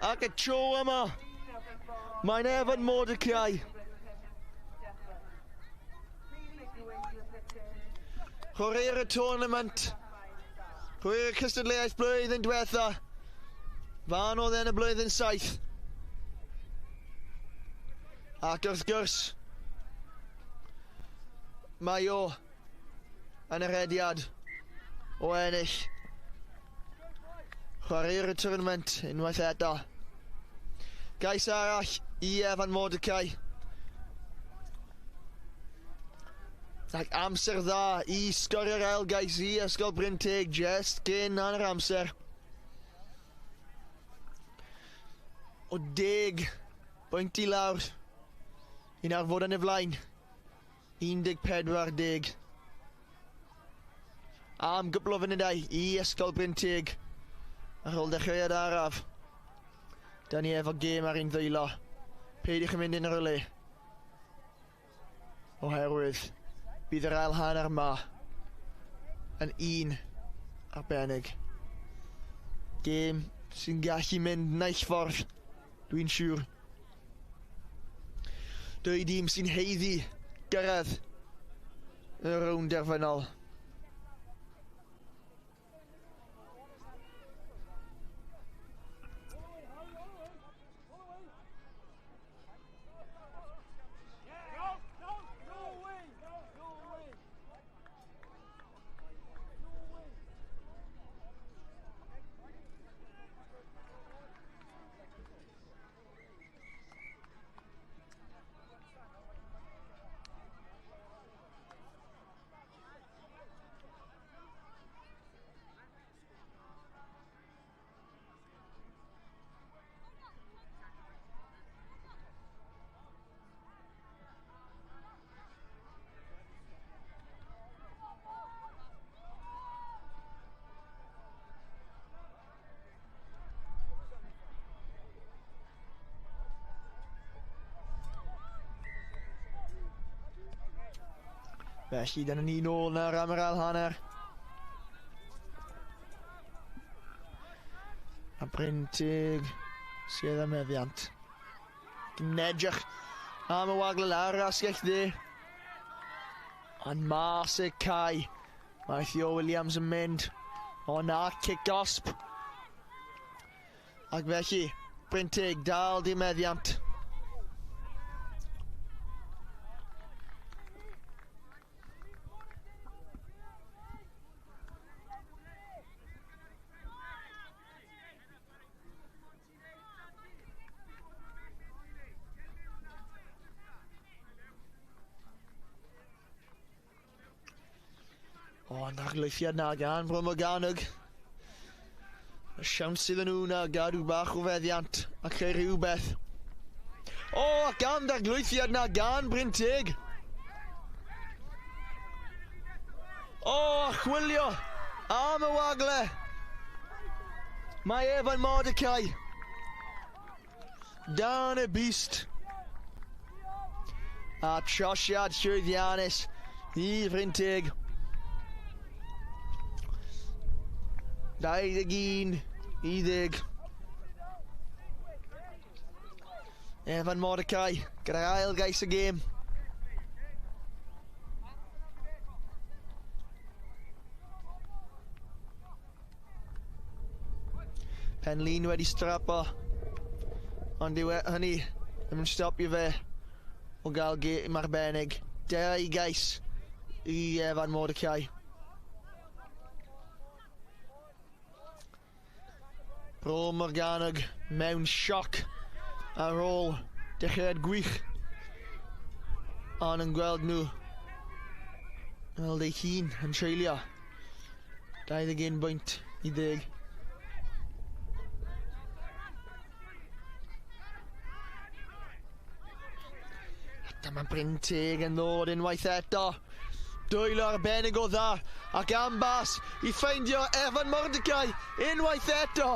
Ac y tro yma, mae'n Evan Mordecai. Chwarae'r y tournament. Chwarae'r cystadleuaeth blwyddyn diwetha. Fan oedd yn y blwyddyn 7. Ac wrth gwrs, mae o yn y rediad o ennill. Chwarae'r y tournament unwaith eto. Gais arall i Evan Mordecai. Ac amser dda i sgorio'r ail gais i Ysgol Brynteg jest gyn hanner amser. O 10 bwynt i lawr. Un ar fod yn y flaen. 14-10. Am gwpl o funudau i Ysgol Brynteg. Ar ôl dechreuad araf. Da ni efo gêm ar ein ddwylo. Peidiwch yn mynd unrhyw le. Oherwydd bydd yr ail hanner yma yn un arbennig. Gêm sy'n gallu mynd naill ffordd, dwi'n siŵr. Dwy dîm sy'n haeddu gyrraedd y rownd derfynol. Felly, dyna ni nôl nawr am yr ail hanner. A Brynteg sydd â meddiant. Yn edrych am y wagle lawr asgell dde. Ond mas y cae. Mae Theo Williams yn mynd. O na, cic gosb. Ac felly, Brynteg dal di meddiant. O, narglwythiad na gan Bro Morgannwg. Y siawns iddyn nhw na gadw bach o feddiant a creu rhywbeth. O, ac am darglwythiad na gan Brynteg. O, a chwilio am y wagle. Mae Evan Mordecai dan y bist. A trosiad llwyddiannus i Frynteg. 21 i 10. Evan Mordecai gyda'r ail gais y gêm. Penlin wedi strapo. Ond dyw hynny ddim yn stopio fe o gael gêm arbennig. Dau gais i Evan Mordecai. Bro Morgannwg mewn sioc ar ôl dechreuad gwych. Ond yn gweld nhw weld ei hun yn treulio 21 bwynt i 10. A dyma Bryn Teg yn ddod unwaith eto. Dwylo arbennig o dda ac am bas i ffeindio Evan Mordecai unwaith eto.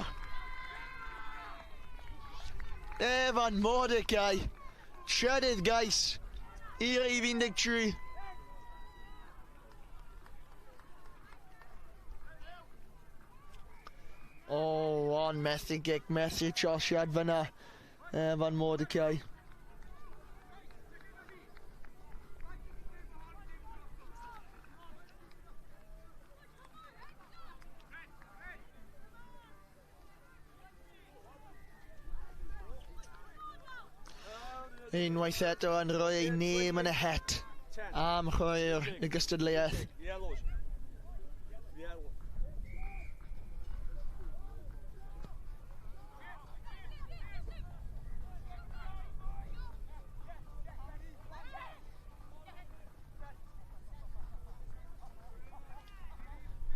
Evan Mordecai, trydydd gais i'r rhif 13. O, ond methu gic, methu trosiad fyna. Fan Mordecai. Unwaith eto yn rhoi ei nêm yn y het am chwaraewr y gystadleuaeth.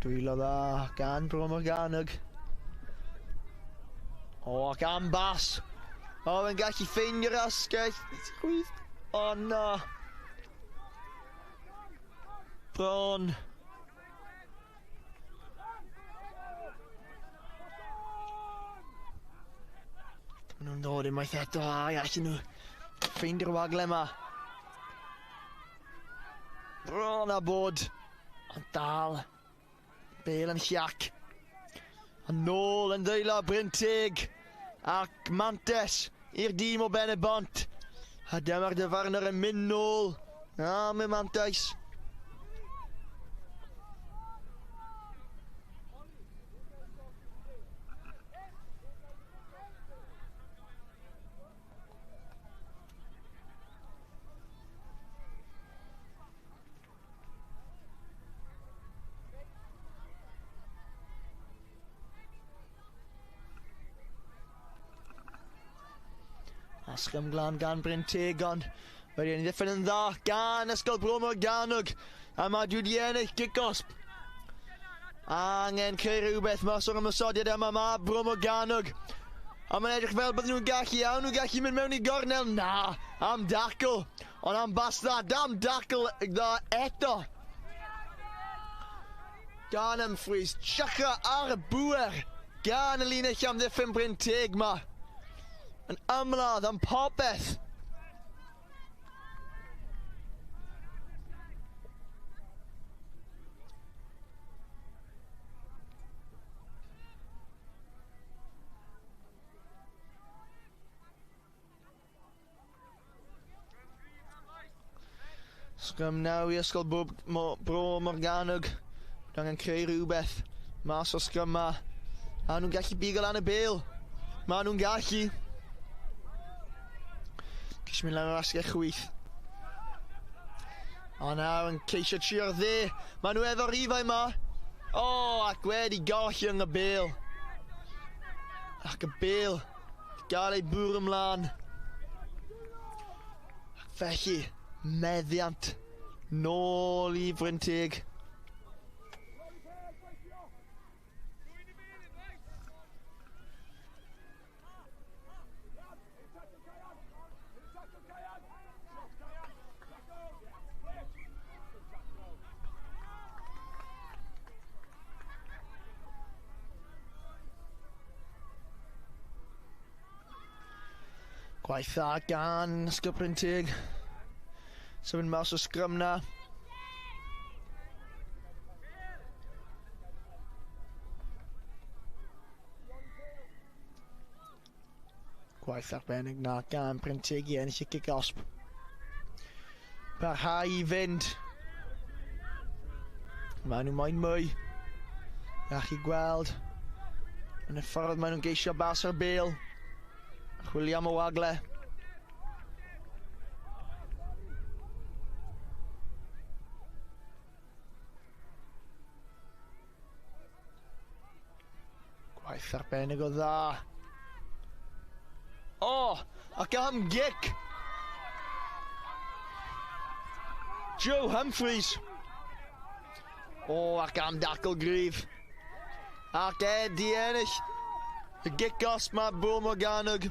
Dwylo dda gan Bro Morgannwg. O, ac am bas. O, mae'n gallu ffeindio'r asgell. O, na. Bron. Maen nhw'n dod unwaith eto, a allan nhw ffeindio'r wagle yma. Bron a bod. Ond dal. Bale yn llac. A nôl yn ddeilo Brynteg. Ac mantes i'r dîm o Ben y Bont. A dyma'r dyfarnwr yn mynd nôl am y mantais. Asgam glan gan Brynteg, ond wedi yn ddiffyn yn dda gan Ysgol Bro Morgannwg. A mae dwi wedi ennill gic-gosb. Angen creu rhywbeth mas o'r ymosodiad yma, mae Bro Morgannwg. A mae'n edrych fel bydden nhw'n gallu iawn, nhw'n gallu mynd mewn i gornel. Na, am dacl. Ond am bas dda, am dacl dda eto. Gan Humphreys, siacra ar y bŵer. Gan y linell amddiffyn Brynteg ma. Yn ymladd am popeth. Sgrym naw i Ysgol Bro Morgannwg. Angen creu rhywbeth mas o sgrym ma. A nhw'n gallu bigo lan y bêl. Ma nhw'n gallu. Ceisio mynd lan o'r asgell chwith. O nawr yn ceisio trio'r dde. Ma nhw efo'r rhifau ma. O, ac wedi golli yng y bêl. Ac y bêl gael ei bwrw ymlaen. Ac felly, meddiant nôl i Brynteg. Gwaith dda gan Ysgol Brynteg. Symud mas o sgrym na. Gwaith arbennig na gan Brynteg i ennill y gic-osb. Parhau i fynd. Maen nhw moyn mwy. A chi gweld yn y ffordd maen nhw'n geisio bas o'r bêl. Chwilio am y wagle. Gwaith arbennig o dda. O, ac am gic. Joe Humphreys. O, ac am dacl gryf. Ac Ed di ennill y gic-os mae Bro Morgannwg.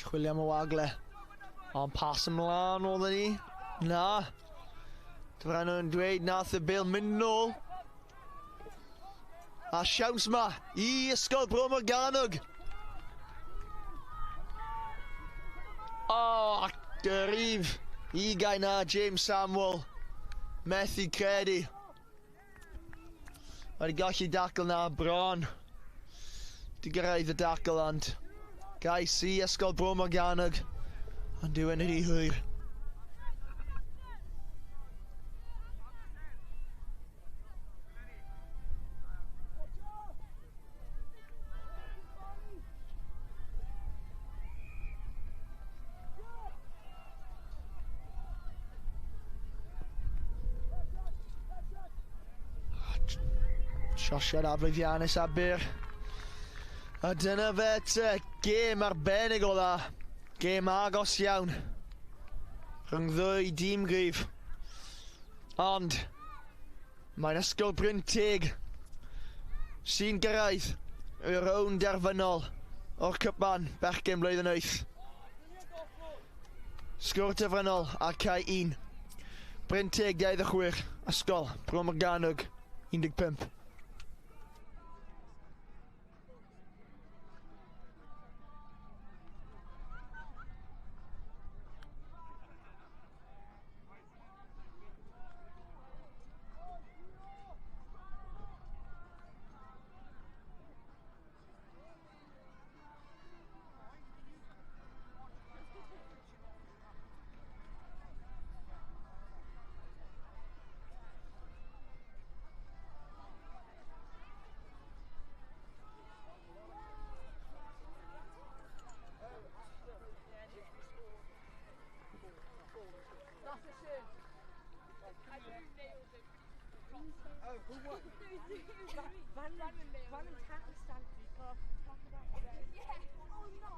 Chwilio am y wagle. Ond pas ymlaen oedden ni. Na. Dyfrannwr yn dweud nath y bêl mynd nôl. A siawns ma i Ysgol Bro Morgannwg. O, oh, gryf i gael na James Samuel. Methu credu. Mae wedi gallu dacl na bron. Di gyrraedd y dacl ond gais i Ysgol Bro Morgannwg. Ond dyw e'n rhy hwyr. Trosiad aflwyddiannus a byr. A dyna fe te, gêm arbennig o dda. Gêm agos iawn. Rhwng ddwy dîm gryf. Ond, mae'n Ysgol Brynteg sy'n gyrraedd y rownd derfynol o'r cwpan bechgyn blwyddyn 8. Sgwr terfynol a cae 1. Brynteg 26, Ysgol Bro Morgannwg 15. Oh, who won? Random tackle stand. Yeah. Oh, no.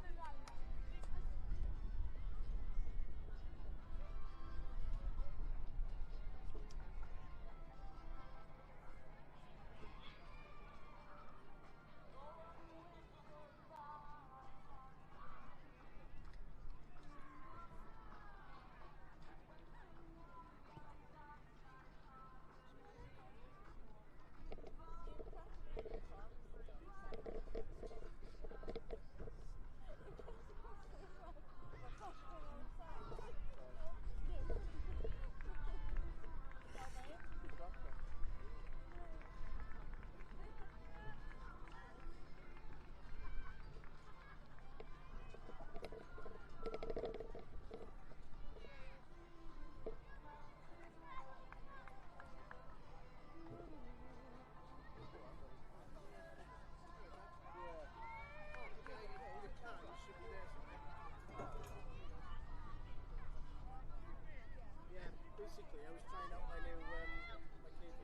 Basically, I was trying out my new my cable.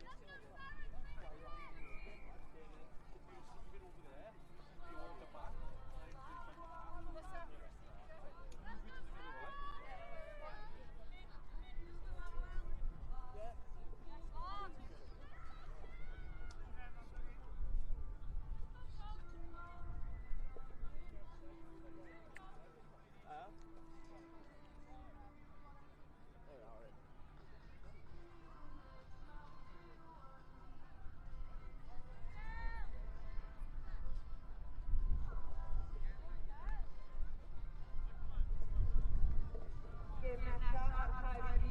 Gêm nesaf ar cae 1,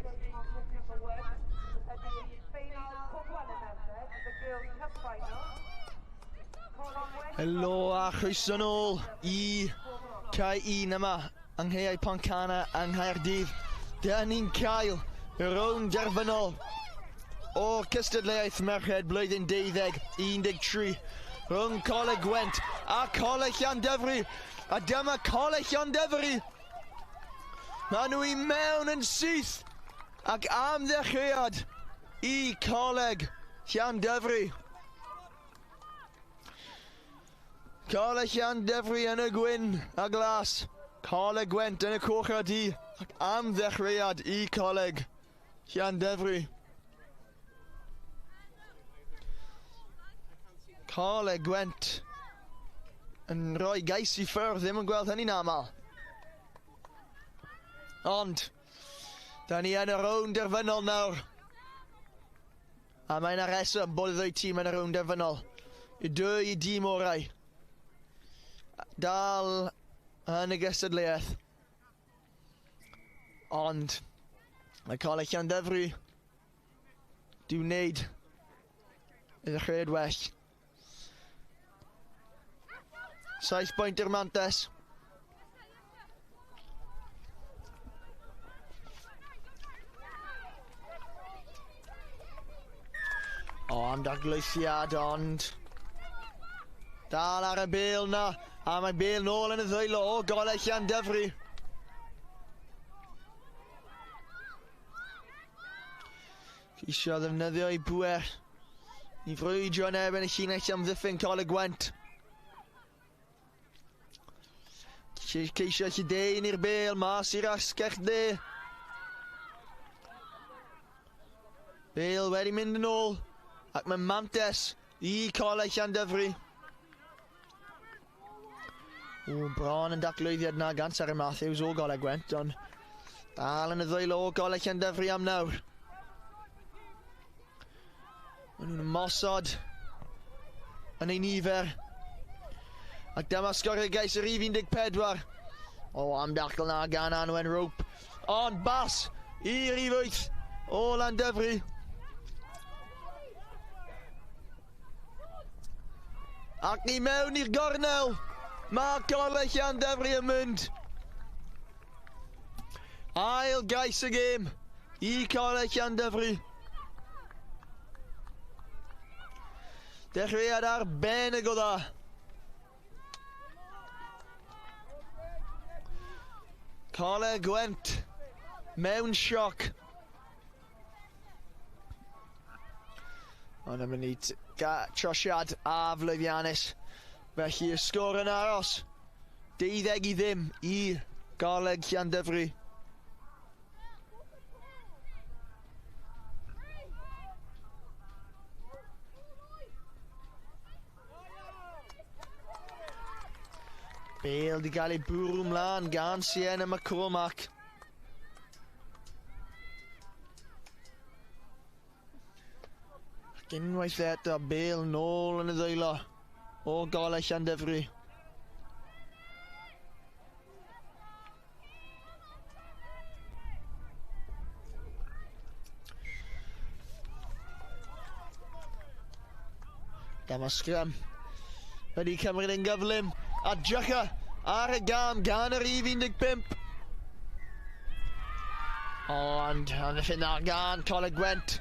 next game on pitch number 1, ydy ffeinal Cwpan y Merched, the Girls Cup Final. Coleg Gwent. Helo a chroeso nôl i cae 1 yma yng Nghaeau Pontcanna yng Nghaerdydd. Dyna ni'n cael y rownd derfynol o'r cystadleuaeth merched blwyddyn 12, 13 rhwng Coleg Gwent a Coleg Llandovery. A dyma Coleg Llandovery. Maen nhw i mewn yn syth ac am ddechreuad i Coleg Llandovery. Coleg Llandovery yn y gwyn a glas. Coleg Gwent yn y coch a du ac am ddechreuad i Coleg Llandovery. Coleg Gwent yn rhoi gais i ffwrdd, ddim yn gweld hynny'n aml. Ond, da ni yn y rownd derfynol nawr. A mae'n reswm bod y ddwy tîm yn y rownd derfynol. Y dwy dîm orau. Dal yn y gystadleuaeth. Ond mae Coleg Llandovery di wneud y ddechreuad well. 7 bwynt i'r mantes. O, am daglwythiad, ond dal ar y bêl na, a mae bêl nôl yn y ddwylo o Goleg Llandovery. Ceisio ddefnyddio ei bwer i frwydro yn erbyn y llinell amddiffyn Coleg Gwent. Ceisio lledaenu i'r bêl mas i'r asgell dde. Bêl wedi mynd yn ôl, ac mae mantes i Coleg Llandovery. O, bron yn daclwyddiad na gan Sarah Matthews o Goleg Gwent, ond dal yn y ddwylo o Goleg Llandovery am nawr. Maen nhw'n ymosod yn ei nifer. Ac dyma sgorio gais yr rhif 14. O, am dacl na gan Anwen Rope. Ond bas i rhif 8 o Llandovery. Ac ni mewn i'r gornel. Mae Coleg Llandovery yn mynd. Ail gais y gêm i Coleg Llandovery. Dechreuad arbennig o dda. Coleg Gwent mewn sioc. Ond am ni trosiad a flwyddiannus. Felly y sgôr yn aros. 12-0 i Goleg Llandovery. Bale di gael ei bwrw mlaen gan Sienna McCormack. Ac unwaith eto, Bale nôl yn y ddwylo o Goleg Llandovery. Dyma sgrym wedi cymryd yn gyflym. A Jycha ar y gam gan yr rhif 15. Ond amddiffyn dda gan Coleg Gwent.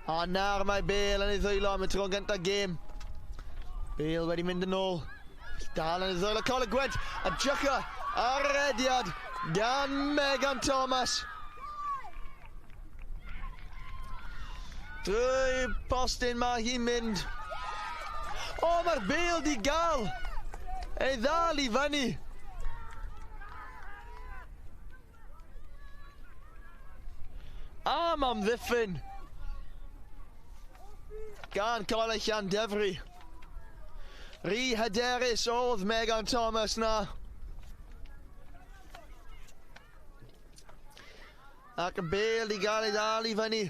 A nawr mae Bale yn ei ddwylo am y tro gyntaf gêm. Bale wedi mynd yn ôl. Dal yn ei ddwylo Coleg Gwent. A Jycha ar yr rediad gan Megan Thomas. Drwy postyn mae hi'n mynd. O, mae'r Bale di gael ei ddal i fyny. Am amddiffyn gan Coleg Llandovery. Rhy hyderus oedd Megan Thomas na. Ac y Bale di gael ei ddal i fyny.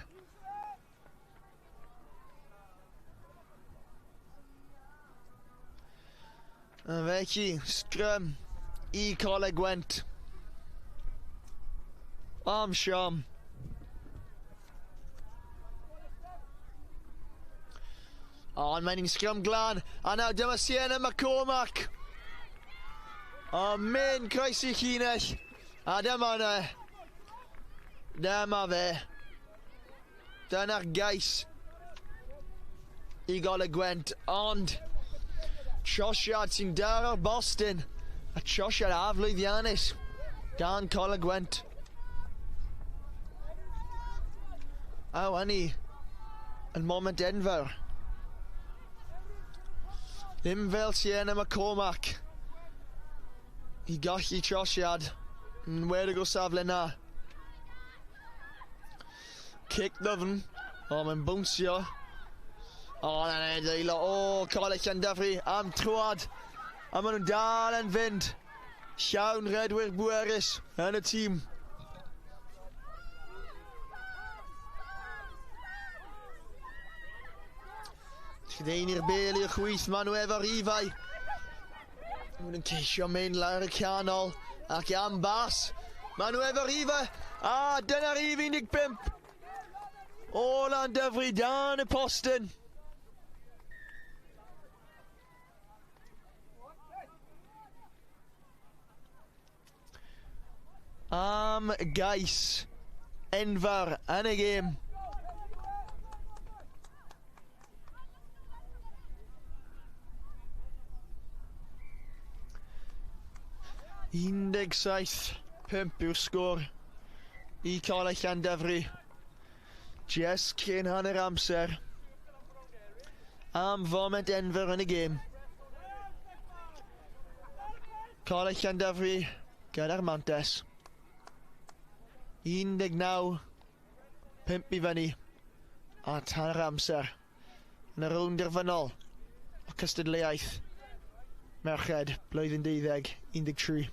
A felly, sgrym i Coleg Gwent. Am siom. Ond mae'n un sgrym glân. A nawr dyma Sienna McCormack. O, mynd croesi llinell. A dyma yna. Dyma fe. Dyna'r gais i Goleg Gwent. Ond trosiad sy'n daro'r bostyn. A trosiad aflwyddiannus gan Coleg Gwent. A hynny yn moment enfawr. Ddim fel Sienna McCormack i golli trosiad yn wedig o safle na. Cic ddyfn. O, mae'n bwnsio. O, na'n edeilo. O, Coleg Llandovery am troad. A maen nhw'n dal yn fynd. Llawn redwyr bwerus yn y tîm. Lledaenu'r bel i'r chwith, maen nhw efo'r rifau. Maen nhw'n ceisio mynd lawr y canol ac am bas. Maen nhw efo'r rifau, a dyna'r rif 15. O Llandyfri dan y postyn. Am gais enfawr yn y gêm. (17-5) yw'r sgôr i Coleg Llandyfri. Jyst cyn hanner amser. Am foment enfawr yn y gêm. Coleg Llandyfri gyda'r mantes. 19-5 i fyny at hanner amser yn y rownd derfynol o cystadleuaeth Merched blwyddyn 12, 13.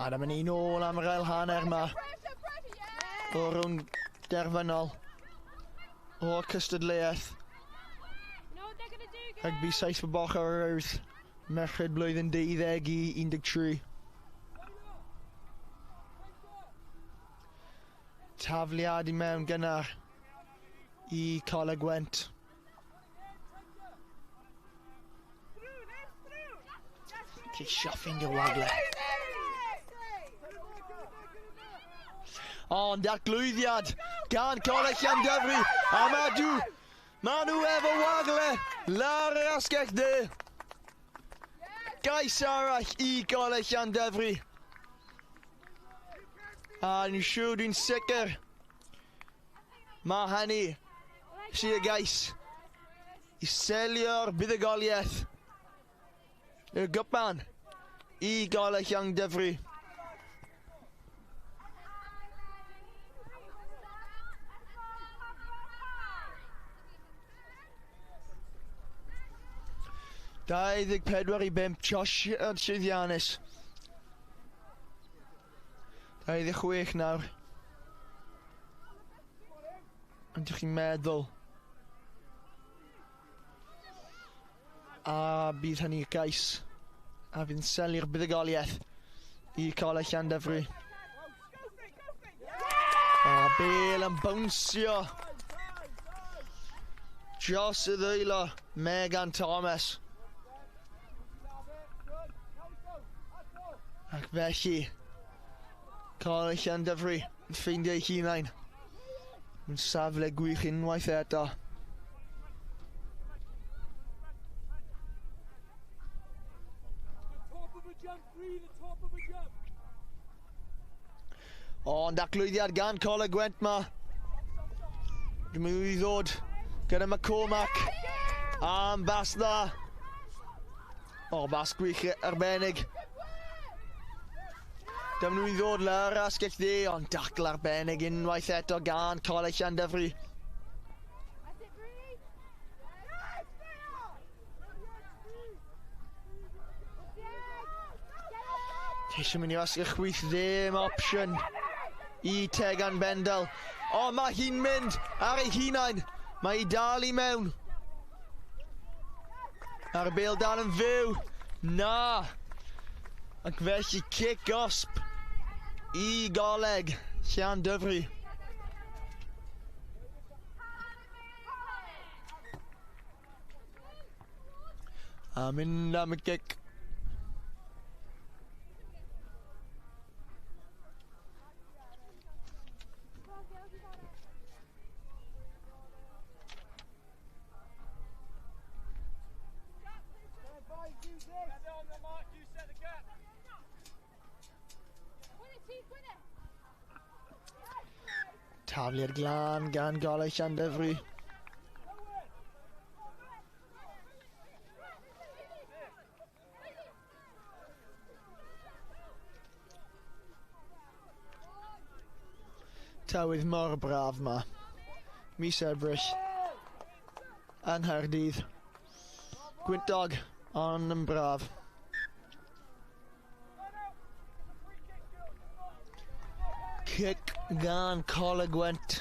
A dyma ni nôl am yr ail hanner yma. O rownd derfynol o'r cystadleuaeth. Rygbi 7 bob ochr yr Urdd. Merched blwyddyn 12 i 13. Tafliad i mewn gynnar i Coleg Gwent. Ceisio ffeindio wagle. Ond datglwyddiad gan Coleg Llandyfri. A Madw, maen nhw efo wagle lawr yr asgell dde. Gais arall i Goleg Llandyfri. A dwi'n siŵr, dwi'n sicr, mae hynny sydd y gais i selio'r buddugoliaeth. Y gwpan i Goleg Llandyfri. (24-5), Josh llwyddiannus. 26 nawr. Ydych chi'n meddwl? A bydd hynny gais. A fydd yn selio'r buddugoliaeth i Coleg Llandyfri. A bel yn bownsio dros y ddwylo Megan Thomas. Ac felly, Coleg Llandyfri yn ffeindio ei hunain. Mae'n safle gwych unwaith eto. Ond datglwyddiad gan Coleg Gwent ma. Dwi'n mynd i ddod gyda McCormack. Am bas dda. O, bas gwych arbennig. Dyma nhw'n ddod lawr asgell dde, ond dacl arbennig unwaith eto gan Coleg Llandyfri. Ceisio mynd i asgell chwith, ddim opsiwn i Tegan Bendel. O, mae hi'n mynd ar ei hunain. Mae hi dal i mewn. A'r bêl dal yn fyw. Na. Ac felly cic gosb i Goleg Llandyfri. A mynd am y gic. Taflu'r glân gan Goleg Llandyfri. Tywydd mor braf ma. Mis Ebrill yng Nghaerdydd. Gwyntog, ond yn braf. Cic gan Coleg Gwent.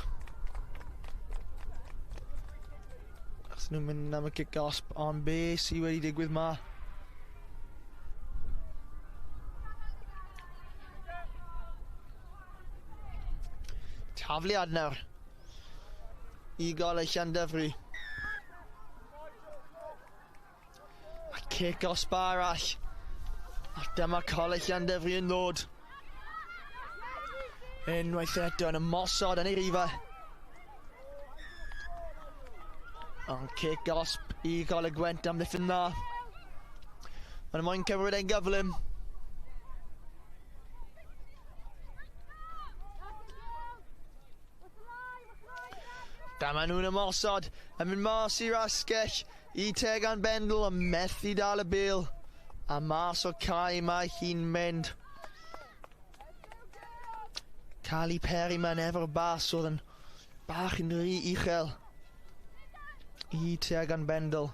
Achos nhw'n mynd am y cic gosb, ond be sydd wedi digwydd ma? Tafliad nawr i Goleg Llandyfri. A cic gosb arall. A dyma Coleg Llandyfri yn ddod. Unwaith eto yn ymosod yn ei rifa. Ond cic gosb i Goleg Gwent am ddiffyn dda. Mae'n moyn cymryd e'n gyflym. Dyma nhw'n ymosod, yn mynd mas i'r asgell i Tegan Bendel, yn methu dal y bêl. A mas o cae mae hi'n mynd. Cali Perryman efo'r bas oedd yn bach yn rhy uchel i Tegan Bendel.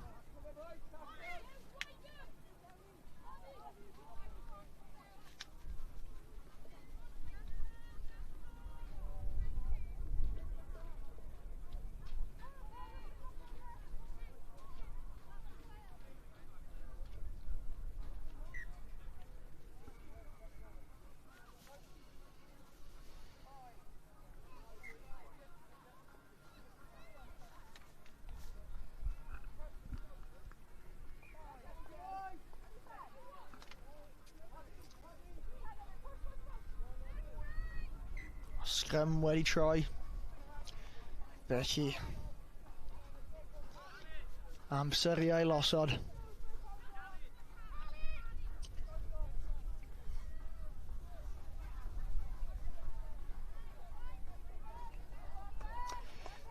Sgrym wedi troi. Felly amser i ailosod.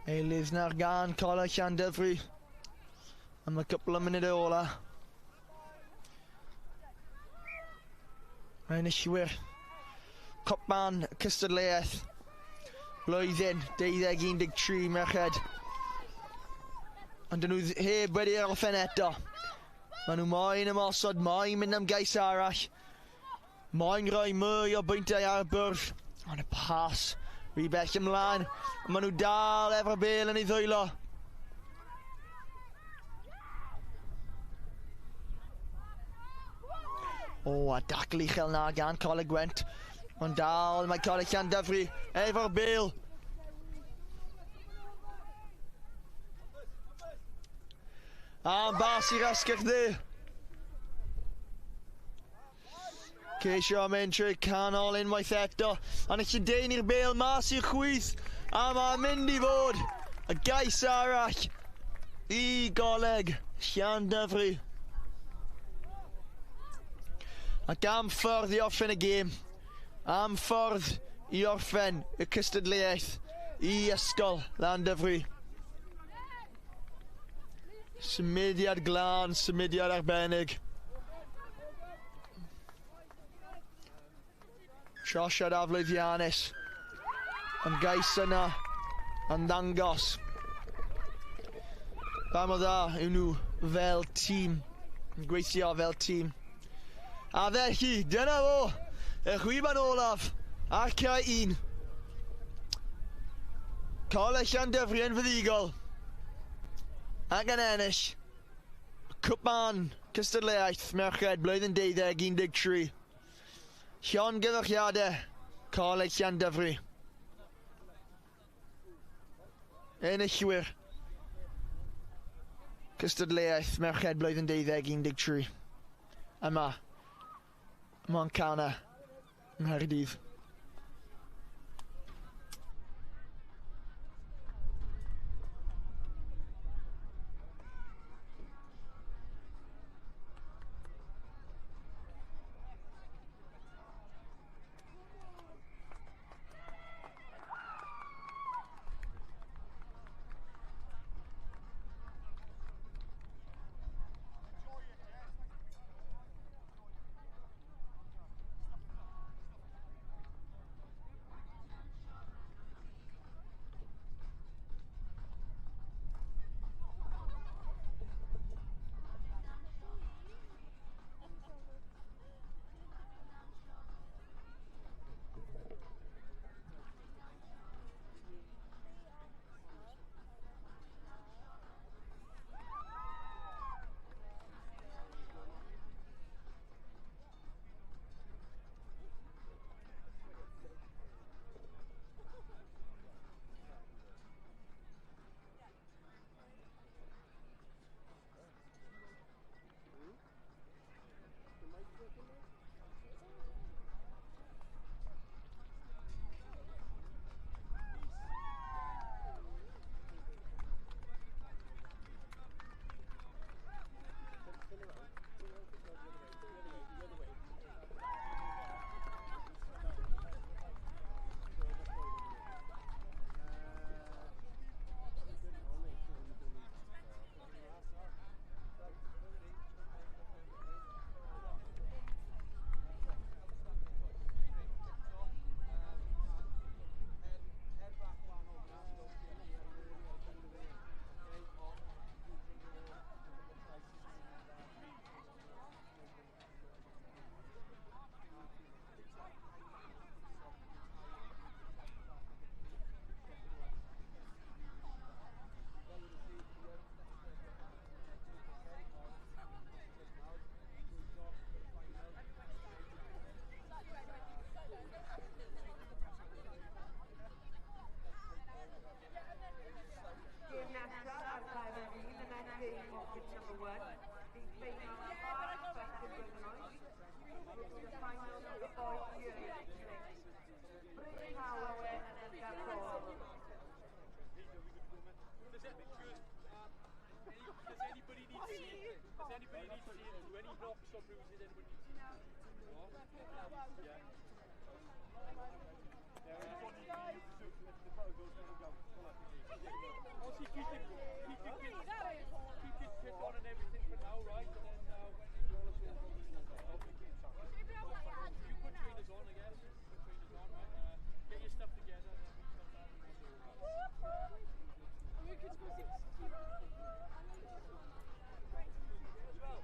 Eilydd na'r gan Coleg Llandyfri am y cwpl o munudau ola. Mae enillwyr Cwpan cystadleuaeth blwyddyn 2013 merched. Ond dyn nhw heb wedi orffen eto. Maen nhw moyn ymosod, moyn mynd am gais arall. Moyn rhoi mwy o bwyntiau ar y bwrdd. Ond y pas rhy bell ymlaen. Ond maen nhw dal efo'r bêl yn ei ddwylo. O, a dacl uchel na gan Coleg Gwent. Ond dal mae Coleg Llandyfri efo'r bêl. A'n bas i'r asgell dde. Ceisio mynd trwy canol unwaith eto. Ond y lledaenu'r bêl mas i'r chwith. A mae'n mynd i fod y gais arall i Goleg Llandyfri. Ac am ffordd i orffen y gêm. Am ffordd i orffen y cystadleuaeth i Ysgol Llandyfri. Symudiad glân, symudiad arbennig. Trosiad aflwyddiannus. Ond gais yna yn ddangos pa mor dda yw nhw fel tîm, yn gweithio fel tîm. A felly, dyna fo, y chwiban olaf, a'r cae 1. Coleg Llandyfri yn fuddugol ac yn ennill cwpan cystadleuaeth merched blwyddyn 12 13. Llongyfarchiadau Coleg Llandyfri. Enillwyr cystadleuaeth merched blwyddyn 12 13. Yma, Pontcanna, yng Nghaerdydd. Gêm nesaf ar cae rhif 1, the next game of pitch number 1, the final bechgyn blwyddyn 8, will be the final of the boys year 6. Bryn Tawe and Edgar Paul. Does anybody need seeing? Does anybody need seeing? Do any knocks or bruises anybody need seeing? No? Yeah. Yeah, we just want you to, if the photo goes, then we go. Obviously, keep your kit on and everything for now, right? And then when they call us, we'll you put trainers on, I guess. Put trainers on, right? Get your stuff together, and then we come down and we'll do it. As well.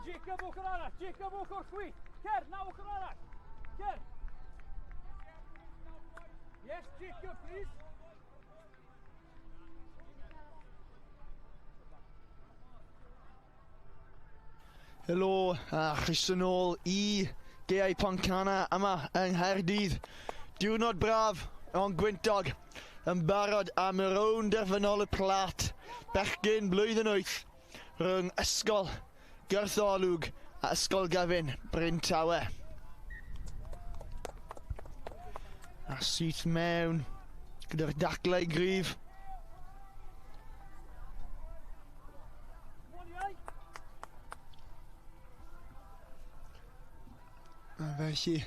Jacob ochr arall, Jacob ochr chwith. Cer, naw ochr arall. Cer. Yes, Jacob, please. Helo, a chroeso nôl i Gaeau Pontcanna yma yng Nghaerdydd. Diwrnod braf, ond gwyntog, yn barod am y rownd derfynol y plat. Bechgyn blwyddyn 8 rhwng Ysgol Gartholwg a Ysgol Gyfun Bryn Tawe. A syth mewn gyda'r daclau gryf. A felly,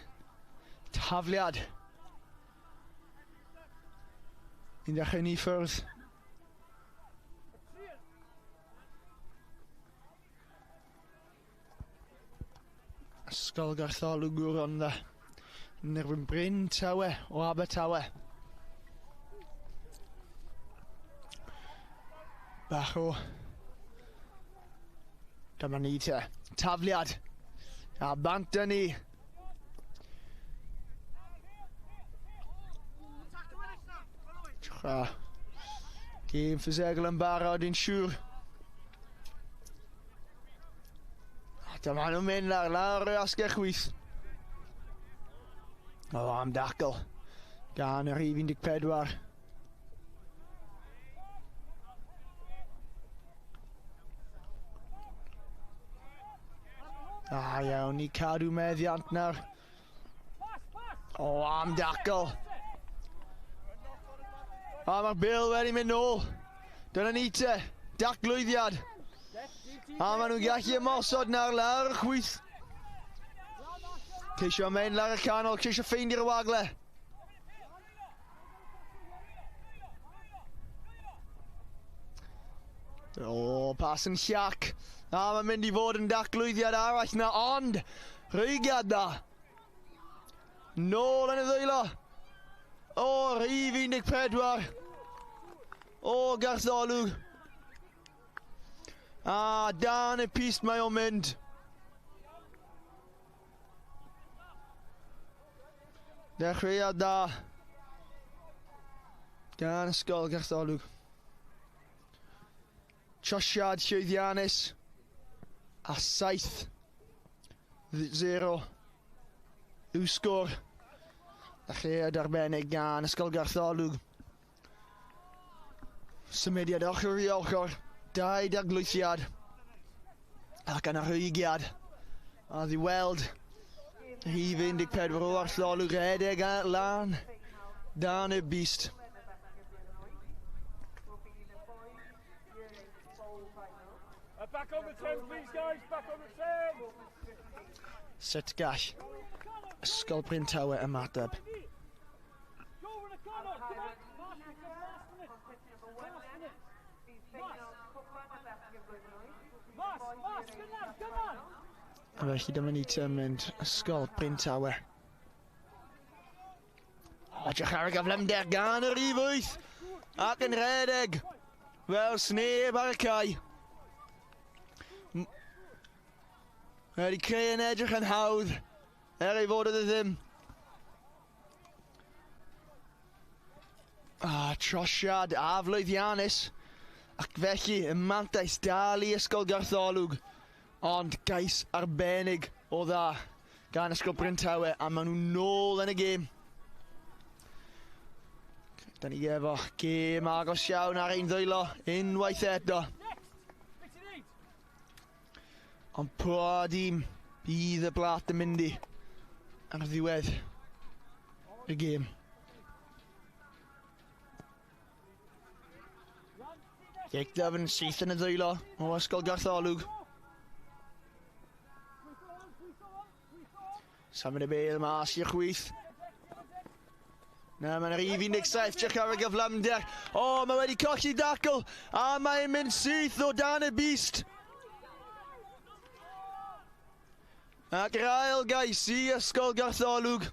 tafliad. Ni'n dechrau ni ffwrdd. Ysgol Gartholwg Rhondda yn erbyn Bryn Tawe o Abertawe. Bach o... Dyma ni te. Tafliad. A bant â ni. Gêm ffisegol yn barod yn siŵr. Dyma nhw'n mynd lawr, lawr y asgell chwith. O, am dacl. Gan y rhif 14. A iawn, ni cadw meddiant nawr. O, am dacl. A mae'r bil wedi mynd nôl. Dyna ni te, daclwyddiad. A maen nhw'n gallu ymosod nawr lawr y chwith. Ceisio mynd lawr y canol, ceisio ffeindio'r wagle. O, pas yn llac. A mae'n mynd i fod yn daclwyddiad arall na, ond rhygiad na. Nôl yn y ddwylo. O, rhif 14. O, Gartholwg. A dan y pist mae o'n mynd. Dechreuad da. Gan Ysgol Gartholwg. Trosiad llwyddiannus. A 7-0 yw sgôr. Dechreuad arbennig gan Ysgol Gartholwg. Symudiad ochr i ochr. 2 daglwythiad ac yna rhygiad. A ddi weld rhif 14 o Artholwg rhedeg a lan dan y bist. Back on the 10, please, guys. Back on the 10. Sut gall Ysgol Bryn Tawe ymateb? A felly dyma ni ti'n mynd Ysgol Bryn Tawe. Edrych ar y gyflymder gan y rhif 8. Ac yn rhedeg fel sneb ar y cae. Mae wedi creu yn edrych yn hawdd, er ei fod oedd e ddim. Trosiad aflwyddiannus, ac felly y mantais dal i Ysgol Gartholwg, ond gais arbennig o dda gan Ysgol Bryn Tawe, a maen nhw nôl yn y gêm. Da ni efo gêm agos iawn ar ein ddwylo unwaith eto. Ond pa dîm bydd y blat yn mynd i ar ddiwedd y gêm. Cic dyfn syth yn y ddwylo o Ysgol Gartholwg. Symud y bêl mas i'r chwith. Na, mae'n rhif 17, check ar y gyflymder. O, mae wedi colli dacl, a mae'n mynd syth o dan y bist. Ac yr ail gais i Ysgol Gartholwg.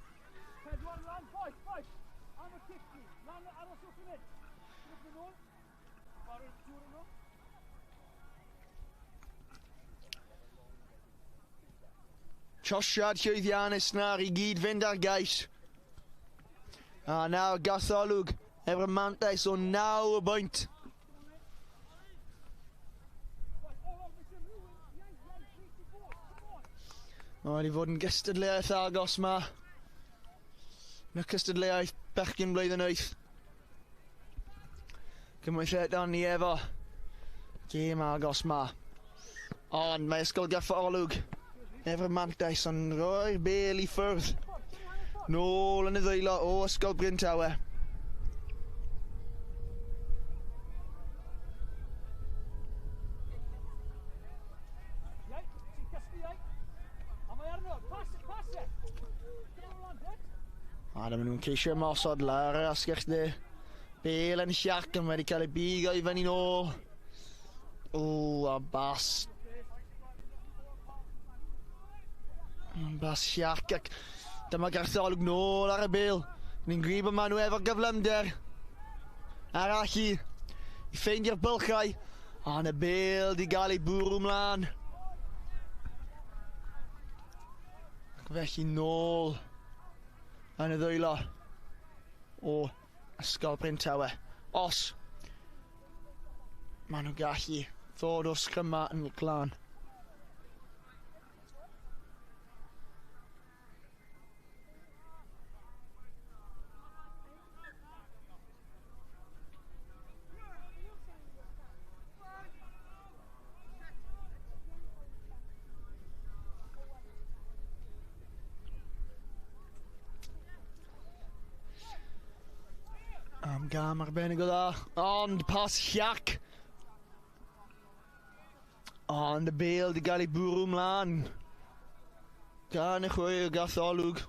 Trosiad llwyddiannus nawr i gyd fynd ar gais. A nawr Gartholwg efo'r mantais o 9 bwynt. Mae wedi fod yn gystadleuaeth agos ma. Yn y cystadleuaeth bechgyn blwyddyn 8. Gymaint eto ni efo gêm agos ma. Ond mae Ysgol Gartholwg efo'r mantais yn rhoi'r bêl i ffwrdd. Nôl yn y ddwylo o Ysgol Bryn Tawe. A dyma nhw'n ceisio ymosod lawr yr asgell dde. Bêl yn llac yn wedi cael ei bigo i fyny nôl. O, a bas. Bas llac ac dyma Gartholwg nôl ar y bêl. Ni'n gwybod bod maen nhw efo'r gyflymder. Arall i ffeindio'r bylchau. Ond y bêl di gael ei bwrw mlaen. Ac felly nôl yn y ddwylo o Ysgol Bryn Tawe. Os maen nhw'n gallu ddod o'r sgryma yn glân. Am gam arbennig o dda, ond pas llac. Ond y bêl di gael ei bwrw mlaen gan y chwaraewr Gartholwg.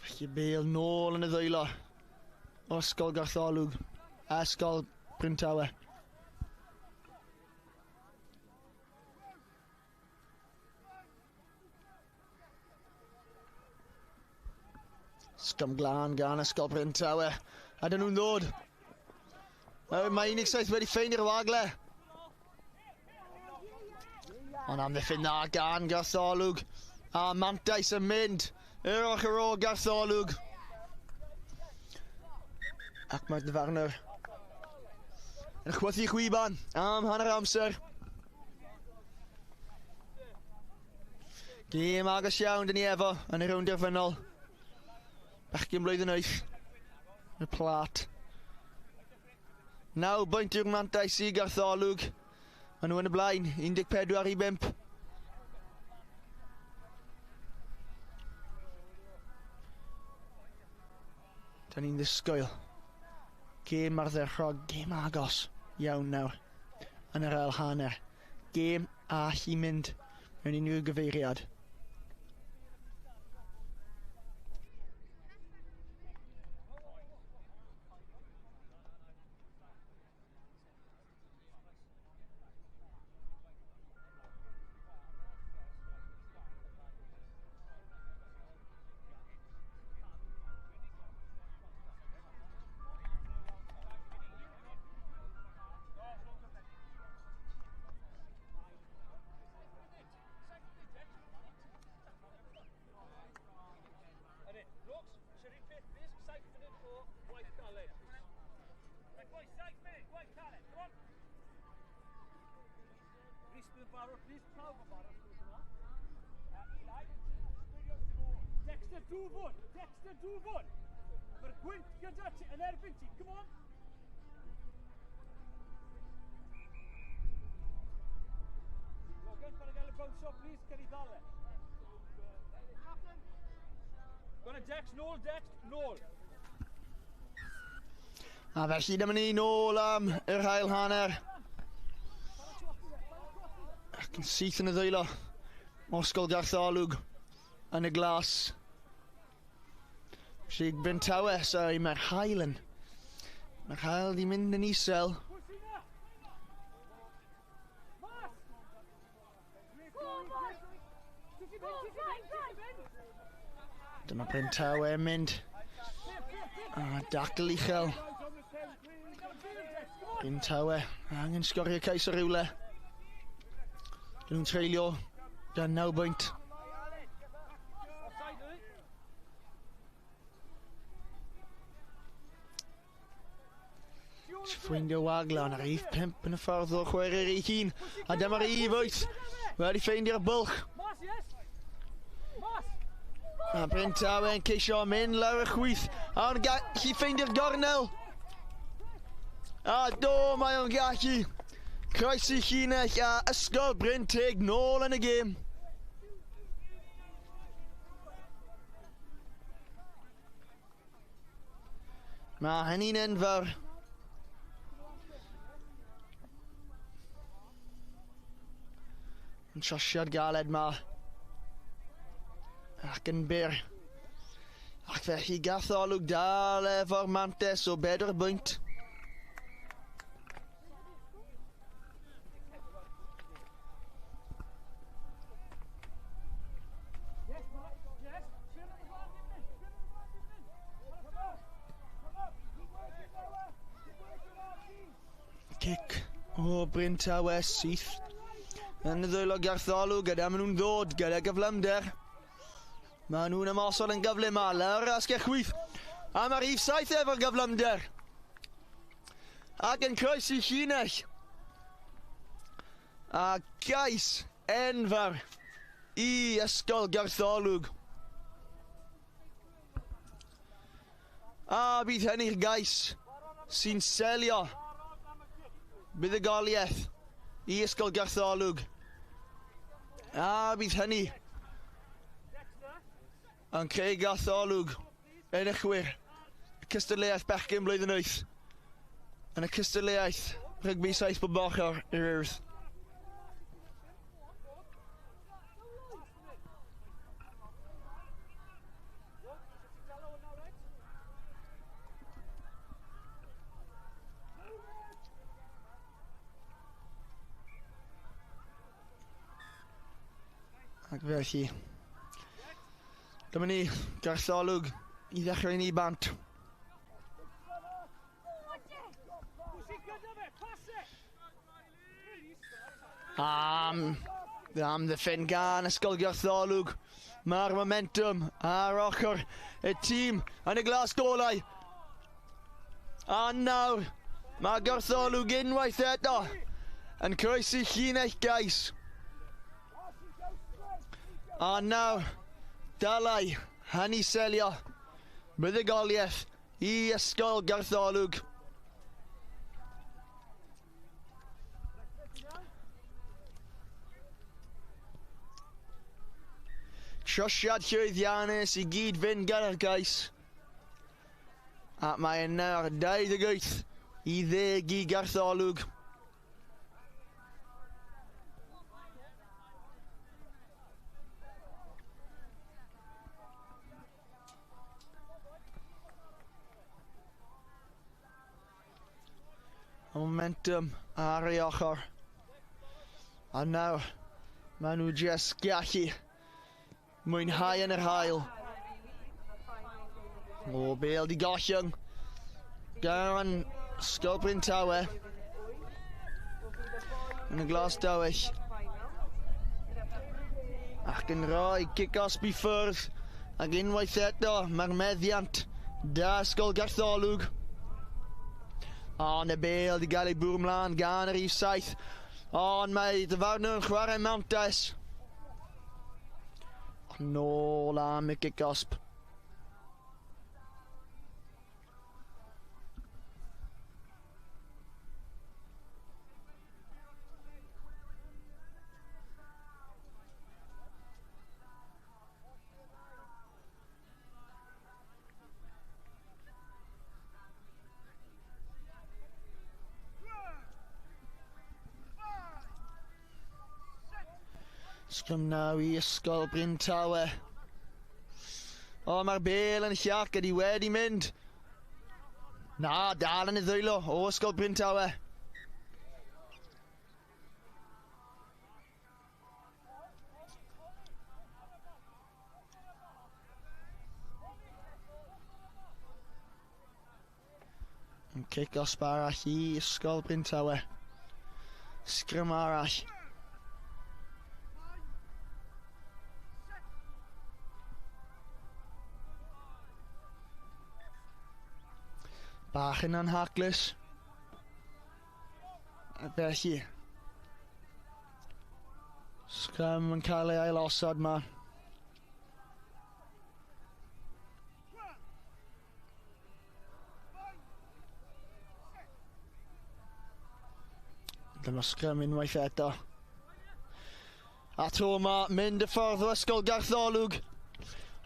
Felly bêl nôl yn y ddwylo o Ysgol Gartholwg, Ysgol Bryn Tawe. Sgym glân gan Ysgol Bryn Tawe. A dyn nhw'n ddod. Mae 17 wedi ffeindio'r wagle. Ond amddiffyn dda gan Gartholwg. A mantais yn mynd i'r ochr o Gartholwg. Ac mae'r dyfarnwr yn chwythu chwiban am hanner amser. Gêm agos iawn dyn ni efo yn y rownd derfynol. Bechgyn blwyddyn 8. Y plat. 9 bwynt yw'r mantais i Gartholwg. Maen nhw yn y blaen, 14 i 5. Da ni'n ddisgwyl. Gêm ardderchog, gêm agos iawn nawr yn yr ail hanner. Gêm all i mynd mewn unrhyw gyfeiriad. Rhys bydd yn barod, please. Pawb yn barod, please yna. Eli. Dexter Dwfwn, Dexter Dwfwn. Mae'r gwynt gyda ti, yn erbyn ti. Come on. Logan, pan gael y bounce off, please, can i ddal e. Go on, Dex, nôl, Dex, nôl. A felly dyma ni nôl am yr ail hanner. Ac yn syth yn y ddwylo. Ysgol Gartholwg yn y glas. Felly Bryn Tawe, sorry, mae'r haul yn... Mae'r haul di mynd yn isel. Dyma Bryn Tawe yn mynd. A dacl uchel. Bryn Tawe angen sgorio cais o rywle. Dyn nhw'n treulio dan 9 bwynt. Ffeindio Waglan ar rhif 5 yn y ffordd o chwarae'r ei hun. A dyma'r rhif 8 wedi ffeindio'r bwlch. A Bryn Tawe yn ceisio mynd lawr y chwith. A o'n gallu ffeindio'r gornel. A do, mae o'n gallu croesi llinell a Ysgol Bryn Teg nôl yn y gêm. Mae hynny'n enfawr. Yn trosiad galed ma. Ac yn byr. Ac felly Gartholwg dal efo'r mantes o 4 bwynt. Cic o Bryn Tawe syth yn y ddwylo Gartholwg, gyda maen nhw'n ddod gyda gyflymder. Maen nhw'n ymosod yn gyflym a lawr asgell chwith. A mae'r rhif 7 efo'r gyflymder. Ac yn croesi llinell. A gais enfawr i Ysgol Gartholwg. A bydd hynny'r gais sy'n selio buddugoliaeth i Ysgol Gartholwg. A bydd hynny yn creu Gartholwg enillwyr y cystadleuaeth bechgyn blwyddyn 8 yn y cystadleuaeth rygbi 7 bob ochr i'r Urdd. Ac felly, dyma ni, Gartholwg i ddechrau ni bant. Am ddiffyn gan Ysgol Gartholwg. Mae'r momentum ar ochr y tîm yn y glas golau. A nawr, mae Gartholwg unwaith eto yn croesi llinell gais. A nawr, dalai hynny selio buddugoliaeth i Ysgol Gartholwg. Trosiad llwyddiannus i gyd fynd gyda'r gais. Ac mae nawr 28 i 10 i Gartholwg. Momentum ar ei ochr. A nawr, maen nhw jyst gallu mwynhau yn yr haul. O, bêl di gollwng gan Ysgol Bryn Tawe yn y glas dywyll. Ac yn rhoi gic osb i ffwrdd. Ac unwaith eto, mae'r meddiant da Ysgol Gartholwg. Ond y bêl di gael ei bwrw mlaen gan yr rhif 7. Ond mae dyfarnwr yn chwarae mantais. Nôl am y gic gosb. Sgrym naw i Ysgol Bryn Tawe. O, mae'r bel yn llac ydi wedi mynd. Na, dal yn ei ddwylo o Ysgol Bryn Tawe. Yn cic osb arall i Ysgol Bryn Tawe. Sgrym arall. Bach yn anhaclus. Felly, sgrym yn cael ei ailosod ma. Dyma sgrym unwaith eto. A to yma, mynd y ffordd o Ysgol Gartholwg.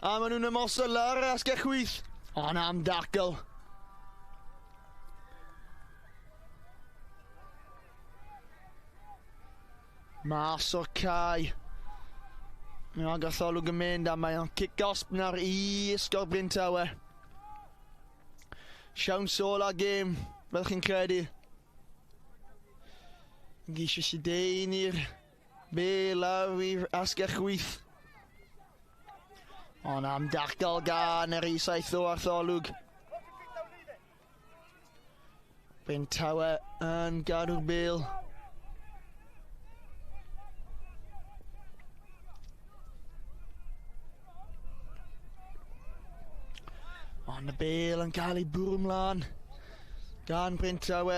A maen nhw'n ymosod lawr yr asgell chwith. Ond am dacl. Mas o'r cae. Mae Gartholwg yn mynd a mae o'n cic-osb nawr i Ysgol Bryn Tawe. Siawns ola gêm, fel chi'n credu. Geisio lledaenu'r i'r bel lawr i'r asgell chwith. Ond am dacl gan yr I7 o Artholwg. Bryn Tawe yn gadw'r bel. Ond y bel yn cael ei bwrw ymlaen gan Bryn Tawe.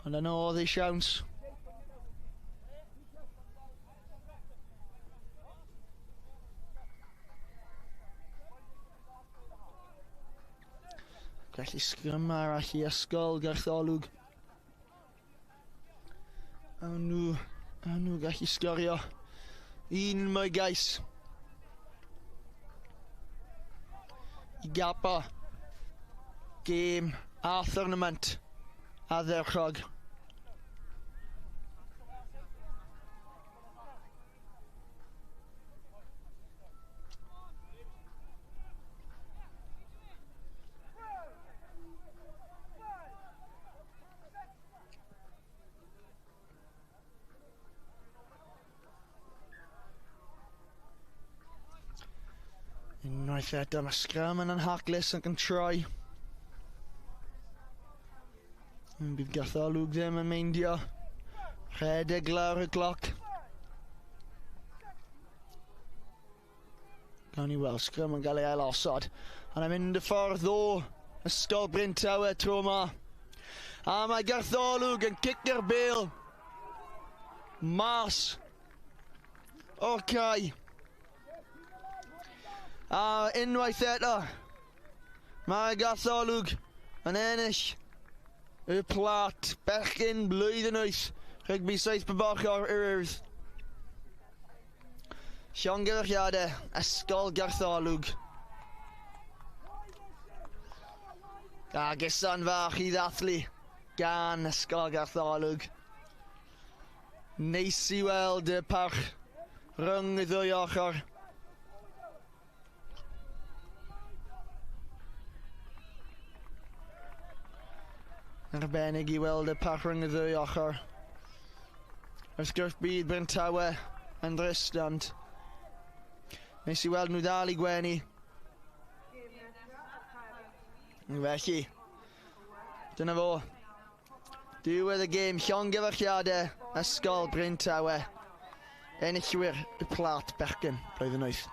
Ond yno oedd ei siawns. Felly sgrym arall i Ysgol Gartholwg. A nhw gallu sgorio un mwy gais. I gapa gêm a thwrnament ardderchog. Unwaith eto, mae sgrym yn anhaclus ac yn troi. Bydd Gartholwg ddim yn meindio. Rhedeg lawr y gloc. Gawn ni weld sgrym yn cael ei ailosod. Ond yn mynd y ffordd o Ysgol Bryn Tawe tro yma. A mae Gartholwg yn cicio'r bel mas o'r cae. A unwaith eto, mae Gartholwg yn ennill y plat bechgyn blwyddyn 8 rygbi 7 bob ochr yr Urdd. Llongyfarchiadau, Ysgol Gartholwg. A gusan fach i ddathlu gan Ysgol Gartholwg. Neis i weld y parch rhwng y ddwy ochr. Arbennig i weld y parch rhwng y ddwy ochr. Wrth gwrs bydd Bryn Tawe yn drist, ond nes i weld nhw dal i gwenu. Felly, dyna fo. Diwedd y gêm, llongyfarchiadau Ysgol Bryn Tawe. Enillwyr y plat bechgyn blwyddyn 8.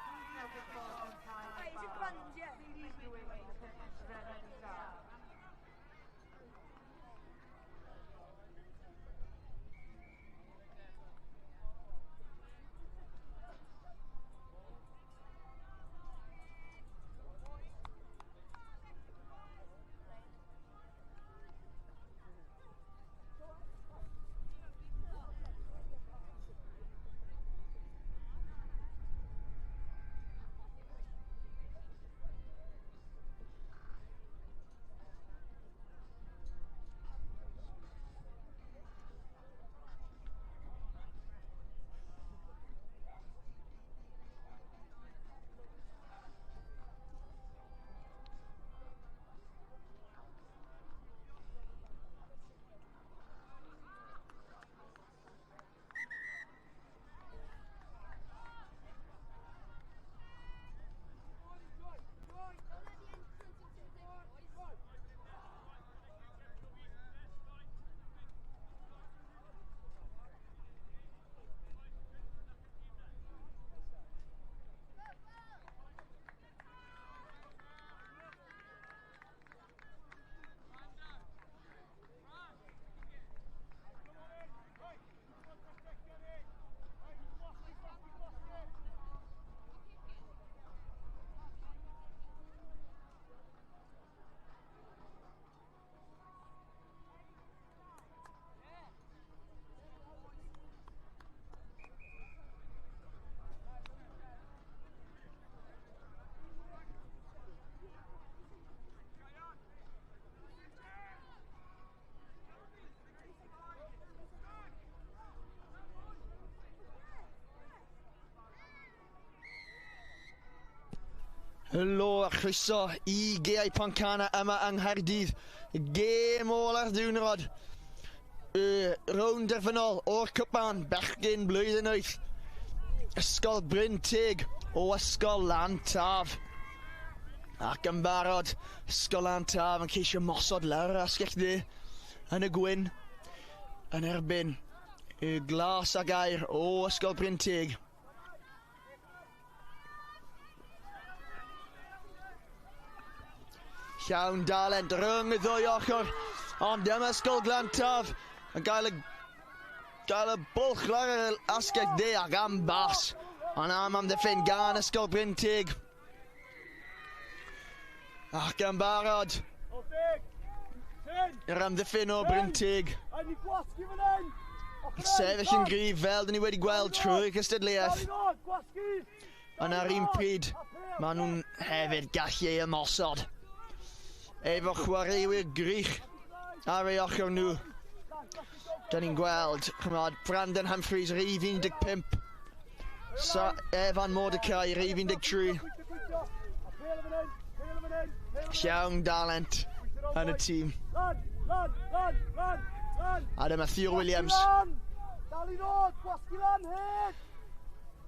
Helo a chroeso i Gaeau Pontcanna yma yng Nghaerdydd. Gêm ola'r diwrnod. Y rownd derfynol o'r cwpan bechgyn blwyddyn 8. Ysgol Bryn Teg o Ysgol Lantaf. Ac yn barod, Ysgol Lantaf yn ceisio mosod lawr asgell dde yn y gwyn yn erbyn y glas ag aur o Ysgol Bryn Teg. Llawn dalent rhwng y ddwy ochr, ond dyma Ysgol Glantaf yn gael y, gael y bwlch lawr yr asgell dde ac am bas. Ond am amddiffyn gan Ysgol Bryn Teg. Ac yn barod. Yr amddiffyn o Bryn Teg. Sefyll yn gryf fel dyn ni wedi gweld trwy'r cystadleuaeth. Ond ar un pryd, maen nhw'n hefyd gallu ei ymosod. Efo chwaraewyr grych ar ei ochr nhw. Da ni'n gweld, chymod, Brandon Humphreys, rhif 15. Sa Evan Mordecai, rhif 13. Llawn dalent yn y tîm. A dyma Theo Williams.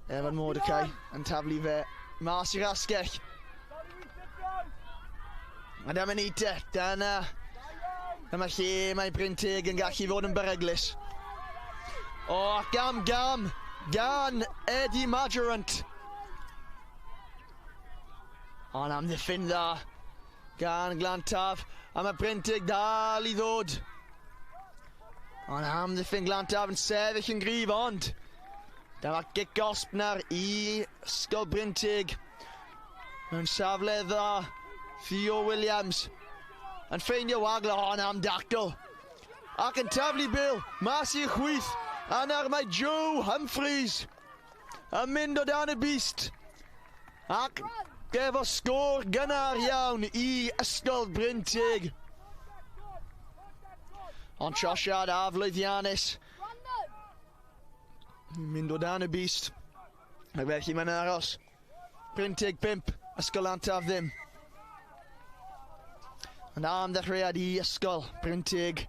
Evan Mordecai yn taflu fe mas i'r asgell. A dyma ni te, dyna. Dyma lle mae Bryn Teg yn gallu fod yn beryglus. O, ac am gam gan Eddie Majorant. Ond amddiffyn dda gan Glantaf. A mae Bryn Teg dal i ddod. Ond amddiffyn Glantaf yn sefyll yn gryf, ond dyma gic gosb nawr i Ysgol Bryn Teg. Mewn safle dda, Theo Williams yn ffeindio wagla hon am dacl. Ac yn taflu bil, mas i'r chwith. A nawr mae Joe Humphreys yn mynd o dan y bist. Ac efo sgôr gynnar iawn i Ysgol Bryn Teg. Ond trosiad aflwyddiannus. Mynd o dan y bist. Ac felly mae'n aros. Bryn Teg 5, Ysgol Lantaf ddim. Ond am ddechreuad i Ysgol Bryn Teg.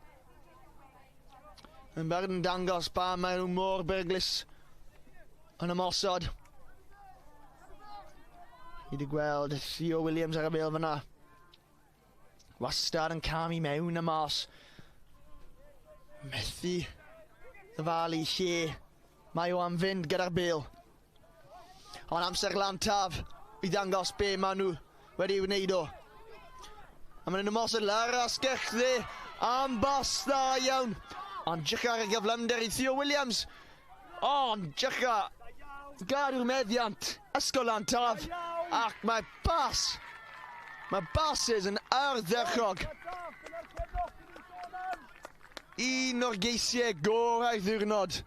Yn barod yn dangos ba mae nhw mor beryglus yn ymosod. Ni wedi gweld Theo Williams ar y bêl fyna. Wastad yn camu mewn y mas. Methu ddyfalu lle mae o am fynd gyda'r bêl. Ond amser Glantaf i ddangos be maen nhw wedi wneud o. A maen nhw'n ymosod lawr asgell dde am bas dda iawn. Ond drych ar y gyflymder i Theo Williams. Ond drych ar gadw'r meddiant Ysgol Lantaf. Ac mae bas. Mae bases yn ardderchog. Un o'r geisiau gorau'r ddiwrnod.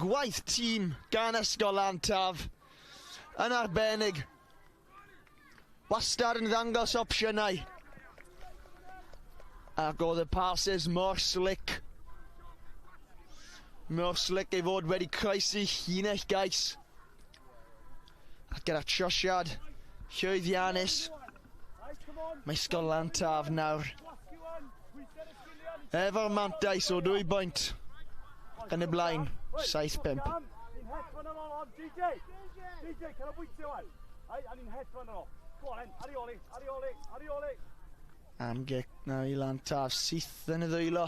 Gwaith tîm gan Ysgol Lantaf yn arbennig. Wastad yn ddangos opsiynau. Ac oedd y passes mor slick. Mor slick ei fod wedi croesi llinell gais. Ac gyda trosiad llwyddiannus, mae Ysgol Lantaf nawr efo'r mantais o 2 bwynt yn y blaen, 7-5. Am gic nawr i Lantaf, syth yn y ddwylo.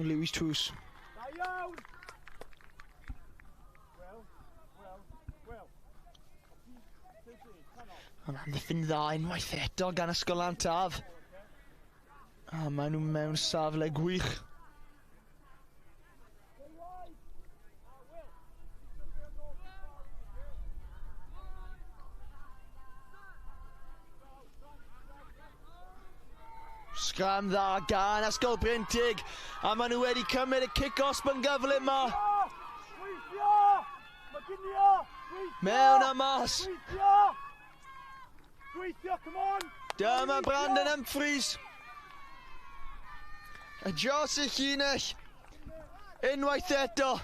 Lewis Tws. Ond amddiffyn dda unwaith eto gan Ysgol Lantaf. A maen nhw mewn safle gwych. Sgram dda gan Ysgol Bryn Teg. A maen nhw wedi cymryd y cic-osb yn gyflym ma. Mewn a mas. Dyma Brandon Humphreys. A dros y llinell. Unwaith eto.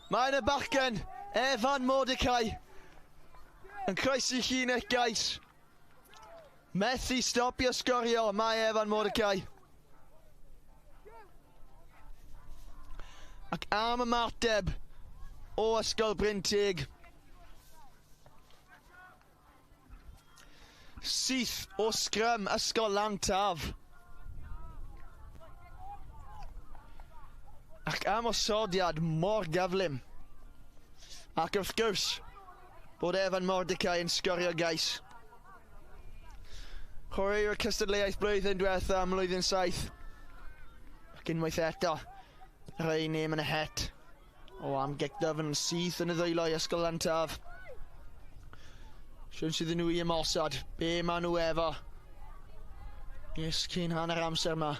Mae yna bachgen, Evan Mordecai, yn croesi llinell gais. Methu stopio sgorio, mae Evan Mordecai. Ac am ymateb o Ysgol Brynteg. Syth o sgrym Ysgol Lantaf. Ac am osodiad mor gyflym. Ac wrth gwrs, bod Evan Mordecai yn sgorio gais. Chwaraewr cystadleuaeth blwyddyn diwetha am mlwyddyn 7. Ac unwaith eto, rhoi name yn y het. O, am gic ddyfn syth yn y ddwylo i Ysgol Lantaf. Siwn sydd nhw i ymosod. Be maen nhw efo? Yes, cyn hanner amser yma.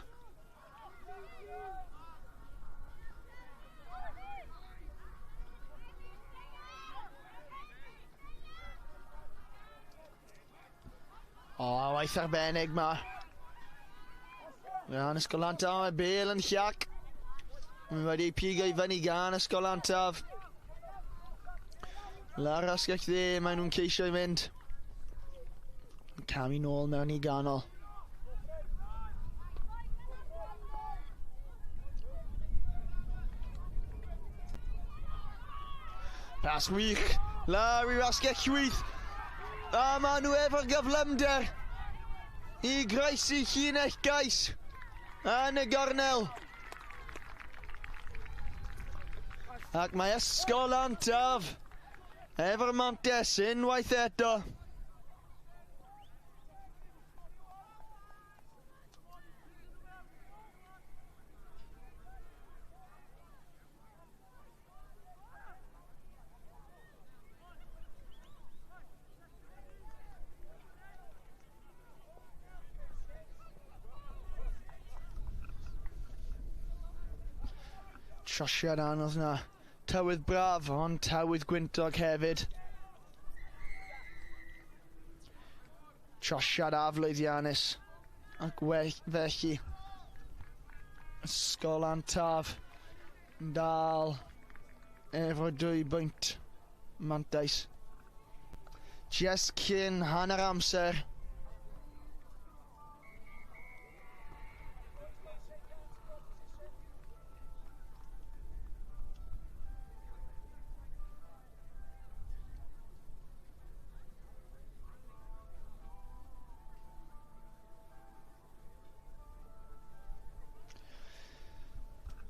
O, waith arbennig ma. Gan Ysgol Lantaf, mae Bale yn llac. Mae wedi pigo i fyny gan Ysgol Lantaf. Lawr asgell dde, maen nhw'n ceisio i fynd. Camu nôl mewn i ganol. Pas wych, lawr i'r asgell chwith. A maen nhw efo'r gyflymder i groesi llinell gais yn y gornel. Ac mae Ysgol Lantaf efo'r mantes unwaith eto. Trosiad anodd na. Tywydd braf, ond tywydd gwyntog hefyd. Trosiad aflwyddiannus. Ac felly, Ysgol Lantaf yn dal efo 2 bwynt mantais. Just cyn hanner amser.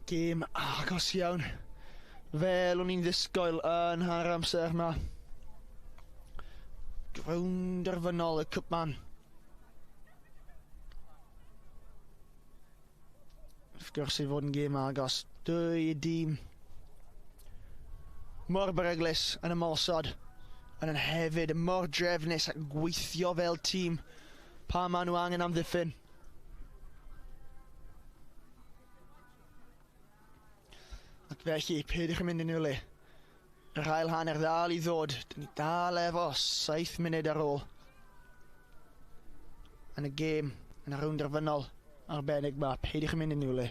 Gêm agos iawn, fel o'n i'n ddisgwyl yn hanner amser yma. Rownd derfynol y cwpan. Wrth gwrs ei fod yn gêm agos. Dwy dîm mor beryglus yn ymosod, yn hefyd mor drefnus ac gweithio fel tîm pa maen nhw angen amddiffyn. Ac felly, peidiwch yn mynd unrhyw le. Yr ail hanner ddal i ddod. Dyn ni dal efo 7 munud ar ôl. Yn y gêm, yn y rownd derfynol arbennig ma, peidiwch yn mynd unrhyw le.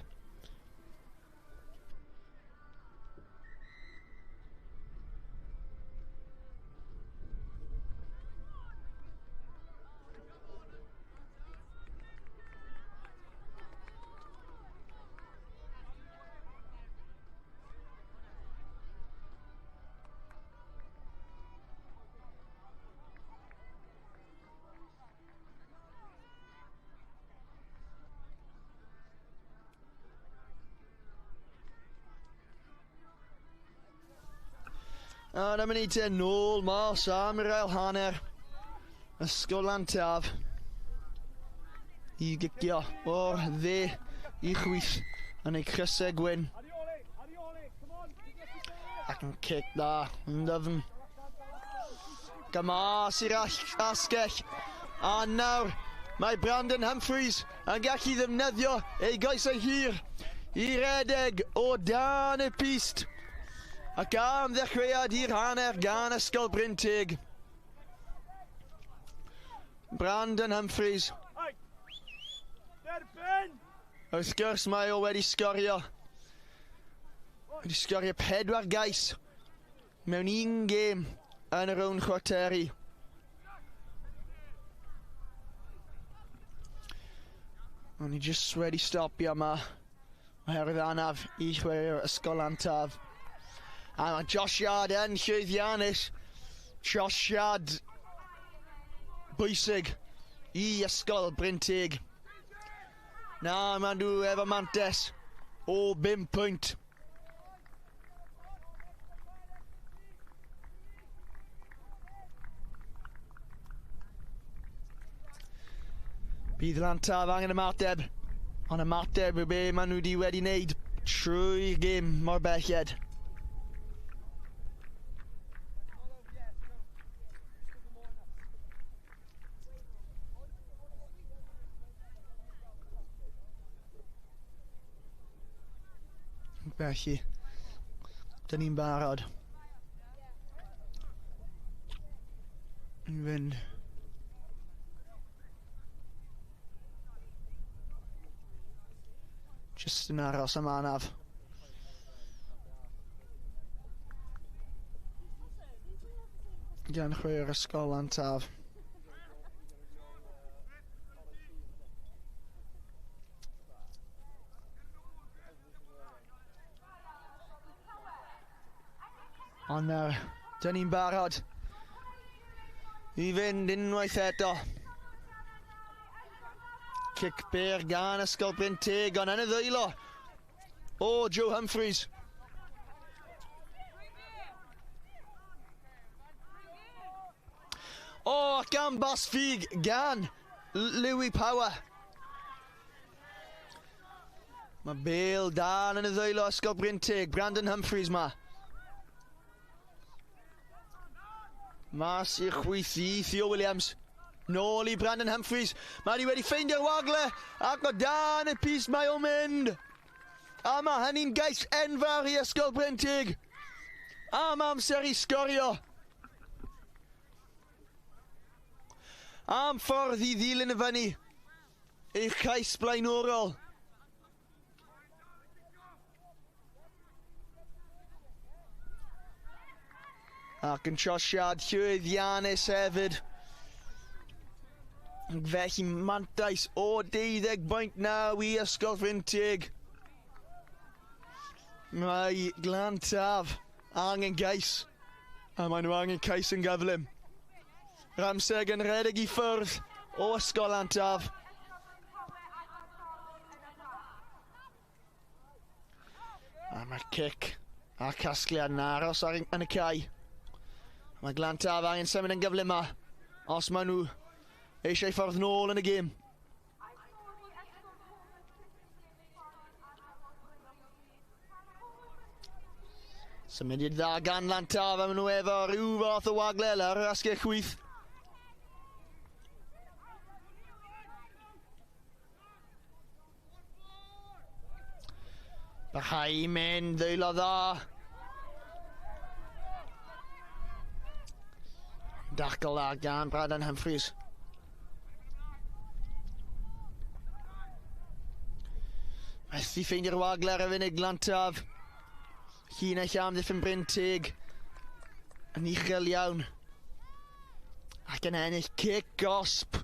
A dyma ni te nôl mas am yr ail hanner. Ysgol Lantaf i gicio o'r dde i chwith yn ei crysau gwyn. Ac yn cic dda, yn ddyfn. Gymas i'r asgell. A nawr mae Brandon Humphreys yn gallu ddefnyddio ei goesau hir i redeg o dan y pist. Ac am ddechreuad i'r hanner gan Ysgol Brynteg. Brandon Humphreys. Wrth gwrs mae o wedi sgorio Wedi sgorio 4 gais mewn un gêm yn y rownd chwarteri. O'n i jyst wedi stopio yma oherwydd anaf i chwaraewr Ysgol Glantaf. A mae Josh Yard yn llwyddiannus. Trosiad bwysig i Ysgol Brynteg. Na, maen nhw efo mantes o 5 pwynt. Bydd Glantaf angen ymateb, ond ymateb yw be maen nhw wedi wneud trwy'r gêm mor belled. Felly, dyn ni'n barod i fynd. Just yn aros am anaf. Gan chwaraewr Ysgol Glantaf. Ond nawr, dyn ni'n barod i fynd unwaith eto. Cic byr gan Ysgol Brynteg, ond yn y ddwylo o Joe Humphreys. O, ac am bas ffug gan Louis Power. Mae bêl dan yn y ddwylo Ysgol Brynteg, Brandon Humphreys ma. Mas i'r chwith i Theo Williams. Nôl i Brandon Humphreys. Mae hi wedi ffeindio'r wagle ac o dan y pys mae o'n mynd. A mae hynny'n gais enfawr i Ysgol Brynteg. Am amser i sgorio. Am ffordd i ddilyn y fyny. Eich cais blaenorol. Ac yn trosiad llwyddiannus hefyd. Felly mantais o 12.9 i Ysgol Brynteg. Mae Glantaf angen gais. A maen nhw angen cais yn gyflym. Ramseg yn rhedeg i ffwrdd o Ysgol Glantaf. A mae'r cic a casgliad yn aros yn y cae. Mae Glantaf angen symud yn gyflym yma os maen nhw eisiau ffordd nôl yn y gêm. Symudiad dda gan Glantaf, a maen nhw efo rhyw fath o wagle ar yr asgell chwith. Parhau i mynd, ddwylo dda. Dacl dda gan Brandon Humphreys. Methu ffeindio'r wagle ar y funud Glantaf. Llinell amddiffyn Brynteg yn uchel iawn. Ac yn ennill cic gosb.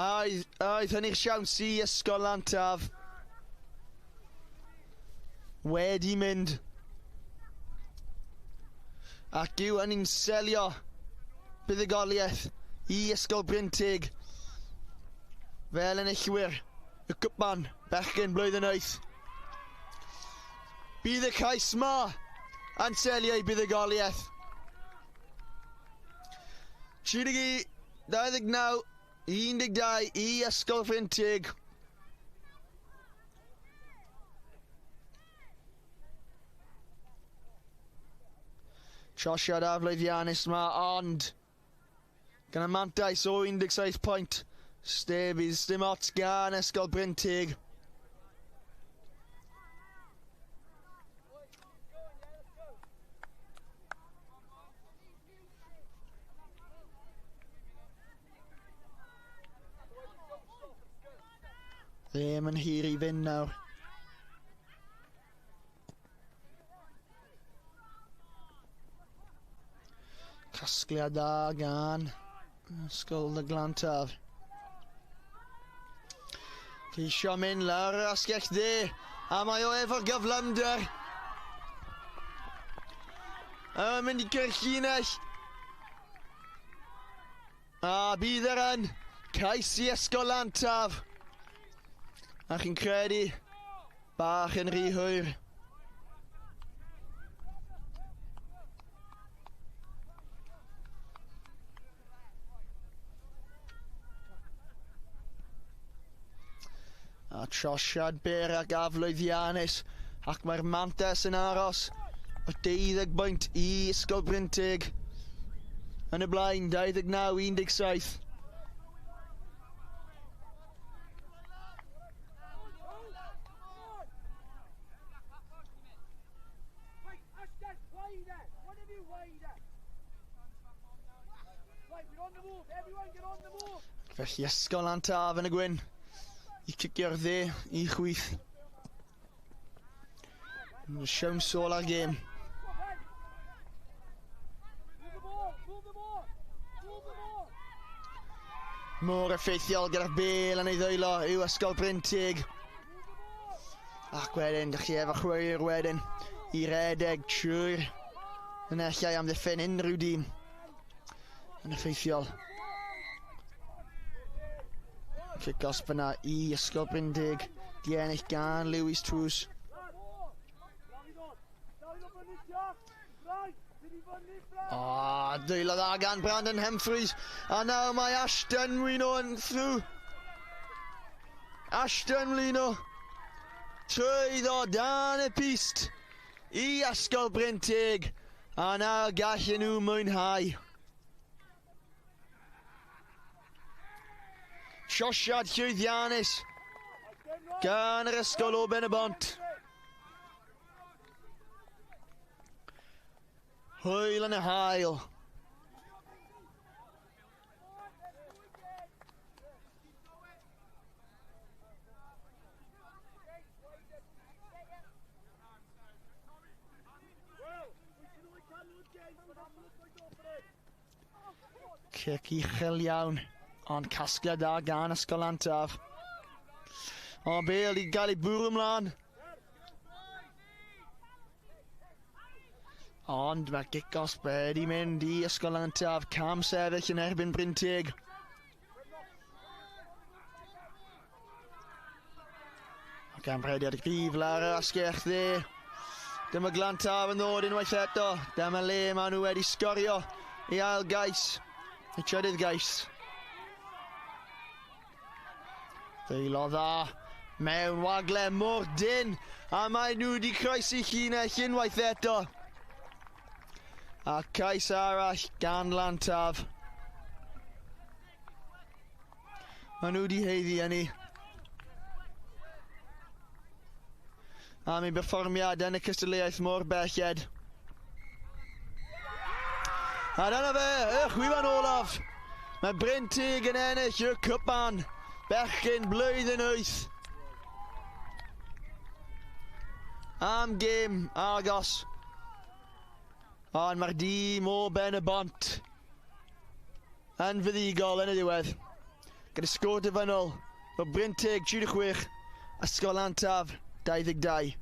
Oedd hynny'r siawns i Ysgol Glantaf wedi mynd. Ac yw hynny'n selio buddugoliaeth i Ysgol Brynteg fel enillwyr y cwpan bechgyn blwyddyn 8. Bydd y cais ma yn selio i buddugoliaeth. 31, 29, 12 i Ysgol Brynteg. Trosiad aflwyddiannus yma, ond gan y mantais o 17 pwynt. Bydd dim ots gan Ysgol Brynteg. Ddim yn hir i fynd nawr. Casgliad da gan Ysgol y Glantaf. Ceisio mynd lawr yr asgell dde, a mae o efo'r gyflymder. A mae'n mynd i gyrru llinell. A bydd yr yn cais i Ysgol Lantaf. A chi'n credu, bach yn rhy hwyr. A trosiad byr ac aflwyddiannus, ac mae'r mantes yn aros o 12 bwynt i Ysgol Brynteg. Yn y blaen, 29-17. Felly Ysgol Lantaf yn y gwyn i cicio'r dde i chwith. Siawns sol ar gêm. Mor effeithiol gyda'r bel yn ei ddwylo yw Ysgol Brynteg. Ac wedyn, dych chi efo chwaraewyr wedyn i redeg trwy'r linellau amddiffyn unrhyw dîm. Yn effeithiol. Cic gosb fyna i Ysgol Brynteg. Di ennill gan Lewis Trws. O, dwylo dda gan Brandon Humphreys. A nawr mae Ashton Mwino yn through. Ashton Mwino. Trwyddo dan y pist i Ysgol Brynteg. A nawr gallen nhw mwynhau. Trosiad llwyddiannus gan yr ysgol o Ben y Bont. Hwyl yn y haul. Cic uchel iawn, ond casgliad da gan Ysgol Lantaf. O, bel i gael ei bwrw ymlaen. Ond mae'r gic gosb wedi mynd i Ysgol Lantaf. Cam sefyll yn erbyn Brynteg. Ac amrediad gryf lawr yr asgell dde. Dyma Glantaf yn ddod unwaith eto. Dyma le maen nhw wedi sgorio i ail gais, y trydydd gais. Dwylo dda mewn wagle mor dyn, a mae nhw wedi croesi llinell unwaith eto. A cais arall gan Lantaf. Maen nhw wedi heiddi hynny. Am ei berfformiad yn y cystadleuaeth mor belled. A dyna fe, y chwiban olaf. Mae Brynteg yn ennill y cwpan. Bechgyn blwyddyn 8. Am gêm agos. Ond mae'r dîm o Ben y Bont yn fuddugol yn y diwedd. Gyda sgôr dyfynol o Brynteg 36, Ysgol Lantaf 22.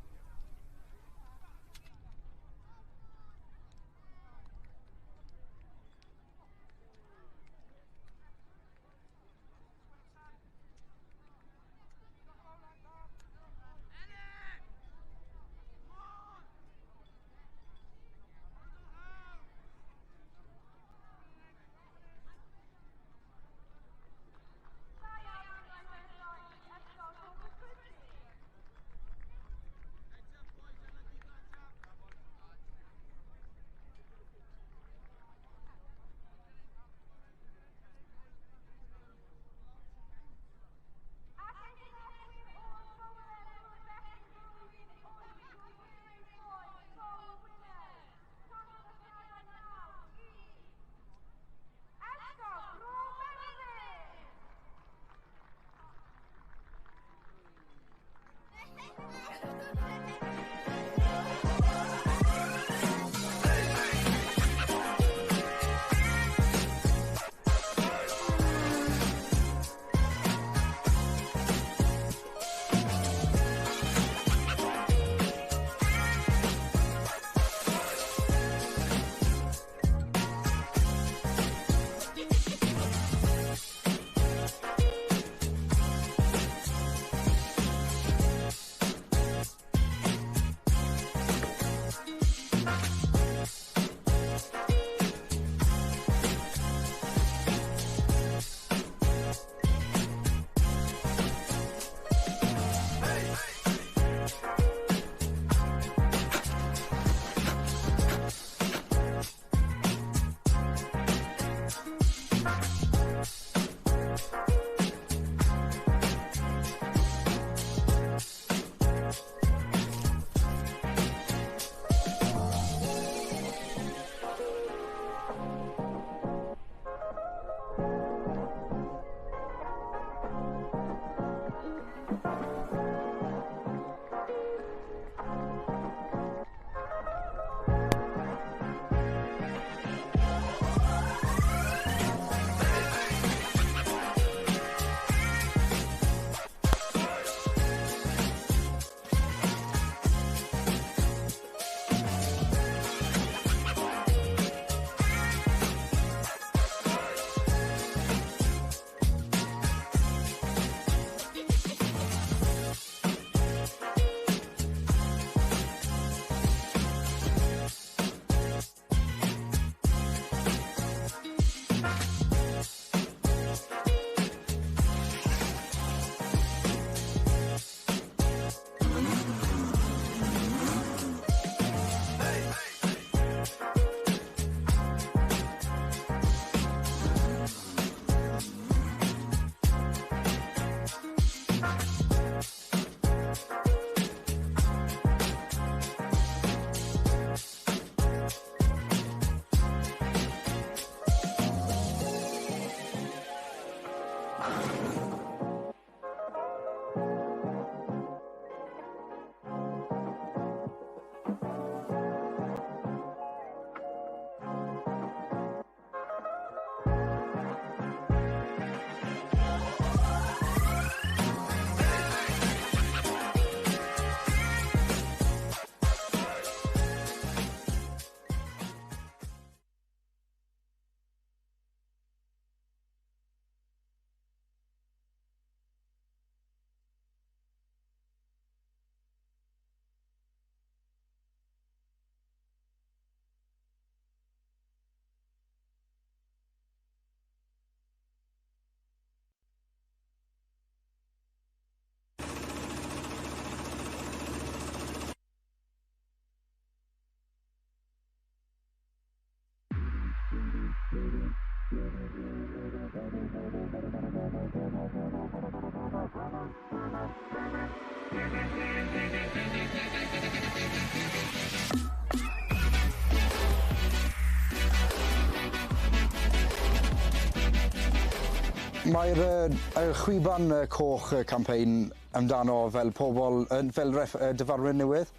Mae'r y chwiban coch campaign amdano fel pobl, fel dyfarnwyr newydd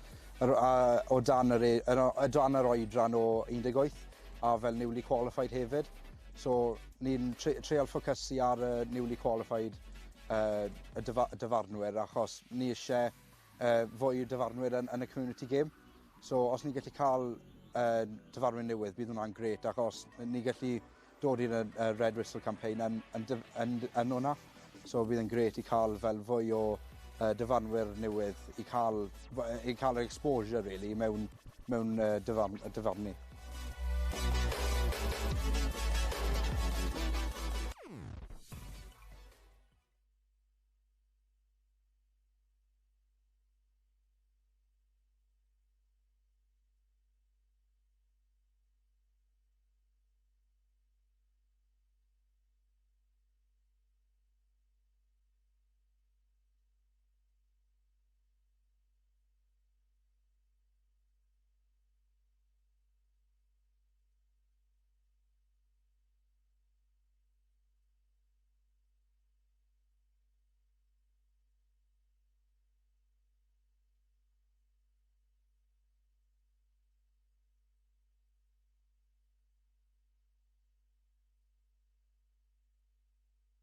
o dan yr, o dan yr oedran o 18 a fel newly qualified hefyd. So ni'n treial ffocysu ar y newly qualified y dyfarnwyr achos ni eisiau fwy o dyfarnwyr yn y community game. So os ni'n gallu cael dyfarnwyr newydd, bydd hwnna'n grêt achos ni'n gallu dod i'r Red Whistle campaign yn hwnna. So bydd yn grêt i cael fel fwy o dyfarnwyr newydd i cael yr exposure really mewn dyfarnu.